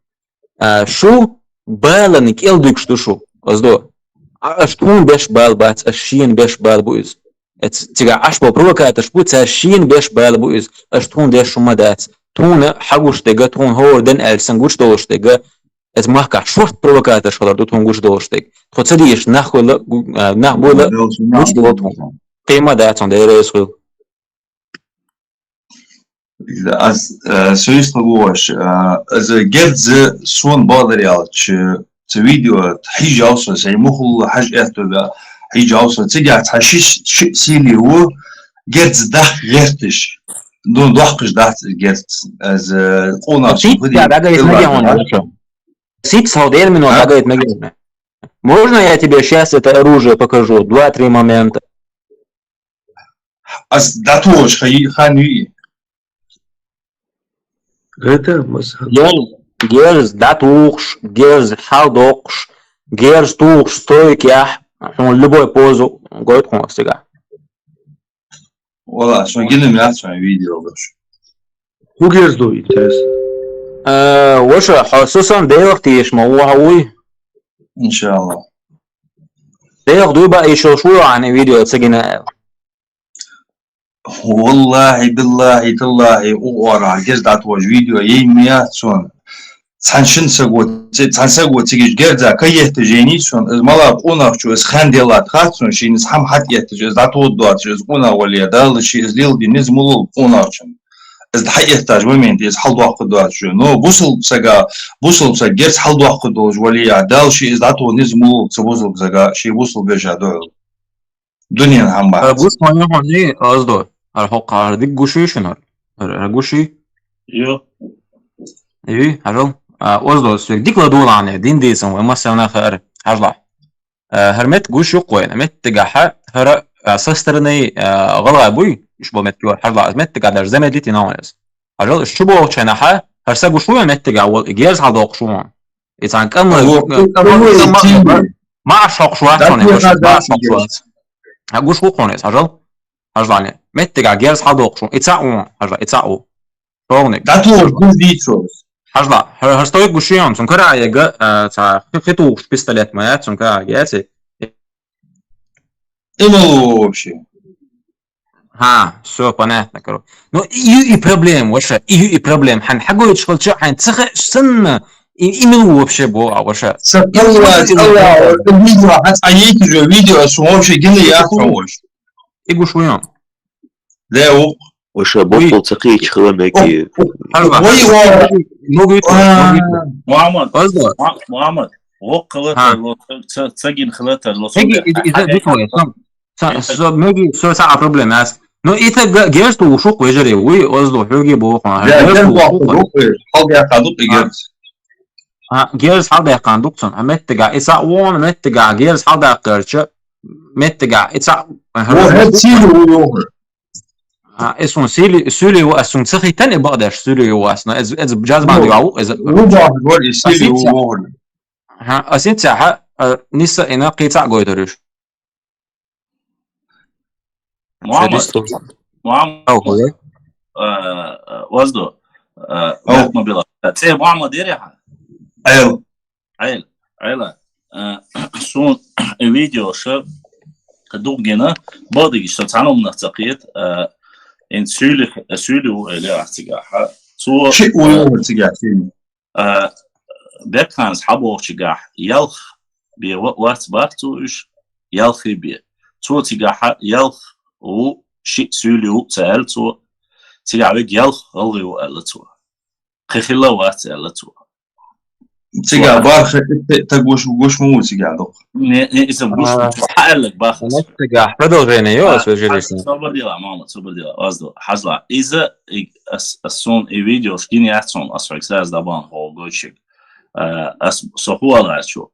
А, шу балан кӀел дуьгуш ду шу, оз ду. А, аша тхуна беш бала бац, аша шена беш бала бу иза. Эц-, цигахь Ӏаш болу провокаторш бу, цаьрша шена беш бала бу иза. Аша тхуна деш хӀума дац. Тхуна хьагуш дерг, тхуна хӀора ден аьлла сан гучу долуш дерг. Эц махкахь шорт провокаторш хилар ду тхуна гучу долуш дерг. Тхо ца дийша нах хуьлу, гу-, а, нах буьйлу гучу долу тхуна. Кхин ма дац хьуна, Дела реза хуьлу. Ас, э, суьйста вогӀуш, э, иза герз суна бакъдар аьлча, цу видео хьийжав со, сайн мухӀал хьажа этту да, хьийжав со. Цигахь цхьа ши, ши сийле ву, герз дахка гӀерташ. Ду доккхуш дац иза герз. Иза къонах сийтта дагайта мегий хьуна, Леша? Сийтта схьа дермино дагайта мегий хьуна? Можно я тебе щас это оружие покажу? Два-три момента. Ас дӀатухуш хан ю и? Это маса. Герз, герз дӀатухуш, герз хьалдоккхуш, герз тухуш стойкехь, хьуна любой позу гойту хьуна ас цигахь. Вала, со гина яц вайн видео гаш. ХӀун герз ду, интересно? Э, ваша, хьо со сан делах теш ма ву хьо вуй? Иншалла. Делах дуй ба, и шо шу йоӀана видео ца гина аьлла. Валлахьи, биллахьи, таллахьи, у ора герз дӀатвожу видео ей ма яц цунна. Цхьана шина саго, цхьана саго цигиш герза ка етта жени цунна, из мала къонахчу, из хан делат хац цунна, шийна из хьам хьат етташ, из дӀатвод доацаш, из къонах вале, Дала ши из лил дин, из мулул къонахчун. Из хьаэтташ момент, из хьал дохку доацаш. Но бусул сага, бусул саг герз хьал дохку долаш вале, Дала ши из дӀатвод, из мулул ца бусул сага, ши бусул бежа дойл. Дуьнен хьамма. Ара гуш хьуна, хьуна, оздо. Ара хьокха, ара дик гуш ю шуна. Ара, ара гуш ю? Ю. Ю, хьажал. А, оздо, соьг дик ладугӀалахьа, дин дийцам, вай массарна хаар, хьажалахь. А, хӀара метта гуш ю кхойна, меттигахьа, хӀара, а, со стороны, а, гӀалгӀай буй, иш бо метта ю, хьажалахь, меттигахь даже замедлить йина ван яз. Хьажал, шу бохучу хенахьа, хӀара са гуш ву вайн меттигахь вол, и герз хьалдоккхуш ву ван. И цхьана кӀамма, Алло, кӀамма, алло, кӀамма, Симби. Ма аш хьокхуш вац, Даккхий хьуна, хаза ма аш хьокхуш вац. Хьа гуш ву хьуна иза, хьажал? Хьажалахь, меттигахь герз хьалдоккхуш ву. И цхьаъ ву, хьажал, и цхьаъ ву. Шогник. ДӀатухуш гуш дийцу. Хьажалахь, хӀара, хӀара стойк гуш ю, цунна караега, а, цхьа хи-, хи тухуш пистолет ма яц, цунна караега яц и. Имало вообще. Ха, всё понятно, короче. Ну, и, и проблема, ваша, и, и проблема. Хьан хьагойтуш хилча, хьан ца хе-, санна, и, и милу вообще бо, а, ваша. Са палла, палла, видео, хьан цхьа йийти же видео, ас вообще гина яхьа вош. И гуш вуйон. Да, у. Ваша, боккъал ца кхийча хила меги. Ой, ой. Могу иту, А. могу иту. Мухаммад, Озда. Ма-, Мухаммад, воккхала Ха. тарло, ца, ца гин хила тарло, Меги, со иза, иза хьагай дутвой, хатта. Сан, сан, Иса со, меги, со, са а проблема ас. Но ита га-, герз тухуш ву вежарий, вуй, оздо, хьоьги боху, Да, герз герз тухуш ву тухуш ву. вежарий, хьалдаккха ду и А. герз. А, герз хьалдаккха ду цун, а меттига, и са вон, меттига, герз хьалдаккхарча, меттига, и са, Во хӀед сийли ву йохур. А, и сун сийли, сийли ву, а сун ца хитан и бакъдеш сийли ву ас, но эз, эз джаз банди Во. ву, эз. Ву бахт гор и сийли ву Асинца. йохур. Ха, асинца, ха, а, ниса ина кхица гойтариш. Мухаммад. Шадистон. Мухаммад. Ау, хой. Э, э, Оздо. Э, Ау. Мухаммад Билал. Э, цӀе Мухаммад дери хьа? Эл. Эл. Эла. Э, сун видео ша дуггина, бодиги ша цхьана умнах цакхет, э, Ин суьйли, суьйли ву элира цигахь. Цо, ши ву цигахь, ши. А, Бекханца хьабохучигахь ялх бе ва-, вац бах цо уьш, ялхи бе. Цо цигахь ялх ву, ши суьйли ву ца аьлла цо. Цигахь вег ялх гӀалгӀи ву аьлла цо. Кхин хилла вац аьлла цо. Цигахь барх таг гуш, гуш ма ву цигахь доккха. Не, не, иза гуш, а, хьааллаг бах. Цигахь продолжение ё, а, ас вежаришна. Собар дела, мама, собар дела, аз до, хьажла. Иза, и, ас, ас сон и видеош гин яц сон, ас хьоьга саз дабан хо гочик. А, ас со хуала чу.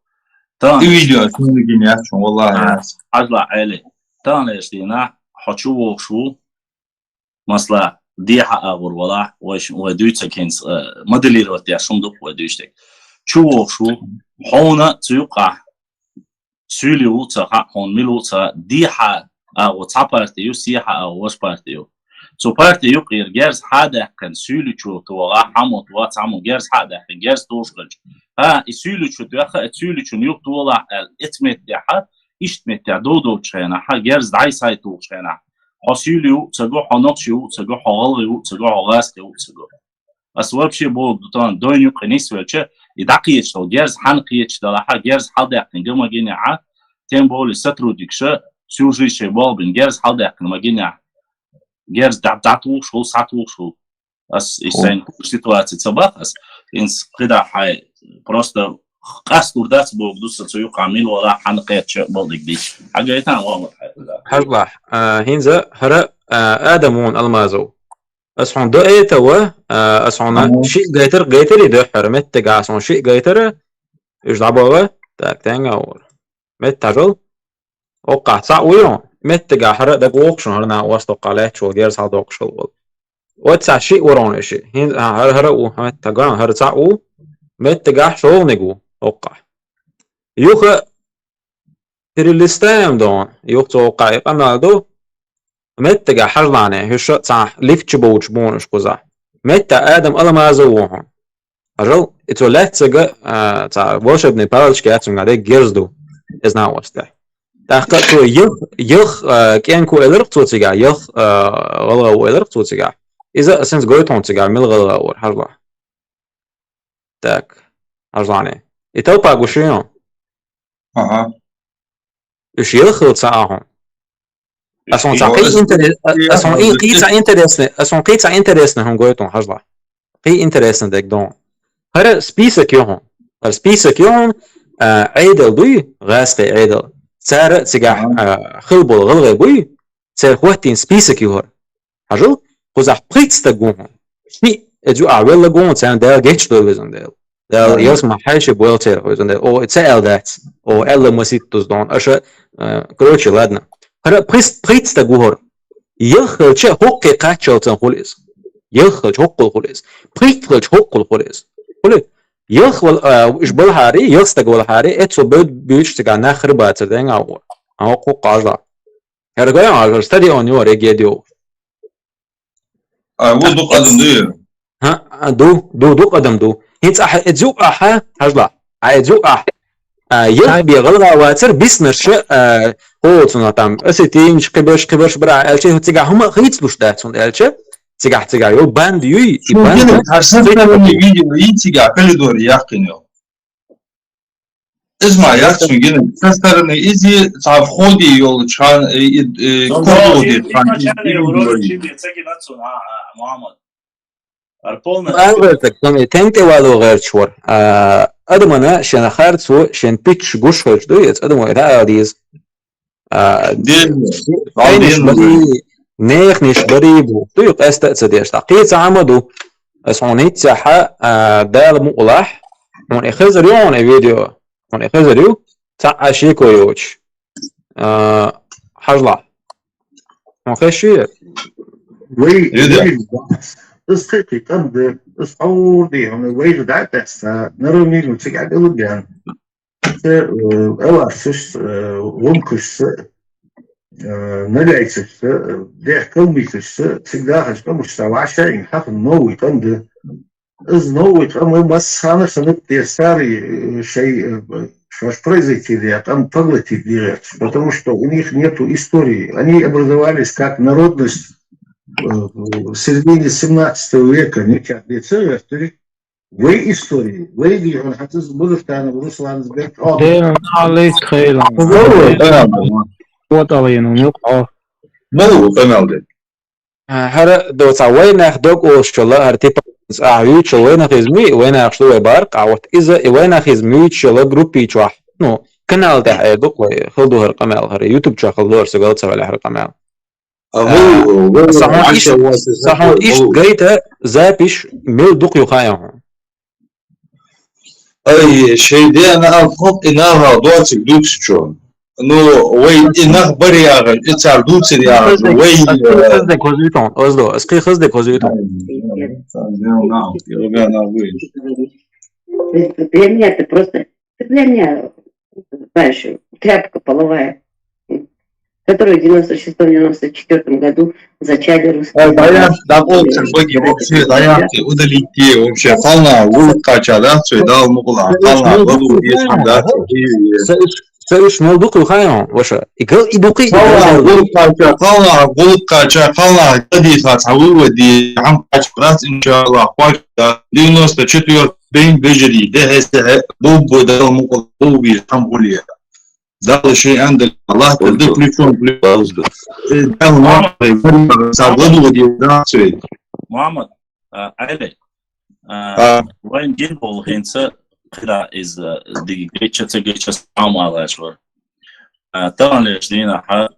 Та и видеош сон гин яц сон, валлахи, а, яц. Хьажла, Али. Та неш дина, хьо чу вохуш ву. Масала, дехьа агӀор валахь, вай ш-, вай дуьйцург хӀинца, э, моделировать деш хӀума ду-кх вай дуьйцург. Чу вохуш ву, хьуна цу юккъахь суьйли ву ца хаьа, хьуна мила ву ца хаьа, дехьа агӀо цхьа парти ю, сехьа агӀо ваша парти ю. Цу парти юккъера герз хьа а даьккхина, суьйличу тохахь, хьамо тоха, цхьаммо герз хьа а даьккхина, герз тухуш хилча. ХӀа, и суьйличу тоьхха, и суьйличун юха толахь аьлла, эцу меттехь, иштта меттехь дов долчу хенахь, герз дӀай-схьай тухучу хенахь, хьо суьйли ву ца го, хьо нохчи ву ца го, хьо гӀалгӀи ву ца го, хьо гӀазкхи ву ца го. Ас вообще боху ду тан дойн юккъе нисвелча, и дӀакхеча тхо, герз хьанна кхеча далахьа, герз хьалдаьккхина га ма гинехьа, тем более сотрудникша, сюжет шайн болх бина, герз хьалдаьккхина ма гинехьа, герз дӀа-, дӀатухуш хул, схьатухуш хул. Ас и сайн ситуаци ца бах ас, инс кхидӀа хьай, просто къастур дац боху ду сан цу юккъа мила вала хьанна кхетча болдиг ди. Хьагайтан ва ма хьай кхидӀа. Хьажлахь, а, хӀинца хӀара, а, Адам вон Алмазов. Ас хьуна до это ва, а, ас хьуна шиъ гайтар, гайтари дуьххьара, меттага ас хьуна шиъ гайтара, уьш дӀабала, так, тенга вора. Метта хьажал, оккхахь цхьаъ ву йо, меттага хӀара дага вохуш, хӀара на вастоккха лаьтташ волу герз хьалдоккхуш хила волу. Оццахь шиъ вара хьуна шиъ. ХӀинца, а, хӀара, хӀара а ву, меттага, хӀара цхьаъ ву, меттагахь шолгӀаниг ву, оккхахь. Юха перелистаем дона, юха цо оккхахь и къамел ду, меттага хьажлахьне, хӀуьша цхьа лифт чу боцуш бонуш кхузахь. Метта Адам Алмазов ву хьуна. Хьажал, и цо лаьццага, а, цхьа волшебный палочка яц цуьнга, дерг герз ду, иза на вастехь. ТӀаккха цо йих, йих, а, кӀенку эларх цо цигахь, йих, а, гӀалгӀа ву эларх цо цигахь. Иза а сенца гойту хьуна цигахь, мила гӀалгӀа вара, хьажлахь. Так, хьажлахьне. И талпа гуш ю? Ага. Уьш йилххила ца ахьун. Ас хьуна цхьа кхин интерес-, ас хьуна и кхин цхьа интересный, ас хьуна кхин цхьа интересный хӀума гойтун хьажлахь. Кхин интересный дерг дон. ХӀара список ю хьуна. ХӀара список ю хьуна, а, Ӏедал дуй, гӀазкхи Ӏедал. Цара цигахь, а, хила болу гӀалгӀай буй, церан хӀоттийна список ю хӀара. Хьажал, кхузахь пхийтта стаг ву хьуна. Шиъ, эцу а велла гуна, царна Дала гечдойла везан Дела. Дала ялсамахь хьаьший бойла церан везан Дела. О, ца аьл дац. О, аьлла маситтуз дон. Аша, э, короче, ладно. ХӀара пхийтта, пхийтта стаг ву хӀара. Ялх хилча хӀоккхе кхаччалцан хуьлу иза. Ялх хилча хӀоккхул хуьлу иза. Пхийтта хилча хӀоккхул хуьлу иза. Хуьлу. Ялх вал, а, уьш балхьари, ялх стаг валхьари, эцо бевд-, буьйцуш цигахь нах хир бацар, ден а ву. А, хӀоккхул хьажал. ХӀара гой хьажал, стадион ю, регио ю. А, ву дукха адам ду? ХӀа, а, ду, ду, дукха адам ду. ХӀинца ахьа эцу юкъахьа, хьажла, а эцу юкъахь, а, ялх бен гӀалгӀа вацар, биснарш, а, хӀоцунах там, осетинаш, кхиберш, кхиберш бара аьлча, хӀу цигахь хӀума хийцалуш дац хӀунда аьлча, цигахь, цигахь, йо, банд юй, и банд. Шун гина, хьарсан стороны видео, и цигахь, коридоре яьккхина йо. Иза ма яц шун гина, со стороны изи, цхьа входе йолчу хана, э, э, коридоре, Мухаммад. Алгъайтаг, кхунна тенга тӀе вало гӀерташ вара. А, адамана шена харцо, шен пичча гуш хилча ду, иза адамо дӀаала деза. А, деза. Айнаш барий, нехнаш барий бу. Ду, къаста а ца деш. Та кхин цхьа хӀума ду. Ас хьуна хӀинццехьа, а, Дала мукъалахь. Хьуна и хезар ю, хьуна и видео. Хьуна и хезар ю. Цхьа а шеко йоцуш. А, хьажлахь. Хьуна хезаш ю? Вай, вай, ас хетий, тӀам де, ас хьаур ди, хьуна вай дӀа а тесна, наравне, ну, цига а делу бен. Цу, э, аласаш, э, гӀумкашца, э, нагайцашца, э, дехкалмийцашца, цига дахаш къамашца вӀашагӀ ин хьахан новый къам ду. Из новый къам массана санат те сари, э, шай, э, шоаш произойти де, къам поглотить де гӀерташ, потому что у них нету истории. Они образовались как народность, э, в середине семнадцатого века никак лицевые авторы, вай истории, вай дихьон хатыз Бурштанов Руслан Сберт. Деран алейт хейлан. Вот алейну мюк а. Малу каналде. Хара доца вайнах дог олшала, хар типа а вюча вайнах изми, вайнах шлу вай бар, а вот иза и вайнах изми вючала группи чуах. Ну, канал тах э дук вай, хилду хар камел, хар YouTube чуах хилду хар сагал цавал хар камел. Сахан иш, сахан иш гайта запись мел дук юхаян. Ай, шейде ана алхот инава доцик дуксчон. Ну, вай инах бариага, ицар дуцир яга, вай Хызде козуйтон, оздо, аски хызде козуйтон. Для меня это просто, для меня, знаешь, тряпка половая, которую в девяносто шестом-девяносто четвертом году зачали русские. Ай, баян, да болча баги вообще, баян, удалите вообще, хална, улкача, да, цой, да, мукула, хална, ладу, да. Саиш мол дук юхаян, ваша. Игал и дукы. Хална, улкача, хална, улкача, хална, гади хат, хаву вади, хам кач, брат, иншаллах, пачка, девяносто четвёртый день гажри, да, хесте, бубу, да, мукула, буби, хам гулия. Дал шей андал, Аллах, да, плечом, плечом. Да, ну, сагладу вади, да, цой. Мухаммад, а, Али, а, вайн дин бол хинца хида из, а, диги геча, ца геча, сама лашвар. А, тан леш дина ха,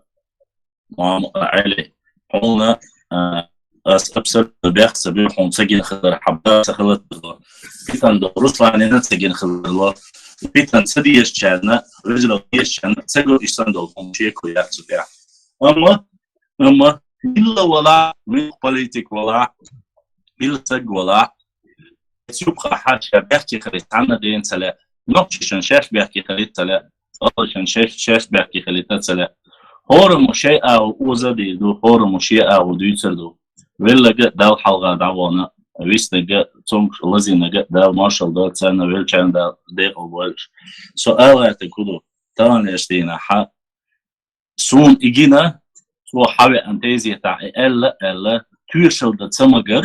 Мухаммад, а, Али. Холна, а, ас абсолютно бях саби хун цагин хилар хабда сахалат. Питан до Русланина цагин хилар. Питан садиеш чана, режла еш чана, цаго исан дол хун чеку як цупя. Амма, амма, билла вала, мин политик вала, билла цаг вала. Сюбха хаша бяхчи хали тана ден цале. Нокчишан шаш бяхчи хали цале. Алшан шаш, шаш бяхчи хали та цале. Хорому шей ау уза ди ду, хорому шей ау дуйцер ду. Веллага дал халга давона. Вистага цонг лазинага дал маршал дал цана велчан дал дехо больш. Со алата куду. Тан леш дина ха. Сун игина, со хаве антезия та элла, элла, тюшал да цамагар,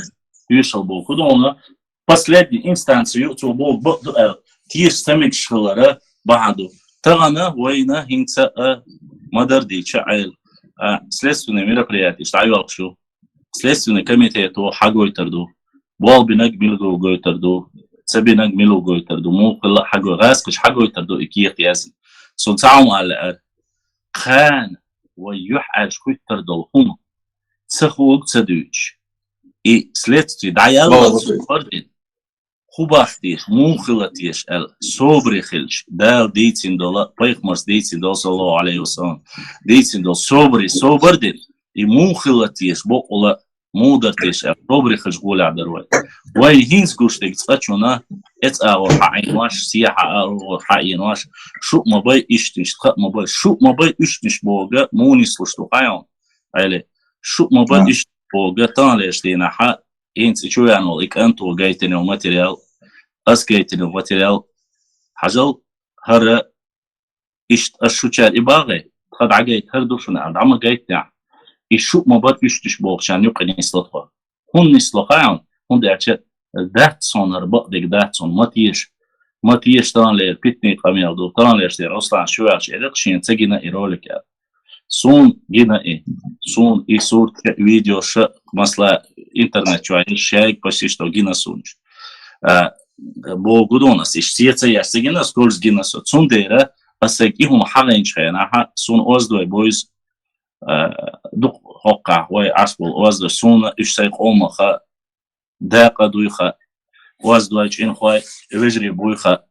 тюшал бо кудона, последний инстанцию, цо бо бо, э, тир самик шалара, бахаду. Тагана, вайна, хинца, э, мадар ди ча айл, э, следственные мероприятия, что я шу. Следственный комитет о хагойтар ду. Болбинаг милго гойтар ду. Цабинаг милго гойтар ду. Мукла хаго, раскаш хагойтар ду, и киях ясин. Сун цаум алла ар. Хан, ва юх аш хуйтар дол хун. Ца хуг ца дюч. И следствие даял вал су орден. Хубах теш, мун хила теш ал, собри хилч, дал дийцин дола, пайхмарс дийцин дол, саллаллаху алейхи ва саллям. Дийцин дол, собри, собр дин. И мун хила теш, бо ула, мудар теш ал, собри хилч гуля дарвай. Вай хинс гуштик цачуна, эц агор хаин ваш, сия агор хаин ваш, шук ма бай иштиш, тхат ма бай, шук ма бай иштиш бога, мунис лушту хайон. Али, шук ма бай иштиш бога, тан леш дина ха, Инц чуян вол ик анту гайтинев материал, ас гайтинев материал, хажал хара ишт ас шучар и багы, хад агайт хар душна, адама гайтня. И шук ма бат иштиш болчан юк нислотхо. Хун нислохаун, хун дяча датсон ар бадик датсон, матиш, матиш тан лер, питни камел ду, тан лер сер, Руслан шуяч, эдак шин цагина и ролик я. Сун гина и, сун и сурт видео ша, масла интернет чуай, шайк почти что гина сунч. А, бо гудонас, иш сеца я сегина, скольз гина со. Сун дера, а сег и хун халенч хена, ха, сун оздой бойз, а, дук хокка, вай ашбол оздой, сун иш сай комаха, дакъа дуйха, оаз дуай чин хуай, вежри буйха,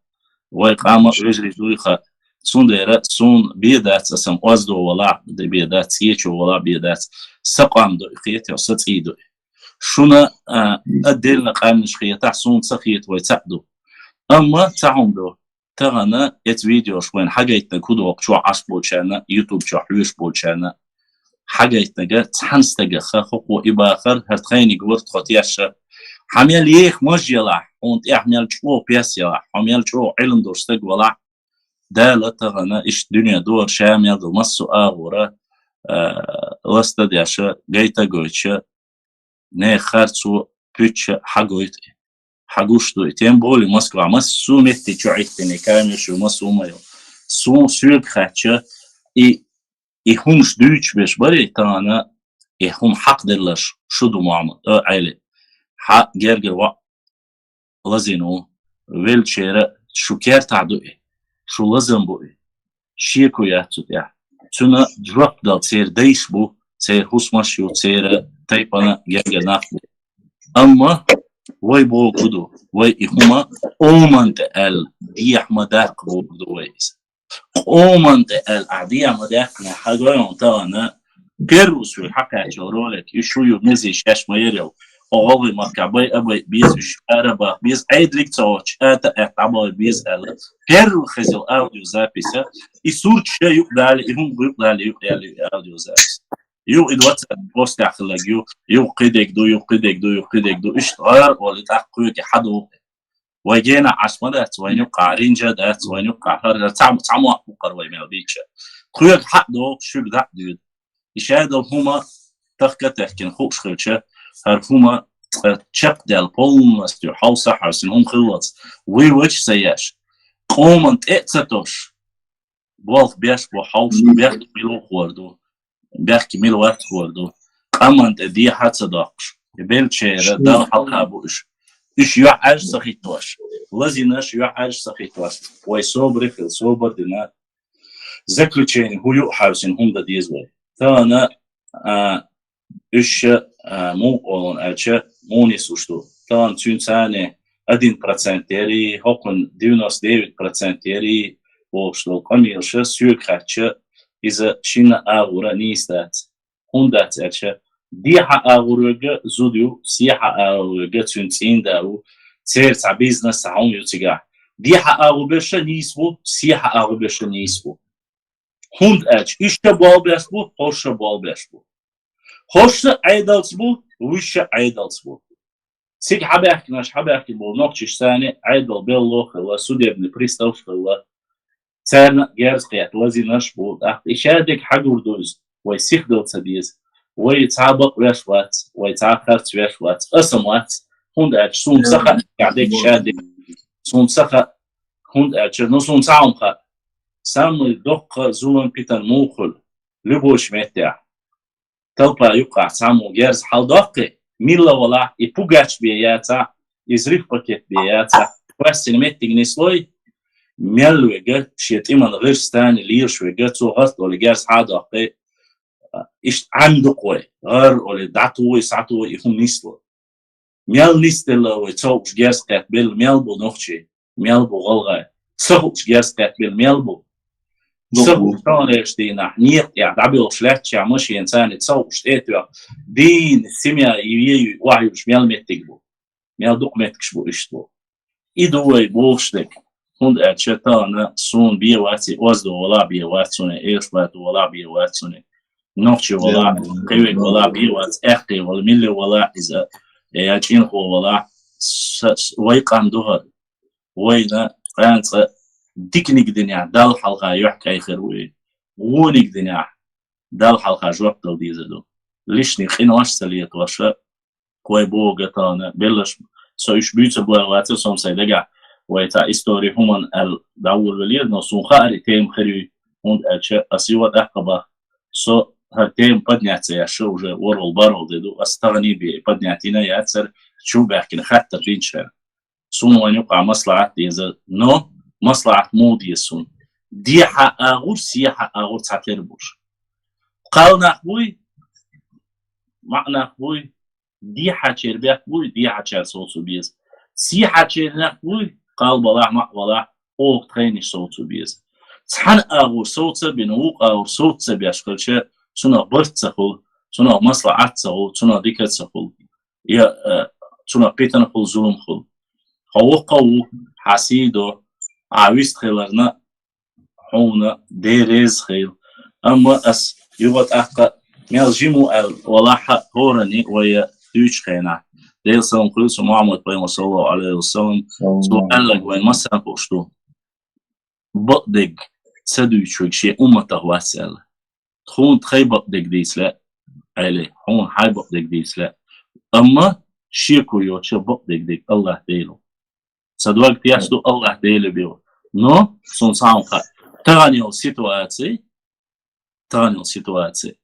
вай къама вежри дуйха. Сун дера, сун бедац, асам оаз ду вала, де бедац, ечу вала бедац. Сакъам ду хиетя, саци ду. Шуна, а, отдельно къамниш хиета, сун ца хиет вай цакъ ду. Амма цахум ду. Тагана эц видеош вайн хагайтна кудук чуа аш болчана, YouTube чуа хвиш болчана. Хагайтнага цханстага ха хукъу ибахар хартхайни гварт хотяша. Хамял ех мажьяла, он тя хамял чуо пясяла, хамял чуо илм дорстаг вала. Дала тагана иш дуния дуар шамял ду массу агура, а, ласта дяша, гайта гойча, нехан харцо, пуьча хьагойту и. Хьагуш ду и. Тем более Москва, массо а метте чу Ӏиттине, камераш ю, массо а ма ю. Суна соьга хаьттича, и, и хӀумаш дуьйцуш берш барий тахана, и хӀума хьакхаделларш шу ду, Мухьаммад, а, Ӏели. Хьа гергара ваӀ лазийна ву, веллачеран шу кертахь ду и, шу лазам бу и. Шеко яц цу тӀехь. Цуьнан жоп дала церан дайш бу, церан хӀусамаш ю, церан тайпана гергара нах бу. Амма вай бохург ду, вай и хӀума къоман тӀе аьлла, дехьа ма даккха бохург ду вай иза. Къоман тӀе аьлла, ахь дехьа ма даьккхинехь, хьан гой хьуна тахана, первый соьга хьакхаьчча ролик, уьш шу ю мезий шаьш ма яр йолу. Хьо гӀалгӀай махкахь бай а бай беза, уьш ара а баха беза, Ӏедалиг а ца воцуш, ата а аьтта дӀабахьа беза аьлла. Первый хезна йолу аудиозапись, и сурташ а юкъадалий, и хӀума юкъадалий, юкъадаьлла ю и аудиозапись. Юха и двадцать постехь хилларг ю, юха кхидерг ду, юха кхидерг ду, юха кхидерг ду. Иштта гӀара олий, тӀаккха кхоьга хьадогӀу. Вай генахь Ӏаш ма дац, вайна юккъахь ринжа а дац, вайна юккъахь хӀара, цхьа, цхьа мохк бу-кх хӀара вай мел бийча. Кхоьга хьа а догӀу, шуьга дӀа а доьду. И шадолу хӀума тахка а техкина хууш хилча, хӀара хӀума цкъа чекхдаьлла, полностью хьовса а хьовсийна хӀума хиллалц, вуй вачу ца еш, къоман тӀе а ца тосуш, болх беш бу, хьовш бу, бехке мила ву хуур ду, бехке мила вац хуур ду, къоман тӀе дехьа а ца доккхуш, беллачеран Далла хьалха бу уьш. Уьш юьхьӀаьржа ца хӀиттош, лазийнарш юьхьӀаьржа ца хӀиттош, вай собаре хила, собар дина, заключение хӀун ю а хьаьвсина хӀума дан деза вай. Тахана, а, уьш, а, муха олу аьлча, муха нислуш ду. Тахана цуьнан царна один процент ярий, хӀокхуьнан девяносто девять процент ярий бохуш долу къамелаш соьга хаьттича, иза шина агӀора нийса дац. ХӀунда дац аьлча, дехьа агӀорверг зуда ю, сехьа агӀорверг цуьнан цӀийнда ву, церан цхьа бизнес, цхьа хӀума ю цигахь. Дехьа агӀо берш а нийса бу, сехьа агӀо берш а нийса бу. ХӀунда аьлча уьш а болх беш бу, хӀорш а болх беш бу. ХӀорш а Ӏедалца бу, уьш а Ӏедалца бу. Цига хьабаьхкинарш, хьабаьхкина болу нохчаш санна Ӏедал белло хилла, судебный приставаш хилла. Царна герз кхетта лазийнарш бу, тӀаккха и шадерг хьагур ду иза, вай сихдала ца деза. Вай цхьа а бакъ веш вац, вай цхьа а харц веш вац, аса ма вац, хӀунда аьлча суна ца хаьа, дерг шадерг. Суна ца хаьа, хӀунда аьлча, ну, суна цхьа хӀума хаьа. Самый доккха зулам, питана муха хуьлу, любой меттехь. Талпа юккъахь цхьаммо герз хьаладоккхий, милла валахь, и пугач бен яцахь, и взрыв пакет бен яцахь, хьоьссина меттиг нислой, мел верг, шен тӀеман гӀирс тани лелаш верг, цо гӀарт олий герз хьаладоккхий, иштта Ӏаьмда дукха вай, гӀар олий, дӀатухий, схьатухий, и хӀума нисло. Мел нисделла вай ца хууш герз кхетта белла мел бу нохчий, мел бу гӀалгӀай. Ца хууш герз кхетта белла мел бу. Ца хууш таханлерчу дийнахь некъа тӀехь дӀабоьлхуш лаьттачохь машина царна ца хууш тӀе а тоьхна, дийна семья ю, охьаюьллуш мел меттиг бу. Мел дукха меттигаш бу иштта бу. И ду вай бохуш дерг. ХӀунда аьлча тахана суна бен вац и, оздо валахь бен вац суна, Эльшбато валахь бен вац суна, нохчи валахь, кхевиг валахь бен вац, аьккхий вала, милли валахь иза, я чӀинхо валахь, с-, с-, вай къам ду хӀара. Вайна къанца диканиг динехь, Далла хьалха юьхькӀай хир ву и. Вониг динехь, Далла хьалха жоп дала дезар ду. Лишний къинош ца летоша, вай бохург тахана белларш, со уьш буьйцур бу аьлла вацара со-м сайн дагахь, вай цхьа истори хӀуманна аьлла дӀаволавелира, но суна хаьара и тема хир юй, хӀунда аьлча аса юха тӀаккха баха. Со хӀара тема поднять ца еш уже ворхӀалгӀа-бархӀалгӀа де ду, аса тахана а бен поднять йина яцара, чу баьхкина хаттар динчара. Суна вайн юкъахь маслаӀат деза, но маслаӀат муха деза суна? Дехьа агӀор, сехьа агӀор цхьатера буш. Кхалнах буй, маӀнах буй, дехьачеран бехк буй, дехьачара совцо беза. Сехьачеран нах буй, кхалбалахь, маӀбалахь, оха тхайнаш совцо беза. Цхьана агӀор совца а бина, вукху агӀор совца а беш хилча, цунах барт ца хуьлу, цунах маслаӀат ца хуьлу, цунах дика ца хуьлу. Я, э, цунах питана хуьлу, зулам хуьлу. Хьо воккха а ву, хьан сий до, ахьа вист хиларна, хьуна Дела реза хила. Амма ас юха тӀаккха мел жима ву аьлла, валахьа, хӀоранна вай дуьйцучу хенахь. Делан салам хуьлда цунна, Мухьаммад-пайхамар, саллаллаху Ӏалайхи ва саллам, цо аьлларг вайн массарна хууш ду. Бакъдерг ца дуьйцуш верг шен умматах вац аьлла. Тхуна тхайн бакъдерг дийца лаьа, Ӏели, хьуна хьайн бакъдерг дийца лаьа. Амма шеко йоцуш бакъдерг дерг Аллахь Дела ву. Сан дог тешаш ду Аллахь Дела бен. Но, суна цхьа хӀума хаьа. Тахана йолу ситуаци, тахана йолу ситуаци,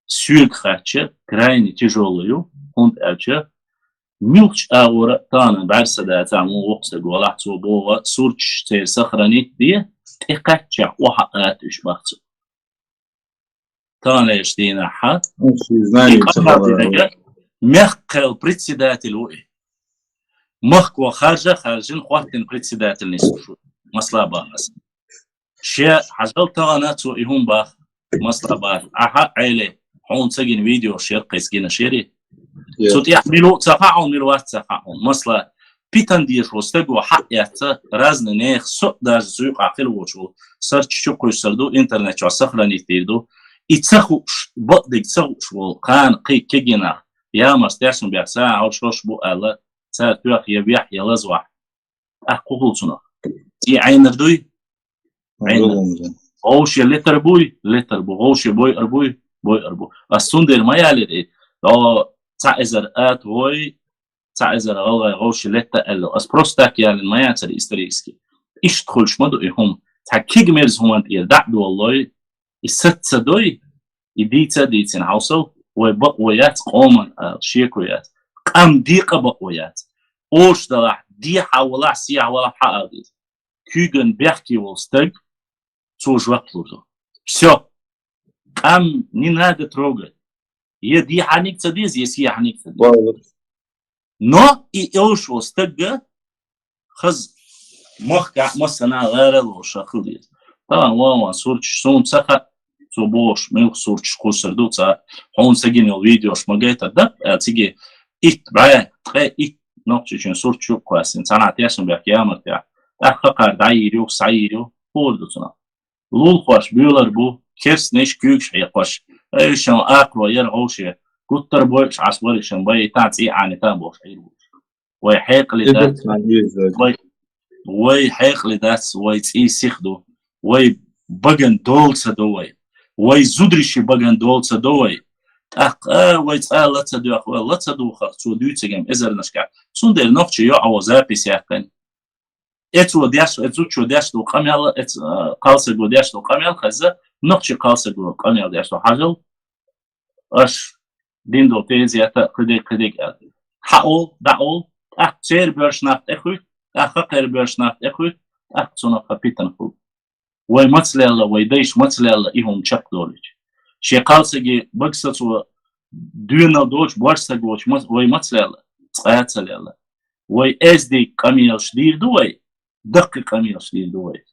соьга хаьттича, крайне тяжёлая ю, хӀунда аьлча, муьлххачу агӀора а тахана бӀаьрса дацахь, муха воккха стаг валахь, цо боху, сурташ церан сохранить де, тӀекхаьччехь охьа а ата уьш бах цо. Таханлерчу дийнахь, и къамел динарг мехкан председатель ву и. Махко харжа а харжина, хӀоттийна председатель нисдеш ву, масала бахахь. Ше хьажал тахана цо и хӀума баха, масала баха. Ахьа, Ӏели, хьуна ца гина видеош яра, кхайса гина шери. Цу тӀехь мила ву ца хаьа хьуна, мила вац ца хаьа хьуна. Масала, питана дезаш волу стаго хьаъ эцна, разный нехан со а даже зуьйкъахь хила воцуш волу, сурташ чу кхуьссур ду, интернет чохь сохранить дийр ду. И ца хууш, бакъдерг ца хууш волу, кхана кхин кегий нах, ямарс тешнабехк сагӀа хьовш-хьовш бу аьлла, цара тоьхна я вехь, я лазвахь. ТӀаккха хӀун хуьлу цунах? И Ӏийнар дуй? Ӏийнар. ГӀовше летар буй? Летар бу. ГӀовше бойъар буй? Бойъар бу. Ас цундела ма ялира и, о, цхьа эзар ата вой, цхьа эзар гӀалгӀай гӀовше летта аьлла. Ас просто так ялийна ма яцара исторически. Иштта хуьлуш ма ду и хӀума. Цхьа кегий мерза хӀуманна тӀера дӀа а долалой, и саца ца дой, и дийца а дийцина хьовсал, вай бакъо яц къоман ала, шеко яц. Къам декъа бакъо яц. Ош далахь, дехьа валахь, сехьа валахь хьаала деза. Куьйган бехке волу стаг, цо жоп лур ду. Всё. Къам не надо трогать. Я дехьаниг ца деза, я сехьаниг ца деза. Но и ош волу стагга хаза махкахь массана гӀарал волуш хила деза. Тахана ван-ван сурташ суна ца хаьа, цо бохуш, муьлха сурташ кхуссур ду, ца хьуна ца гина йолу видеош ма гайта, дап, а, циге итт бӀе, ткъе итт нохчичун сурт чу а кхоьссина, цхьанхьа тешнабехк ямарта тӀехь. ТӀаккха хакхара дӀайийр ю, схьайийр ю, хӀора ду цунах. Лулахош боьлар бу, керстанаш куьйгаш хьекхош, ай, шун акхаро яра гӀовше, гуттар бойуш Ӏаш вара шун, бай, и тан цӀий Ӏани тан бохуш Ӏийр бу. Вай хьекъале дац, вай, вай хьекъале дац, вай цӀий сиха ду, вай баган дола ца до вай, вай зударий баган дола ца до вай. ТӀаккха, а, вай цкъа ла ца доьху, вай ла ца духарх, цо дуьйциган эзарнашкахь. Цундела нохчи йоӀо запись яьккхина. Эцо деш, эцу чо деш ду къамел, эц, а, кхалсаго деш ду къамел хеза, нохчи кхалсаго къамел деш ду хьажал, аш дин долу тезета кхидиг, кхидиг аьлла. Хьаул, даул, тӀаккха церан боьршнах тӀехуьйту, тӀаккха хакхеран боьршнах тӀехуьйту, тӀаккха цунах питана хуьлу. Вай маца лелла, вай дайша маца лелла, и хӀума чекхдолуьйту. Шен кхалсаге багсацо доьналла доцуш, борш саг воцуш, ма-, вай маца лелла, цкъа а ца лелла. Вай эздиг къамелаш дийр ду вай, даккхий къамелаш дийр ду вай.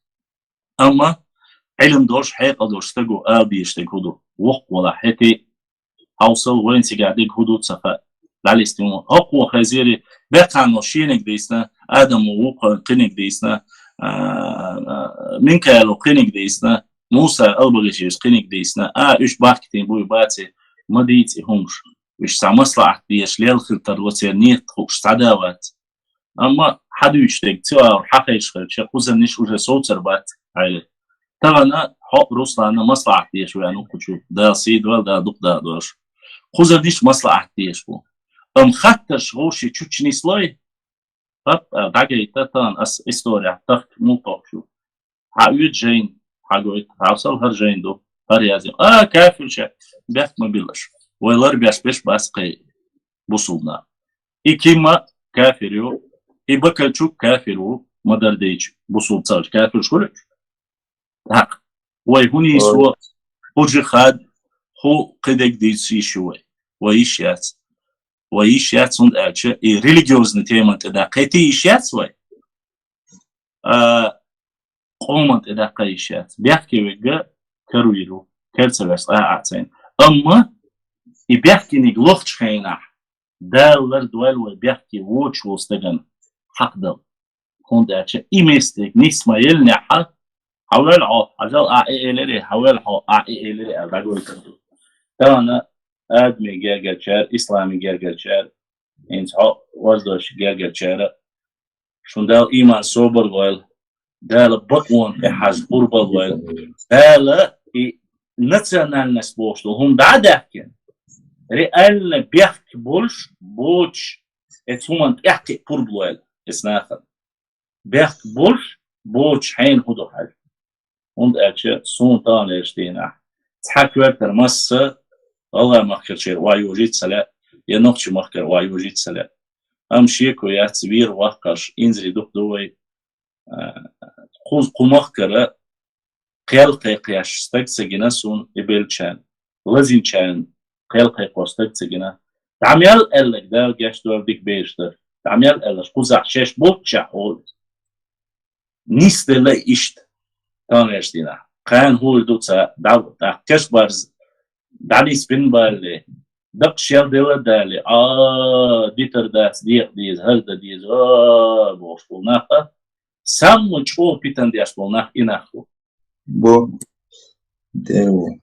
Амма Ӏилма долуш, хьекъал долуш стаго ала дезаш дерг хӀун ду? Воккха валахь хӀетте, хьовсал, вайна цигахь дерг хӀун ду ца хаьа. ДӀалистина ву. ХӀокхо хезира, Бекхано шениг дийцина, Адамо вукхо кхиниг дийцина, а, а, Минкаило кхиниг дийцина, Муса Албагашиевс кхиниг дийцина, а, уьш бахкийтина буй баций, ма дийца и хӀумаш. Уьш цхьа маслахьат дезаш лелла хила тарло, церан нийят хууш цхьа а вац. Амма хьан дуьйцуш дерг ца агӀор хьан хезаш хилча, кхузанниш уже совцар бац, хьайла. Тахана хьо а, Руслана маслахьат дезаш веана ву кху чу, Дала сий дойла, Дала дукха даха долуш. Кхузанниш маслахьат дезаш бу. Амма хаттарш гӀовши чучу нислой, хӀаппа, дӀагайта тахана ас история тахка муха тохчу. Хьан оьцу жайна, хьан гойту, хьан сал хӀара жайна ду, хӀара яздина. А, кафирша, бехк ма биллаш. Вай лар беш беш бац кхай бусулба нах. И Кима кафир ю, и Бакальчук кафир ву, ма-дарра дийча, бусулба ца хилча кафирш хуьлуьйтуш. ТӀаккха вай хӀун йийсо, хӀу жихад, хӀу кхидерг дийца йиш ю вай. Вай йиш яц. Вай йиш яц, хӀунда аьлча и религиозный теман тӀе даккхийта йиш яц вай. А, къоман тӀе даккха йиш яц. Бехке верг каравийр ву, кара ца веш цкъа а Ӏа ца йина. Амма и бехкениг лохучу хенахь, Дала лардойла вай бехке вочу волу стагана хьакъ дала. ХӀунда аьлча и местиг нисма елнехьа, хьан вел хьо, хьажал а и элире, хьан вел хьо, а и элире аьлла дӀагойтур ду. Тахана адамийн гергарчара, исламийн гергарчара, хӀинца хьо ваздойчу гергарчара, шун Дала иман собар войла, Дала бакъонан тӀе хьажа къурбал войла, Дала и национальность бохуш долу хӀума дӀа а даьхкина, Реально бехк болуш, боцуш, эцу хӀуманна тӀехкхиъ пурба лойла эцу нахана. Бехк болуш, боцуш хьайна хӀун ду хьажа. ХӀунда аьлча суна таханлерчу дийнахь цхьа коьртара масса гӀалгӀай махкарчеран охьайожийта ца лаьа, я нохчийн махкара охьайожийта ца лаьа. Амма шеко яц, вер ваккхарш инзаре дукха ду вай. А, кху, кху махкара кхел кхайкхош стаг ца гина суна и беллачарна, лазийначарна кхел кхайкхо стаг ца гина. ДӀа мел аьлларг Дала гечдойла, дика бераш дара. ДӀа мел аьлларш кхузахь шаьш болччехь олу. Нисделла иштта. Таханлерчу дийнахь. Кхана хӀур ду ца дӀа, тӀаккха каш барз дӀанисбина балале, дакъа шел делла а далале, а, дитар дац, декъа деза, хӀара дан деза, а, бохуш болу нах а, самма чӀогӀа питана деш болу нах и нах бу. Бо. Де ву.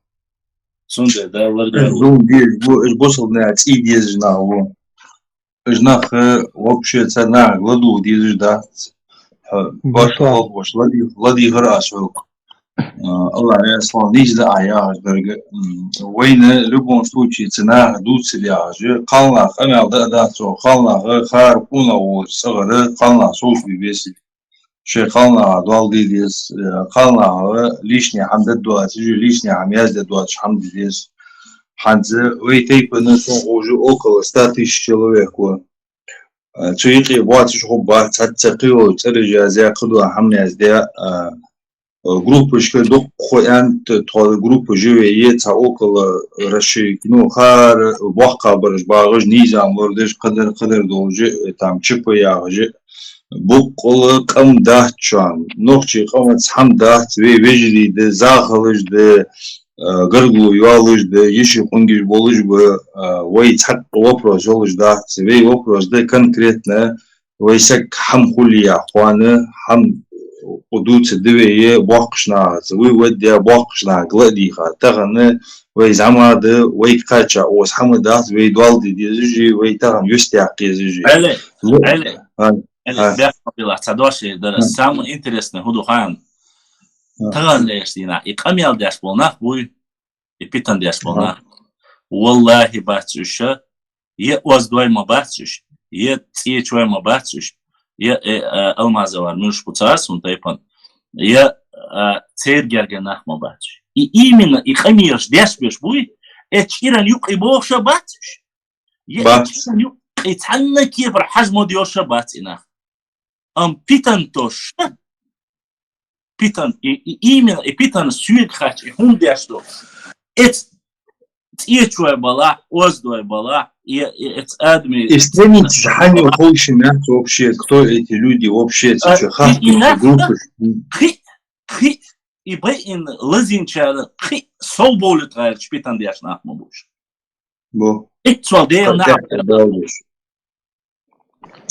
Цундела Дала лардойла. Уьш зулам дезаш бу, уьш бусалба наха цӀий дезаш нах бу. Уьш нах, э, вообще царна ладугӀу дезаш дац. Хьо башха Башха. Хьо баш ладий-, ладийхар ас хьоьга. А, Аллах Расулан нийса дан а яхаш дерг, м, вайна любом случае ца наха дуцар яхаш, кхалнах къамел дан а дац, кхалнах хара къонах волчу цӀагӀара, кхалнах совцабе беза. Шайн кхалнаха долла де деза, э, кхалнаха лишний хӀума дан доцуш, лишний хӀума яздан доцуш хӀума де деза. ХӀинца вай тайпана сон ховш около ста тысяч человек ву. Э, цу юкъе боцуш хӀума бац, цхьацца кхин йолу цӀераш язъян, кхидолу хӀума язъян, э, группашка дуккха хӀума, т-, тхо группа живе е цхьа около расширить, ну, хӀара боккхабараш багӀаш, низам лардеш, кхадар, кхадар долуш, э, там, ЧП яхаш, буккъала къам дац чон, нохчийн къамаца хӀума дац, вай вежарий ду, захалаш ду, э, гаргало йолуш ду, йиши къуьнгаш болуш бу, э, вай цхьаккха вопрос йолуш дац, вай вопрос ду конкретно, вай саг хӀума хуьлу яхь кхунна, хӀума кху дуьйцур ду вай е боккхачу нахаца, вуй вадде боккхачу нахага ла а дийхар. Тахана вай зӀамагӀа ду, вайга кхача оцу хӀума дац, вай долла де дезаш, вай тахана юьстахь дезаш. Ӏели, Ло-, Ӏели, а, Ӏели, а. Бехк ма билла, цхьа дош эр дара. А. Самое интересное хӀун ду хаьий? А. Таханлерчу дийнахь и къамел деш болу нах буй, и питана деш болу нах. Валлахи, бац уьш, я оздой ма бац уьш, я цӀечой ма бац уьш, я, э, э, Алмазовар муьлш бу цара суна тайпана, я, э, церан гергара нах ма бац уьш. И именно и къамелаш деш берш буй, э, чӀиран юкъе бохуш а бац уьш. Я и Бац. ЧӀиран юкъе цхьанна кепара хьажа ма доьшу а бац и нах. Амма питана тосуш, питана, и, и, именно, и питана соьга хаьттича, и хӀума деш ду. Эц цӀечой балахь, оздой балахь, и, и, эц адамийн И страницаш хьанна ю ховший нах вообще, кто эти люди вообще, А, цу чу и, и хаттар нах, группаш. Кхин, кхин, и байина лазийначара кхин сов бовлуьйту гӀерташ питана деш нах ма бу уьш. Бо. Иццол Дела Как нах это балдиш?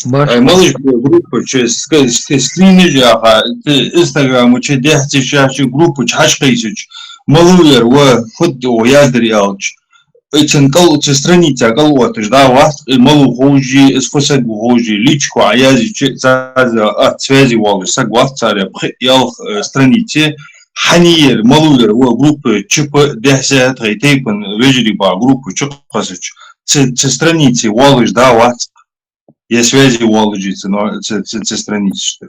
Баш. Ай, малыш группа, че, ска-, ска-, скриниш яха, те Instagram, че дехьти шаьш группа, че хьаш кхийсуч. Малуер, ва, фуд, о, яздар ялч. Эцен кал, че страница кал оташ, да, васт, и малу хожи, эс фу саг хожи, личку, а язи, че, за, за, а, связи вал, саг васт, царе, пх, ялх, э, странице, хьаниер, малуер, ва, группа, чипа, дехьсет, хай, тейпан, вежри, ба, группа, чук, хасуч. Це, це странице, валыш, да, васт. Я связи волуджи ца, но, ца, ца, ца страницашта.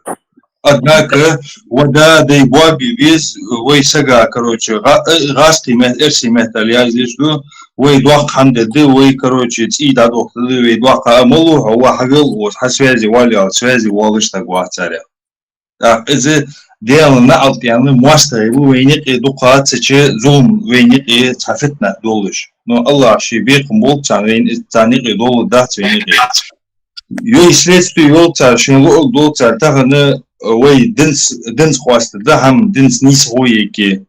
Однако, вода дай боби вес, вай сага, короче, га-, э, гаски мет, эрси мет, аль яздеш ду, вай дох ханде ды, вай, короче, ци да дох ды, вай дох, а малу, а ва хавел, вот, ха связи вали, а связи волыш так ва царя. Так, иза Дела наалт яна, моста его вайникъе дукха ца че зулум вайникъе ца фитна долыш. Но Аллах ши бекъ болчан вайн, ца никъе долу дац вайникъе. Йой следствие йол цар, шин луъу дол цар, тахана, э, вай динц, динц хваста, да хам динц нис хо еке.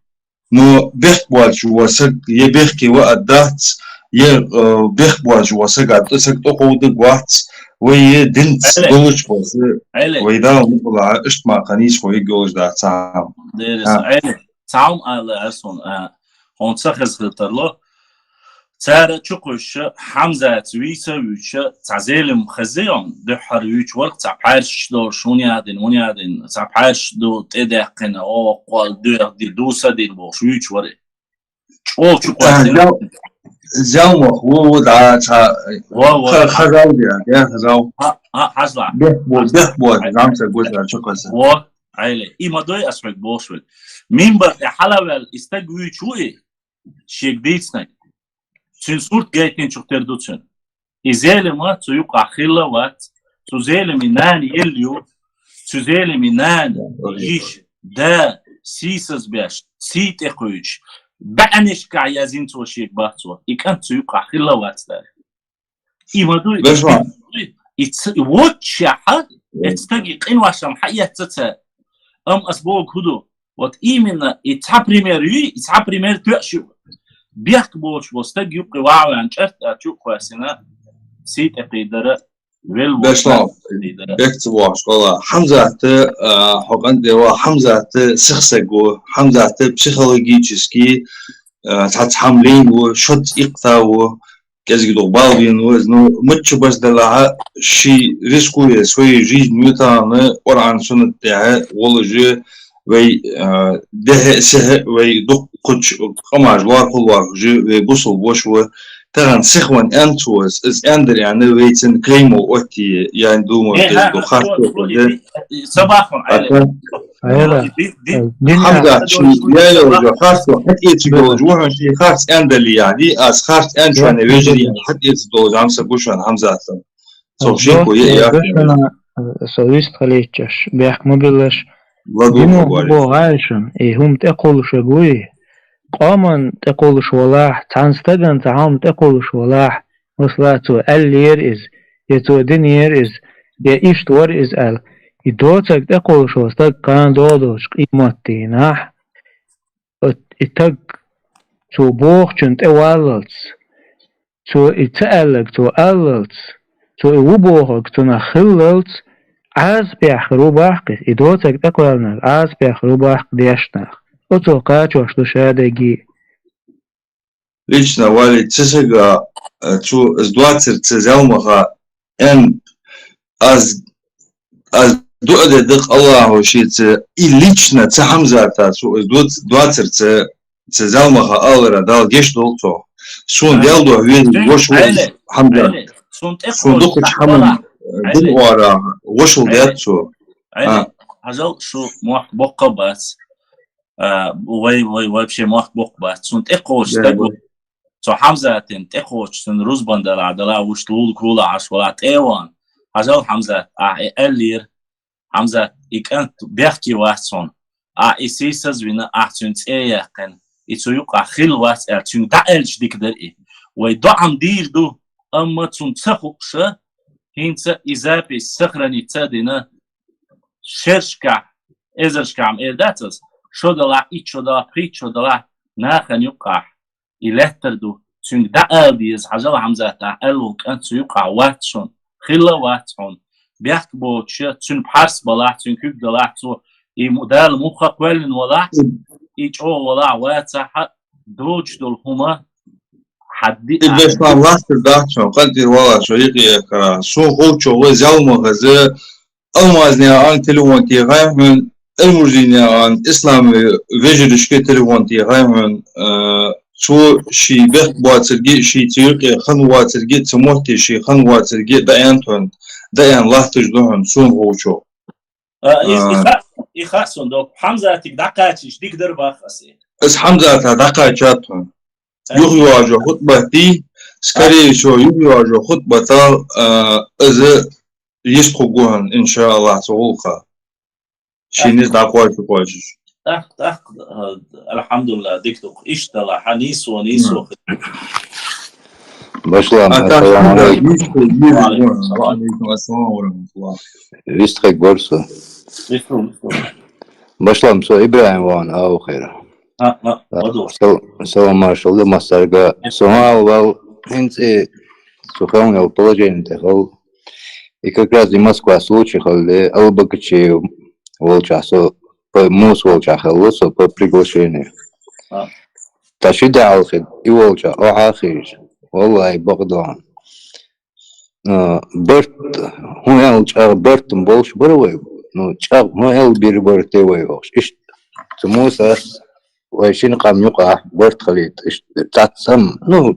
Но бехк боацаш ва саг, е бехке ва а дац, е, э, бехк боацаш ва саг, а саг тӀокховдиг вац, вай е динц Айле. Долуч ва саг, Айле. Вай да мукъала, ишт ма кханис хо е голуш дац, а. Дерес, А. Айле. Цаум ала арсон, а. Хьуна ца хеза хила тарло. Цара чукхуьйсуша, Хьамзаца вийца а вуьйцуша, цхьа зелим хеза йон, дуьххьара вуьйцу варх, цхьа пхьаьршаш долуш, хӀун яхь дина, хӀун яхь дина, цхьа пхьаьршаш ду тӀедаьккхина, о, кхо, доьху ди, дуса дина бохуш, вуьйцу вари. ЧӀогӀа чукхоьссина. А, ял-, зелмах ву, ву, да, ца, Во, во. ха-, хазал, да, да, хазал. А, а, хазла. Бех бо, бех бо, замса гоза, чё каса. Во, айли. И ма дой аз хьоьга бохуш верг. Минбар тӀе хьалаваьлла и стаг вуьйчу ву и, шега дийцинарг. Цуьнан сурт гайтинчух тера ду цуьнан. И Зелима цу юкъахь хилла вац, цу Зелимин нана елла ю, цу Зелимин нана, йиша, да, сийсаз беш, сий тӀе кхуьйчуш, баьӀнашкахь язйина цо шега бах цо. И кӀант цу юкъахь хилла вац дара. И ма дуй, Бешла. И ц-, и воччехьа, и стаги къинвашам хьаэцца ца. Ам ас богу хӀу ду. Вот именно и цхьа пример юй, и цхьа пример тоьаш ю. Бехк боцуш бо стаг юккъе ваӀаван чӀарт а чу кхоьссина, сий тӀе кхийдара, вел бо Бешла. кхийдара. Бехк ца бохуш къала. Хьамзат, а, хьо къан тӀе ва, Хьамзат сихсаг ву, Хьамзат психологически, а, цхьацца хьам лийна ву, шоц иккта ву, кӀезиг дух бал бийна ву, ну, маччу бас далахьа, ши рискуя своей жизнью тахана, Къуръан суннат тӀехьа, волуже, вай, а, дехьа, сехьа, вай дуккхучу къамаш лорхул лорхуже, вай бусул бош ву, тахана сихван энцуаз, из эндар яна, вай цин каймо отти, ян думо, Э, кӀезиг ха, дух ха, хатто, ха, и, и, и, сабахун, айли. Ата, Айла, Ди-, ди-, дин Хьамзат, ди-, ши, я, я, уже харцо, хьат эци долж, вухан ши харц эндар лияди, аз харц энчуане вежири, хьат эци долж, амса бушан, Хьамзат. Со ши ко, я, я, гашана, со вист халичаш, бехк ма биллаш. Ладу Дину говорит. бо гайшан, и хум тӀекхулуш гуй. Къоман тӀекхулуш валахь, цхьан стаган ца хьам тӀекхулуш валахь, масла цо аьллера из, я цо динера из, я иштта вар из аьлла. И доцаг тӀекхулуш вал стаг кхана догӀу долчу къемат дийнахь, и таг цо бохучун тӀеваллалц, цо и ца аьллаг цо аллалц, цо и ву бохаг цунах хиллалц, Ӏазапехь хир ву баккхи, и доцаг тӀекхоьллинарг Ӏазапехь хир ву баккхи дешнах. Оцо кхачош ду шадеги. Лично вали цисага, э, цу, с двадцать ц зелмаха, эн, аз, аз дуӀа де дакъ Аллаху шица, и лично ца Хьамзата, цу, с двадцать ц, ца зелмаха алара дал геш дол цо. Сун дел дух вен, вош вен, Хьамзат. Сун дукхуч хьаман, э, дин ора, вошул дет цо. Айли, хьажал шу мохк боккха бац. А, вай, вай, вообще мохк боккха бац. Цун тӀекхочу стаг ву. Цо Хьамзатин тӀекхочу цун рузбан дала, дала вуш лула кула Ӏаш вала тӀеван. Хьажал Хьамзат, а, и аьллера. Хьамзат, и кӀант бехке вац хьуна. А, и сийсаз вина, а, цуьнан цӀе яьккхина. И цу юкъа хилла вац аьлла, цуьнга дӀа аьлча дика дара и. Вай доӀам дийр ду, амма цунна ца хууша, хӀинца и запись сохранить ца дина, шершкахь, эзаршкахь ма эр дац ас, шо далахь, итт шо далахь, пхийтта шо далахь, нахана юккъахь и лаьттар ду. Цуьнга дӀа ала деза, хьажал Хьамзата аьлла волу кӀант цу юккъахь вац шуна, хилла вац хьуна. Бехк боцуша, цуьнан пхьарс балахь, цуьнан куьг далахь, цо и му-, Дала мухха кхоьллина валахь, и чӀогӀа валахь вацахь, доцуш долу хӀума хьадди. И беш ма ластар дац шуна, къантӀера вала шо йикъи экара. Сун ховчо вай зелма хаза, Алмазнян телефон тӀехьа хьуна, Элмурзинян Ислам вежаришка телефон тӀехьа хьуна, э, цо ши бехк боцарги, ши цу юкъе хан воцарги, цу мотте ши хан воцарги даьӀна тхуна, даьӀна латташ ду хьуна, сун ховчо. А, и, и, а, ха-, и хаьа суна доккху. Хьамзатиг дӀакхачийча дика дара бах аса. Аса Хьамзата дӀакхача тхуна. Юхайожо хутбатти, скорее всего, юхайожо хутбатал, а, иза йистху гухан, иншааллах, цу гӀуллакха. Шийниз дӀакхойчу кхойчуш. ТӀаккха, тӀаккха, а, алхьамдулиллах, дика ду. Иштта дала, хьан нийсо, нийсо. Башлам, а, ассаламу алейкум. Ва алейкум ассалам ва рахматуллах. Вистхек барсу. Вистхек, вистхек. Башлам, со Ибрахим ван, ау, хир. А, а, а, ладу. Сал-, салам маршалла, массарга. Суал вал, хӀинца и цу хьуна йолу положение тӀехь хилла. И как раз и Москва случай хилла, Албогачиев волчохь со, по-, Муса волчохь хилла со по приглашению. А. Та ши даьлла хи, и волчохь, охьа а хиъча. Валлахи, бакъдон. А, барт, хӀун аьлла чӀагӀ барт болуш бара вай? Ну, чӀагӀ хӀун аьлла бира барт вай вахаш? Иштта, цу Мусас вай шина къам юкъахь барт хилийта. Иштта, цхьацца, ну,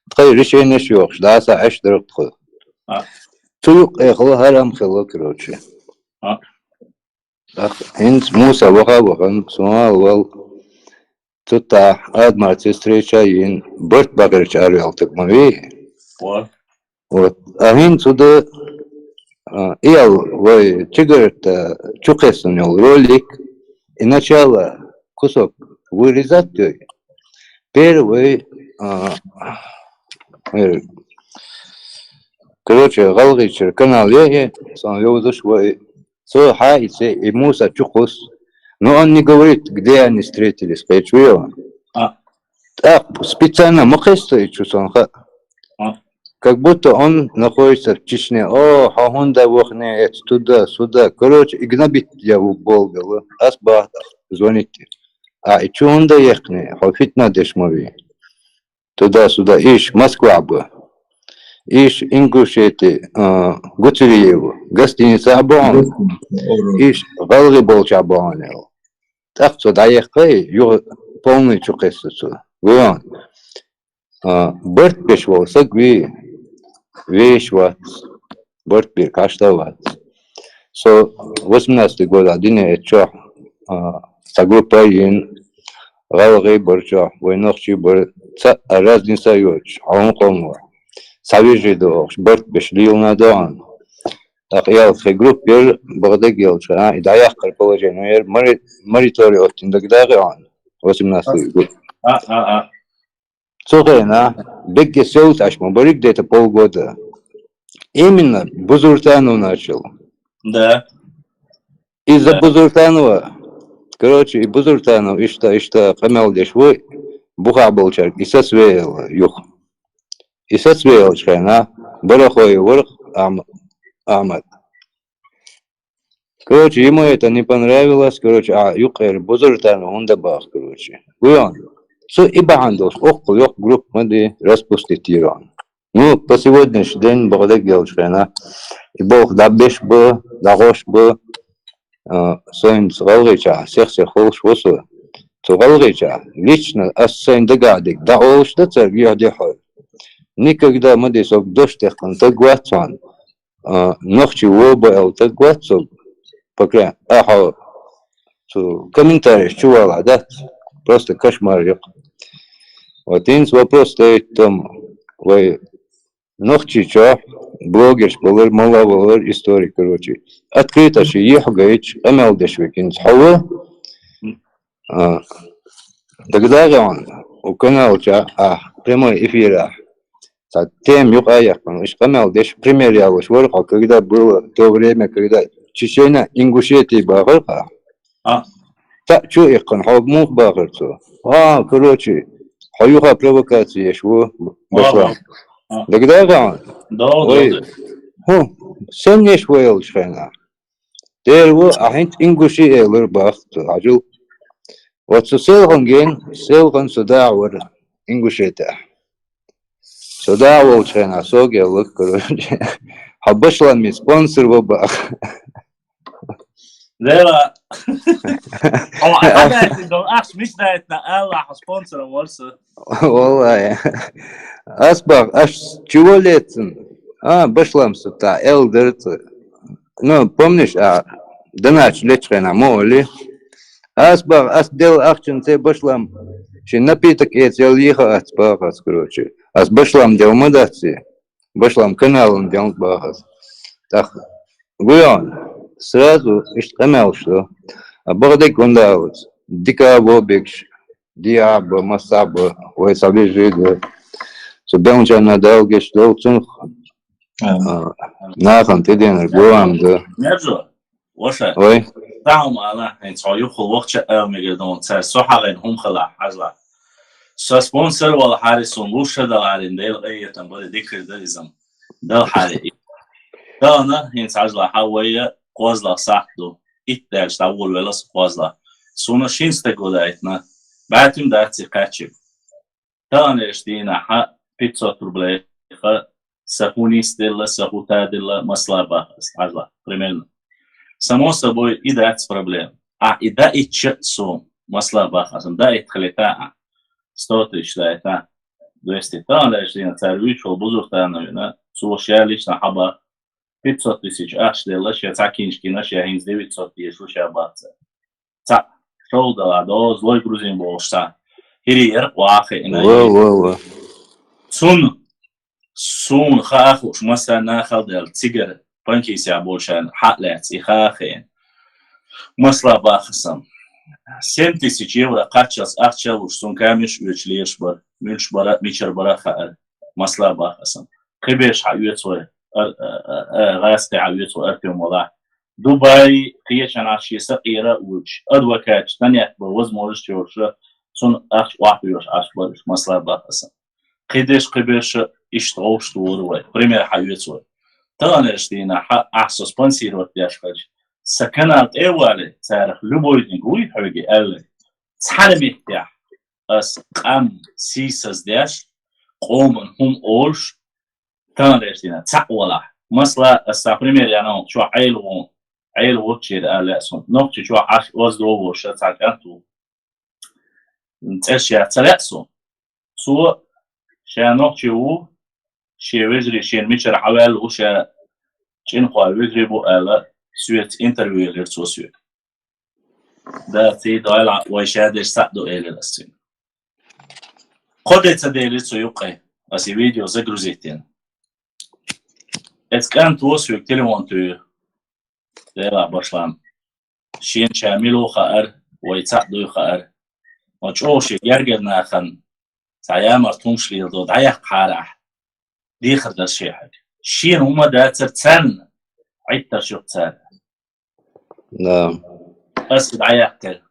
тхай решенеш йохуш, дӀаса Ӏеш дара тхо. А. Цу юкъе хала хӀарам хилла, короче. А. ТӀаккха хӀинца Муса ваха а вахана, сона а вал, цу тӀа Адамаца встреча йина, барт бакъирча араваьлла таг ма вий. Ва. Вот. А хӀинца цу да, а, и ал вай чигарта чукхессана йолу ролик, и начало кусок вырезать дой. Первый, а, э, короче, гӀалгӀайчера канал е, сон йовзуш вай, со хьаице, и Муса чукхус. Но он не говорит, где они встретились, кхечу йо. А. ТӀаккха специально ма кхесто и чу сон ха. А. Как будто он находится в Чечне. О, хьо хӀунда вахне эц, туда, сюда. Короче, и гнобить я в болбелу. Ас бахта звонить. А и чу хӀунда яхне, хьо фитна деш ма вий. Туда-сюда, иш Москва бу. Иш Ингушети, а, Гуцериев, гостиница а бу он. Иш гӀалгӀай болча бу он эл. ТӀаккха цо дӀаяьккхай, юха полный чукхесса цо. Вуй он. А, барт беш волу саг вий, веш вац. Барт бийр кхашта вац. Со восемнадцатый года дина эцчохь, а, цхьа группа йина, гӀалгӀай бар чохь, вай нохчий бар, цхьа а разница йоцуш, хьо хӀун къомах. Цхьа вежарий ду охуш, барт беш лелана ду хьуна. ТӀаккха ялх группа яра, бакъдерг йолчу, а, и дӀаяккхар положение яра, мари-, моритори оттина дагадагӀи хьуна, восемнадцатый год. А, а, а. Цу хенахь, бегге сел тӀаш ма бариг где-то полгода. Именно Бузуртанов начал. Да. Из-за Бузуртанова, короче, и Бузуртанов иштта, иштта къамел деш ву, бухахь болчаьрга, и сацвеяла юха. И сацвеялчу хенахь, Барахой вара Ахьм-, Ахьмад. Короче, ему это не понравилось, короче, а юккъера Бузуртанов хӀунда баха, короче. Вуй он, цу и бахьана долуш, оккхул йоккха группа ма ди, распустить йира он. Ну, по сегодняшний день, бакъдерг йолчу хенахь, и болх дӀабеш бу, дӀагӀош бу, а, сайна гӀалгӀайчохь сех-сех хуьлуш ву со. Цу гӀалгӀайчохь, лично ас сайна дагахь дерг дӀаолуш дан цаьрга юьхь де хьуна. Никогда ма де, соьга дош теккхина стаг вац хьуна. А, нохчий вон бу аьлла стаг вац соьга. Пока ахьа цу комментарийш чу валахь дац. Просто кошмар ю-кх. Вот хӀинца вопрос стоит в том, вай Нохчийчохь блогерш балар, мала валар, историк, короче. Открыто ши юьхь гайча, къамел деш векинца хьо ву. А, дагадагӀа хьуна, у каналча, а, прямой эфирахь. Цхьа тема юкъа а яьккхина, уьш къамел деш, пример ялош вара хьо, когда было то время, когда Чечена, Ингушетия бахар хьа. А. Цхьаъ чу иккхина, хьо муха бахар цо? А, короче, хьо юха провокаци еш ву, башлам. А. ДагадагӀа хьуна? Да, да, вай, да. ХӀу, сенна еш вай аьллачу хенахь? Дера ву, а хӀинца ингуши элар бах цо, хьажал. Вот со селхана гена, селхана со дагӀа вара Ингушетехь. Со дагӀа волчу хенахь, сога аьлла, короче. Хьо башлами спонсор ву бах. Вера. Хьо ахча мича дайтина аьлла, хьо спонсором вара со. Валлахи. Ас бах, аш чего лецин? А, башлам со та, эл дара цо. Ну, помнишь, а, донача лечу хенахь мо олий? Ас бах, ас делла ахчанца башлам. Шен напиток эца ял йиха ац бах ас, короче. Ас башлам дел ма дац и. Башлам каналан дел бах ас. ТӀаккха, гуйон, сразу иштта къамелаш ду. А бакъдерг хӀунда алац? Дика а бо бегаш, диа а бо, масса а бо, вай ца вижий ду. Цу белначарна Дала гечдолу цунах. А, нахана тӀеденарг вовам ду. Нержо, ваша. Вай. Тахьа ма ала, хӀинца хьо юххул вахча а мегар ду, цара со хьалайн хӀума хала, хьажла. Со спонсор вала хьари, сон луша дала хьари, Дела къаетам бара дикар дар изам. Дала хьари. Тана, хӀинца хьажла, хьа вайя кхозлагӀа сахьт ду. Итт даьлча дӀаволавелла со кхозлагӀа. Суна шин стаг вадаийтина. БӀаьтим дац и кхаьчиг. Таханлерчу дийнахь хьан пятьсот рублей ха, сан хӀун нисделла, сан хӀун тадилла, масала баха ас, хьажла, примерно. Само собой, и дац проблема. А, и даийтча а сом, масала баха ас, даийтта хилита а, сто тысяч даита. двести. Таханлерчу дийнахь цара вуьйцуш волу Бузуртанов вина, цо ша лично хьаба пятьсот тысяч ахча делла, ша цхьа киншка йина, ша хӀинца девятьсот дезаш ву ша баха цара. Цхьаъ, шовдала, доза, лой грузин бохуш цхьа. ХӀирий яра, ваха хиъна. Ва, ва, ва. Цунна, суна хаа хууш, массарна хала даьлла, цигара Панкисехь болчарна хьа а лаьцна, и хаа хиъна. Масала баха сан. Семь тысяч евро кхаччалц ахча а луш, цунна камераш оьцуш лелаш бара. Муьлш бара, мичара бара хаьара. Масала баха сан. Кхиберш хьаоьцу вай, ар-, а, а, а, гӀазкхи хьаоьцу вай, Артем валахь. Дубай, кхечанхьа шен сакъера а воьдуш, адвокаташ, тӀанетта бан возможность йолуша, цунна ахча охьабоьллуш Ӏаш бара уьш, масала баха сан. Кхидерш, кхиберш иштта гӀовшаш дора вай, пример хьаоьцу вай. Таханлерчу дийнахь ахь со спонсировать деш хилча, сан канал тӀе а валий, царах любой динг вуй хьоьга аьлла. Цхьана меттехь ас къам сийсаздеш, къоман хӀума олуш, таханлерчу дийнахь цхьаъ валахь. Масала, ас цхьа пример яьлла, чохь Ӏела вон, Ӏела воцчера ала лаьа суна. Нохчийчохь Ӏаш оздо волуш цхьа кӀант ву. ЦӀерш яц, ца лаьа суна. Цо ша нохчи ву, шен вежарий шена мичара хьаваьлла ву, ша чӀинхой вежарий бу аьлла, соьца интервью елира цо соьга. Да, ций дойла, вай ша деш схьа ду, элира ас цуьнга. Кхо де ца делира цу юккъе, ас и видео загрузить дина. Эцу кӀанто соьга телефон туьйхира. Делахь башлам. Шена ша мила ву хаьара, вай цхьаъ дуй хаьара. Ма чӀогӀа шен гергара нахана цхьа ямарта хӀумаш леладо, дӀаяккхахьара ахь. Дехар дара шен хьоьга. Шена хӀума дацара царна, Ӏиттарш юкъа цара. Да. Ас и дӀаяьккхира.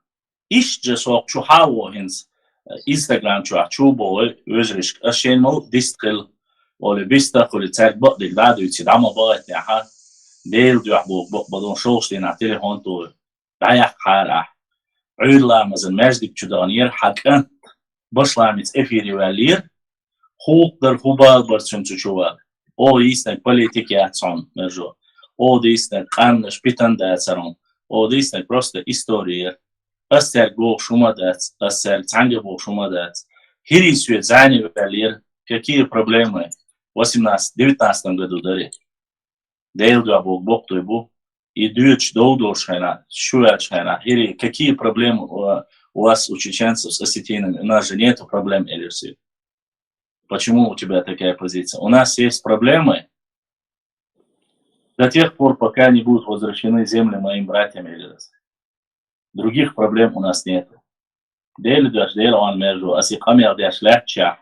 Иштта же со чу хьа а во хӀинца, Instagram чохь чу а бо вай вежаришка. Ас шена мал дист хила, олий, биста а хуьлий, цаьрга бакъдерг дӀа а дуьйций, дӀа ма бахийтинехь, Делан дуьхьа боху бакъ бадон шовшдийнахь телефон тухура. ДӀаяккхахьара ахь. Ӏуьйра ламазан маьждиг чу даханера, хьан кӀант башламица эфире ваьллера, хӀуллакх дар, хӀун бала бар цуьнан цу чу вала. Оха йийцинарг политика яц хьуна, мержо. Оха дийцинарг къаьмнаш питана дацара хьуна. Оха дийцинарг просто истори яра. Ас цаьрга бохуш хӀума дац, ас цаьрга цхьаьнга бохуш хӀума дац. ХӀирий соьца зӀене ваьллера, какие проблемы? Восемнадцать, девятнадцатом году дара. Делан дуьхьа боху бакъдерг бу. И доьдуш дов долуш хенахь, шу ваьллачу хенахь, хӀирий, какие проблемы у, у вас, у чеченцев, с осетинами? У нас же нету проблем, элира соьга. Почему у тебя такая позиция? У нас есть проблемы до тех пор, пока не будут возвращены земли моим братьям, элира ас. Других проблем у нас нету. Делан дуьхьа, Делан Ӏан мержо, ас и къамел деш лаьттачехь,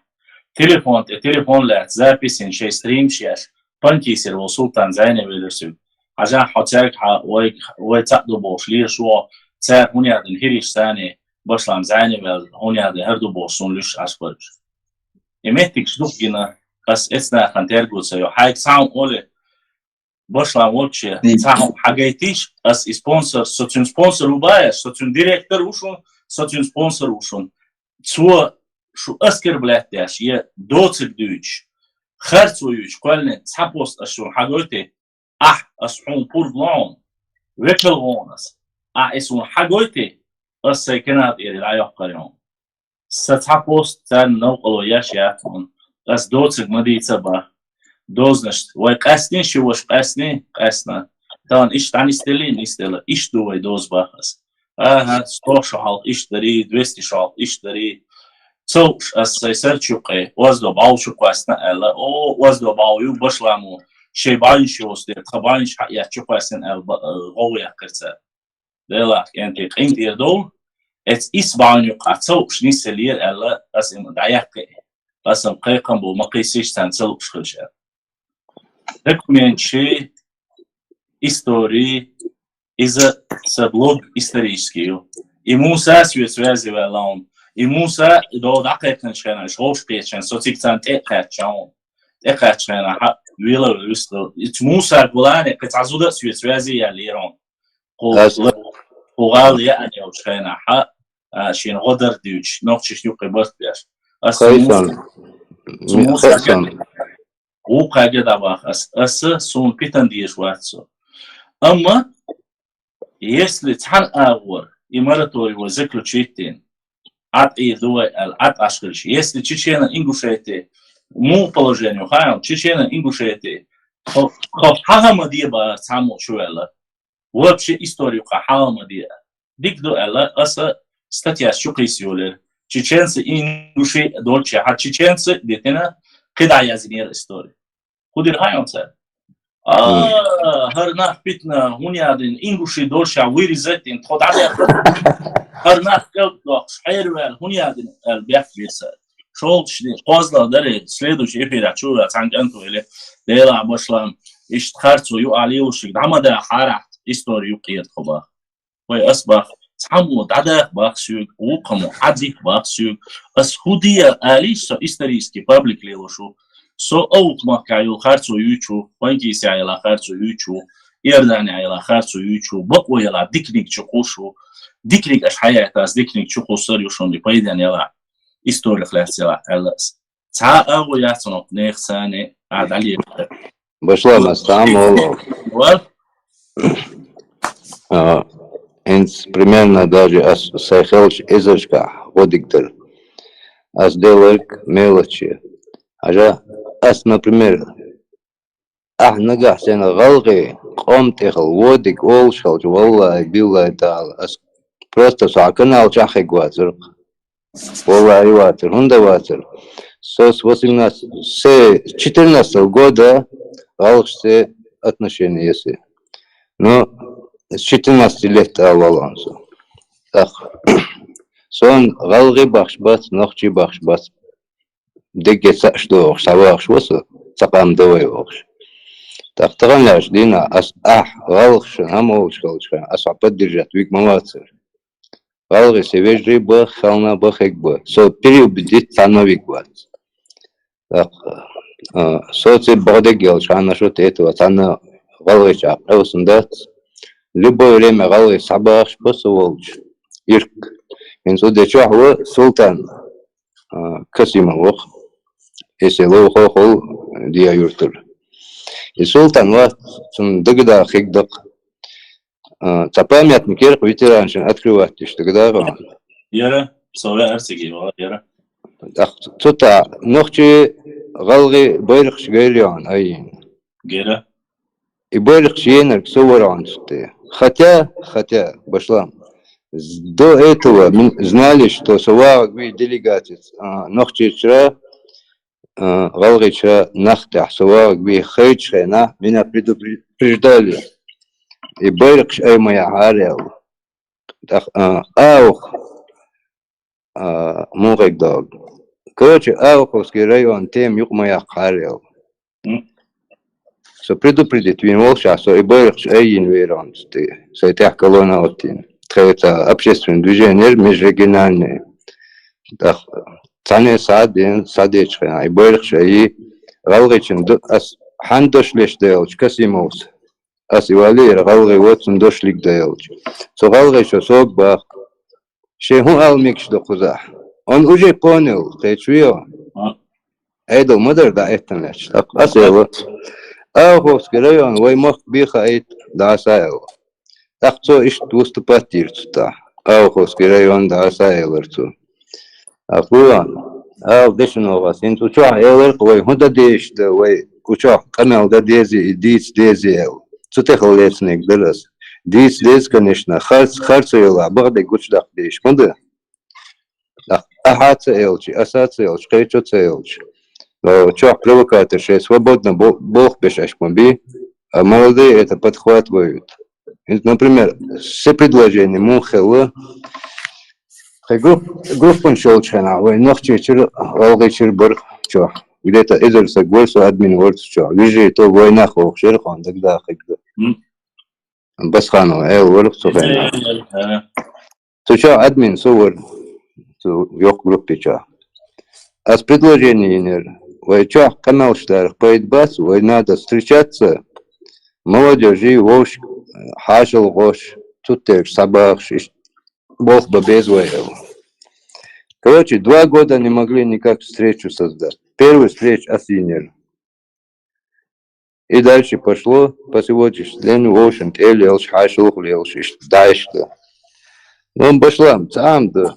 телефон тӀе телефон лаьцна, записина шайн стримаш еш, Панкисера волу Султан зӀене велира соьга. Хьажахь, хьо цаьрга хьан вай, вай цхьаъ ду бохуш лелаш ву, цара хӀунда аьлла хӀирийш санна башлам зӀене ваьлла, хӀунда аьлла хӀара ду бохуш суна луьйш Ӏаш бара уьш. И меттигаш дукха гина, ас эцу нахана терго ца йо. Хьайга цхьа хӀума олий, башлам волче, цхьа хӀума хьагайтийша, ас и спонсор, со цуьнан спонсор ву баьш, со цуьнан директор ву шуна, со цуьнан спонсор ву шуна. Цо шу оскорблять деш, я доцург дуьйцуш, харцо юьйцуш кхоьллина цхьа пост ас шуна хьагойтий, ахь, ас хьуна пурба ло хьуна, векал ву хьуна ас, ахь и суна хьагойтий, ас сайн канал тӀера дӀайоккхур ю хьуна. Сан цхьа пост царна новкъарло еш яц хьуна. Ас доцург ма дийца баха. Дозанаш, вай къаьстина, ши ваша къаьстина, къаьстина. Тахана иштта дӀанисделлий, нисделла. Иштта ду вай доза баха ас. АхӀа, сто шо хьалха иштта дарий, двести шо хьалха иштта дарий. Ца лууш ас сайн сарчу юккъе, оздо бӀов чу кхоьссина аьлла. О, оздо бӀов ю, башламо шайн бӀаьвнаш йоцу дела, тхан бӀаьвнаш хьаэцна чу кхоьссина аьлла, ба-, гӀовгӀа яьккхира цара. Делахь, кӀентий, къинтӀера довла, эцу исс бӀаьвна юккъахь ца лууш нисъеллера аьлла, ас и ма дӀаяккхи. Ас-м кхайкхам бу, ма кхийсийша царна ца лууш хилча аьлла. Документаши, истори, иза сан блог исторический ю. И Муса соьца ваьзе ваьлла хьуна. И Муса и догӀу дӀакхайкхинчу хенахь, уьш вовшахкхетча, со цига царна тӀе а кхаьчча хьуна. ТӀекхаьчча хенахь, хьа, вела вуьстал. Ицу Мусаг валане, кхин цхьа зуда а соьца ваьзе яьллера хьуна. Кху, кху гӀала яа йолчу хенахь, хьа, а, шена гӀо дар дуьйцуш, нохчашна юккъе барт беш. Ас цу Муса-, цу Мусага вукхаьрга дӀаваха ас. Аса суна питана дезаш вац со. Амма, если цхьана агӀор и мораторий вай заключить дина, ӀатӀий ду вай аьлла, ӀатӀаш хилча. Если Чечено-Ингушети, муха положение, хьаал, Чечено-Ингушети, хо, хо, хьагӀа ма де бара цхьаммо чу ваьлла. Вообще историю кха хьагӀа ма де. Дика ду аьлла, аса статьяс чу кхийса йолера. Чеченцы и ингуши долча, хьа чеченцы детина, кхидӀа язйинера история. Худир хьаал цара. А, хӀара нах питна, хӀун ядин, ингуши долча вырезать дин, тхо дӀадаьхар. ХӀара нах кӀалдохуш, хьерваьлла, хӀун ядин, аьлла, бехк бира цара. ШолгӀачу дийнахь, кхозлагӀа даре, следующий эфирехь чу ваьлла, цхьана кӀант ву эле, Делахь башлам, иштта харцо юкъахь лелушиг, дӀа ма да хьарахь, истори юкъе тхо баха. Вай ас бах, цхьаммо дӀадах бах соьга, вукхамо Ӏадих бах соьга. Ас хӀу де алий со исторический паблик лелуш ву. Со Овхмакка йолу харцо юьйчу, Панкисехь яла харцо юьйчу, Иорданехь яла харцо юьйчу, бакъо яла диканиг чу кхуш ву. Диканиг аш хьаяйтас, диканиг чу кхуссар ю шуна пайден яла, историх лаьцна яла аьлла ас. Цхьа а агӀо яц хьуна нехан санна, а, дӀалеца. Башлама, стам олу. Вал? А, хӀинца примерно даже ас сайн хелча эзаршкахь гӀодиг дара. Ас делларг мелочи. Хьажа, ас, например, ахь нагахь санна гӀалгӀай къам тӀехула вадиг олуш хилча, валлахӀи, биллахӀи, таӀала, ас просто со хьан канал чохь хиг вацара. ВаллахӀи, вацара. ХӀунда вацара? Со с восемнадцать, с четырнадцатого года гӀалгӀашца отношения еси. Ну, с четырнадцати лет ала валон со. ТӀаккха сон гӀалгӀи бахаш бац, нохчи бахаш бац. Дегге цаӀаш дохуш, схьавахаш ву со, цхьа къам дан вай вохуш. ТӀаккха тахана лаьтташ дийнахь ас ахь гӀалгӀашна хӀама олуш хилча, ас хьо поддержать виг ма вацара. ГӀалгӀи сан вежарий баха, хьална баха хиг бу. Со переубедить цхьанна виг вац. ТӀаккха, а, со ци бакъдерг елча, хьанна шу тӀе а цхьанна гӀалгӀайчохь къевсина дац. Любое время гӀалгӀи схьабахаш бу со волчу. Ирк. ХӀинца цу де чохь ву Султан, а, Касимов ву-кх. Эсе ловхо а хуьлу, Диа-Юртара. И Султан вац, цунна дагадогӀу хиг даккха. А, цхьа памятник яра-кх ветеранашна открывать деш, дагадогӀу? Яра, со веара цига, яра. ТӀаккха цу тӀа нохчий, гӀалгӀий байракхаш гайра хьуна айина. Гера. И байракхаш енарг со вара хьуна цу тӀе. Хотя, хотя, башлам, до этого мы знали, что со вагӀаг вий делегаци, а, Нохчийчара, а, ГӀалгӀайчара нах тӀехь со вагӀаг вий хайчу хенахь, меня предупреждали. И байракхаш ай ма яхьара аьлла. ТӀаккха, а, Аух, а, муха хиг догӀу. Короче, Ауховский район тема юкъа ма яккхара аьлла. М. Со предупредить вина волуш ахь, со и байракхаш айина веара хьуна цу тӀе. Сайн тӀехь колонна оттийна. Тхайца общественное движение яра межрегиональное. ТӀаккха цхьаьна схьа а деана, схьадечу хенахь, и байракхаш айи, гӀалгӀайчун ду-, ас хьан дош леш делча, Касимовс. Ас и валийра гӀалгӀай вацун дош лиг делча. Цу гӀалгӀайчо сога баха: «Шен хӀун ала мегаш ду кхузахь? Он уже понял, кхечу вео». А. Айдал ма дара дӀаэттина лаьтташ. ТӀаккха ас аьлла: «Ауховский район вай махка бен хаийта, дӀаса», — аьлла. ТӀаккха цо иштта выступать дийра цу тӀехь. Ауховский район дӀаса, элира цо. ТӀаккха вуьйла, ала дешан вахас, хӀинца цу чохь элира-кх вай хӀун дан дезаш дан, вай цу чохь къамел дан дезий, и дийца дезий аьлла. Цу тӀехула лецнарг дара ас. Дийца деза, конечно, харц, харцо йолахь бакъдерг гучудаккха дезаш ма ду. Ахьа ца элча, аса ца элча, кхечо ца элча. Э, чохь провокатор шайн свободно бо-, болх беш аьшка ма бий, а молодые это подхватывают. Например, все предложения муха хилла. Тхайн групп-, группанаш йолчу хенахь вай Нохчийчуьра, ГӀалгӀайчуьра бара чохь. Где-то эзар саг вара, со админ вара цу чохь. Вижи то вайнах вохуш яра, хьуна дагадахарг ду. М. Басханова Элла вара цу хенахь. Э, э. Цу чохь админ со вара, цу йоккха группи чохь. Ас предложение йинера: вай чохь къамелаш дарах пайда бац, вай надо встречаться, молодёжи, вовшашка хьашалгӀош, цу тӀерг схьабахаш, иштта болх бан беза вай аьлла. Короче, два года не могли никак встречу создать. Первую встречу ас йинера. И дальше пошло, по сегодняшний день вовшашна тӀе а лелаш, хьашалгӀа лелаш, иштта дӀа иштта. Ну, башлам, цхьа а ма ду.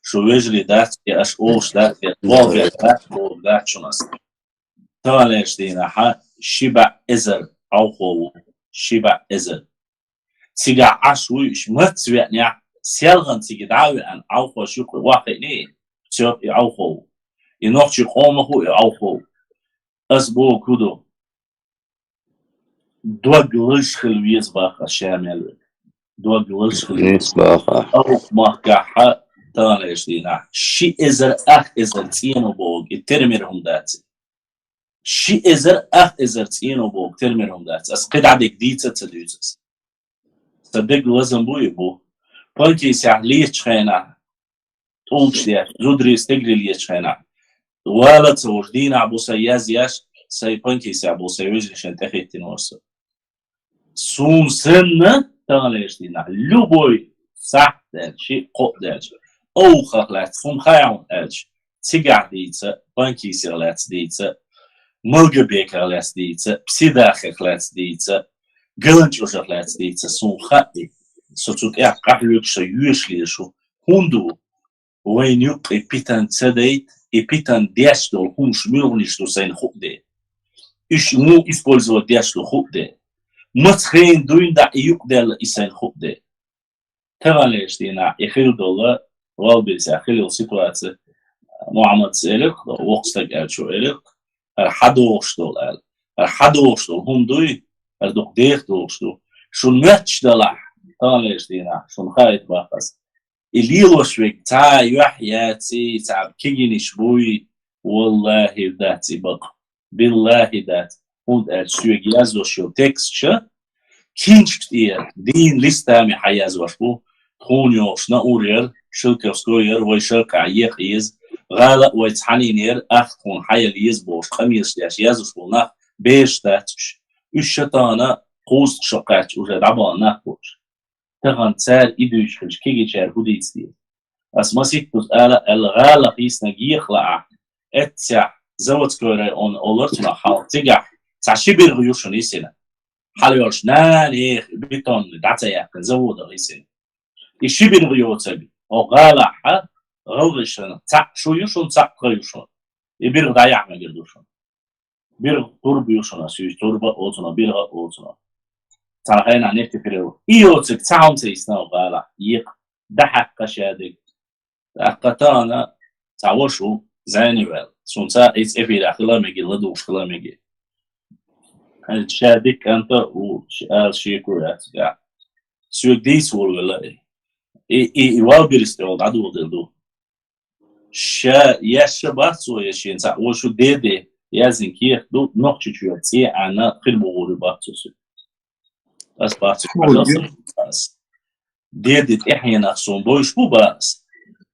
шу вежарий дац, я аш олуш дац, я болбек дац, болу дац шуна ас. Таханлерчу дийнахьа ши баъ эзар Ӏовхо ву, ши баъ эзар. Цигахь Ӏаш вуй, уьш мацца веанехь, селхана цига дӀа а веана, Ӏовхош юккъе ваххиъний, цо и Ӏовхо ву. И нохчий къомах ву и Ӏовхо ву. Ас боху ду. Дог лазаш хила веза баха ша мел вега. Дог лазаш хила веза. Веза баха. Август махкахьа таханлерчу дийнахь ши эзар ах эзар цӀено боху и термир хӀума дац. Ши эзар ах эзар цӀено боху термир хӀума дац. Ас кхидӀа дерг дийца а ца дуьйцу ас. Сан деган лазам бу и бу. Панкисехь летачу хенахь, тӀулгаш деш, зударий стегли летачу хенахь, вала ца вуш, дийнахь бу сан язъеш, сайн панкисехь бу сайн вежарий шайн тӀехӀиттина вара со. Суна санна, таханлерчу дийнахь, любой сахьт даьлча, шиъ-кхоъ даьлча, овхах лаьцна, хӀума хаьа хьуна аьлча, цигахь дийца, панкисех лаьцна дийца, Малгобеках лаьцна дийца, Псидахех лаьцна дийца, Галанчожах лаьцна дийца, суна хаьа, со цу тӀехь къахьоьгуш, со йоьшуш лелаш ву. ХӀунда ву? Вайна юккъе питана ца дайта, и питана деш долу хӀумаш муьлханаш ду сайна хууш де. Уьш муха использовать деш ду хууш де. Маца хенахь дуьйна дӀа и юкъадаьлла и сайна хууш де. Таханлерчу дийнахь и хилла долу, валбийца хилла йолу ситуаци, Мухьаммадс элира, воккха стаг аьлла, цо элира, хӀара хьан догӀуш долу аьлла. ХӀара хьан догӀуш долу хӀума дуй, хӀара дукха деха догӀуш ду. Шуна моьттуш далахь, таханлерчу дийнахь, шуна хаийта боху ас. И лелош верг цхьа юьхь яций, цхьа кегийнаш буй, валлахӀи, дац и бакъ. БиллахӀи, дац. ХӀунда аьлча соьга яздеш йолу тексташ киншка тӀера, дийнан листами хьаязъеш бу. Тхуна йогӀуш Наур яра, Шелковской яра, вай шаркъа екъа еза, гӀала а вай цхьаьннан яра, ах тхуна хьаяла еза бохуш, къамелаш деш яздеш болу нах бераш дац уьш. Уьш ша тахана кхузткъа шо кхаьчча уже дӀабахана нах бу уьш. Тахана цара и дуьйцуш хилча, кегийчара хӀун дийца деза? Ас масийттаза ала аьлла, гӀалах йиснарг еха лаахь, эццехь Заводской район олура цунах хьалха, цигахь цхьа ши биргӀа ю шуна йисина. Хьалайолуш нана еха бетонный дӀа ца яьккхина заводах йисина. И ши биргӀа йоцург, хӀокху гӀалахь гӀалгӀашна цхьаъ шу ю шуна, цхьаъ тха ю шуна. И биргӀа дӀаяхьа мегар ду шуна. БиргӀа турба ю шуна, суьйш турба а олу цунах, биргӀа а олу цунах. Цхьана хенахь нефть и перерыв. И йоцург цхьа хӀума ца йисна гӀалахь, екха, дӀахьаькхна шадерг. ТӀаккха тахана цхьа ваша ву, зӀене ваьлла. Суна ца иза эфирехь хила а мегий, ладугӀуш хила а мегий. Ша дика кӀант а ву, ала шеко яц тӀехь. Соьга дийца волавелла и. И, и, и валбирис тӀехула дӀадоладелла ду. Ша еш ша бац цо, я шен цхьаъ ву шу деде яздина кехат ду, Нохчийчоь цӀе Ӏанна хир бу гӀур ю бац цо соьга. Ас бац цо хьажал сан ас. Деде тӀаьхьенах суна бовш бу бац.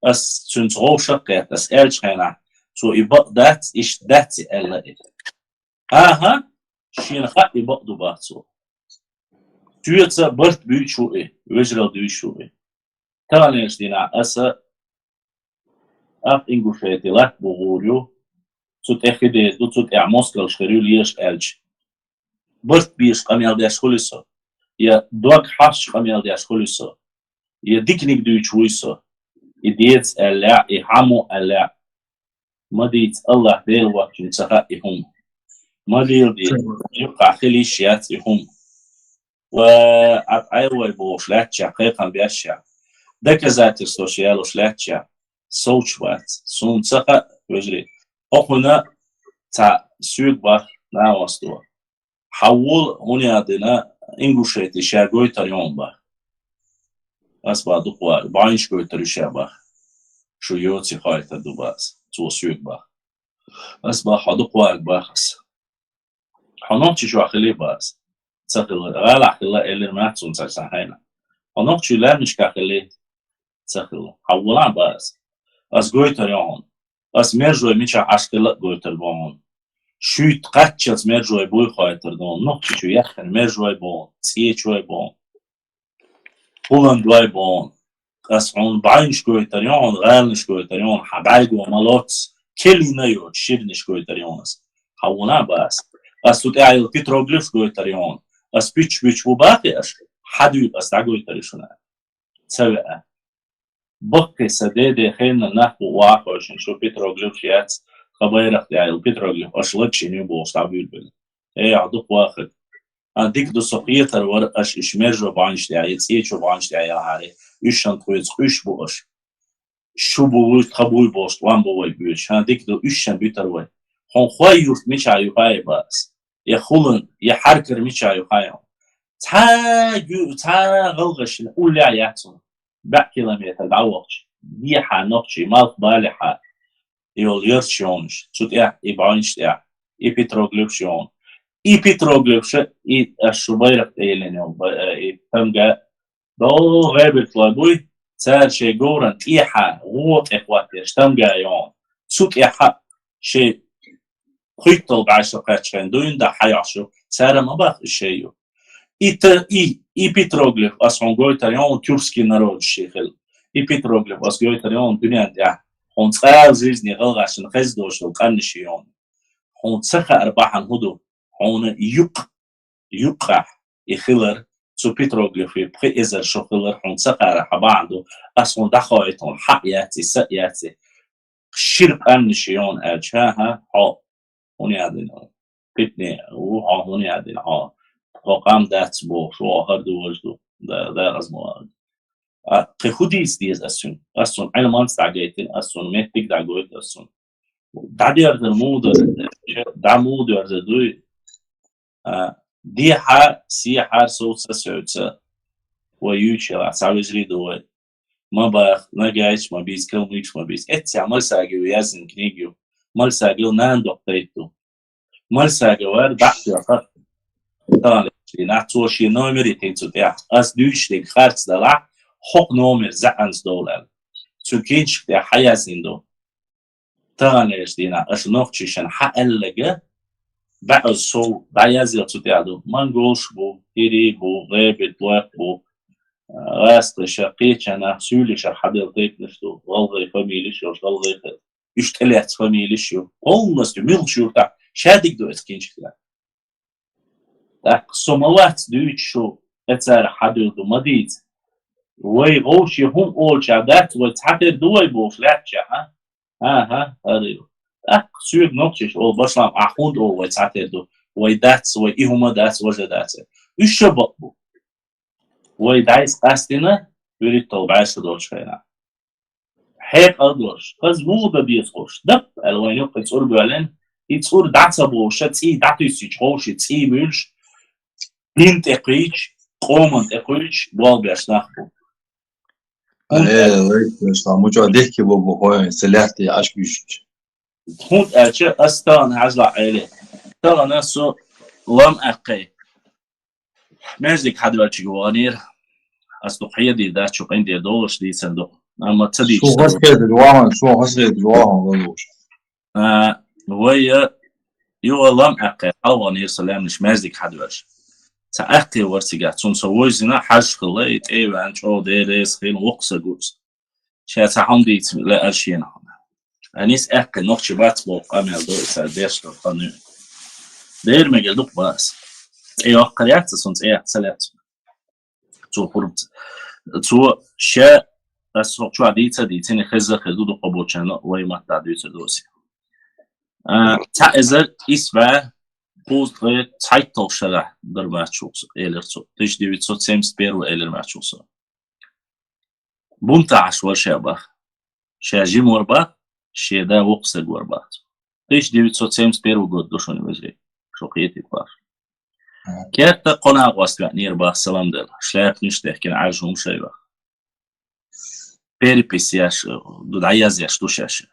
Ас цуьнца гӀовшах кхетта, ас аьллачу хенахь, цо и бакъ дац, иштта дац и аьлла и. ХӀан-хӀа, шена хаьа и бакъ ду бац цо. Соьца барт буьйцуш ву и, вежаралла дуьйцуш ву и. Таханлерчу дийнахь аса ах Ингушети латта бу гӀур ю, цу тӀе хи деза ду, цу тӀехь мостагӀалш хир ю лелаш аьлча. Барт беш къамел деш хуьлу со, я дог хьоьстуш къамел деш хуьлу со, я диканиг дуьйцуш вуй со, и деза аьлла, и хьан мо аьлла. Ма дийца, АллахӀ Дела воцчунна ца хаьа и хӀума. Ма леладе, юккъахь хила йиш яц и хӀума. Ва Ӏад Ӏай вай бохуш лаьттачехь, кхайкхам бешшехь, доказательстваш ялош лаьттачехь, совцуш бац. Суна ца хаьа, вежарий. Хьо кхуьнан цхьа соьга баха, нагӀост ву. Хьан волу хӀун яздина, Ингушети ша гойтар ю хьуна баха. Ас баха дукха вара, бӀаьнаш гойтар ю ша баха. Шу йоций хойтар ду баха, цо соьга баха. Ас баха хьо дукха вара баха ас. Хьо Нохчийчохь хилий баха ас. Ца хилла, гӀалахь хилла элира мац цунна цхьа сан хьайна. Хьо Нохчий лаьмнашкахь хилий? Ца хилла. Хьан волахь баха ас. Ас гойтар ю хьуна. Ас мержой мичахь Ӏаш хилла а гойтар бу хьуна. Шуьйта кхаччалц мержой буй хойтар ду хьуна. Нохчийчу яххана мержой бу хьуна, цӀечой бу хьуна. Пулан дой бу хьуна. Ас хьуна бӀаьнаш гойтар ю хьуна, гӀаланаш гойтар ю хьуна, хьан бӀаьрго ма лоц, келийна йоцу ширнаш гойтар ю хьуна ас. Хьан волахь баха ас. Ас цу тӀехь йолу петроглиф гойтар ю хьуна. Ас пуьчча-пуьчча ву баха аш, хьан дуьйна ас дӀагойтар ю шуна. Ца веа. Баккхий са деде хенна нах бу вахошин, шу Петроглиф яц, тха байрах тӀехь йолу Петроглиф аша лачкъийна ю бохуш дӀабуьйлабелла. Э, ахьа дукха вахарг. А, дика ду, со хетар вара, аша иша мержо бӀанча тӀехь, я цӀечо бӀанча тӀехь яхьаре, уьш шан тхоьца къуьш бу аша. Шу бу вуй, тха буй бохуш, тӀом бу вай буьйцуш. ХӀан, дика ду, уьш шан буьтар вай. Хьуна хой юрт мичахь ю хаий бац? Я хулан, я хьаркар мичахь ю хаий хьуна? Цхьа гу-, цхьа гӀалгӀашна уллехь яц хьуна. БӀе километр дӀавахча, дехьа нохчий, малх балехьа йолу ярташ йону, цу тӀехь и бӀанча тӀехь, и петроглифаш йону. И петроглифаш, и аш шу байракх тӀе йиллина йолу, ба-, э, и тамга, догӀу гӀебиртлой буй, цара шайн говран тӀехьа, гӀо тӀе хӀоттаеш тамга йону. Цу тӀехьа шайн кхуьйттал бӀаьрса кхаьччахьана дуьйна да хьайохьшу, цара ма бах и шайн ю. И та-, и, и петроглиф, ас хьуна гойтар йону, тюркский народ ши хила. И петроглиф, ас гойтар йону, дуьнен тӀехь. Хьуна цкъа а жизни гӀалгӀашна хездошал къаннаш йону. Хьуна ца хаар бахьана хӀун ду? Хьуна юкъ юккъехь и хилар, цу петроглифе пхи эзар шо хилар хьуна ца хаьара хьан бахьана ду, ас хьуна дӀахоуьйту хьуна хьаъ яций, са а яций, шира къаьмнаш йону аьлча, хӀа-хӀа, хьо хӀун яздина? Питне ву хьо, хӀун яздина хьо? Хьо къам дац бохуш, хьо хӀара ду, важа ду, да, да, аз ма вагӀа. А, кхин хӀун дийца деза ас цуьнга? Ас цунна Ӏилманца дӀагайтина, ас цунна меттиг дӀагойту ас цунна. ДӀадерзар муха дара, дӀа муха доьрзар дуй? А, дехьа, сехьара, совца, соьца, вай юьйцуш ялахь, цхьа вежарий ду вай. Ма баха, нагайча ма бийца, калмыкаш ма бийца. Эццехь Малсагов яздина книга ю. Малсагов нана доккха тайпа ду. Малсаговара дӀа а тоьхна, тахана лечкъий нах, цо шен номер йитина цу тӀехь. Ас дуьйцуш дерг харц далахь, хӀокху номер заьӀанца довла аьлла. Цу кинчик тӀехь хьан яздина ду? Таханлерчу дийнахь аша нохчишна хьан аьлларг, баьӀаза сов дӀаязъяла цу тӀехь ду. Монголш бу, хӀирий бу, гӀебит лойх бу, гӀазкхаша, кхечанах, суьйлишах хьабелла тайпанаш ду, гӀалгӀай фамилиш йолуш, гӀалгӀай хир. Уьш тӀелаьцна фамилиш ю. Полностью муьлхачу юьртахь ша дика ду эцу кинчик тӀехь. ТӀаккха со ма вац дуьйцуш шу, тӀе цара хьан дуьйла ду ма дийца. Вай вовшийн хӀума олучехь дац, вай цхьатера ду вай бохуш лаьттачехь, а? ХӀан-хӀа, хӀара ю. ТӀаккха соьга нохчаша олу, башлам, ахь хӀунда олу вай цхьатера ду? Вай дац, вай и хӀума дац, важа дац. Уьш ша бакъ бу. Вай дӀайса къастина, вуьрхӀитталгӀа бӀаьрса долчу хенахь. Хьекъал долуш, хаза муха дан беза ховш, дап аьлла вайна юккъе цӀур боьллина, и цӀур дӀа ца бохуш, цӀий дӀатуьссича ховш, и цӀий муьйлуш, дин тӀе кхийча, къоман тӀе кхуьйча, болх беш нах бу. ХӀунда Алле, аьлча, вай, сан мучо дехке бо бохой, ца лаьтта Ӏаш буьйшича. ХӀунда аьлча, ас тахана хьажлахь Ӏеле. Тахана со лам аьккхай. Маьждиг хьадоьллачуьнга ваханера. Ас дукха хьедийр дац, чу къинтӀера долуш дийцина ду. Амма ца дийцича Шу хӀун хезар вахана, шу хӀун хезар вахана валуш. А, вай, а, юха лам аьккхай, хьалаваханера со лаьмнаш маьждиг хьадоьллуш. Цхьа аьккхий вара цигахь, цунна со вевзина, хьажа хилла, и тӀе а веана, чӀогӀа Дела реза хилла, воккха са гуш. Ша цхьа хӀума дийца лаьара шена хьуна. Анис аьккхий нохчи бац боху къамел до и цара деш долу хан ю. Дера мегар дукха бац. ЦӀе йоккхар яц, цунна цӀе яц, ца лаьцна. Цо пурба ц-, цо ша, ас хӀокху чохь дийца а дийцина, хеза а хеза ду дукха болчарна, вай маттахь дуьйцур доций. А, цхьа эзар исс бӀе кхузткъе цхьайтталгӀа шарахь дара маьрчух со, элира цо. Тысяча девятьсот семьдесят первый элира маьрчух со. Бунтахь Ӏаш вара ша бах. Ша жима вара бах, шен да воккха стаг вара бах. Тысяча девятьсот семьдесят первый год ду шуна вежарий, шу кхетийта бах. Керта кхо накъост веанера бах, салам делла. Шляпниш дехкина Ӏаьржа хӀума шай бах. Перепись еш, ду дӀаязъеш ду шаьш.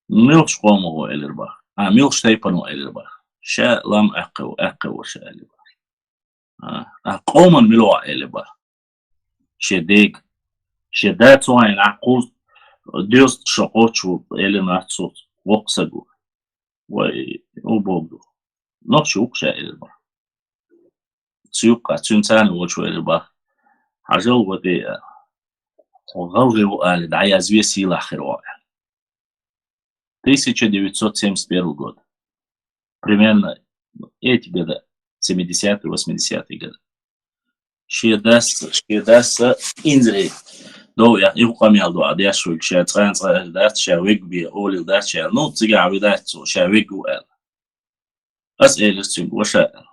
Муьлхачу къомо ву элира бах. А, муьлхачу тайпана ву элира бах. Ша лам аьккхи ву, аьккхи ву ша элира бах. А, а къоман мила ву элира бах. Шен дега. Шен да цу хьайна Ӏаккхуз, доьзткъа шо кхочу ву, элира нах цо, воккха саг ву. Вай, у богу ду. Нохчи ву-кх ша элира бах. Цу юккъа, цуьнан царна волчу элира бах. Хьажал ван тӀе, хьо гӀалгӀа ву али, дӀаязве сийлахь хир ву аьлла. Тысяча девятьсот семьдесят первый год. Примерно эти года, семидесятые, восьмидесятые годы. Шен дас, шен дас инзаре. Дов я, и къамел ду а деш вуйг, ша цкъа-цкъа аьлла дац, ша вег бе олил дац, ша, ну, цигахь ви дац цо, ша вег ву аьлла. Ас элира цуьнга, ваша аьлла.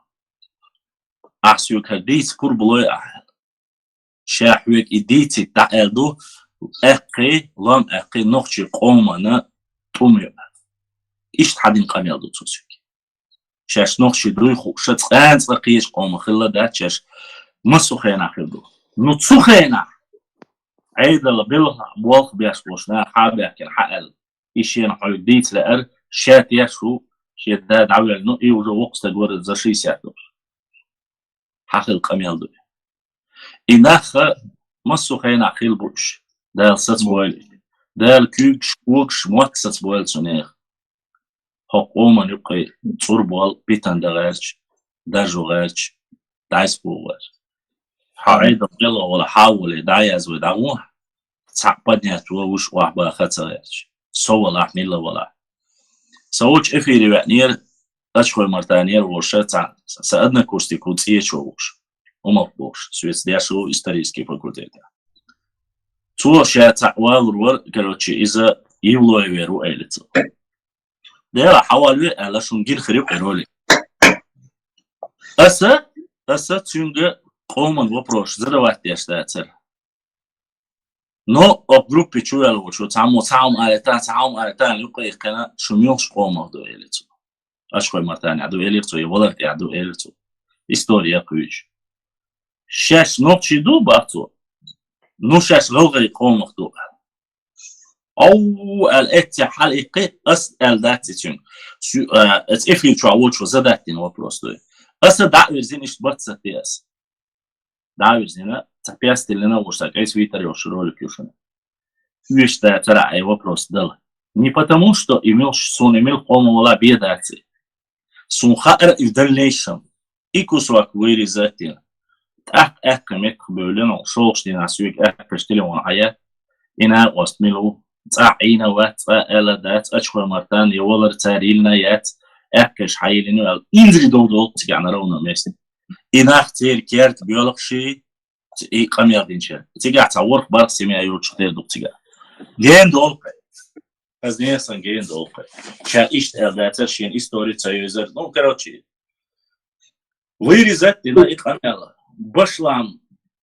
Ахь соьга хӀара дийца пурба лой ахь аьлла. Ша хьоьга и дийцийта дӀа аьлла ду, аьккхий, лом аьккхий, нохчий къомана тӀум ю. Иштта хьан дина къамел ду цо соьга. Шаьш нохчий дуй хууш, ша цкъа-цкъа кхечу къоман хилла дац шаьш, массо хенахь хир ду. Ну, цу хенахь! Ӏедала белхахь болх беш болуш нах хьа а баьхкина, хьа аьлла. И шена хьоьга дийца лаьара, ша теш ву, шен да дӀавелла, ну, и уже воккха стаг вара за шийсет долуш. Хьан хила къамел ду? И нах массо хенахь хила бу уьш. Дала сацбойла. Дала куьйгаш, когаш, мотт сацбойла цу нехан. ХӀокху къоман юккъе цӀур болу питана дан гӀерташ, даржо гӀерташ, дӀасабо гӀерташ. Хьан Ӏедал мел вала хьан воле дӀаязвай дӀагӀо, цхьаъ поднять ву вуьш охьабаха ца гӀерташ. Со валахь, милла валахь. Со волчу эфире веанера, Ачхой Мартанера волуш цхьа, сан однокурсник ву цӀечо волуш, Умар бохуш, соьца деш ву исторический факультетехь. Цо ша цхьаъ валур вара, короче, иза Евлой вер ву аьлла цо. Дела, хьан валаве аьлла, шуна гина хир ю кху ролик. Аса, аса цуьнга къоман вопрос задавать деш дацара. Но оцу группе чу ваьлла волчо цхьаммо цхьа хӀума алийта, цхьа хӀума алийта аьлла юккъе иккхина, шу муьлхачу къомах ду элира цо. Ачхой Мартанехь ду элира цо, я валар тӀехь ду элира цо. История кхуьйчу. Шаьш нохчий ду, бах цо. Ну, шаьш гӀалгӀай къомах ду. Ау, аьлла, эццехь хьала иккхи, ас аьлла дац и цуьнга. Су-, а, эцу эфир чохь волчо задать дина вопрос ду. Аса дӀа а вирзина, иштта бац сатте ас. ДӀа а вирзина, цхьа пес тиллина, вуьш сан кӀайс витар йолуш ролик ю шуна. Уьш дацара и вопрос дала. Не потому, что и муьлш-, суна и муьлхха къоман вала бен дац и. Суна хаьара и в дальнейшем. И кусок вырезать дина. ТӀаккха аьхка меттах бевлина, шолгӀачу дийнахь соьга аьхкаш телефон хьаяьхна, и накъост мила ву, цкъа Ӏийна вац, цкъа аьлла дац, Ачхой Мартан, я валар цара йиллина яц, аьхкаш хьайиллина аьлла, инзаре дов долу цигахь на ровном месте. И нах церан керта боьлхуш, и къамел динчара. Цигахь цхьа ворхӀ-бархӀ семья йолчух тера ду-кх цигахь. Гена долу кхай. Аса нехан сан гена долу кхай. Ша иштта аьлла дацара, шена истори ца йовзара. Ну, короче, вырезать дина и къамел. Башлам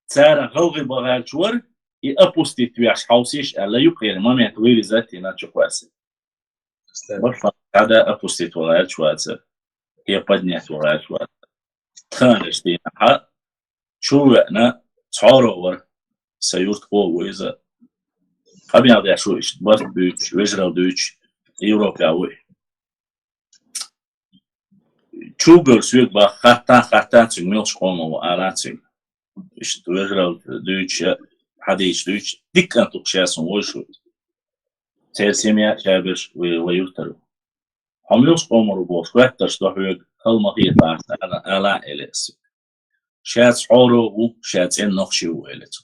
цара гӀалгӀай бан гӀерташ вара, и опустить веш хьовсийша аьлла, юккъера момент вырезать дина чу кхоьссина. Башлам цхьа а опустить ван гӀерташ вацара, я поднять ван гӀерташ вацара. Тханаш дийнахь чу веана, цхьоро вара, сан юрт кхо ву иза. Къамел деш ву иштта барт буьйцуш, вежаралла дуьйцуш, Европехь ву и. Чу бевлла соьга бах, хаттан, хаттан цуьнга муьлхачу къоман ву, ала цуьнга. Иштта вежаралла дуьйцуш, хьадийцаш дуьйцуш, дика кӀант ву-кх ша, суна вовзаш ву. Церан семья, ша берш вай, вай юьртара ву. Хьо муьлхачу къоман ву бохуш, хоьттарш до хьоьга, хала ма хета ахь, ала, ала элира аса. Ша цхьоро ву, ша цӀена нохчи ву, элира цо.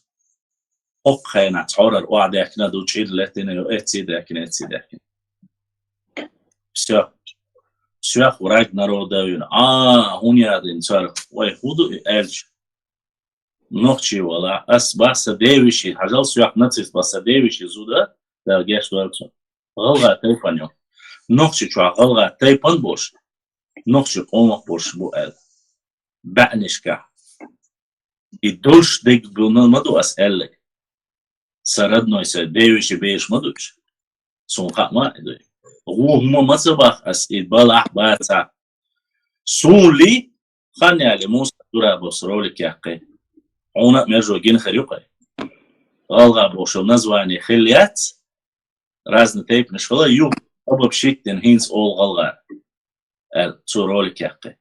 ХӀокху хенахь цхьорара охьадаьхкина ду, чӀир летина ю, эцций даьхкина, эцций даьхкина. Всё. Всех враг народа вина. А, хӀун яздина цара? Вай, хӀун ду и аьлча? Нохчи вала, ас бах сан девеший, хьажал, соьх нацист бах сан девеший зуда, Дала гечдойла цунна. ГӀалгӀа тайпана ю. Нохчи чохь гӀалгӀа тайпана болуш, нохчи къомах болуш бу аьлла. БаьӀнашкахь. И долуш дерг ма ду ас аьлларг. Сан родной, сан девеший бераш ма ду уьш. Суна хаа ма а ду. ГӀо хӀума ма ца бах ас, и балахь а, бацахь а. Суна ли, хан яли Муса Зурабовс ролик яьккхи. Хьуна а мержо гина хир ю кхай. ГӀалгӀа бохуш йолу название хилла яц, разный тайпанаш хила ю, обобщить дина хӀинца олу гӀалгӀа, аьлла, цо ролик яьккхи.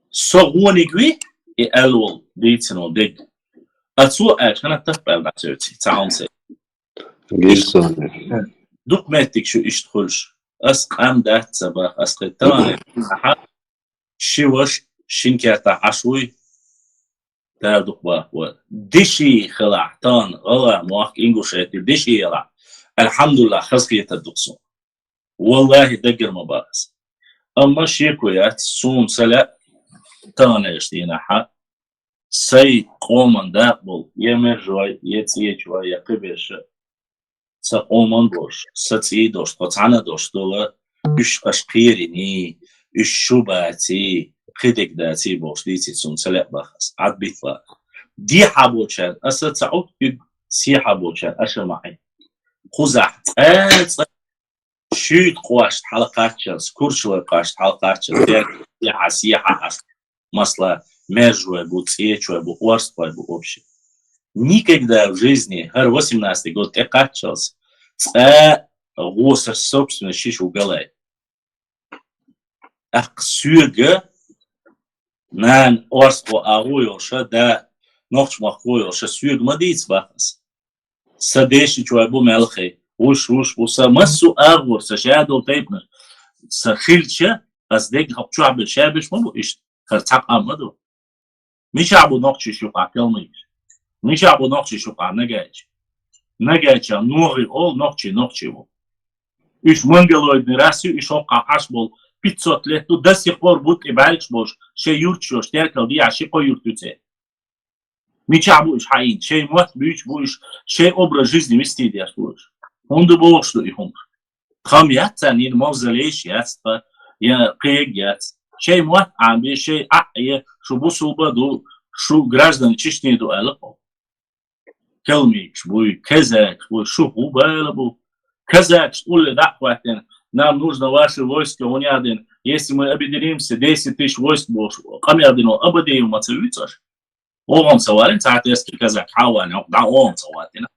Со гӀониг ви, и аьлла волу, дийцина волу дерг. А цо аьлча, хӀана таппа аьлла дӀасоьций, цхьа хӀума сай. Гирсоне. Дукха меттиг шу иштта хуьлуш. Ас къам дац ца бах, ас кхин тахана, ахьа, ши ваша, шин кертахь Ӏаш вуй, Дала дукха бахбойла. Деши хилахь, тахана гӀалгӀа мохк, Ингушети деши елахь, алхьамдулиллахӀ, хазахетар ду-кх суна. ВаллахӀи, даггара ма бах ас. Амма шеко яц, суна ца лаьа, таханлерчу дийнахьа Сай къоман дакъа бола, я мержой, я цӀечой, я кхыберш, са къоман долуш, са цӀий долуш, тхо цхьаьна долуш дола, уьш аш кхерийний, уьш шу баций, кхидерг даций бохуш дийций суна ца лаьа бах ас, Ӏад битта бах. Дехьа болчарна аса ца Ӏу, уьг сехьа болчарна аша ма Ӏи. Кхузахь цкъа-цкъа шуьйта къошта хьалакхаччалц, курчалой къошта хьалакхаччалц, дерг сехьа, сехьа аш, масала, мержой бу, цӀечой бу, орстхой бу, вообще. Никогда в жизни, хӀара восемнадцатый год тӀекхаччалц, цкъа гӀо са собственность шиш ву галай. ТӀаккха соьга нана орстхо агӀо йолуша, да нохчмахко йолуша, соьга ма дийца бах ас. Са дешичой бу мелхий, вуш, вуш бу, са массо а агӀор, са шадолу тайпанаш, са хилча, ас дегна хӀокху чохь бен шабеш ма бу иштта, хӀара цхьа къам ма ду. Мичахь бу нохчий шуьхахь калмыкаш? Мичахь бу нохчий шуьхахь нагайча? Нагайча ногӀий олу, нохчий нохчий ву. Уьш монголоидный раса ю, уьш хӀокхахь Ӏаш болу пятьсот лет ду, до сих пор бу тӀе бӀаьргаш болуш, шайн юрташ йолуш, теркал дехьа ши-кхо юрт ю церан. Мичахь бу уьш хьаийна? Шайн мотт буьйцуш бу уьш, шайн образ жизни вести деш бу уьш. ХӀунда бохуш ду и хӀума? Тхан яц царна йина мавзолейш, яц тхан, я кхега яц. Шайн мотт Ӏамабе, шайн Ӏаъ е, шу бусулба ду, шу граждан Чечни ду аьлла кхо. Калмыкаш буй, казакаш буй, шу хӀун бала бу? Казакаш улле дӀа а хӀоттийна, нам нужно ваше войско, хӀунда аьлла, если мы объединимся, десять тысяч войск бохуш, къамел дина Абадиев ма ца вуьйцу аша? Оха ма ца валийна, цхьа терский казак хьан а валийна, дӀа оха ма ца валийна.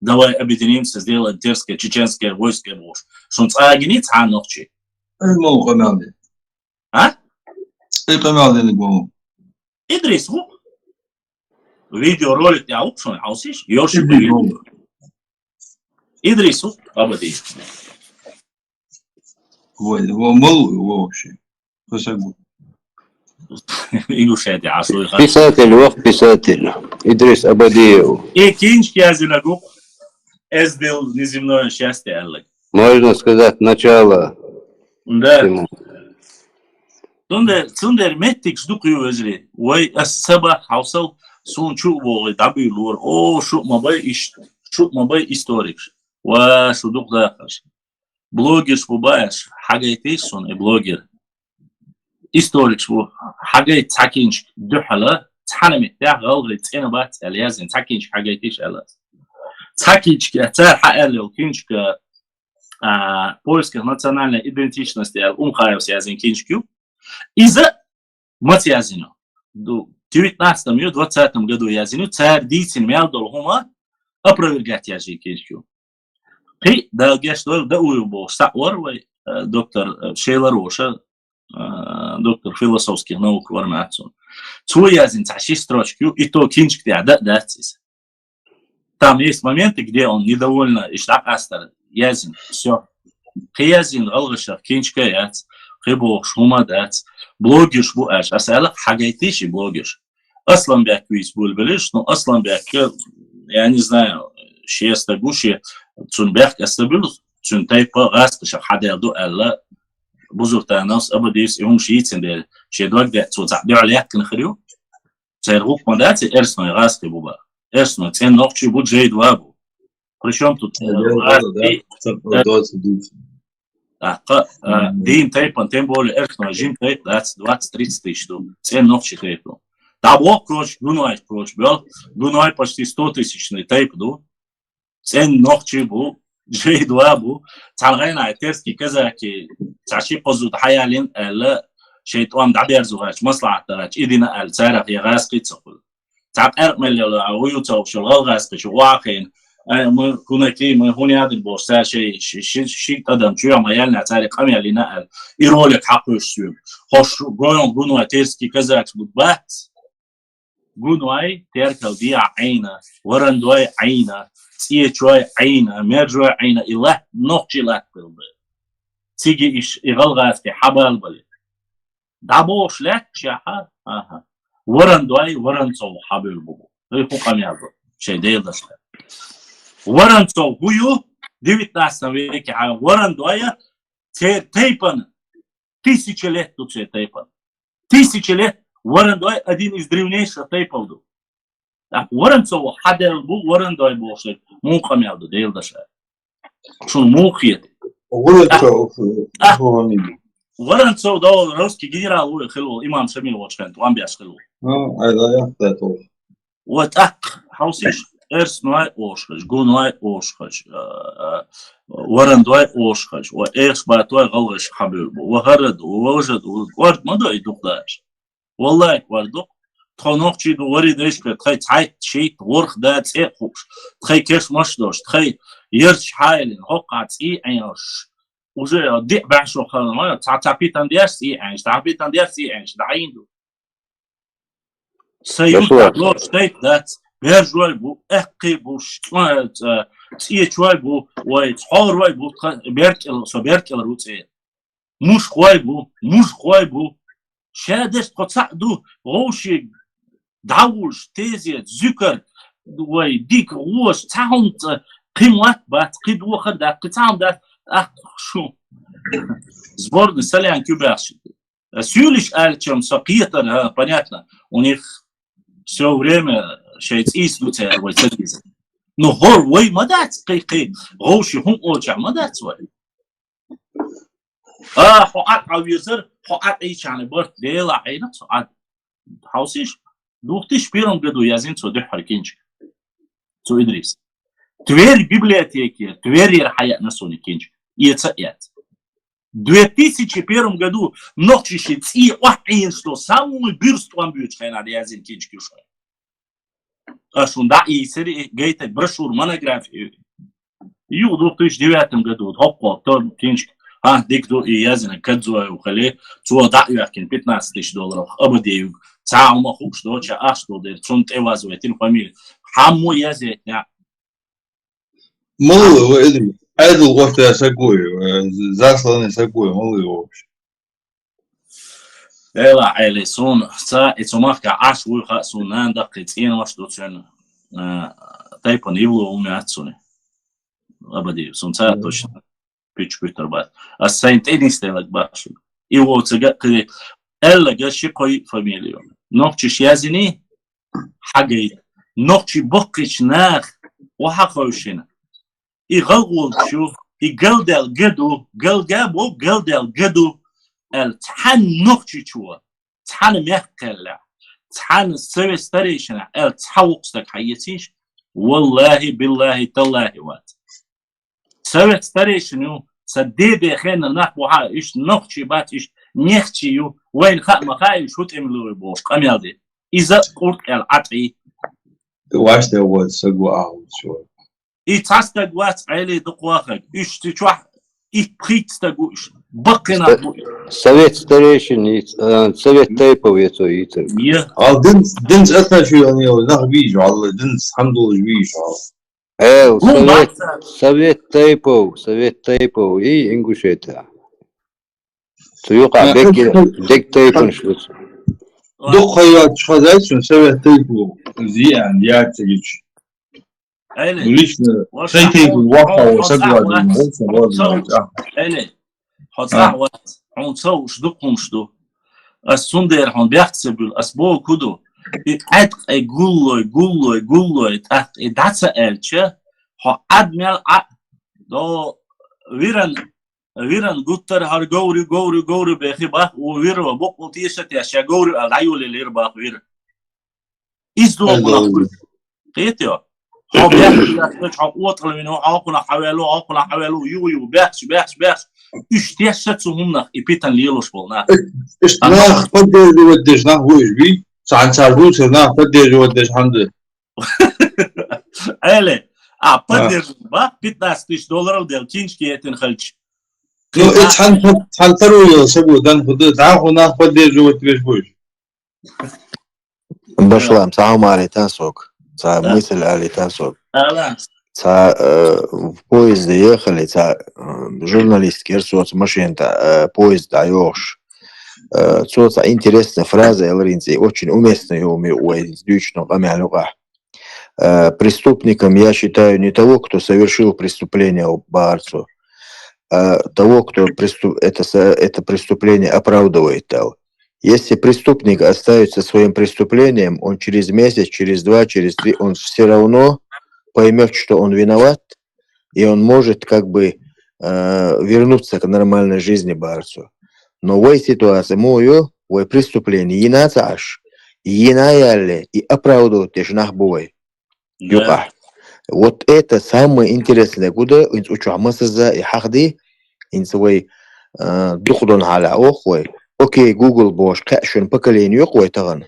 Давай объединимся, сделаем терское чеченское войско бохуш. Шуна цкъа а гиний цхьа а нохчий? Ай, мол къамел дина. А? Цкъа къамел дина, бу. Идрис ву. Видеоролик тӀехь ву шуна хьовсийша? Йоша Идрис ву. Идрис ву, Абадиев. Вай, ва мал ву вообще. Хасагу. Ингушетия, а что их? Писатель, вах писатель. Идрис Абадиев. И кинчки язина гук. Эздил неземное счастье, Аллах. Можно сказать, начало. Да. Всему. Цундер, цундер меттигаш ду кху вежарий. Вай ас саба хьовсал, суна чу а богӀий, дӀабуьйлора. О, шу ма бай иш, шу ма бай историкаш. Ва, шу дукха дахаш. Блогерш бу бааш, хьагайтийша суна и блогер. Историкаш бу, хьагайта цхьа кинчка дуьхьала, цхьана меттехь гӀалгӀай цӀена бац аьлла яздина, цхьа кинчка хьагайтийша аьлла. Цхьа кинчка, цара хьааьлла йолу кинчка, а, «В поисках национальной идентичности» аьлла Умхаевс яздина кинчка ю. Иза маца яздина? Ду, девятнадцатом ю, двадцатом году яздина ю, цара дийцина мел долу хӀума опровергать яздина кинчка ю. Кхин, Дала гечдойла, Дауев бохуш схьа а вара вай, э, доктор, э, Шелар воша, э, доктор философских наук вара маьцун. Цо яздина цхьа ши строчка ю, и то кинчка тӀехь дан а дац иза. Там есть моменты, где он недовольно, иштта дӀакъастар яздина. Всё. Кхин яздина гӀалгӀашах кинчка яц, кхин бохуш хӀума дац. Блогерш бу аьлча, аса аьлла, хьагайтийша и блогерш. Асланбек вийца буьйлабелира, ну, Асланбек, я не знаю, шен стаг ву, шен, цуьнан бехк аса буьллу, цуьнан тайпа гӀазкхашах хьадаьлла ду аьлла, Бузуртановс, Абадиевс и хӀумаш йийцина дела, шен дог деа цо цхьаъ дуьхьал яьккхина хир ю. Церан гӀуллакх ма дац и, эрсной гӀазкхий бу баха. Эрсной цӀена нохчий бу, джей два бу. При чём тут, э, гӀазкхий, э, ТӀаккха, а, дийна тайпана, тем более, эрсной жима тайпа дац, двадцать-тридцать тысяч ду, цӀена нохчий тайпа ду. ДӀабоху, короче, гунойх, короче, бел, гуной почти сто тысячный тайпа ду. ЦӀена нохчий бу, джей два бу. Цхьана гӀайна терский казаки, цхьа ши-кхо зуда хьаялийна аьлла, шайн тӀом дӀаберзо гӀерташ, маслаӀат даьлча, и дина аьлла, царах я гӀазкхий ца хуьлу. Цхьа къаьркъа мел йолу, а, вуй ю ца хууш йолу гӀалгӀазкхий шу вахийна, ай, мы кунаки, мы хӀун яа дина бохуш, цара шайн ши, ши, ши, ши тӀадам чоьхьа ма яьллинехь, цара къамел йина аьлла. И ролик хьакхуьйсу соьга. Хьо шу гуной, гуной терский казакаш бу бац. Гуной, теркал дехьа Ӏийна, варандой Ӏийна, цӀечой Ӏийна, мержой Ӏийна, и латта, нохчий латта хилла. Цига иш, и гӀалгӀазкхий хьабалбали. ДӀабохуш лаьтташехьа, аха. Варандой, Воронцов хьабуьйлу бу. Ай хӀун къамел ду? Шайн Делан дашха. Воронцов хӀун ю? Девятнадцатом веке хьан Варандой, церан тайпана. Тысяча лет ду церан тайпана. Тысяча лет Воронцовы один из древнейших тайпов ду. ТӀаккха Воронцов хьадаьлла бу, Воронцовы бохуш дерг муха къамел ду, Делан дашаре? Шуна муха хета? Воронцов, а, Воронцов. Воронцов да, русский генерал ву хилла волу, имам Шамил волчу хенахь тӀом беш хилла волу. Ну, ай, да, я, да, то. Ва тӀаккха, хьовсийша, эрсаной олуш хезаш, гуной олуш хезаш, а, а, варанданой олуш хезаш, ва эхаш батой гӀалгӀаша хьабуьйлу бу, ва хӀара ду, ва важа ду, кӀорда ма ду и дукха даш. Валлай, кӀорда ду. Тхо нохчий ду, вари дайшка, тхай цхьайтта, шийтта, ворхӀ да цӀе а хууш, тхай кешмаш а долуш, тхай ярташ хьаелина, хӀокхахь цӀий Ӏенош. Уже диъ бӀаьшо ханна ма, цхьа, цхьа питан деш цӀий Ӏенош, цхьа питан деш цӀий Ӏенош, дӀаийна ду. Сан юртахь лоруш тайпа дац, бержой бу, аьккхий бу, ш-, цӀе-, цӀечой бу, вай, цхьорой бу, тхан бертӀал, со бертӀал ру цӀе. Мушхой бу, мужхой бу. Ша деш тхо цхьаъ ду, вовший дӀавулуш, тезет, зуькар, вай, дика, гӀош, цхьа хӀума цӀа, кхин мотт бац, кхин дохар дац, кхин цхьа хӀума дац, ахь шу. Сборный солянки баьхча. Суьйлиш аьллачам со кхетар, ха, понятно. У них всё время шайн цӀийца ду цара вай ца деза. Ну, хӀор вай ма дац, кхин, кхин, вовший хӀума олчахь ма дац вай. А, хьо Ӏад Ӏа везар, хьо Ӏад Ӏийчарна барт Дела Ӏийна цо Ӏад. Хьовсийша, две тысячи первом году яздина цо дуьххьара кинчка. Цу Идриса. Тверь библиотекера, Тверьера хьаяьӀна суна кинчка. Эца а эца. Две тысячи первом году нохчий ши цӀий охьаӀийначу самый буьрса тӀом буьйцу хенахь яздина кинчка ю шуна. Аш шуна дӀа а йийцира и гайта брошюра, монография. Ю две тысячи девятом году, хӀокхо, то кинчка, хӀан, дика ду и яздина, Кадзоев хили, цо дӀа а йоьхкина пятнадцать тысяч долларов, Абадиев, цхьа а хӀума хууш доцуш, ахча долу дера, цунна тӀе вазвайтина фамилия. Хьаммо язъяйтина. Мала ву, Эдил? Эдил гӀоттаяр саг ву, э, засланный саг ву, мала ву вообще? Эла, Ӏели, суна, ца, и цу махка Ӏаш вуй хаьа, суна нана даккхий цӀенош ду цуьнан, э, тайпана йилла ву меат цуьнан. Абадиев, суна ца точно. Пуьччу пуьттар бац. Ас сайн тӀе нисделларг бахьаш ву. И вовцага кхин аьллага ши кхо йиъ фамилия ю. Нохчаш язйиний, хьагайта. Нохчий баккхийчу наха охьахевшина. И гӀалгӀолгаш ю, и галдаьлла га ду, галга бо, галдаьлла га ду, аьлла цхьана нохчичо, цхьана мехккхаьллехь, цхьана совет старейшинахь аьлла цхьа воккха стаг хьаэцийша, валлахӀи, биллахӀи, таллахӀи вац. Совет старейшин ю, сан деде хенара нах бу хьа, иштта нохчий бац, иштта нехчий ю, вайна хаа ма хаьа, уьш хӀу тӀемалой бохуш къамел де. Иза къурт аьлла ӀатӀий. Ду вац де вон саг ву ахула чу. И цхьа стаг вац Ӏели дукха вахарг, уьш цу чохь итт-пхийтта стаг ву уьш. Баккхий нах бу уьш. Совет старейшин, а, совет тайпов я цо йийцар. Я. Ал динца, динца отношение нах вийжа, ал динца хьан долуш вийжа, ал. Э, совет, совет тайпов, совет тайпов и Ингушетия. Цу юкъа бегге, бег тайпанаш ду цу. Дукха йоцуш хазайт шун совет тайпов, зиан, яцагич. Айле. Лично, шай тайпов, вахта, сагвадин, айле. Хьо цӀахь вац, хьуна ца хууш дукха хӀумаш ду. Ас цундела хьуна бехк ца буьлу, ас боху ду. И Ӏаьткъе гуллой, гуллой, гуллой, тӀаккха и дӀа ца аьлча, хьо Ӏад мел Ӏа, до виран, виран гуттар хӀара говри, говри, говри бехи бах, у виро букъу теша теш, ша говри аьлла, дӀайолаелира бах вира. Иза догӀу нах хуьлу. Кхетий? Хьо бехк, бехк, хьо къотӀалвина, хьо кхунах хьавелло, хьо кхунах хьавелло, ю, ю, бехкаш, бехкаш, бехкаш. Уьш тешша цу хӀуманах и питан лелош болу нах. Иштта нах поддерживать деш нах ву уьш бий? Цхьана цара дуьйцура нах поддерживать деш хьан ду? Айле, а, поддерживать бах, пятнадцать тысяч долларов дел, кинчки этин халчи. Ну, и цхьана, цхьана таро йолу саго дан хӀу ду, дӀахо нах поддерживать веш бу уьш. Башлам, цхьа хӀума алийтан сога. Цхьа мысль алийтан сога. Цхьа, э, в поезде ехали, цхьа, э, журналистка яра, соца машина тӀа, э, поезд дӀайохуш. Э, цо цхьа интересная фраза элира хӀинца, и очень уместная ю, вай дуьйцучу къамел юкъахь. Э, преступником я считаю не того, кто совершил преступление, бахара цо, а того, кто преступ-, это со-, это преступление оправдывает, аьлла. Если преступник оставит со своим преступлением, он через месяц, через два, через три, он все равно поймет, что он виноват, и он может как бы э, вернуться к нормальной жизни барцу. Но вай ситуация муё, вай преступление йина ца Ӏаш, йина яле и оправдывать деш нах бу вай. Юкъа. Вот это самое интересное, куда инц учух масаза и хахди, инц вай э, духдон халя ох вай. Окей, Google бош кашун поколение юкъ вай таган.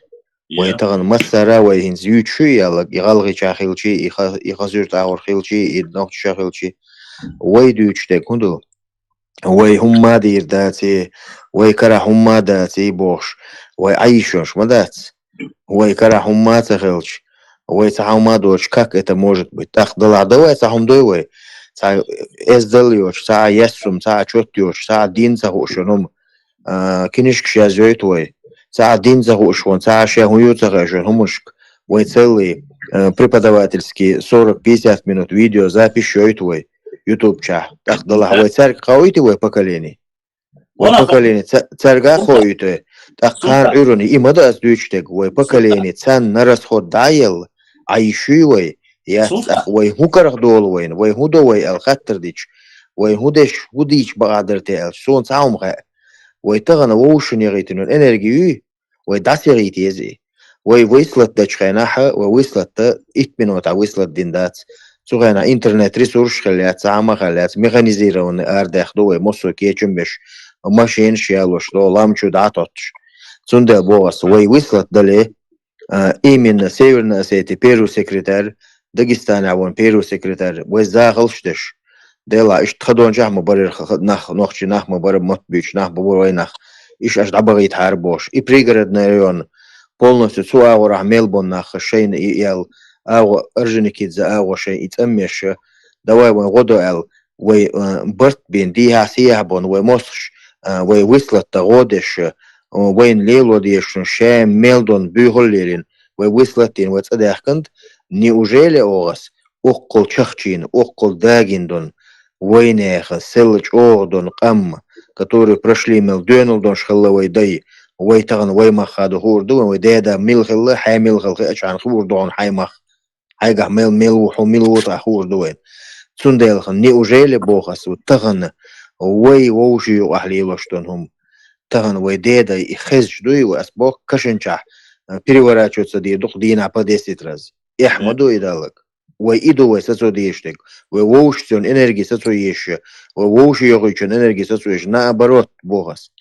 Вай таган массара вай хинз ючу ялак, и галгъи чахилчи, и ха и хазюр тагъур хилчи, и нохча хилчи. Вай дючте кунду. Вай хумма дир даци, вай кара хумма даци бохш, вай айшош ма дац. Вай кара хумма ца хилч. Вай ца хумма доч, как это может быть? Так дала давай ца хум дой вай. Ца эздал ёч, ца ясум, ца чот ёч, ца дин ца хушунум. Кинишк шаз ёйт вай. Ца дин ца хушун, ца ше хую ца хушун хумушк. Вай целый э, преподавательский сорок-пятьдесят минут видео запись ёйт вай. YouTube ча. Так дала вай царг хауйти вай поколение. Вай поколение царга хауйти. Так кар уруни имада аз дючтег вай поколение цан на расход даел. Айшуй вай. Я так вай ху карах дол вайн, вай ху до вай ал хаттар дич. Вай ху деш ху дич багадыр те ал. Сон цаум ха. Вай тагана воушун ягъитинун энергию. Вай дас ягъит ези. Вай выслать дач хайнаха, вай выслать да ит минута выслать дин дац. Цу хайна интернет ресурс хилляц, ама хилляц, механизированный ардах до вай мосо кечум беш, машин шиялош до, ламчу датотш. Цунде богас вай выслать дале, а, именно Северная Осетия, первый секретарь, Дагестан авон первый секретарь, вай захалш деш. Дела иш тхадон жахма барир нах, нохчи нахма барир мот бюч нахма барир вай нах. Иш аш дабагит хар бош. И пригородный район полностью цу агъора мелбон нах шейн и ял агъо Орджоникидзе агъо шейн и цаммеша. Давай вай годо ал вай э, барт бин ди ха сиях бон вай мосш э, вай выслать та годеш э, вайн лело дешун ше мелдон бюхол лерин вай выслать дин вай цадахканд. Неужели огас оккол чахчин, оккол дагиндон, вайнеха, сел чохдон, къам, которые прошли мел дёнолдон шхалла вай дай, вай таган вай маха да хурду, вай деда мил хилла, хай мил хилла, ачан хурдон хай мах. Хайгах мел мел уху мил ута хурду вай. Цунделхан, неужели бохас у таган вай воуши ю ахли лоштон хум. Таган вай деда и хезч дуй, вай ас бох кашенча переворачиваться ди дух дина по десять раз. Эхмаду идалак. Вай иду вай сацо диештек. Вай воушцон энергия сацо ещё. Вай воуши йогучон энергия сацо ещё. Наоборот, богас.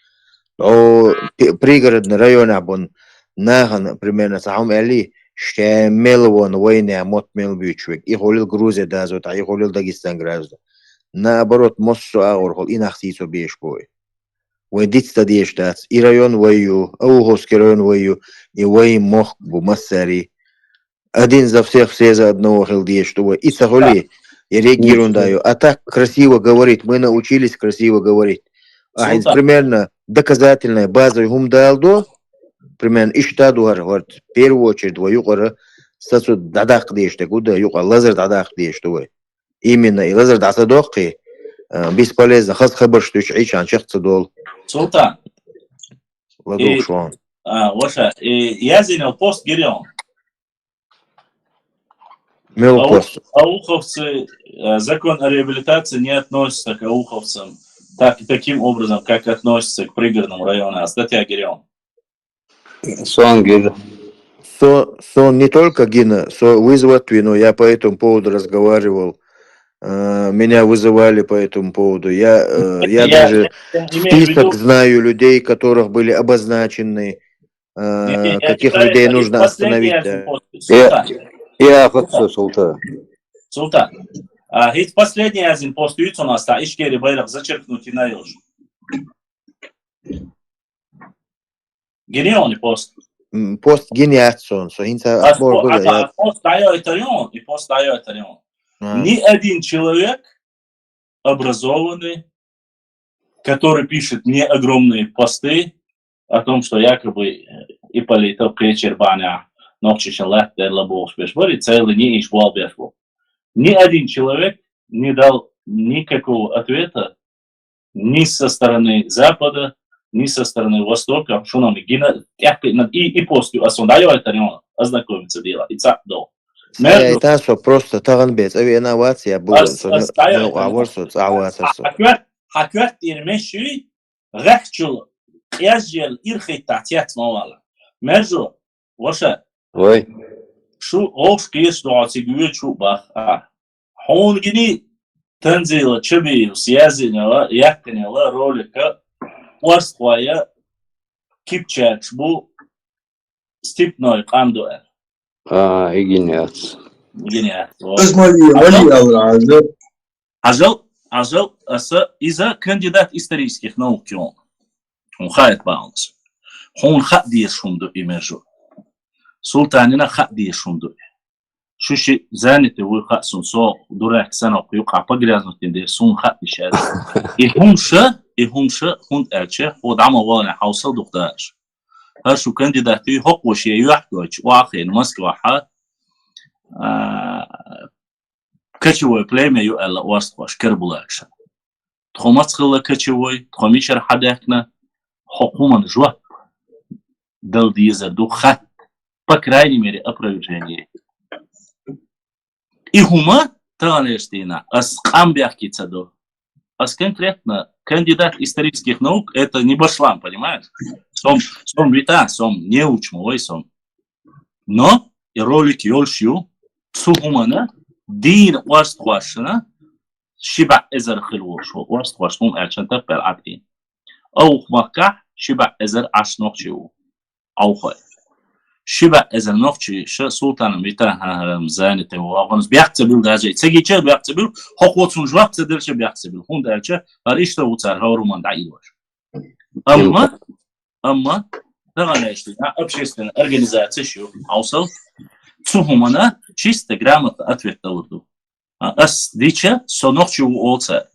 О, пригородный район абон. Нахан, примерно, сахум эли, штемел вон войне, мот мел бючвек. И холил Грузия дазу, та и холил Дагестан граждан. Наоборот, моссо агор хол, инах сицо беш бой. Вай диц та диештац. И район ваю, Ауховский район ваю, и вай мох бу массари. Один за всех, все за одного хилдие, чтобы и цахули, и реагируем даю. А так красиво говорить, мы научились красиво говорить. А примерно доказательная база хумдалдо, примерно иштаду хар, вот, в первую очередь, вай юкъара сацу дадакъ деште, гуда юкъа лазар дадакъ деште, вай. Именно и лазар даса дохи, бесполезно, хас хабар, что ич ичан чехца дол. Султан. Ладу шуан. А, ваша, и я занял пост Гирион. Мелкость. Ауховцы, э, закон о реабилитации не относится к ауховцам так, таким образом, как относится к пригородному району, а статья Гирион. Сон гин. Со, сон не только гина, со вызвать вину, я по этому поводу разговаривал. Э, меня вызывали по этому поводу. Я, э, я даже список знаю людей, которых были обозначены, э, каких людей нужно остановить. Я, я, Султан. Султан. А, ведь последний один пост у нас, та Ишкери Байрак зачеркнуть и наёж. Гине он и пост. Пост гине ацон, со хинца а, бор а, а, пост дайо этарион, и пост дайо этарион. Ни один человек образованный, который пишет не огромные посты о том, что якобы и политов кечер баня, нокчичен латтер лабоус бешбори, целый не иш бал бешбо. Ни один человек не дал никакого ответа ни со стороны Запада, ни со стороны Востока, шуна ма гина, тӀехкъина, и, и посту, а сон дӀайойтар йона, ознакомиться дела, и цаӀ дов. Мер ду. Ай, та со просто тагӀан бе, цӀавена вац, я була, Ас, со ас не, дӀайойтар не, а йона. вор со, цӀаваца со. Хьаквер, хьаквер тир меши, гӀехчул, къяжжел, ирхайта цец ма вала. Мер жо, ваша, Ой. шу гӀош кеш доци гуечу бах, а. Хьунгини Танзила Чабиев связинела, яккинела ролика, орстхоя кипчакш бу степной къандуэр. А, игинец. Гениально. Аз мали, мали алразы. Ажал, ажал, аса, иза кандидат исторических наук ён. Он хает баланс. Хун хат деш хун ду и мержу. Султанина хат деш хун ду. Шуши заняты вы хат сун со, дурак санок юка погрязнуть не деш сун хат дешет. И хунша, и хунша, хун элче, ху дама валана хауса духдаш. Хар шу кандидат и хок вош е юах дойч, уахин, Москва ха. А, кочевое племя ю элла уарст хош, кербулакша. Тхо мацхала кочевой, тхо мишар хадякна, хо хуман жуап. Дал дизер ду хат. По крайней мере, опровержение. И хума, таган эштина, ас къам бяхкица ду. Ас конкретно кандидат исторических наук, это не башлам, понимаешь? Сом, сом вита, сом не учму, ой, сом. Но и ролик ёлшью, цу хумана, дин уарст хвашна, шиба эзер хил волшо, уарст хваш хум элчан таппел атки. Аух махка, шиба эзер аш нохчи у. Аухой. Шиба эзер нохчи, ша султан вита, ха, ха, заняты вагонс бяхца бил даже. Цеги че бяхца бил, хохот сун жвакца дерче бяхца бил. Хун дерче, ар ишта уцар, хавруман да илваш. Амма, амма, таган эшли, а, общественная организация шу, аусал, цу хумана чисто грамотно ответ дал ду. А, ас дича, со нохчи у олца,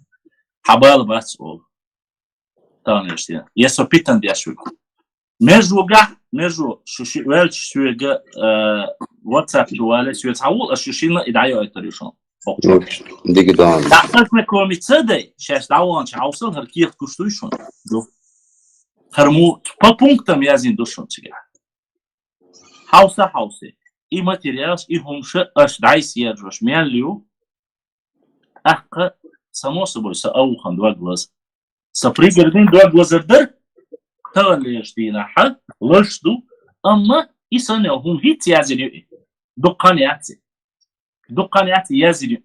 хабал бац ол. Таган эшли, я со питан дяшвик. Между га, между, шу ши, велч шуега, э, WhatsApp шуале, шуец хавул, а шу шина и дайо это решен. Дигдан. Дахтар знакомиться дай, сейчас да он чаусал, хар кирт куштуй шун. Ду. Харму по пунктам я зин душун цига. Хауса хаусе. И материалш, и хумша, аш дайс я жош мялю. Ахка, само собой, са аухан два глаз. Са пригордин два глазар дар, таган леш дина ха, лаш ду, амма и са не хум хит я зин ю. Дуккан яци. Дуккан яци я зин ю.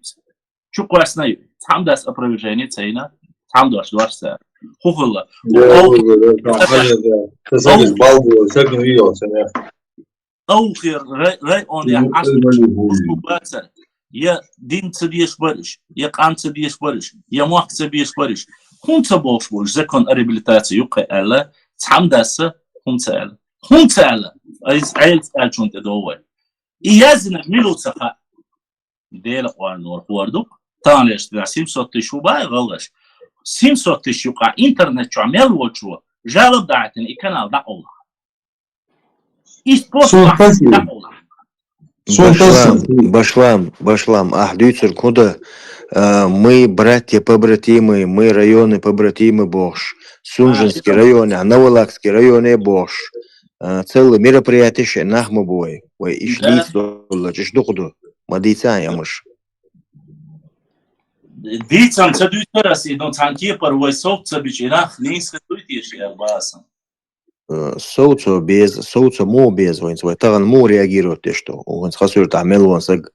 Чу квасна ю. Цхам дас опровержение цейна, цхам даш дуарса. Хухла. Сагис балбу, сагин вио, сагин. Аухир рай, рай он я Ну, аш это не будет. Бацар. Я дин цадеш бариш, я къан цадеш бариш, я мах цадеш бариш. Хун ца болш болш, закон о реабилитации юкъе ала, цхам даса, хун ца ала. Хун ца ала. Айз, айз, ачун те довой. И я зина милу цаха. Дела къуар нор хуардук. Тан леш да семьсот тысяч убай галгаш. Семьсот тысяч юкъа интернет чу мел вочу. Жалоб датин и канал да ола. И спорт Султан да Султан. ола. Султан Башлам, Султан. башлам, башлам. Ах, дюцер куда, а, мы братья-побратимы, мы районы-побратимы бохш. Сунжинский А, район, а, Новолакский район бохш. А, целый мероприятие ше нахмы бой. Ой, иш Да. лиц долла, иш духду. Мадица ямыш. Дицам ца дюцер аси, но цан кепар вой сов ца бич инах, не искатуй теш я басам. Э, соуцо без, соуцо му без, ванц вай таган му реагировать те что. Ванц хасур та мел ван саг,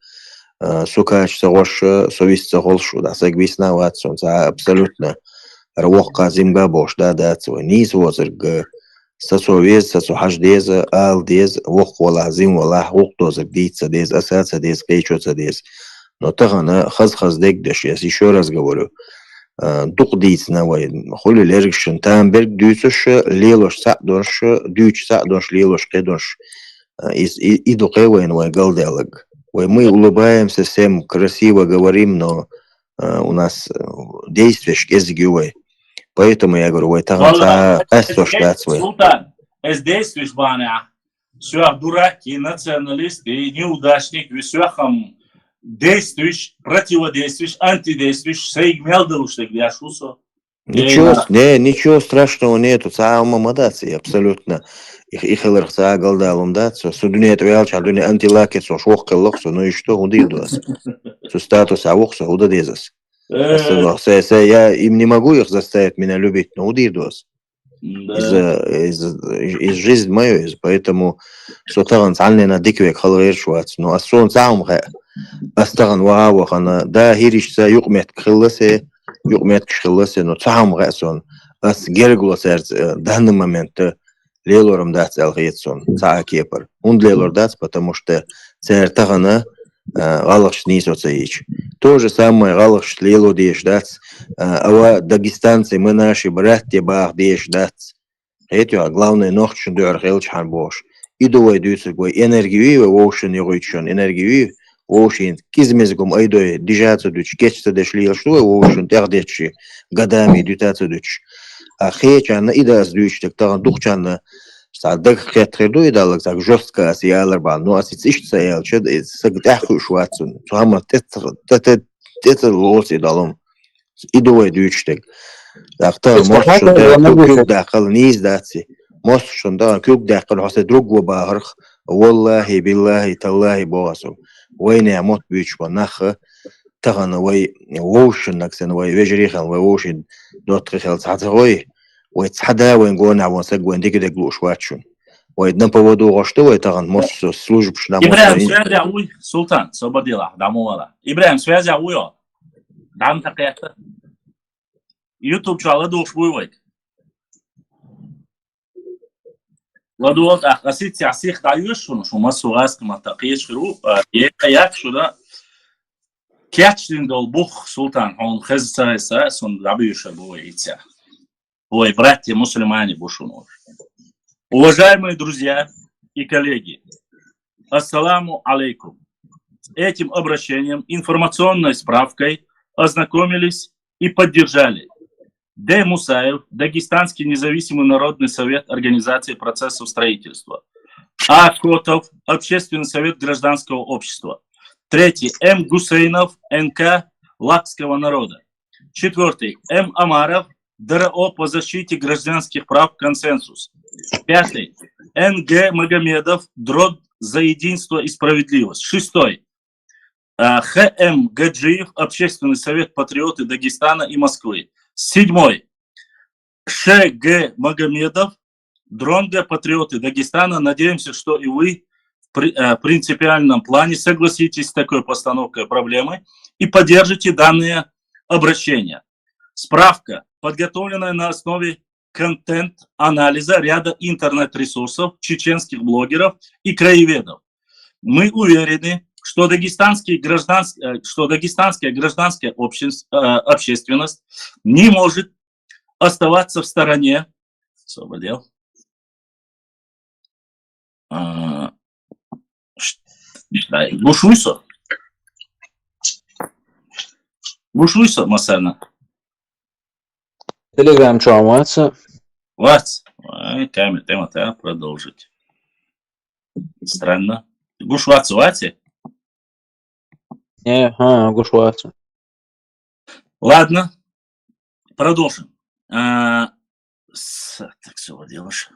э, сукач са гош, э, совист са голш, да саг висна ват, сон ца абсолютно равохка зимга бош, да, да, цвой низ возерг, са со вез, са со хаж дез, ал дез, вох вала, зим вала, вох дозерг, дица дез, асаца дез, кайчоца дез. Но тагана хаз-хаз дег деш, я ещё раз говорю, а, дук дийцна вай, хули лергшин, там берг дюйцуш, лелош цаъ донш, дюйч цаъ донш, лелош кедонш. А, и, и, и дукъе вайн вай галделаг. Вай мы улыбаемся всем, красиво говорим, но, а, у нас, э, действиеш кезиг ю вай. Поэтому я говорю, вай таган Валла, ца къастош дац вай. Султан, эс действуешь баня. Сюах дураки, националисты, неудачник, вы сюахам действуешь, противодействуешь, антидействуешь, сейг мелдалуш так дяшусо. Ничего, не, ничего страшного нету, цхьа хӀума ма дац, и абсолютно. И, и хиларх цхьа а галдалум дац, со, со дуьне тӀа ваьлча, дуьне антилакер со, шох кхеллах со, ну и что, хӀун дийр ду ас? Со статус а вох со, хӀун дан деза ас? Ас, э, со, со, я им не могу их заставить меня любить, ну хӀун дийр ду ас? Да. Из, из, из жизнь моя, из, поэтому со тахана цхьаннена дика вег хала гӀерташ вац. Но ас сона цхьа хӀума хаьа. Ас тахана ваха вахана, да, хӀиришца юкъ-меттиг хилла се, юкъ-меттигаш хилла се, но цхьа хӀума хаьа сона. Ас герга ло цаьрца, э, данный момент, э, лелорам дац аьлла хета сона, цхьа а кепара. ХӀунда лелор дац, потому что цара тахана, а, гӀалгӀашца нийсо ца йича. То же самое гӀалгӀашца лело дезаш дац, а, ава дагестанцы, мы наши братья баха дезаш дац. Хетий хьона, главное, нохчашна дуьхьал хилча хьан бохуш. И ду вай дуьйцург, вай энерги юй, вай вовшашна юхуьйтуш йолу энерги юй, вовшийн кӀезиг-мезиг хӀума айдой, дижа ца дуьтуш, кечъян ца деш лелаш ду вай вовшашна тӀехдетташ, годами дуьтуьйтуш ца дуьтуш. А хечарна и дан ас дуьйцуш дерг тахана дукхачарна цхьа дагах кхетта хир ду и далларг, цхьа жестко ас и алар бахьана. Ну, ас иза иштта ца аьлча, и сага тӀаьхьа хууш вац цунна. Цу хӀуманна тӀе ца, тӀе, тӀе, тӀе ца лоцу и долу хӀума. И ду вай дуьйцуш дерг. ТӀаккха тахана мостагӀчунна тахана куьг даьккхина нийса дац и. МостагӀчунна тахана куьг даьккхина, хьо сан друг ву бахарх, валлахӀи, биллахӀи, таллахӀи боху ас хьуна. Вайнехан мотт буьйцуш болу нах, тахана вай вовшашна нагахь санна, вай вежарий хилла, вай вовшийн доттагӀий хилла цхьа ца гӀой, вай цхьа да вайн гонехь ван саг вайн дика дерг лууш вац шуна. Вай на поводу гӀош ду вай тахана, массо службаш на ИбрахӀим, массо связь вуй, Султан, со бадилахь, дӀа ма вала. ИбрахӀим, связь вуй хьо? ДӀа ма ца кхетта. YouTube чохь ладугӀуш вуй вайга? ЛадугӀал тӀаккха, ас хӀинца сих дӀайоьшу шуна, шу массо гӀазкхи матта кхеташ хир ву, а, е кхаяккха шуна кечдина долу бух, Султан, хьуна хеза ца хеза, сунна дӀабуьйшур бу вай хӀинца. Вай братья мусульмане бу шуна. Уважаемые друзья и коллеги, ассаламу алейкум. С этим обращением, информационной справкой ознакомились и поддержали. Д. Мусаев, Дагестанский независимый народный совет организации процессов строительства. А. Котов, Общественный совет гражданского общества. Третий. М. Гусейнов, Н К лакского народа. Четвертый. М. Амаров, Д Р О по защите гражданских прав «Консенсус». Пятый. Н Г Магомедов, Дрод за единство и справедливость. Шестой. А, Х М Гаджиев, Общественный совет «Патриоты Дагестана и Москвы». Седьмой. Ш Г Магомедов, Дронга, «Патриоты Дагестана». Надеемся, что и вы в при-, э, принципиальном плане согласитесь с такой постановкой проблемы и поддержите данные обращения. Справка, подготовленная на основе контент-анализа ряда интернет-ресурсов, чеченских блогеров и краеведов. Мы уверены, что дагестанский гражданс-, э, что дагестанская гражданская общес-, э, общественность не может оставаться в стороне. Освободил. А, ш-, дай, гуш вуй со? Гуш вуй со, массарна? Telegram чохь вац со. Вац. Ай, камера тема, та продолжить. Странно. Гуш вац со, вац? Не, а, гуш вац со. Ладно, продолжим. А, с-, так, всё, делаешь.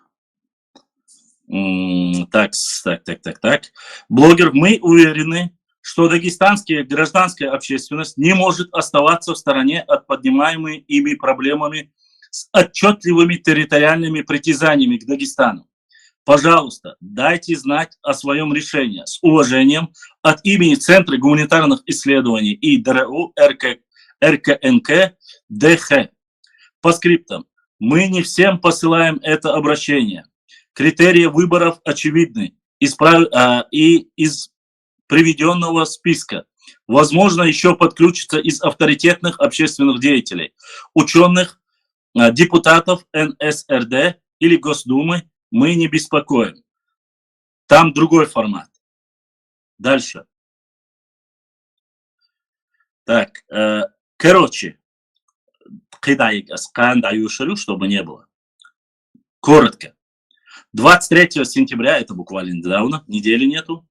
М, так, с-, так, так, так, так. Блогер, мы уверены, что дагестанская гражданская общественность не может оставаться в стороне от поднимаемой ими проблемами с отчётливыми территориальными притязаниями к Дагестану. Пожалуйста, дайте знать о своём решении. С уважением, от имени Центра гуманитарных исследований и Д Р У Р К, Р К Н К, Д Х. По скриптам. Мы не всем посылаем это обращение. Критерии выборов очевидны. Из прав-, а, и из приведённого списка. Возможно, ещё подключатся из авторитетных общественных деятелей, учёных, а, депутатов Н С Р Д или Госдумы. Мы не беспокоим. Там другой формат. Дальше. Так, э, короче, кхидайг ас кхана дӀайошур ю, чтобы не было. Коротко. Двадцать третьего сентября, это буквально недавно, недели нету,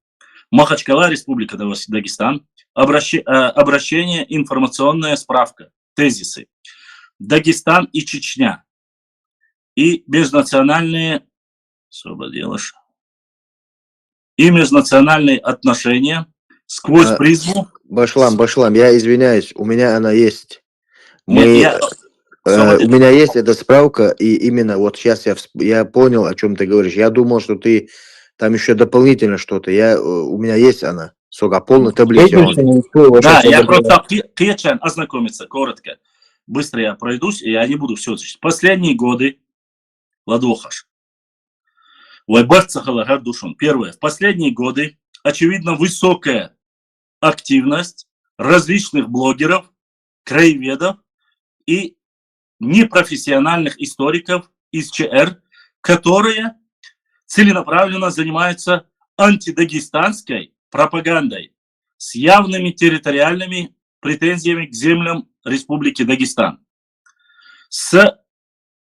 Махачкала, Республика Дагес-, Дагестан, обращи-, э, обращение, информационная справка, тезисы. Дагестан и Чечня. И межнациональные, особо делаешь, и межнациональные отношения сквозь А, призму. Башлам, Башлам, я извиняюсь, у меня она есть. Нет, Мы, я, э, Особо у меня есть эта справка, и именно вот сейчас я, всп- я понял, о чем ты говоришь. Я думал, что ты там еще дополнительно что-то. Я, э, у меня есть она. Сука, полная таблица. Выключи, ничего, вот Да, сейчас я я просто хи- хиячан ознакомиться коротко. Быстро я пройдусь, и я не буду все. Последние годы, ладохаш. Вайбарцахала Гардушин. Первое. В последние годы, очевидно, высокая активность различных блогеров, краеведов и непрофессиональных историков из ЧР, которые целенаправленно занимаются антидагестанской пропагандой с явными территориальными претензиями к землям Республики Дагестан, с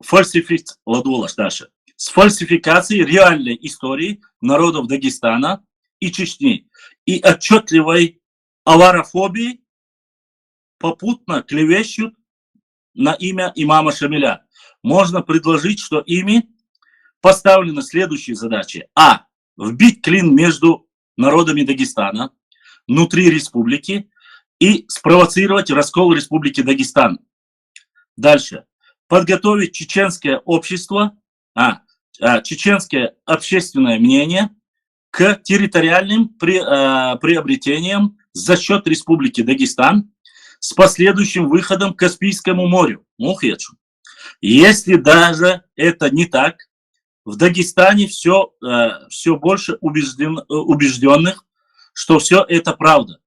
фальсификацией, с фальсификацией реальной истории народов Дагестана и Чечни и отчетливой аварофобией, попутно клевещут на имя имама Шамиля. Можно предложить, что ими поставлены следующие задачи. А. Вбить клин между народами Дагестана внутри республики и спровоцировать раскол Республики Дагестан. Дальше. Подготовить чеченское общество, а, а, чеченское общественное мнение к территориальным при- а, приобретениям за счет Республики Дагестан с последующим выходом к Каспийскому морю. Мухечу. Если даже это не так, в Дагестане все, все больше убежден, убежденных, что все это правда.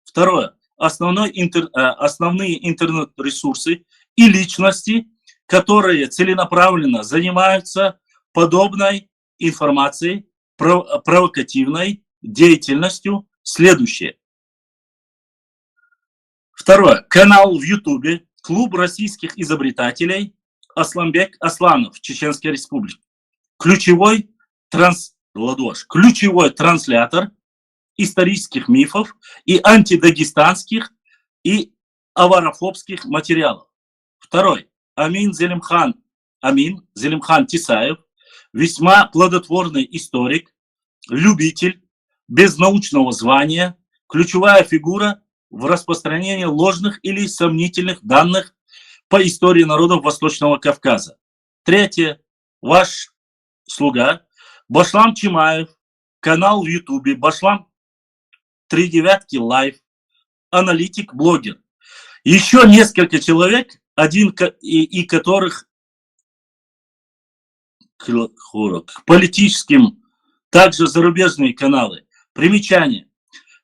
Второе. Основной интер- а, основные интернет-ресурсы и личности, которые целенаправленно занимаются подобной информацией, пров- провокативной деятельностью, следующее. Второе. Канал в Ютубе «Клуб российских изобретателей Асламбек Асланов, Чеченская Республика». Ключевой транс- ладош, ключевой транслятор исторических мифов и антидагестанских и аварофобских материалов. Второй. Амин Зелимхан, Амин Зелимхан Тисаев, весьма плодотворный историк, любитель, без научного звания, ключевая фигура в распространении ложных или сомнительных данных по истории народов Восточного Кавказа. Третье. Ваш слуга Башлам Чимаев, канал в Ютубе Башлам три девятки лайв, аналитик, блогер. Еще несколько человек, один ко- и, и которых к, к политическим, также зарубежные каналы. Примечание.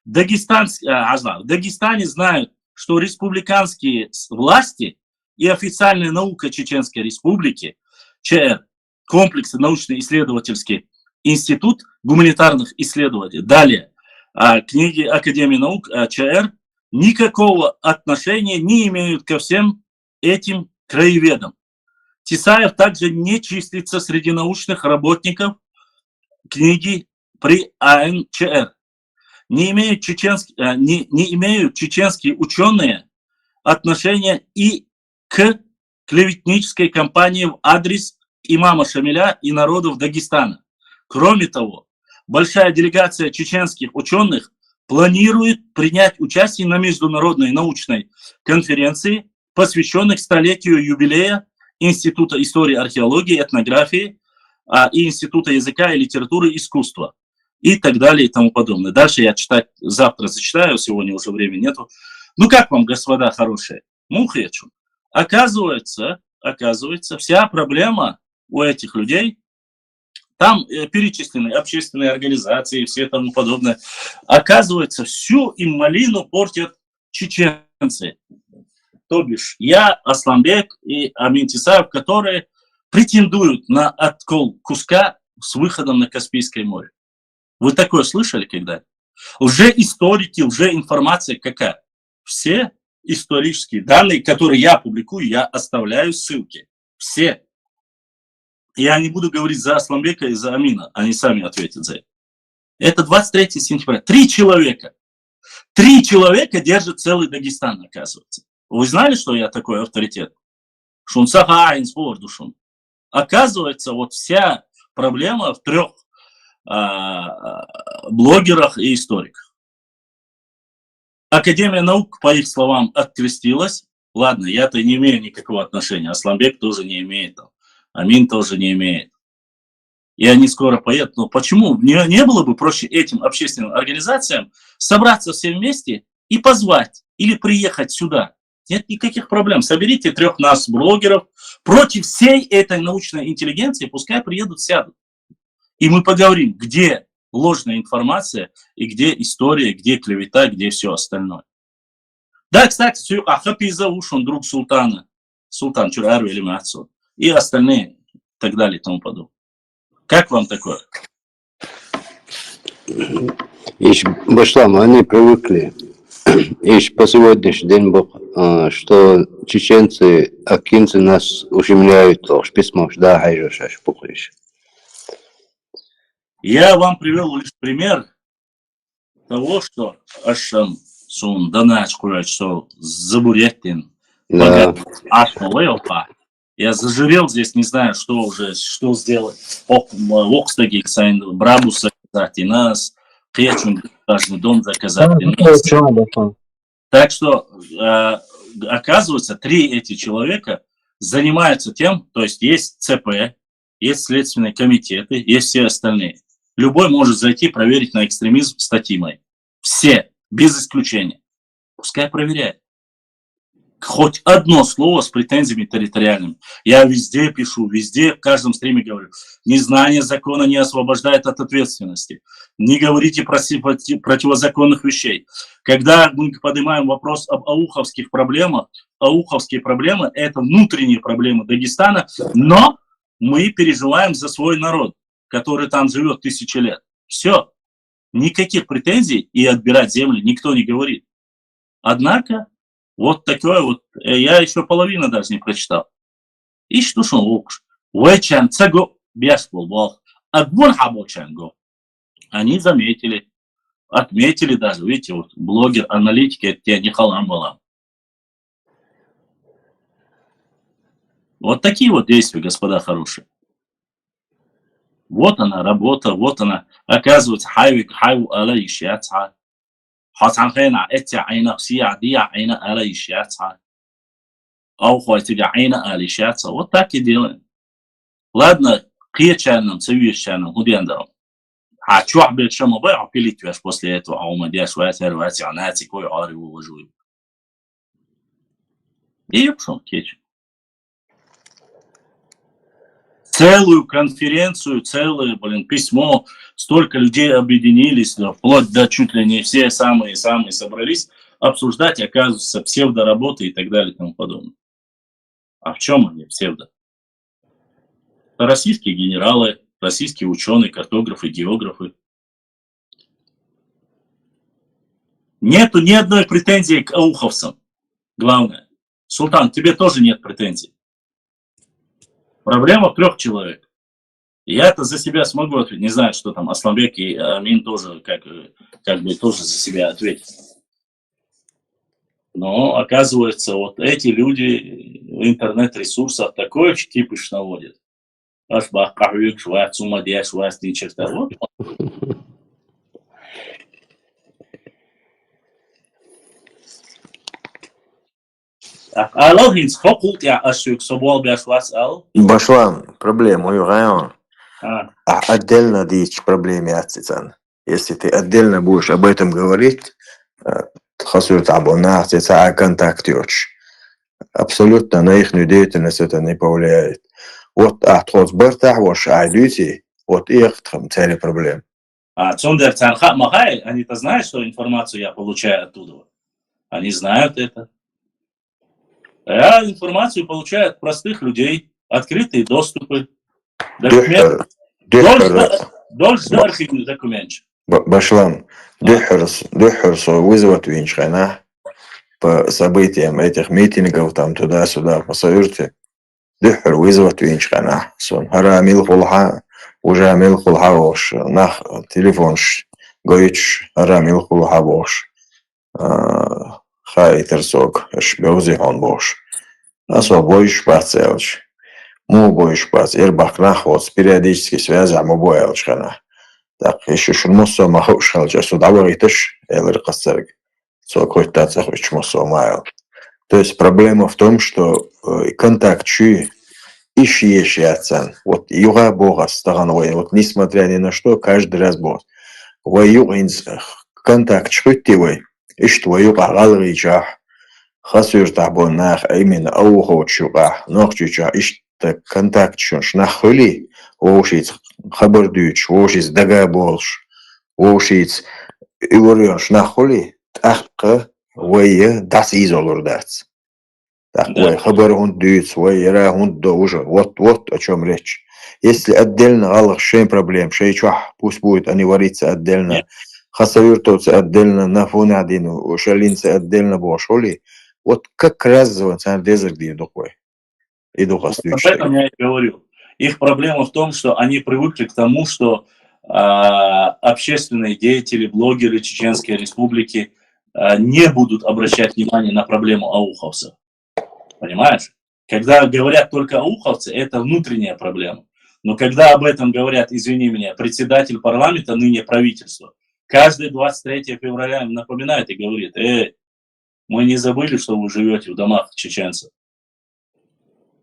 Дагестанс- а, аза, в Дагестане знают, что республиканские с- власти и официальная наука Чеченской Республики, ЧР, комплексы научно-исследовательский институт гуманитарных исследований. Далее. А, книги Академии наук а, ЧР никакого отношения не имеют ко всем этим краеведам. Тисаев также не числится среди научных работников книги при АНЧР. Не имеют, чеченск... а, не, не имеют чеченские ученые отношения и к клеветнической кампании в адрес имама Шамиля и народов Дагестана. Кроме того, большая делегация чеченских ученых планирует принять участие на международной научной конференции, посвященных столетию юбилея Института истории, археологии, этнографии а, и Института языка и литературы, искусства и так далее и тому подобное. Дальше я читать завтра зачитаю, сегодня уже времени нету. Ну как вам, господа хорошие? Мухечу. Оказывается, оказывается, вся проблема у этих людей, там э, перечислены общественные организации и все тому подобное. Оказывается, всю им малину портят чеченцы. То бишь я, Асланбек и Амин Тисаев, которые претендуют на откол куска с выходом на Каспийское море. Вы такое слышали когда? Лжеисторики, лжеинформация какая? Все исторические данные, которые я публикую, я оставляю ссылки. Все. Я не буду говорить за Асланбека и за Амина, они сами ответят за это. Это двадцать третье сентября. Три человека. Три человека держат целый Дагестан, оказывается. Вы знали, что я такой авторитет? Шун са хьа хӀинца хӀор ду шун. Оказывается, вот вся проблема в трех а, блогерах и историках. Академия наук, по их словам, открестилась. Ладно, я-то не имею никакого отношения. Асланбек тоже не имеет. Там, Амин тоже не имеет. И они скоро поедут. Но почему не, не было бы проще этим общественным организациям собраться все вместе и позвать или приехать сюда? Нет никаких проблем. Соберите трех нас, блогеров, против всей этой научной интеллигенции, пускай приедут, сядут. И мы поговорим, где ложная информация, и где история, где клевета, где все остальное. Да, кстати, цу юкъа Хапиза ва шун друг Султана. Султан чура ара вели мацо. И остальные, и так далее, и тому подобное. Как вам такое? Иш башлам, они привыкли. Иш по сегодняшний день бу-, а, что чеченцы, акинцы нас ущемляют, ох, письмо, да, хайжо шаш пухлиш. Я вам привел лишь пример того, что ашам сун данач курач со забуретин. Да. Аш малайоха. Я зажирел здесь, не знаю, что уже, что сделать. Ох, м, окстаги сайн, брабус заказать и нас, кечун, каждый дом заказать и нас. Так что, э, оказывается, три эти человека занимаются тем, то есть есть ЦП, есть следственные комитеты, есть все остальные. Любой может зайти проверить на экстремизм статьи мои. Все, без исключения. Пускай проверяет. Хоть одно слово с претензиями территориальными. Я везде пишу, везде, в каждом стриме говорю. Незнание закона не освобождает от ответственности. Не говорите про си-, против-, противозаконных вещей. Когда мы поднимаем вопрос об ауховских проблемах, ауховские проблемы — это внутренние проблемы Дагестана, но мы переживаем за свой народ, который там живет тысячи лет. Все. Никаких претензий и отбирать земли никто не говорит. Однако, вот такое вот, э, я еще половину даже не прочитал. И что ж он лукш? Вайчан цаго бяшбол бал. Агмон хабочанго. Они заметили, отметили даже, видите, вот блогер, аналитики, это те не халам балам. Вот такие вот действия, господа хорошие. Вот она, работа, вот она. Оказывается, хайвик, хайву ала ишьяца. Хасан хайна, этя айна, сия, дия, айна, ала ишьяца. Ау хватига, айна, ала ишьяца. Вот так и делаем. Ладно, кхечанам, цавьечанам, худяндарам. А чё бет шама бай, а пилить ваш после этого, а ума дяш вась, эр вась, а наци кой, а реву вожу. И юкшом кеч. Целую конференцию, целое, блин, письмо, столько людей объединились, да, вплоть до чуть ли не все самые-самые собрались обсуждать, оказывается, псевдоработы и так далее и тому подобное. А в чем они псевдо? Российские генералы, российские ученые, картографы, географы. Нету ни одной претензии к ауховцам. Главное. Султан, тебе тоже нет претензий. Проблема в трех человек. Я-то за себя смогу ответить. Не знаю, что там Асланбек и Амин тоже, как, э, как бы тоже за себя ответят. Но, оказывается, вот эти люди в интернет-ресурсах такой кипиш наводят. Аш бахкахуик швац, ума дя швац, дин черта. Вот. Ах, алал хинц, хо култ я ашуик, собуал бя швац ал. Башлам, проблема, ой, гайон. А, А отдельно дичь проблеме яцицан. Если ты отдельно будешь об этом говорить, э, хасур табуна, ца контакт йоч. Абсолютно на их деятельность это не повлияет. Вот а тот бартах вош айдюти, вот их там цели проблем. а цондер царха махай, они-то знают, что информацию я получаю оттуда. Они знают это. Я информацию получаю от простых людей, открытые доступы. Документ. Духар, Дольш духар, да, дольш да архивный документ. Б-, Башлам, духар, духар со вызвать винчхана по событиям этих митингов там туда-сюда по Саюрте. Духар вызвать винчхана. Сон хара мил хулха, уже мил хулха вош, нах телефонш, гоич, хара мил хулха вош. А, хай терсок, ш бевзи хон вош. Ас а бойуш бац аьлча. Муха бойуш бац, ер бахка нах воц, периодически связь а ма бу аьлча хана. ТӀаккха иштта шуна массо а ма хууш хилча, со дӀавахийташ, аьлар кхассарг. Цо кхойтта ца хуьйцуш массо а ма аьлла. То есть проблема в том, что э, контакт шуй, иш еш яцан. Вот юха боху ас тахана вай. Вот несмотря ни на что, каждый раз боху. Вай юкъа хӀинца контакт хуьттий вай. Иштта вай юкъахь гӀалгӀайчохь, Хасуьртахь болу нах, а именно Ауховчу юкъахь, Нохчийчохь иштта контакташ йолуш нах хуьлий, вовшийца хабар дуьйцуш, вовшийца дага а болуш, вовшийца уьйр йолуш нах хуьлий, тӀаккха вай дӀасайийзалур дац. ТӀаккха вай хабар хӀунда дуьйцу, вай яра хӀунда до уже, вот, вот о чём речь. Если отдельно гӀалгӀаш шайн проблема, шайн чохь, пусть будет, они вариться отдельно, Хасавюртовцы отдельно, Нафунадин, Шалинцы отдельно бохуш хуьлий, вот как раз царна дезарг дийр ду-кх вай. И ду-кх ас дуьйцуш дерг. Об этом я и говорю. Их проблема в том, что они привыкли к тому, что а, общественные деятели, блогеры Чеченской Республики а, не будут обращать внимание на проблему ауховцев. Понимаешь? Когда говорят только ауховцы, это внутренняя проблема. Но когда об этом говорят, извини меня, председатель парламента, ныне правительство, каждое двадцать третье февраля им напоминает и говорит: «Эй, мы не забыли, что вы живёте в домах чеченцев.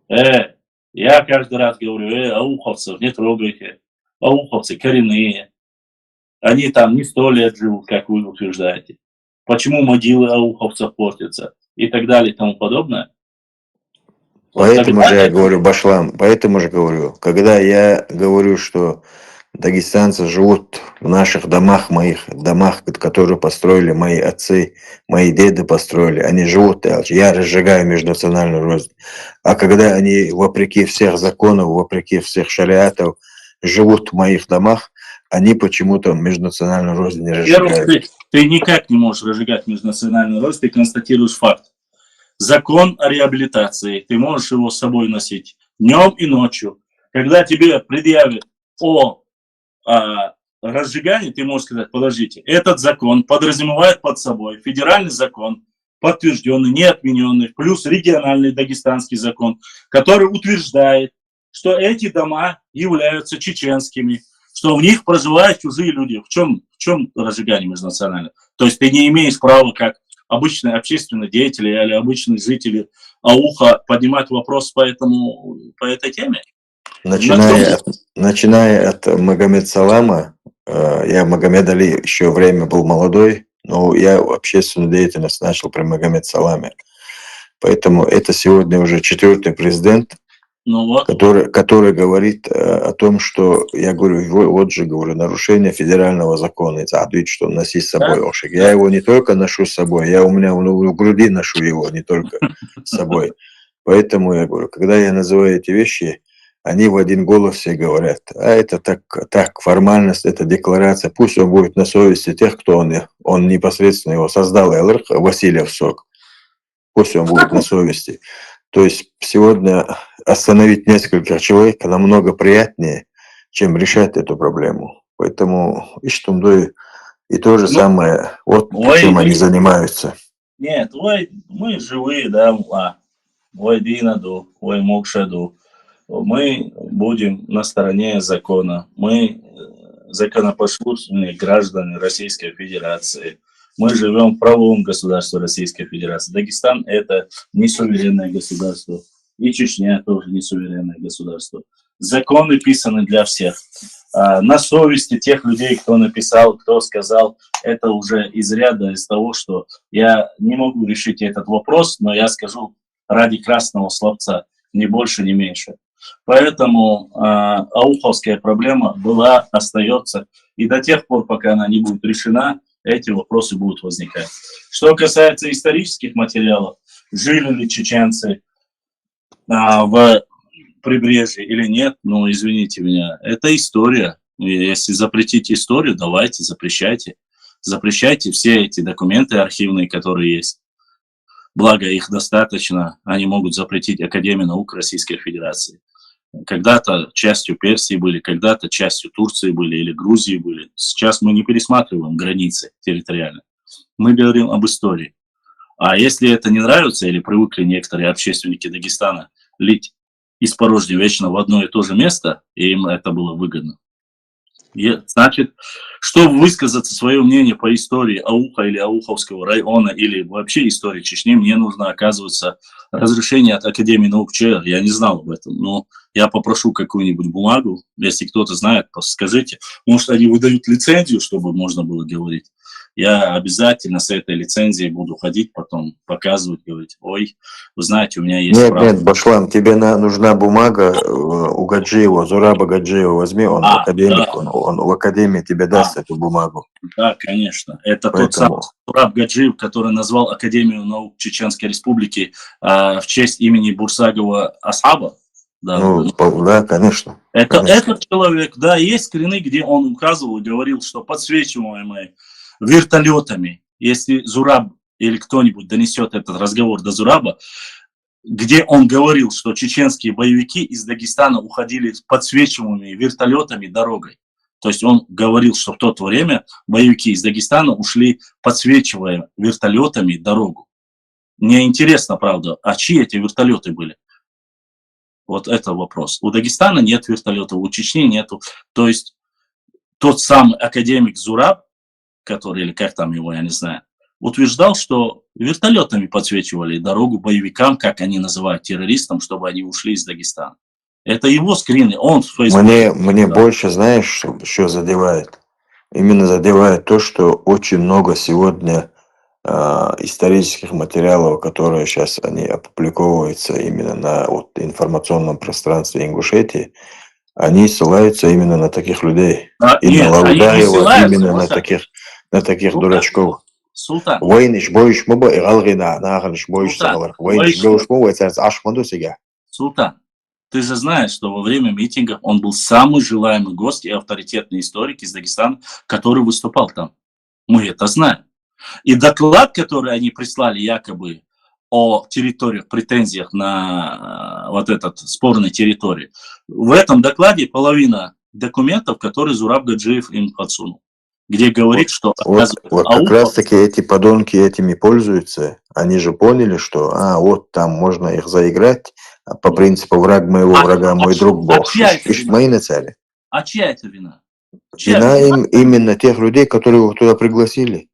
Э, я каждый раз говорю: э, ауховцев не трогайте. Ауховцы коренные. Они там не сто лет живут, как вы утверждаете. Почему могилы ауховцев портятся?» И так далее и тому подобное. Вот. Поэтому же я говорю, Башлам, поэтому же говорю, когда я говорю, что дагестанцы живут в наших домах, моих домах, ко-, которые построили мои отцы, мои деды построили, они живут, я, я разжигаю межнациональную рознь. А когда они, вопреки всех законов, вопреки всех шариатов, живут в моих домах, они почему-то межнациональную рознь не разжигают. Во-первых, ты, ты никак не можешь разжигать межнациональную рознь, ты констатируешь факт. Закон о реабилитации, ты можешь его с собой носить днём и ночью. Когда тебе предъявят о а, разжигании, ты можешь сказать: «Подождите, этот закон подразумевает под собой федеральный закон, подтверждённый, не отменённый, плюс региональный дагестанский закон, который утверждает, что эти дома являются чеченскими, что в них проживают чужие люди». В чём, в чём разжигание межнациональных? То есть ты не имеешь права, как обычный общественный деятель или обычный житель Ауха, поднимать вопрос по этому, по этой теме? Начиная от, начиная от Магомед Салама, э, я Магомед Али ещё время был молодой, но я общественную деятельность начал при Магомед Саламе. Поэтому это сегодня уже четвёртый президент, ну вот, который, который говорит э, о том, что, я говорю, вот, вот же, говорю, нарушение федерального закона, и ответит, что носи с собой ошик. Я его не только ношу с собой, я у меня в, в груди ношу его, не только с собой. Поэтому я говорю, когда я называю эти вещи, они в один голос все говорят: «А это так, так, формальность, это декларация, пусть он будет на совести тех, кто он, он непосредственно его создал», Элрих Васильев сок. Пусть он будет на совести. То есть сегодня остановить нескольких человек намного приятнее, чем решать эту проблему. Поэтому иштта ду и то же самое, вот чем они занимаются. Нет, вай, мы живые, да, а вай дийна ду, вай могуш ду. Мы будем на стороне закона. Мы э, законопослушные граждане Российской Федерации. Мы живём в правовом государстве Российской Федерации. Дагестан — это не суверенное государство. И Чечня тоже не суверенное государство. Законы писаны для всех. А на совести тех людей, кто написал, кто сказал, это уже из ряда из того, что я не могу решить этот вопрос, но я скажу ради красного словца, ни больше, ни меньше. Поэтому э, ауховская проблема была, остается. И до тех пор, пока она не будет решена, эти вопросы будут возникать. Что касается исторических материалов, жили ли чеченцы а, в прибрежье или нет, ну, извините меня, это история. И если запретить историю, давайте, запрещайте. Запрещайте все эти документы архивные, которые есть. Благо, их достаточно. Они могут запретить Академию наук Российской Федерации. Когда-то частью Персии были, когда-то частью Турции были или Грузии были. Сейчас мы не пересматриваем границы территориально. Мы говорим об истории. А если это не нравится или привыкли некоторые общественники Дагестана лить из порожней вечно в одно и то же место, и им это было выгодно, значит, чтобы высказаться свое мнение по истории Ауха или Ауховского района или вообще истории Чечни, мне нужно, оказывается, разрешение от Академии наук ЧР. Я не знал об этом, но я попрошу какую-нибудь бумагу, если кто-то знает, скажите. Может, они выдают лицензию, чтобы можно было говорить. Я обязательно с этой лицензией буду ходить потом, показывать, говорить: «Ой, вы знаете, у меня есть Нет, право». Нет, Башлам, тебе на, нужна бумага э, у Гаджиева, Зураба Гаджиева возьми, он А, академик, да. он, он в академии тебе даст эту бумагу. Да, конечно. Это тот Поэтому самый Зураб Гаджиев, который назвал Академию наук Чеченской Республики а, в честь имени Бурсагова Асхаба. Да, Ну, ну, по- да, конечно. это, конечно. Этот человек, да, есть скрины, где он указывал и говорил, что подсвечиваемые вертолетами, если Зураб или кто-нибудь донесет этот разговор до Зураба, где он говорил, что чеченские боевики из Дагестана уходили с подсвечиваемыми вертолетами дорогой. То есть он говорил, что в то время боевики из Дагестана ушли, подсвечивая вертолетами дорогу. Мне интересно, правда, а чьи эти вертолеты были? Вот это вопрос. У Дагестана нет вертолетов, у Чечни нету. То есть тот самый академик Зураб, который, или как там его, я не знаю, утверждал, что вертолетами подсвечивали дорогу боевикам, как они называют, террористам, чтобы они ушли из Дагестана. Это его скрины, он в Фейсбуке. Мне, мне больше, знаешь, что, что задевает? Именно задевает то, что очень много сегодня а, исторических материалов, которые сейчас они опубликовываются именно на вот, информационном пространстве Ингушетии, они ссылаются именно на таких людей. А, И на нет, они не Лаудаева, ссылаются, именно на Султан. таких, на таких Султан. Дурачков. Султан, Войниш, бойш муба, и галгина, наханш бойш Султан, сагалар. Войниш бойш- бойш муба, царц аш муду сега. Султан, ты же знаешь, что во время митингов он был самый желаемый гость и авторитетный историк из Дагестана, который выступал там. Мы это знаем. И доклад, который они прислали якобы о территориях, претензиях на э, вот этот спорной территории, в этом докладе половина документов, которые Зураб Гаджиев им подсунул, где говорит, что Вот, оказывается, вот как Аухов- раз таки эти подонки этими пользуются. Они же поняли, что а, вот там можно их заиграть а, по принципу враг моего А- врага, мой а- друг а Бог. чья это Ишт вина? Мои нацали. А чья это вина? Чья Вина вина? Им именно тех людей, которые его туда пригласили.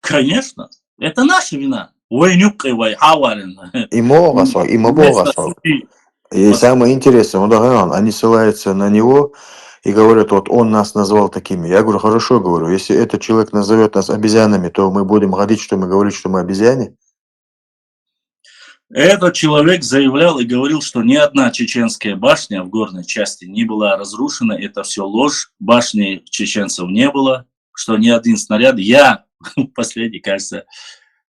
Конечно. Это наша вина. Войнюк и вой, хаварин. И могасо, и Вместо могасо. судьи. И самое интересное, вот, да, они ссылаются на него и говорят, вот он нас назвал такими. Я говорю, хорошо, говорю, если этот человек назовет нас обезьянами, то мы будем ходить, что мы говорить, что мы обезьяне. Этот человек заявлял и говорил, что ни одна чеченская башня в горной части не была разрушена. Это все ложь. Башни чеченцев не было, что ни один снаряд. Я в последних, кажется,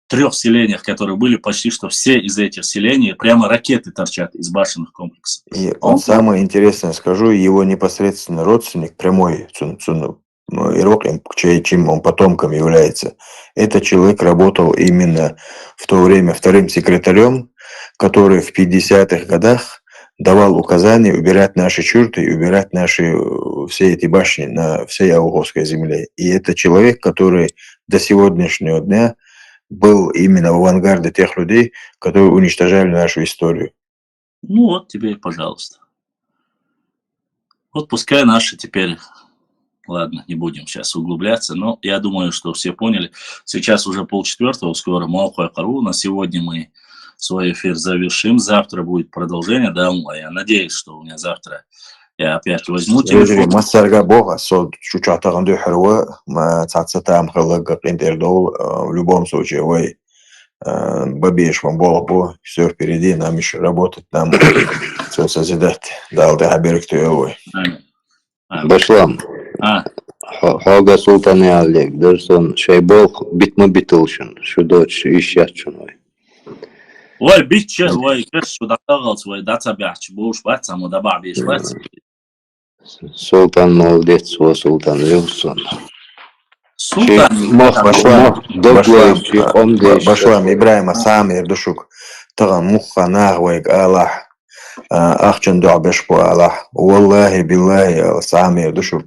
трех селениях, которые были, почти что все из этих селений, прямо ракеты торчат из башенных комплексов. И он, самое интересное, скажу, его непосредственно родственник, прямой, цун, цун, ну, ирок им, чей, чьим он потомком является. Этот человек работал именно в то время вторым секретарем, который в пятидесятых годах давал указания убирать наши чурты и убирать наши э, все эти башни на всей Ауговской земле. И это человек, который до сегодняшнего дня был именно в авангарде тех людей, которые уничтожали нашу историю. Ну вот тебе и пожалуйста. Вот пускай наши теперь... Ладно, не будем сейчас углубляться, но я думаю, что все поняли. Сейчас уже полчетвертого, скоро Маухай Кару. На сегодня мы свой эфир завершим. Завтра будет продолжение. Да, я надеюсь, что у меня завтра я опять возьму телефон. Массарга бога, со чучатаган духарва, ма цацатам халагга къинтердол, в любом случае, вай бабеш ман болбу, все впереди, нам еще работать, нам все созидать. Дал да хаберик туевой. Башлам. Хога Султан Алек, дерсон шайбол битма битулшин, шудоч ишятшин вай. Вай биче, вай кеш шуда галс, вай даца бяч, бош баца, мо да ба биш бац. Султан молодец, о Султан Рюксон. Султан. Мох, мох, доглам, чи омдеш. Башлам, Ибраима сам ердушук. Таган муха нагвайг Аллах. Ахчан дуа бешпу Аллах. Валлахи, биллахи, сам ердушук.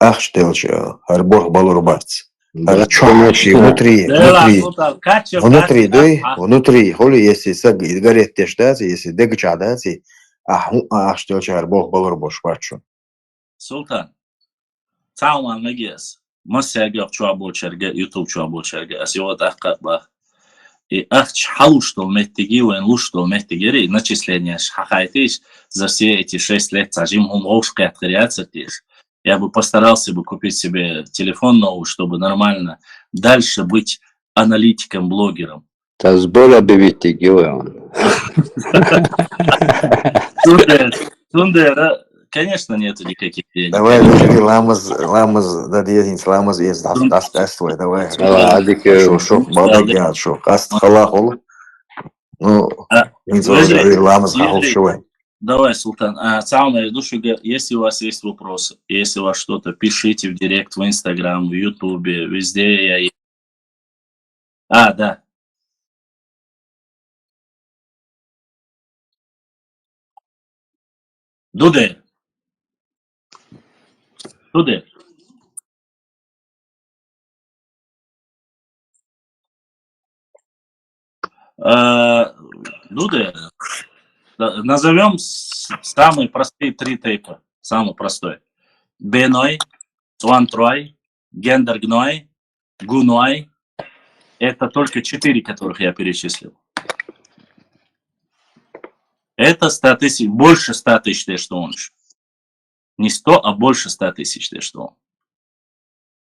Ахч телча, гьар борх балур бац. Ага, чу внутри, внутри, внутри, да, внутри, хуле, если саг гареттеш дац, если дег чу дац, а ху-, а ахча делча болх балар бош бачу. Султан, цауман мегес, масса ягах чу болчарга, YouTube чу болчарга, ас йо дакка ба. И ахча хьалуш дол меттиги, вайн луш дол меттигери, начисления хахайтиш за все эти шесть лет, цажим хум гошкет хряцатиш. Я бы постарался бы купить себе телефон новый, чтобы нормально дальше быть аналитиком, блогером. Та сбор объявить, Георгий. Тундера, Тундера, конечно, нету никаких денег. Давай, ламаз, ламаз, да, дезинс, ламаз, ес, даст, даст, даст, давай. Давай, адик, шо, шо, балдык, я, шо, каст, хала, хол. Ну, а, не знаю, ламаз, хол, шо. Давай, Султан, а, самое душевное, если у вас есть вопросы, если у вас что-то, пишите в директ, в Инстаграм, в Ютубе, везде я есть. А, да. Дуде. Дуде. Э, Дуде. Да, назовём с-, самые простые три тейпа. Самый простой. Беной, Цуантрой, Гендергной, Гуной. Это только четыре, которых я перечислил. Это сто тысяч, больше ста тысяч, что он. Не сто, а больше ста тысяч, что он.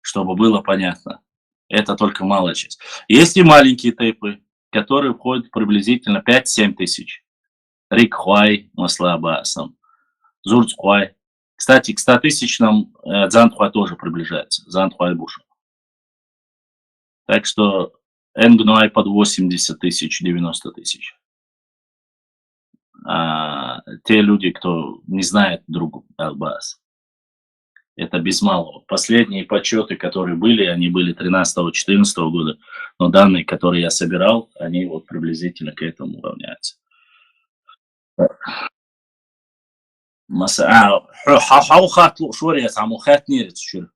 Чтобы было понятно. Это только малая часть. Есть и маленькие тейпы, которые входят приблизительно пять-семь тысяч. Рикхуай, масала, Басам. Зурцхуай. Кстати, к стотысячным, э, Дзантхуай тоже приближается. Дзантхуай Буша. Так что Энгнуай под восемьдесят тысяч, девяносто тысяч. А, те люди, кто не знает друг Албас, это без малого. Последние подсчёты, которые были, они были тринадцатого-четырнадцатого года, но данные, которые я собирал, они вот приблизительно к этому равняются. Маса-, а, хьо-, хьо-, хьо хаттлу шурият, аму хатнир чур.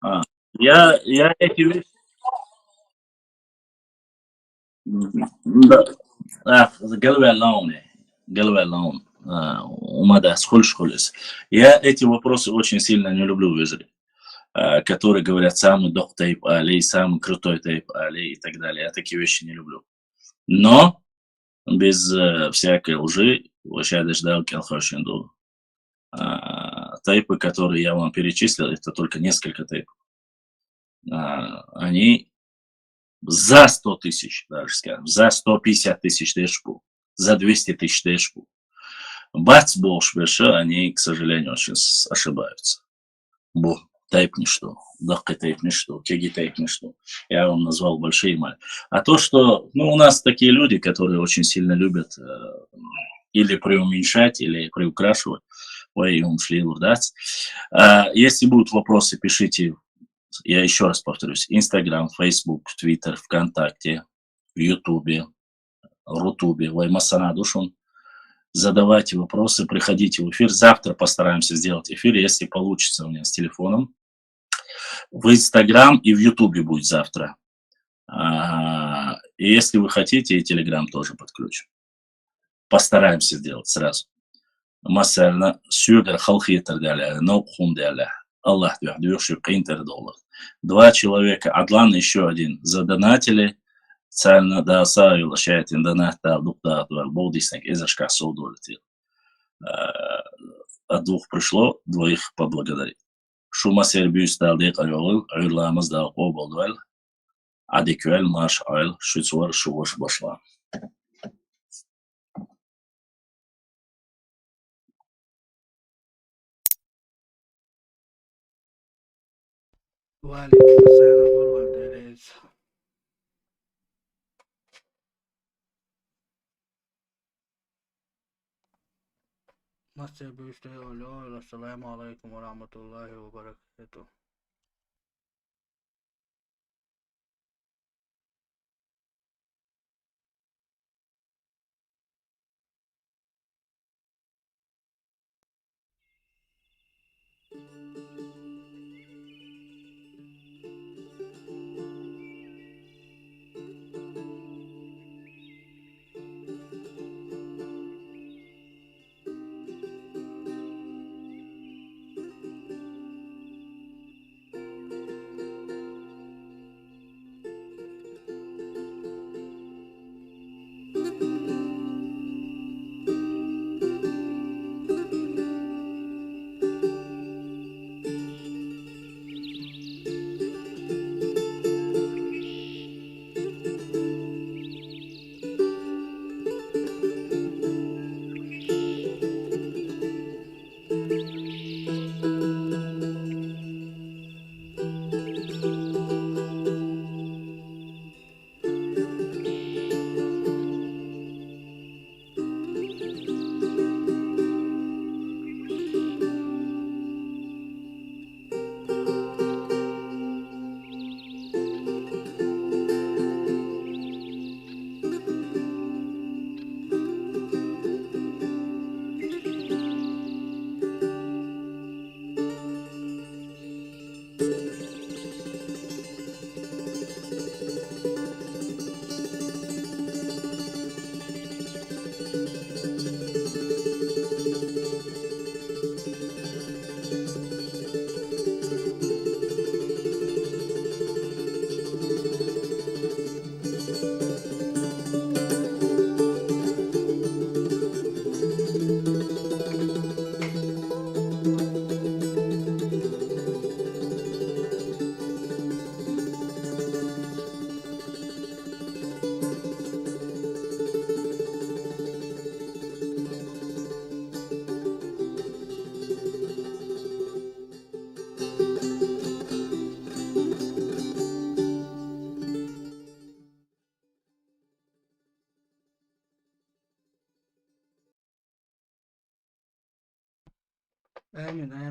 А, я, я эти вещи. М, да. А, галвалауне. Галвалаун. А, умада схульш хулис. Я эти вопросы очень сильно не люблю в Израиле. А, которые говорят, самый док тейп Али, самый крутой тейп Али и так далее. Я такие вещи не люблю. Но без, э, всякой лжи, вообще дождал Келхошинду. А, тейпы, которые я вам перечислил, это только несколько тейпов. А, они за сто тысяч, даже скажем, за сто пятьдесят тысяч дешпу, за двести тысяч дешпу. Бац болш беша, они, к сожалению, очень с-, ошибаются. Бу тайп ничто, даккы тайп ничто, кеги тайп ничто. Я вам назвал большие и маленькие. А то, что, ну, у нас такие люди, которые очень сильно любят, э, или преуменьшать, или приукрашивать, ой, им шли лурдать. А, если будут вопросы, пишите. Я ещё раз повторюсь. Инстаграм, Фейсбук, Твиттер, ВКонтакте, в Ютубе, Рутубе, вай массана душун. Задавайте вопросы, приходите в эфир. Завтра постараемся сделать эфир, если получится у меня с телефоном. В Инстаграм и в Ютубе будет завтра. А, и если вы хотите, и Телеграм тоже подключим. Постараемся сделать сразу. Масална, сюгар халхи тардаля, но хумдаля. Аллах дюх дюх шук интер доллар. Два человека, Адлан, ещё один, задонатили. Царна да савил шайтин донат да дух да дуал. Бог диснек эзашка солдолитил. А, а двух пришло, двоих поблагодарить. Шума сербиус дал дек айолу, айоламыз дал оболдуэл. Адикуэл, маш айл, шуцуар, шуваш башла. Ва алейкум ассалам, ва алейкум ассалам. Мастер Бюсте, алло, ассаламу алейкум ва рахматуллахи ва баракатух.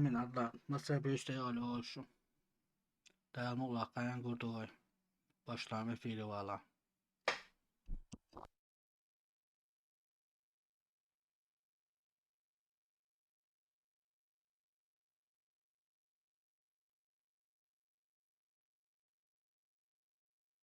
من الله، مثلا پیش ده آلی اولشون. دایم اولاق، قاین قوردوغای. باشلام افیری والا.